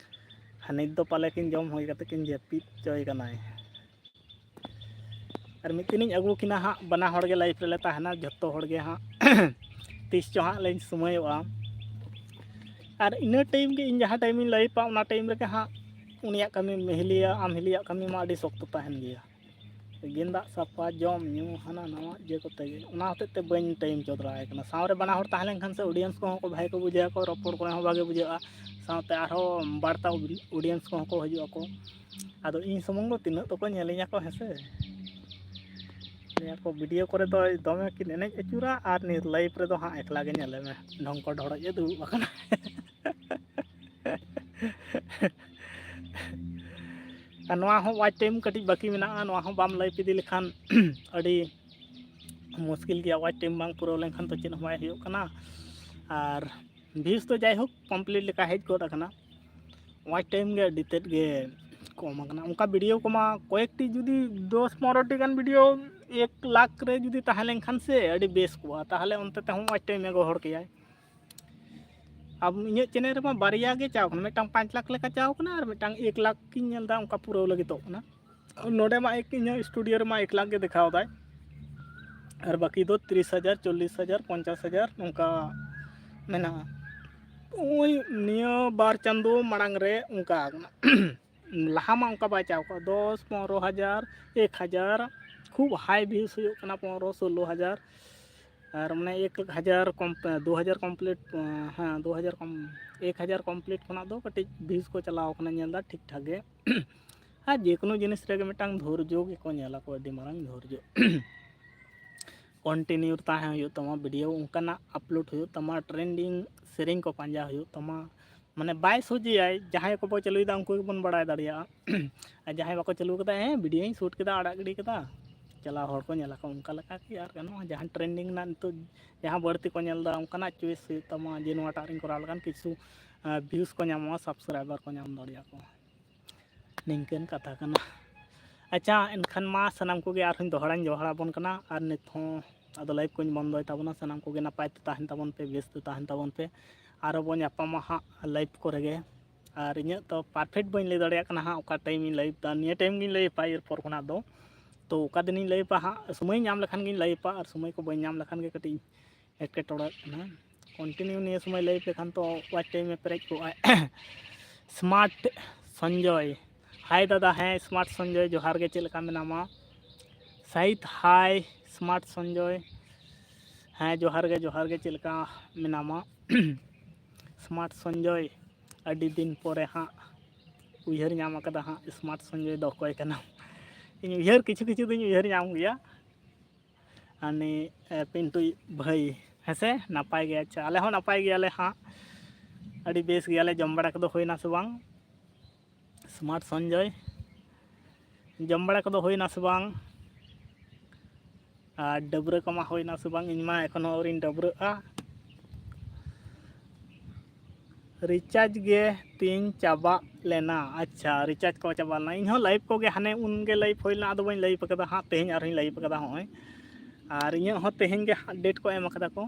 ᱟᱨ ᱱᱤᱛ ᱫᱚ ᱯᱟᱞᱮ ᱠᱤᱱ ᱡᱚᱢ ᱦᱩᱭ ᱠᱟᱛᱮ ᱠᱤᱱ ᱡᱟᱹᱯᱤᱫ ᱦᱚᱪᱚᱭ ᱠᱟᱱᱟᱭ᱾ ᱟᱨ ᱢᱤᱫ ᱫᱤᱱᱤᱧ ᱟᱹᱜᱩ ᱠᱤᱱᱟ ᱦᱟᱸᱜ, ᱵᱟᱱᱟ ᱦᱚᱲ ᱜᱮ ᱞᱟᱭᱤᱯᱷ ᱨᱮᱞᱮ ᱛᱟᱦᱮᱱᱟ, ᱡᱷᱚᱛᱚ ᱦᱚᱲ ᱜᱮ ᱦᱟᱸᱜ᱾ ᱛᱤᱥ ᱪᱚ ᱦᱟᱸᱜ ᱞᱤᱧ ᱥᱚᱢᱚᱭᱚᱜᱼᱟ᱾ ᱟᱨ ᱤᱱᱟᱹ ᱴᱟᱭᱤᱢ ᱜᱮ ᱤᱧ ᱡᱟᱦᱟᱸ ᱴᱟᱭᱤᱢᱤᱧ ᱞᱟᱭᱤᱯᱷᱟ, ᱚᱱᱟ ᱴᱟᱭᱤᱢ ᱨᱮᱜᱮ ᱦᱟᱸᱜ ᱩᱱᱤᱭᱟᱜ ᱠᱟᱹᱢᱤ ᱦᱤᱞᱤᱭᱟ, ᱟᱢ ᱦᱤᱞᱤᱭᱟᱜ ᱠᱟᱹᱢᱤ ᱢᱟ ᱟᱹᱰᱤ ᱥᱚᱠᱛᱚ ᱛᱟᱦᱮᱱ ᱜᱮᱭᱟ᱾ ᱜᱮᱸᱫᱟᱜ ᱥᱟᱯᱷᱟ, ᱡᱚᱢ ᱧᱩ, ᱦᱟᱱᱟ ᱱᱟᱣᱟ ᱤᱭᱟᱹ ᱠᱚᱛᱮ ᱜᱮ, ᱚᱱᱟ ᱦᱚᱛᱮᱡ ᱛᱮ ᱵᱟᱹᱧ ᱴᱟᱭᱤᱢ ᱦᱚᱪᱚ ᱫᱟᱲᱮᱭᱟᱭ ᱠᱟᱱᱟ᱾ ᱥᱟᱶᱨᱮ ᱵᱟᱱᱟ ᱦᱚᱲ ᱛᱟᱦᱮᱸ ᱞᱮᱱᱠᱷᱟᱱ ᱥᱮ ᱚᱰᱤᱭᱮᱱᱥ ᱠᱚᱦᱚᱸ ᱠᱚ ᱵᱷᱟᱜᱮ ᱠᱚ ᱵᱩᱡᱷᱟᱹᱣᱟ ᱠᱚ, ᱨᱚᱯᱚᱲ ᱠᱚᱨᱮ ᱦᱚᱸ ᱵᱷᱟᱜᱮ ᱵᱩᱡᱷᱟᱹᱜᱼᱟ, ᱥᱟᱶᱛᱮ ᱟᱨᱦᱚᱸ ᱵᱟᱹᱲᱛᱤ ᱚᱰᱤᱭᱮᱱᱥ ᱠᱚᱦᱚᱸ ᱠᱚ ᱦᱤᱡᱩᱜ ᱟᱠᱚ᱾ ᱟᱫᱚ ᱤᱧ ᱥᱩᱢᱩᱝ ᱫᱚ ᱛᱤᱱᱟᱹᱜ ᱫᱚᱠᱚ ᱧᱮᱞᱤᱧᱟ ᱠᱚ, ᱦᱮᱸ ᱥᱮ? ᱞᱟᱹᱭᱟ ᱠᱚ ᱵᱷᱤᱰᱤᱭᱳ ᱠᱚᱨᱮ ᱫᱚ ᱫᱚᱢᱮ ᱠᱤᱱ ᱮᱱᱮᱡ ᱟᱹᱪᱩᱨᱟ ᱟᱨ ᱱᱤᱭᱟᱹ ᱞᱟᱭᱤᱵᱷ ᱨᱮᱫᱚ ᱦᱟᱸᱜ ᱮᱠᱞᱟ ᱜᱮ ᱧᱮᱞᱮ ᱢᱮ, ᱰᱷᱚᱝᱠᱚ ᱰᱷᱚᱲᱚᱡ ᱮ ᱫᱩᱲᱩᱵ ᱟᱠᱟᱱᱟ᱾ ᱟᱨ ᱱᱚᱣᱟ ᱦᱚᱸ ᱣᱟᱪ ᱴᱟᱭᱤᱢ ᱠᱟᱹᱴᱤᱡ ᱵᱟᱹᱠᱤ ᱢᱮᱱᱟᱜᱼᱟ, ᱱᱚᱣᱟ ᱦᱚᱸ ᱵᱟᱢ ᱞᱟᱭᱤᱵᱷ ᱤᱫᱤ ᱞᱮᱠᱷᱟᱱ ᱟᱹᱰᱤ ᱢᱩᱥᱠᱤᱞ ᱜᱮᱭᱟ᱾ ᱣᱟᱪ ᱴᱟᱭᱤᱢ ᱵᱟᱝ ᱯᱩᱨᱟᱹᱣ ᱞᱮᱱᱠᱷᱟᱱ ᱛᱚ ᱪᱮᱫ ᱦᱚᱸ ᱵᱟᱭ ᱦᱩᱭᱩᱜ ᱠᱟᱱᱟ᱾ ᱟᱨ ᱵᱷᱤᱭᱩᱥ ᱫᱚ ᱡᱟᱭᱦᱳᱠ ᱠᱚᱢᱯᱞᱤᱴ ᱞᱮᱠᱟ ᱦᱮᱡ ᱜᱚᱫ ᱟᱠᱟᱱᱟ, ᱣᱟᱪ ᱴᱟᱭᱤᱢ ᱜᱮ ᱟᱹᱰᱤ ᱛᱮᱫ ᱜᱮ ᱠᱚᱢ ᱟᱠᱟᱱᱟ᱾ ᱚᱱᱠᱟ ᱵᱷᱤᱰᱤᱭᱳ ᱠᱚᱢᱟ ᱠᱚᱭᱮᱠᱴᱤ, ᱡᱩᱫᱤ ᱫᱚᱥ ᱯᱚᱱᱨᱚ ᱴᱤ ᱜᱟᱱ ᱵᱷᱤᱰᱤᱭᱳ ᱮᱠ ᱞᱟᱠᱷ ᱨᱮ ᱡᱩᱫᱤ ᱛᱟᱦᱮᱸ ᱞᱮᱱᱠᱷᱟᱱ ᱥᱮ ᱟᱹᱰᱤ ᱵᱮᱥ ᱠᱚᱜᱼᱟ, ᱛᱟᱦᱚᱞᱮ ᱚᱱᱛᱮ ᱛᱮᱦᱚᱸ ᱣᱟᱪ ᱴᱟᱭᱤᱢ ᱮ ᱜᱚᱦᱚᱲ ᱠᱮᱭᱟᱭ᱾ ᱟᱵᱚ, ᱤᱧᱟᱹᱜ ᱪᱮᱱᱮᱞ ᱨᱮᱢᱟ ᱵᱟᱨᱭᱟ ᱜᱮ ᱪᱟᱣ ᱠᱟᱱᱟ, ᱢᱤᱫᱴᱟᱝ ᱯᱟᱸᱪ ᱞᱟᱠᱷ ᱞᱮᱠᱟ ᱪᱟᱣ ᱠᱟᱱᱟ ᱟᱨ ᱢᱤᱫᱴᱟᱝ ᱮᱠ ᱞᱟᱠᱷ ᱤᱧ ᱧᱮᱞ ᱮᱫᱟ, ᱚᱱᱠᱟ ᱯᱩᱨᱟᱹᱣ ᱞᱟᱹᱜᱤᱫᱚᱜ ᱠᱟᱱᱟ᱾ ᱱᱚᱰᱮ ᱢᱟ ᱮᱠ, ᱤᱧᱟᱹᱜ ᱥᱴᱩᱰᱤᱭᱳ ᱨᱮᱢᱟ ᱮᱠ ᱞᱟᱠᱷ ᱜᱮ ᱫᱮᱠᱷᱟᱣ ᱫᱟᱭ, ᱟᱨ ᱵᱟᱹᱠᱤ ᱫᱚ ᱛᱤᱨᱤᱥ ᱦᱟᱡᱟᱨ, ᱪᱚᱞᱞᱤᱥ ᱦᱟᱡᱟᱨ, ᱯᱚᱧᱪᱟᱥ ᱦᱟᱡᱟᱨ ᱱᱚᱝᱠᱟ ᱢᱮᱱᱟᱜᱼᱟ᱾ ᱳᱭ ᱱᱤᱭᱟᱹ ᱵᱟᱨ ᱪᱟᱸᱫᱳ ᱢᱟᱲᱟᱝ ᱨᱮ ᱚᱱᱠᱟ ᱟᱠᱟᱱᱟ᱾ ᱞᱟᱦᱟ ᱢᱟ ᱚᱱᱠᱟ ᱵᱟᱭ ᱪᱟᱣ ᱠᱚᱜᱼᱟ, ᱫᱚᱥ, ᱯᱚᱱᱨᱚ ᱦᱟᱡᱟᱨ, ᱮᱠ ᱦᱟᱡᱟᱨ, ᱠᱷᱩᱵ ᱦᱟᱭ ᱵᱷᱤᱭᱩᱥ ᱦᱩᱭᱩᱜ ᱠᱟᱱᱟ ᱯᱚᱱᱨᱚ, ᱥᱳᱞᱞᱳ ᱦᱟᱡᱟᱨ᱾ ᱟᱨ ᱢᱟᱱᱮ ᱮᱠ ᱦᱟᱡᱟᱨ ᱠᱚᱢ, ᱫᱩ ᱦᱟᱡᱟᱨ ᱠᱚᱢᱯᱞᱤᱴ, ᱦᱮᱸ, ᱫᱩ ᱦᱟᱡᱟᱨ ᱠᱚᱢ, ᱮᱠ ᱦᱟᱡᱟᱨ ᱠᱚᱢᱯᱞᱤᱴ ᱠᱷᱚᱱᱟᱜ ᱫᱚ ᱠᱟᱹᱴᱤᱡ ᱵᱷᱤᱭᱩᱥ ᱠᱚ ᱪᱟᱞᱟᱣ ᱠᱟᱱᱟ, ᱧᱮᱞ ᱮᱫᱟ ᱴᱷᱤᱠ ᱴᱷᱟᱠ ᱜᱮ᱾ ᱟᱨ ᱡᱮᱠᱳᱱᱳ ᱡᱤᱱᱤᱥ ᱨᱮᱜᱮ ᱢᱤᱫᱴᱟᱝ ᱫᱷᱳᱨᱡᱚ ᱜᱮᱠᱚ ᱧᱮᱞᱟᱠᱚ, ᱟᱹᱰᱤ ᱢᱟᱨᱟᱝ ᱫᱷᱳᱨᱡᱚ᱾ ᱠᱚᱱᱴᱤᱱᱤᱭᱩ ᱛᱟᱦᱮᱸ ᱦᱩᱭᱩᱜ ᱛᱟᱢᱟ, ᱵᱷᱤᱰᱤᱭᱳ ᱚᱱᱠᱟᱱᱟᱜ ᱟᱯᱞᱳᱰ ᱦᱩᱭᱩᱜ ᱛᱟᱢᱟ, ᱴᱨᱮᱱᱰᱤᱝ ᱥᱮᱨᱮᱧ ᱠᱚ ᱯᱟᱸᱡᱟ ᱦᱩᱭᱩᱜ ᱛᱟᱢᱟ᱾ ᱢᱟᱱᱮ ᱵᱟᱭ ᱥᱚᱡᱷᱮᱭᱟᱭ, ᱡᱟᱦᱟᱸᱭ ᱠᱚᱵᱚ ᱪᱟᱹᱞᱩᱭᱮᱫᱟ ᱩᱱᱠᱩ ᱜᱮᱵᱚᱱ ᱵᱟᱲᱟᱭ ᱫᱟᱲᱮᱭᱟᱜᱼᱟ᱾ ᱟᱨ ᱡᱟᱦᱟᱸᱭ ᱵᱟᱠᱚ ᱪᱟᱹᱞᱩ ᱠᱟᱫᱟ, ᱦᱮᱸ, ᱵᱷᱤᱰᱤᱭᱳᱧ ᱥᱩᱴ ᱠᱮᱫᱟ, ᱟᱲᱟᱜ ᱜᱤᱰᱤ ᱠᱮᱫᱟ, ᱪᱟᱞᱟᱣ ᱦᱚᱲ ᱠᱚ ᱧᱮᱞᱟᱠᱚ, ᱚᱱᱠᱟ ᱞᱮᱠᱟ ᱠᱤ ᱟᱨ ᱜᱟᱱᱚᱜᱼᱟ? ᱡᱟᱦᱟᱸ ᱴᱨᱮᱱᱰᱤᱝ ᱨᱮᱱᱟᱜ ᱱᱤᱛᱚᱜ ᱡᱟᱦᱟᱸ ᱵᱟᱹᱲᱛᱤ ᱠᱚ ᱧᱮᱞ ᱮᱫᱟ, ᱚᱱᱠᱟᱱᱟᱜ ᱪᱚᱭᱮᱥ ᱦᱩᱭᱩᱜ ᱛᱟᱢᱟ ᱡᱮ ᱱᱚᱣᱟᱴᱟᱜ ᱨᱤᱧ ᱠᱚᱨᱟᱣ ᱞᱮᱠᱷᱟᱱ ᱠᱤᱪᱷᱩ ᱵᱷᱤᱭᱩᱥ ᱠᱚ ᱧᱟᱢᱚᱜᱼᱟ, ᱥᱟᱵᱥᱠᱨᱟᱭᱵᱟᱨ ᱠᱚ ᱧᱟᱢ ᱫᱟᱲᱮᱭᱟᱜᱼᱟ ᱠᱚ᱾ ᱱᱤᱝᱠᱟᱹᱱ ᱠᱟᱛᱷᱟ ᱠᱟᱱᱟ᱾ ᱟᱪᱪᱷᱟ, ᱮᱱᱠᱷᱟᱱ ᱢᱟ ᱥᱟᱱᱟᱢ ᱠᱚᱜᱮ ᱟᱨᱦᱚᱸᱧ ᱫᱚᱦᱲᱟᱧ ᱡᱚᱦᱟᱨ ᱟᱵᱚᱱ ᱠᱟᱱᱟ, ᱟᱨ ᱱᱤᱛ ᱦᱚᱸ ᱟᱫᱚ ᱞᱟᱭᱤᱵᱷ ᱠᱚᱧ ᱵᱚᱱᱫᱚᱭ ᱛᱟᱵᱚᱱᱟ᱾ ᱥᱟᱱᱟᱢ ᱠᱚᱜᱮ ᱱᱟᱯᱟᱭ ᱛᱮ ᱛᱟᱦᱮᱱ ᱛᱟᱵᱚᱱ ᱯᱮ, ᱵᱮᱥ ᱛᱮ ᱛᱟᱦᱮᱱ ᱛᱟᱵᱚᱱ ᱯᱮ, ᱟᱨᱚ ᱵᱚᱱ ᱧᱟᱯᱟᱢᱟ ᱦᱟᱸᱜ ᱞᱟᱭᱤᱵᱷ ᱠᱚᱨᱮ ᱜᱮ᱾ ᱟᱨ ᱤᱧᱟᱹᱜ ᱛᱚ ᱯᱟᱨᱯᱷᱮᱠᱴ ᱵᱟᱹᱧ ᱞᱟᱹᱭ ᱫᱟᱲᱮᱭᱟᱜ ᱠᱟᱱᱟ ᱦᱟᱸᱜ ᱚᱠᱟ ᱴᱟᱭᱤᱢᱤᱧ ᱞᱟᱭᱤᱵᱷ ᱫᱟ, ᱱᱤᱭᱟᱹ ᱴᱟᱭᱤᱢ ᱜᱤᱧ ᱞᱟᱭᱤᱵᱷᱟ ᱮᱨᱯᱚᱨ ᱠᱷᱚᱱᱟᱜ ᱫᱚ᱾ ᱛᱚ ᱚᱠᱟ ᱫᱤᱱᱤᱧ ᱞᱟᱭᱤᱵᱷᱟ ᱦᱟᱸᱜ, ᱥᱚᱢᱚᱭ ᱧᱟᱢ ᱞᱮᱠᱷᱟᱱ ᱜᱤᱧ ᱞᱟᱭᱤᱵᱷᱟ, ᱟᱨ ᱥᱚᱢᱚᱭ ᱠᱚ ᱵᱟᱹᱧ ᱧᱟᱢ ᱞᱮᱠᱷᱟᱱ ᱜᱮ ᱠᱟᱹᱴᱤᱡ ᱮᱴᱠᱮᱴᱚᱬᱮᱜ ᱠᱟᱱᱟ᱾ ᱠᱚᱱᱴᱤᱱᱤᱭᱩ ᱱᱤᱭᱟᱹ ᱥᱚᱢᱚᱭ ᱞᱟᱭᱤᱵᱷ ᱞᱮᱠᱷᱟᱱ ᱛᱚ ᱣᱟᱪ ᱴᱟᱭᱤᱢᱮ ᱯᱮᱨᱮᱡ ᱠᱚᱜᱼᱟ᱾ ᱥᱢᱟᱨᱴ ᱥᱚᱧᱡᱚᱭ, ᱦᱟᱭ ᱫᱟᱫᱟ, ᱦᱮᱸ, ᱥᱢᱟᱨᱴ ᱥᱚᱧᱡᱚᱭ, ᱡᱚᱦᱟᱨ ᱜᱮ, ᱪᱮᱫ ᱞᱮᱠᱟ ᱢᱮᱱᱟᱢᱟ? ᱥᱟᱭᱤᱫ, ᱦᱟᱭ, ᱥᱢᱟᱨᱴ ᱥᱚᱧᱡᱚᱭ, ᱦᱮᱸ, ᱡᱚᱦᱟᱨ ᱜᱮ, ᱡᱚᱦᱟᱨ ᱜᱮ, ᱪᱮᱫ ᱞᱮᱠᱟ ᱢᱮᱱᱟᱢᱟ? ᱥᱢᱟᱨᱴ ᱥᱚᱧᱡᱚᱭ, ᱟᱹᱰᱤ ᱫᱤᱱ ᱯᱚᱨᱮ ᱦᱟᱸᱜ ᱩᱭᱦᱟᱹᱨ ᱧᱟᱢ ᱟᱠᱟᱫᱟ ᱦᱟᱸᱜ, ᱥᱢᱟᱨᱴ ᱥᱚᱧᱡᱚᱭ ᱫᱚ ᱚᱠᱚᱭ ᱠᱟᱱᱟᱢ? ᱤᱧ ᱩᱭᱦᱟᱹᱨ, ᱠᱤᱪᱷᱩ ᱠᱤᱪᱷᱩ ᱫᱚᱧ ᱩᱭᱦᱟᱹᱨ ᱧᱟᱢ ᱜᱮᱭᱟ᱾ ᱟᱨ ᱱᱩᱭ, ᱮ, ᱯᱤᱱᱴᱩᱭ ᱵᱷᱟᱹᱭ, ᱦᱮᱸ ᱥᱮ? ᱱᱟᱯᱟᱭ ᱜᱮ? ᱟᱪᱪᱷᱟ, ᱟᱞᱮ ᱦᱚᱸ ᱱᱟᱯᱟᱭ ᱜᱮᱭᱟᱞᱮ ᱦᱟᱸᱜ, ᱟᱹᱰᱤ ᱵᱮᱥ ᱜᱮᱭᱟᱞᱮ᱾ ᱡᱚᱢ ᱵᱟᱲᱟ ᱠᱚᱫᱚ ᱦᱩᱭᱱᱟ ᱥᱮ ᱵᱟᱝ? ᱥᱢᱟᱨᱴ ᱥᱚᱧᱡᱚᱭ, ᱡᱚᱢ ᱵᱟᱲᱟ ᱠᱚᱫᱚ ᱦᱩᱭᱱᱟ ᱥᱮ ᱵᱟᱝ? ᱟᱨ ᱰᱟᱹᱵᱽᱨᱟᱹ ᱠᱚᱢᱟ ᱦᱩᱭᱱᱟ ᱥᱮ ᱵᱟᱝ? ᱤᱧ ᱢᱟ ᱮᱠᱷᱚᱱᱳ ᱟᱹᱣᱨᱤᱧ ᱰᱟᱹᱵᱽᱨᱟᱹᱜᱼᱟ᱾ ᱨᱤᱪᱟᱨᱡᱽ ᱜᱮ ᱛᱤᱧ ᱪᱟᱵᱟᱜ ᱞᱮᱱᱟ᱾ ᱟᱪᱪᱷᱟ, ᱨᱤᱪᱟᱨᱡᱽ ᱠᱚ ᱪᱟᱵᱟ ᱞᱮᱱᱟ᱾ ᱤᱧ ᱦᱚᱸ ᱞᱟᱭᱤᱵᱷ ᱠᱚᱜᱮ ᱦᱟᱱᱮ ᱩᱱ ᱜᱮ ᱞᱟᱭᱤᱵᱷ ᱦᱩᱭ ᱞᱮᱱᱟ, ᱟᱫᱚ ᱵᱟᱹᱧ ᱞᱟᱭᱤᱵᱷ ᱟᱠᱟᱫᱟ ᱦᱟᱸᱜ, ᱛᱮᱦᱮᱧ ᱟᱨᱦᱚᱸᱧ ᱞᱟᱭᱤᱵᱷ ᱟᱠᱟᱫᱟ ᱦᱚᱸᱜᱼᱚᱭ᱾ ᱟᱨ ᱤᱧᱟᱹᱜ ᱦᱚᱸ ᱛᱮᱦᱮᱧ ᱜᱮ ᱦᱟᱸᱜ ᱰᱮᱴ ᱠᱚ ᱮᱢ ᱟᱠᱟᱫᱟ ᱠᱚ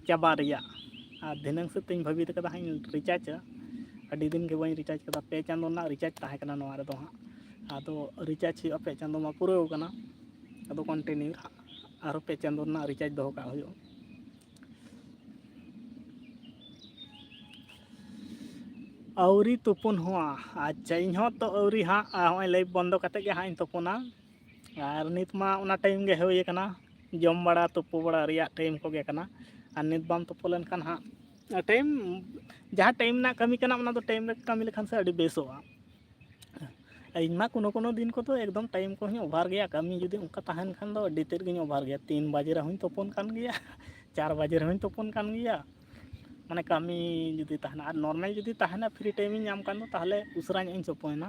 ᱪᱟᱵᱟ ᱨᱮᱭᱟᱜ᱾ ᱟᱨ ᱫᱷᱤᱱᱟᱹᱝ ᱥᱮᱫ ᱛᱤᱧ ᱵᱷᱟᱹᱵᱤᱛ ᱟᱠᱟᱫᱟ ᱦᱟᱸᱜ ᱤᱧ ᱨᱤᱪᱟᱨᱡᱟ᱾ ᱟᱹᱰᱤ ᱫᱤᱱ ᱜᱮ ᱵᱟᱹᱧ ᱨᱤᱪᱟᱨᱡᱽ ᱠᱟᱫᱟ, ᱯᱮ ᱪᱟᱸᱫᱳ ᱨᱮᱱᱟᱜ ᱨᱤᱪᱟᱨᱡᱽ ᱛᱟᱦᱮᱸ ᱠᱟᱱᱟ ᱱᱚᱣᱟ ᱨᱮᱫᱚ ᱦᱟᱸᱜ᱾ ᱟᱫᱚ ᱨᱤᱪᱟᱨᱡᱽ ᱦᱩᱭᱩᱜᱼᱟ, ᱯᱮ ᱪᱟᱸᱫᱳ ᱢᱟ ᱯᱩᱨᱟᱹᱣ ᱠᱟᱱᱟ᱾ ᱟᱫᱚ ᱠᱚᱱᱴᱤᱱᱤᱭᱩ ᱟᱨᱦᱚᱸ ᱯᱮ ᱪᱟᱸᱫᱳ ᱨᱮᱱᱟᱜ ᱨᱤᱪᱟᱨᱡᱽ ᱫᱚᱦᱚ ᱠᱟᱜ ᱦᱩᱭᱩᱜᱼᱟ᱾ ᱟᱹᱣᱨᱤ ᱛᱩᱯᱩᱱ ᱦᱚᱸ᱾ ᱟᱪᱪᱷᱟ, ᱤᱧ ᱦᱚᱸ ᱛᱚ ᱟᱹᱣᱨᱤ ᱦᱟᱸᱜ, ᱟᱨ ᱦᱚᱸᱜᱼᱚᱭ ᱞᱟᱭᱤᱵᱷ ᱵᱚᱱᱫᱚ ᱠᱟᱛᱮ ᱜᱮ ᱦᱟᱸᱜ ᱤᱧ ᱛᱩᱯᱩᱱᱟ᱾ ᱟᱨ ᱱᱤᱛ ᱢᱟ ᱚᱱᱟ ᱴᱟᱭᱤᱢ ᱜᱮ ᱦᱩᱭ ᱟᱠᱟᱱᱟ, ᱡᱚᱢ ᱵᱟᱲᱟ ᱛᱩᱯᱩ ᱵᱟᱲᱟ ᱨᱮᱭᱟᱜ ᱴᱟᱭᱤᱢ ᱠᱚᱜᱮ ᱠᱟᱱᱟ᱾ ᱟᱨ ᱱᱤᱛ ᱵᱟᱢ ᱛᱩᱯᱩ ᱞᱮᱱᱠᱷᱟᱱ ᱦᱟᱸᱜ ᱴᱟᱭᱤᱢ, ᱡᱟᱦᱟᱸ ᱴᱟᱭᱤᱢ ᱨᱮᱱᱟᱜ ᱠᱟᱹᱢᱤ ᱠᱟᱱᱟ, ᱚᱱᱟ ᱫᱚ ᱴᱟᱭᱤᱢ ᱨᱮ ᱠᱟᱹᱢᱤ ᱞᱮᱠᱷᱟᱱ ᱥᱮ ᱟᱹᱰᱤ ᱵᱮᱥᱚᱜᱼᱟ᱾ ᱤᱧ ᱢᱟ ᱠᱳᱱᱳ ᱠᱳᱱᱳ ᱫᱤᱱ ᱠᱚᱫᱚ ᱮᱠᱫᱚᱢ ᱴᱟᱭᱤᱢ ᱠᱚᱦᱚᱸᱧ ᱚᱵᱷᱟᱨ ᱜᱮᱭᱟ᱾ ᱠᱟᱹᱢᱤ ᱡᱩᱫᱤ ᱚᱱᱠᱟ ᱛᱟᱦᱮᱱ ᱠᱷᱟᱱ ᱫᱚ ᱟᱹᱰᱤ ᱛᱮᱫ ᱜᱤᱧ ᱚᱵᱷᱟᱨ ᱜᱮᱭᱟ᱾ ᱛᱤᱱ ᱵᱟᱡᱮ ᱨᱮᱦᱚᱸᱧ ᱛᱩᱯᱩᱱ ᱠᱟᱱ ᱜᱮᱭᱟ, ᱪᱟᱨ ᱵᱟᱡᱮ ᱨᱮᱦᱚᱸᱧ ᱛᱩᱯᱩᱱ ᱠᱟᱱ ᱜᱮᱭᱟ᱾ ᱢᱟᱱᱮ ᱠᱟᱹᱢᱤ ᱡᱩᱫᱤ ᱛᱟᱦᱮᱱᱟ, ᱟᱨ ᱱᱚᱨᱢᱟᱞ ᱡᱩᱫᱤ ᱛᱟᱦᱮᱱᱟ, ᱯᱷᱨᱤ ᱴᱟᱭᱤᱢᱤᱧ ᱧᱟᱢ ᱠᱷᱟᱱ ᱫᱚ, ᱛᱟᱦᱚᱞᱮ ᱩᱥᱟᱹᱨᱟ ᱧᱚᱜ ᱤᱧ ᱛᱩᱯᱩᱱᱟ᱾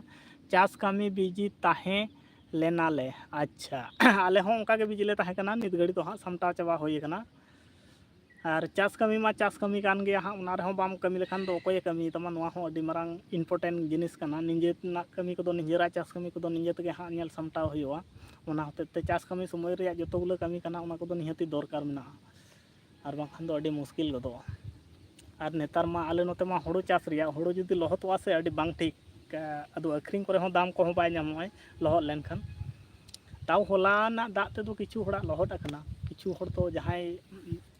ᱪᱟᱥ ᱠᱟᱹᱢᱤ ᱵᱤᱡᱤ ᱛᱟᱦᱮᱸ ᱞᱮᱱᱟᱞᱮ᱾ ᱟᱪᱪᱷᱟ, ᱟᱞᱮ ᱦᱚᱸ ᱚᱱᱠᱟ ᱜᱮ ᱵᱤᱡᱤ ᱞᱮ ᱛᱟᱦᱮᱸ ᱠᱟᱱᱟ᱾ ᱱᱤᱛ ᱜᱷᱟᱹᱲᱤ ᱫᱚ ᱦᱟᱸᱜ ᱥᱟᱢᱴᱟᱣ ᱪᱟᱵᱟ ᱦᱩᱭ ᱟᱠᱟᱱᱟ᱾ ᱟᱨ ᱪᱟᱥ ᱠᱟᱹᱢᱤ ᱢᱟ ᱪᱟᱥ ᱠᱟᱹᱢᱤ ᱠᱟᱱ ᱜᱮᱭᱟ ᱦᱟᱸᱜ, ᱚᱱᱟ ᱨᱮᱦᱚᱸ ᱵᱟᱢ ᱠᱟᱹᱢᱤ ᱞᱮᱠᱷᱟᱱ ᱫᱚ ᱚᱠᱚᱭᱮ ᱠᱟᱹᱢᱤ ᱛᱟᱢᱟ? ᱱᱚᱣᱟ ᱦᱚᱸ ᱟᱹᱰᱤ ᱢᱟᱨᱟᱝ ᱤᱢᱯᱚᱨᱴᱮᱱᱴ ᱡᱤᱱᱤᱥ ᱠᱟᱱᱟ᱾ ᱱᱤᱡᱮ ᱨᱮᱱᱟᱜ ᱠᱟᱹᱢᱤ ᱠᱚᱫᱚ, ᱱᱤᱡᱮᱨᱟᱜ ᱪᱟᱥ ᱠᱟᱹᱢᱤ ᱠᱚᱫᱚ ᱱᱤᱡᱮ ᱛᱮᱜᱮ ᱦᱟᱸᱜ ᱧᱮᱞ ᱥᱟᱢᱴᱟᱣ ᱦᱩᱭᱩᱜᱼᱟ᱾ ᱚᱱᱟ ᱦᱚᱛᱮᱡ ᱛᱮ ᱪᱟᱥ ᱠᱟᱹᱢᱤ ᱥᱚᱢᱚᱭ ᱨᱮᱭᱟᱜ ᱡᱚᱛᱚ ᱜᱩᱞᱟᱹ ᱠᱟᱹᱢᱤ ᱠᱟᱱᱟ, ᱚᱱᱟ ᱠᱚᱫᱚ ᱱᱤᱦᱟᱹᱛᱤ ᱫᱚᱨᱠᱟᱨ ᱢᱮᱱᱟᱜᱼᱟ, ᱟᱨ ᱵᱟᱝᱠᱷᱟᱱ ᱫᱚ ᱟᱹᱰᱤ ᱢᱩᱥᱠᱤᱞ ᱜᱚᱫᱚᱜᱼᱟ᱾ ᱟᱨ ᱱᱮᱛᱟᱨ ᱢᱟ ᱟᱞᱮ ᱱᱚᱛᱮ ᱢᱟ ᱦᱳᱲᱳ ᱪᱟᱥ ᱨᱮᱭᱟᱜ, ᱦᱳᱲᱳ ᱡᱩᱫᱤ ᱞᱚᱦᱚᱫᱚᱜᱼᱟ ᱥᱮ, ᱟᱹᱰᱤ ᱵᱟᱝ ᱴᱷᱤᱠ, ᱟᱫᱚ ᱟᱹᱠᱷᱨᱤᱧ ᱠᱚᱨᱮ ᱦᱚᱸ ᱫᱟᱢ ᱠᱚᱦᱚᱸ ᱵᱟᱭ ᱧᱟᱢᱚᱜᱼᱟ ᱞᱚᱦᱚᱫ ᱞᱮᱱᱠᱷᱟᱱ᱾ ᱛᱟᱣ ᱦᱚᱞᱟᱱᱟᱜ ᱫᱟᱜ ᱛᱮᱫᱚ ᱠᱤᱪᱷᱩ ᱦᱚᱲᱟᱜ ᱞᱚᱦᱚᱫ ᱟᱠᱟᱱᱟ, ᱠᱤᱪᱷᱩ ᱦᱚᱲ ᱫᱚ ᱡᱟᱦᱟᱸᱭ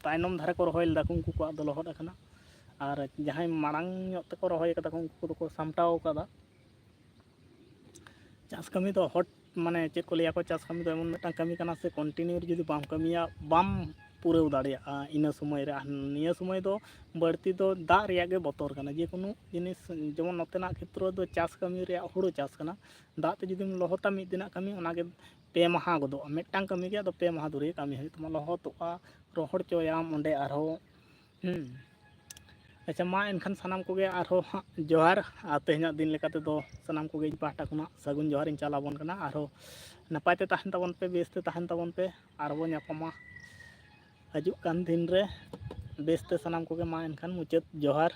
ᱛᱟᱭᱱᱚᱢ ᱫᱷᱟᱨᱮ ᱠᱚ ᱨᱚᱦᱚᱭ ᱞᱮᱫᱟ ᱠᱚ, ᱩᱱᱠᱩ ᱠᱚᱣᱟᱜ ᱫᱚ ᱞᱚᱦᱚᱫ ᱟᱠᱟᱱᱟ, ᱟᱨ ᱡᱟᱦᱟᱸᱭ ᱢᱟᱲᱟᱝ ᱧᱚᱜ ᱛᱮᱠᱚ ᱨᱚᱦᱚᱭ ᱟᱠᱟᱫᱟ ᱠᱚ, ᱩᱱᱠᱩ ᱠᱚᱫᱚ ᱠᱚ ᱥᱟᱢᱴᱟᱣ ᱟᱠᱟᱫᱟ᱾ ᱪᱟᱥ ᱠᱟᱹᱢᱤ ᱫᱚ ᱦᱚᱴ, ᱢᱟᱱᱮ ᱪᱮᱫ ᱠᱚ ᱞᱟᱹᱭᱟ ᱠᱚ, ᱪᱟᱥ ᱠᱟᱹᱢᱤ ᱫᱚ ᱮᱢᱚᱱ ᱢᱤᱫᱴᱟᱝ ᱠᱟᱹᱢᱤ ᱠᱟᱱᱟ ᱥᱮ, ᱠᱚᱱᱴᱤᱱᱤᱭᱩ ᱡᱩᱫᱤ ᱵᱟᱢ ᱠᱟᱹᱢᱤᱭᱟ, ᱵᱟᱢ ᱯᱩᱨᱟᱹᱣ ᱫᱟᱲᱮᱭᱟᱜᱼᱟ ᱤᱱᱟᱹ ᱥᱚᱢᱚᱭ ᱨᱮ᱾ ᱟᱨ ᱱᱤᱭᱟᱹ ᱥᱚᱢᱚᱭ ᱫᱚ ᱵᱟᱹᱲᱛᱤ ᱫᱚ ᱫᱟᱜ ᱨᱮᱭᱟᱜ ᱜᱮ ᱵᱚᱛᱚᱨ ᱠᱟᱱᱟ᱾ ᱡᱮᱠᱳᱱᱳ ᱡᱤᱱᱤᱥ, ᱡᱮᱢᱚᱱ ᱱᱚᱛᱮᱱᱟᱜ ᱠᱷᱮᱛᱨᱚ ᱫᱚ ᱪᱟᱥ ᱠᱟᱹᱢᱤ ᱨᱮᱭᱟᱜ, ᱦᱳᱲᱳ ᱪᱟᱥ ᱠᱟᱱᱟ, ᱫᱟᱜ ᱛᱮ ᱡᱩᱫᱤᱢ ᱞᱚᱦᱚᱫᱟ ᱢᱤᱫ ᱫᱤᱱᱟᱜ ᱠᱟᱹᱢᱤ, ᱚᱱᱟᱜᱮ ᱯᱮ ᱢᱟᱦᱟ ᱜᱚᱫᱚᱜᱼᱟ᱾ ᱢᱤᱫᱴᱟᱝ ᱠᱟᱹᱢᱤ ᱜᱮ ᱟᱫᱚ ᱯᱮ ᱢᱟᱦᱟ ᱫᱷᱩᱨᱭᱟᱹ ᱠᱟᱹᱢᱤ ᱦᱩᱭᱩᱜ ᱛᱟᱢᱟ, ᱞᱚᱦᱚᱫᱚᱜᱼᱟ, ᱨᱚᱦᱚᱲ ᱦᱚᱪᱚᱭᱟᱢ ᱚᱸᱰᱮ ᱟᱨᱦᱚᱸ᱾ ᱦᱩᱸ᱾ ᱟᱪᱪᱷᱟ, ᱢᱟ ᱮᱱᱠᱷᱟᱱ ᱥᱟᱱᱟᱢ ᱠᱚᱜᱮ ᱟᱨᱦᱚᱸ ᱦᱟᱸᱜ ᱡᱚᱦᱟᱨ, ᱟᱨ ᱛᱮᱦᱮᱧᱟᱜ ᱫᱤᱱ ᱞᱮᱠᱟ ᱛᱮᱫᱚ ᱥᱟᱱᱟᱢ ᱠᱚᱜᱮ ᱤᱧ ᱯᱟᱦᱴᱟ ᱠᱷᱚᱱᱟᱜ ᱥᱟᱹᱜᱩᱱ ᱡᱚᱦᱟᱨ ᱤᱧ ᱪᱟᱞ ᱟᱵᱚᱱ ᱠᱟᱱᱟ᱾ ᱟᱨᱦᱚᱸ ᱱᱟᱯᱟᱭ ᱛᱮ ᱛᱟᱦᱮᱱ ᱛᱟᱵᱚᱱ ᱯᱮ, ᱵᱮᱥ ᱛᱮ ᱛᱟᱦᱮᱱ ᱛᱟᱵᱚᱱ ᱯᱮ, ᱟᱨ ᱵᱚᱱ ᱧᱟᱯᱟᱢᱟ ᱦᱤᱡᱩᱜ ᱠᱟᱱ ᱫᱤᱱ ᱨᱮ ᱵᱮᱥ ᱛᱮ᱾ ᱥᱟᱱᱟᱢ ᱠᱚᱜᱮ ᱢᱟ ᱮᱱᱠᱷᱟᱱ ᱢᱩᱪᱟᱹᱫ ᱡᱚᱦᱟᱨ᱾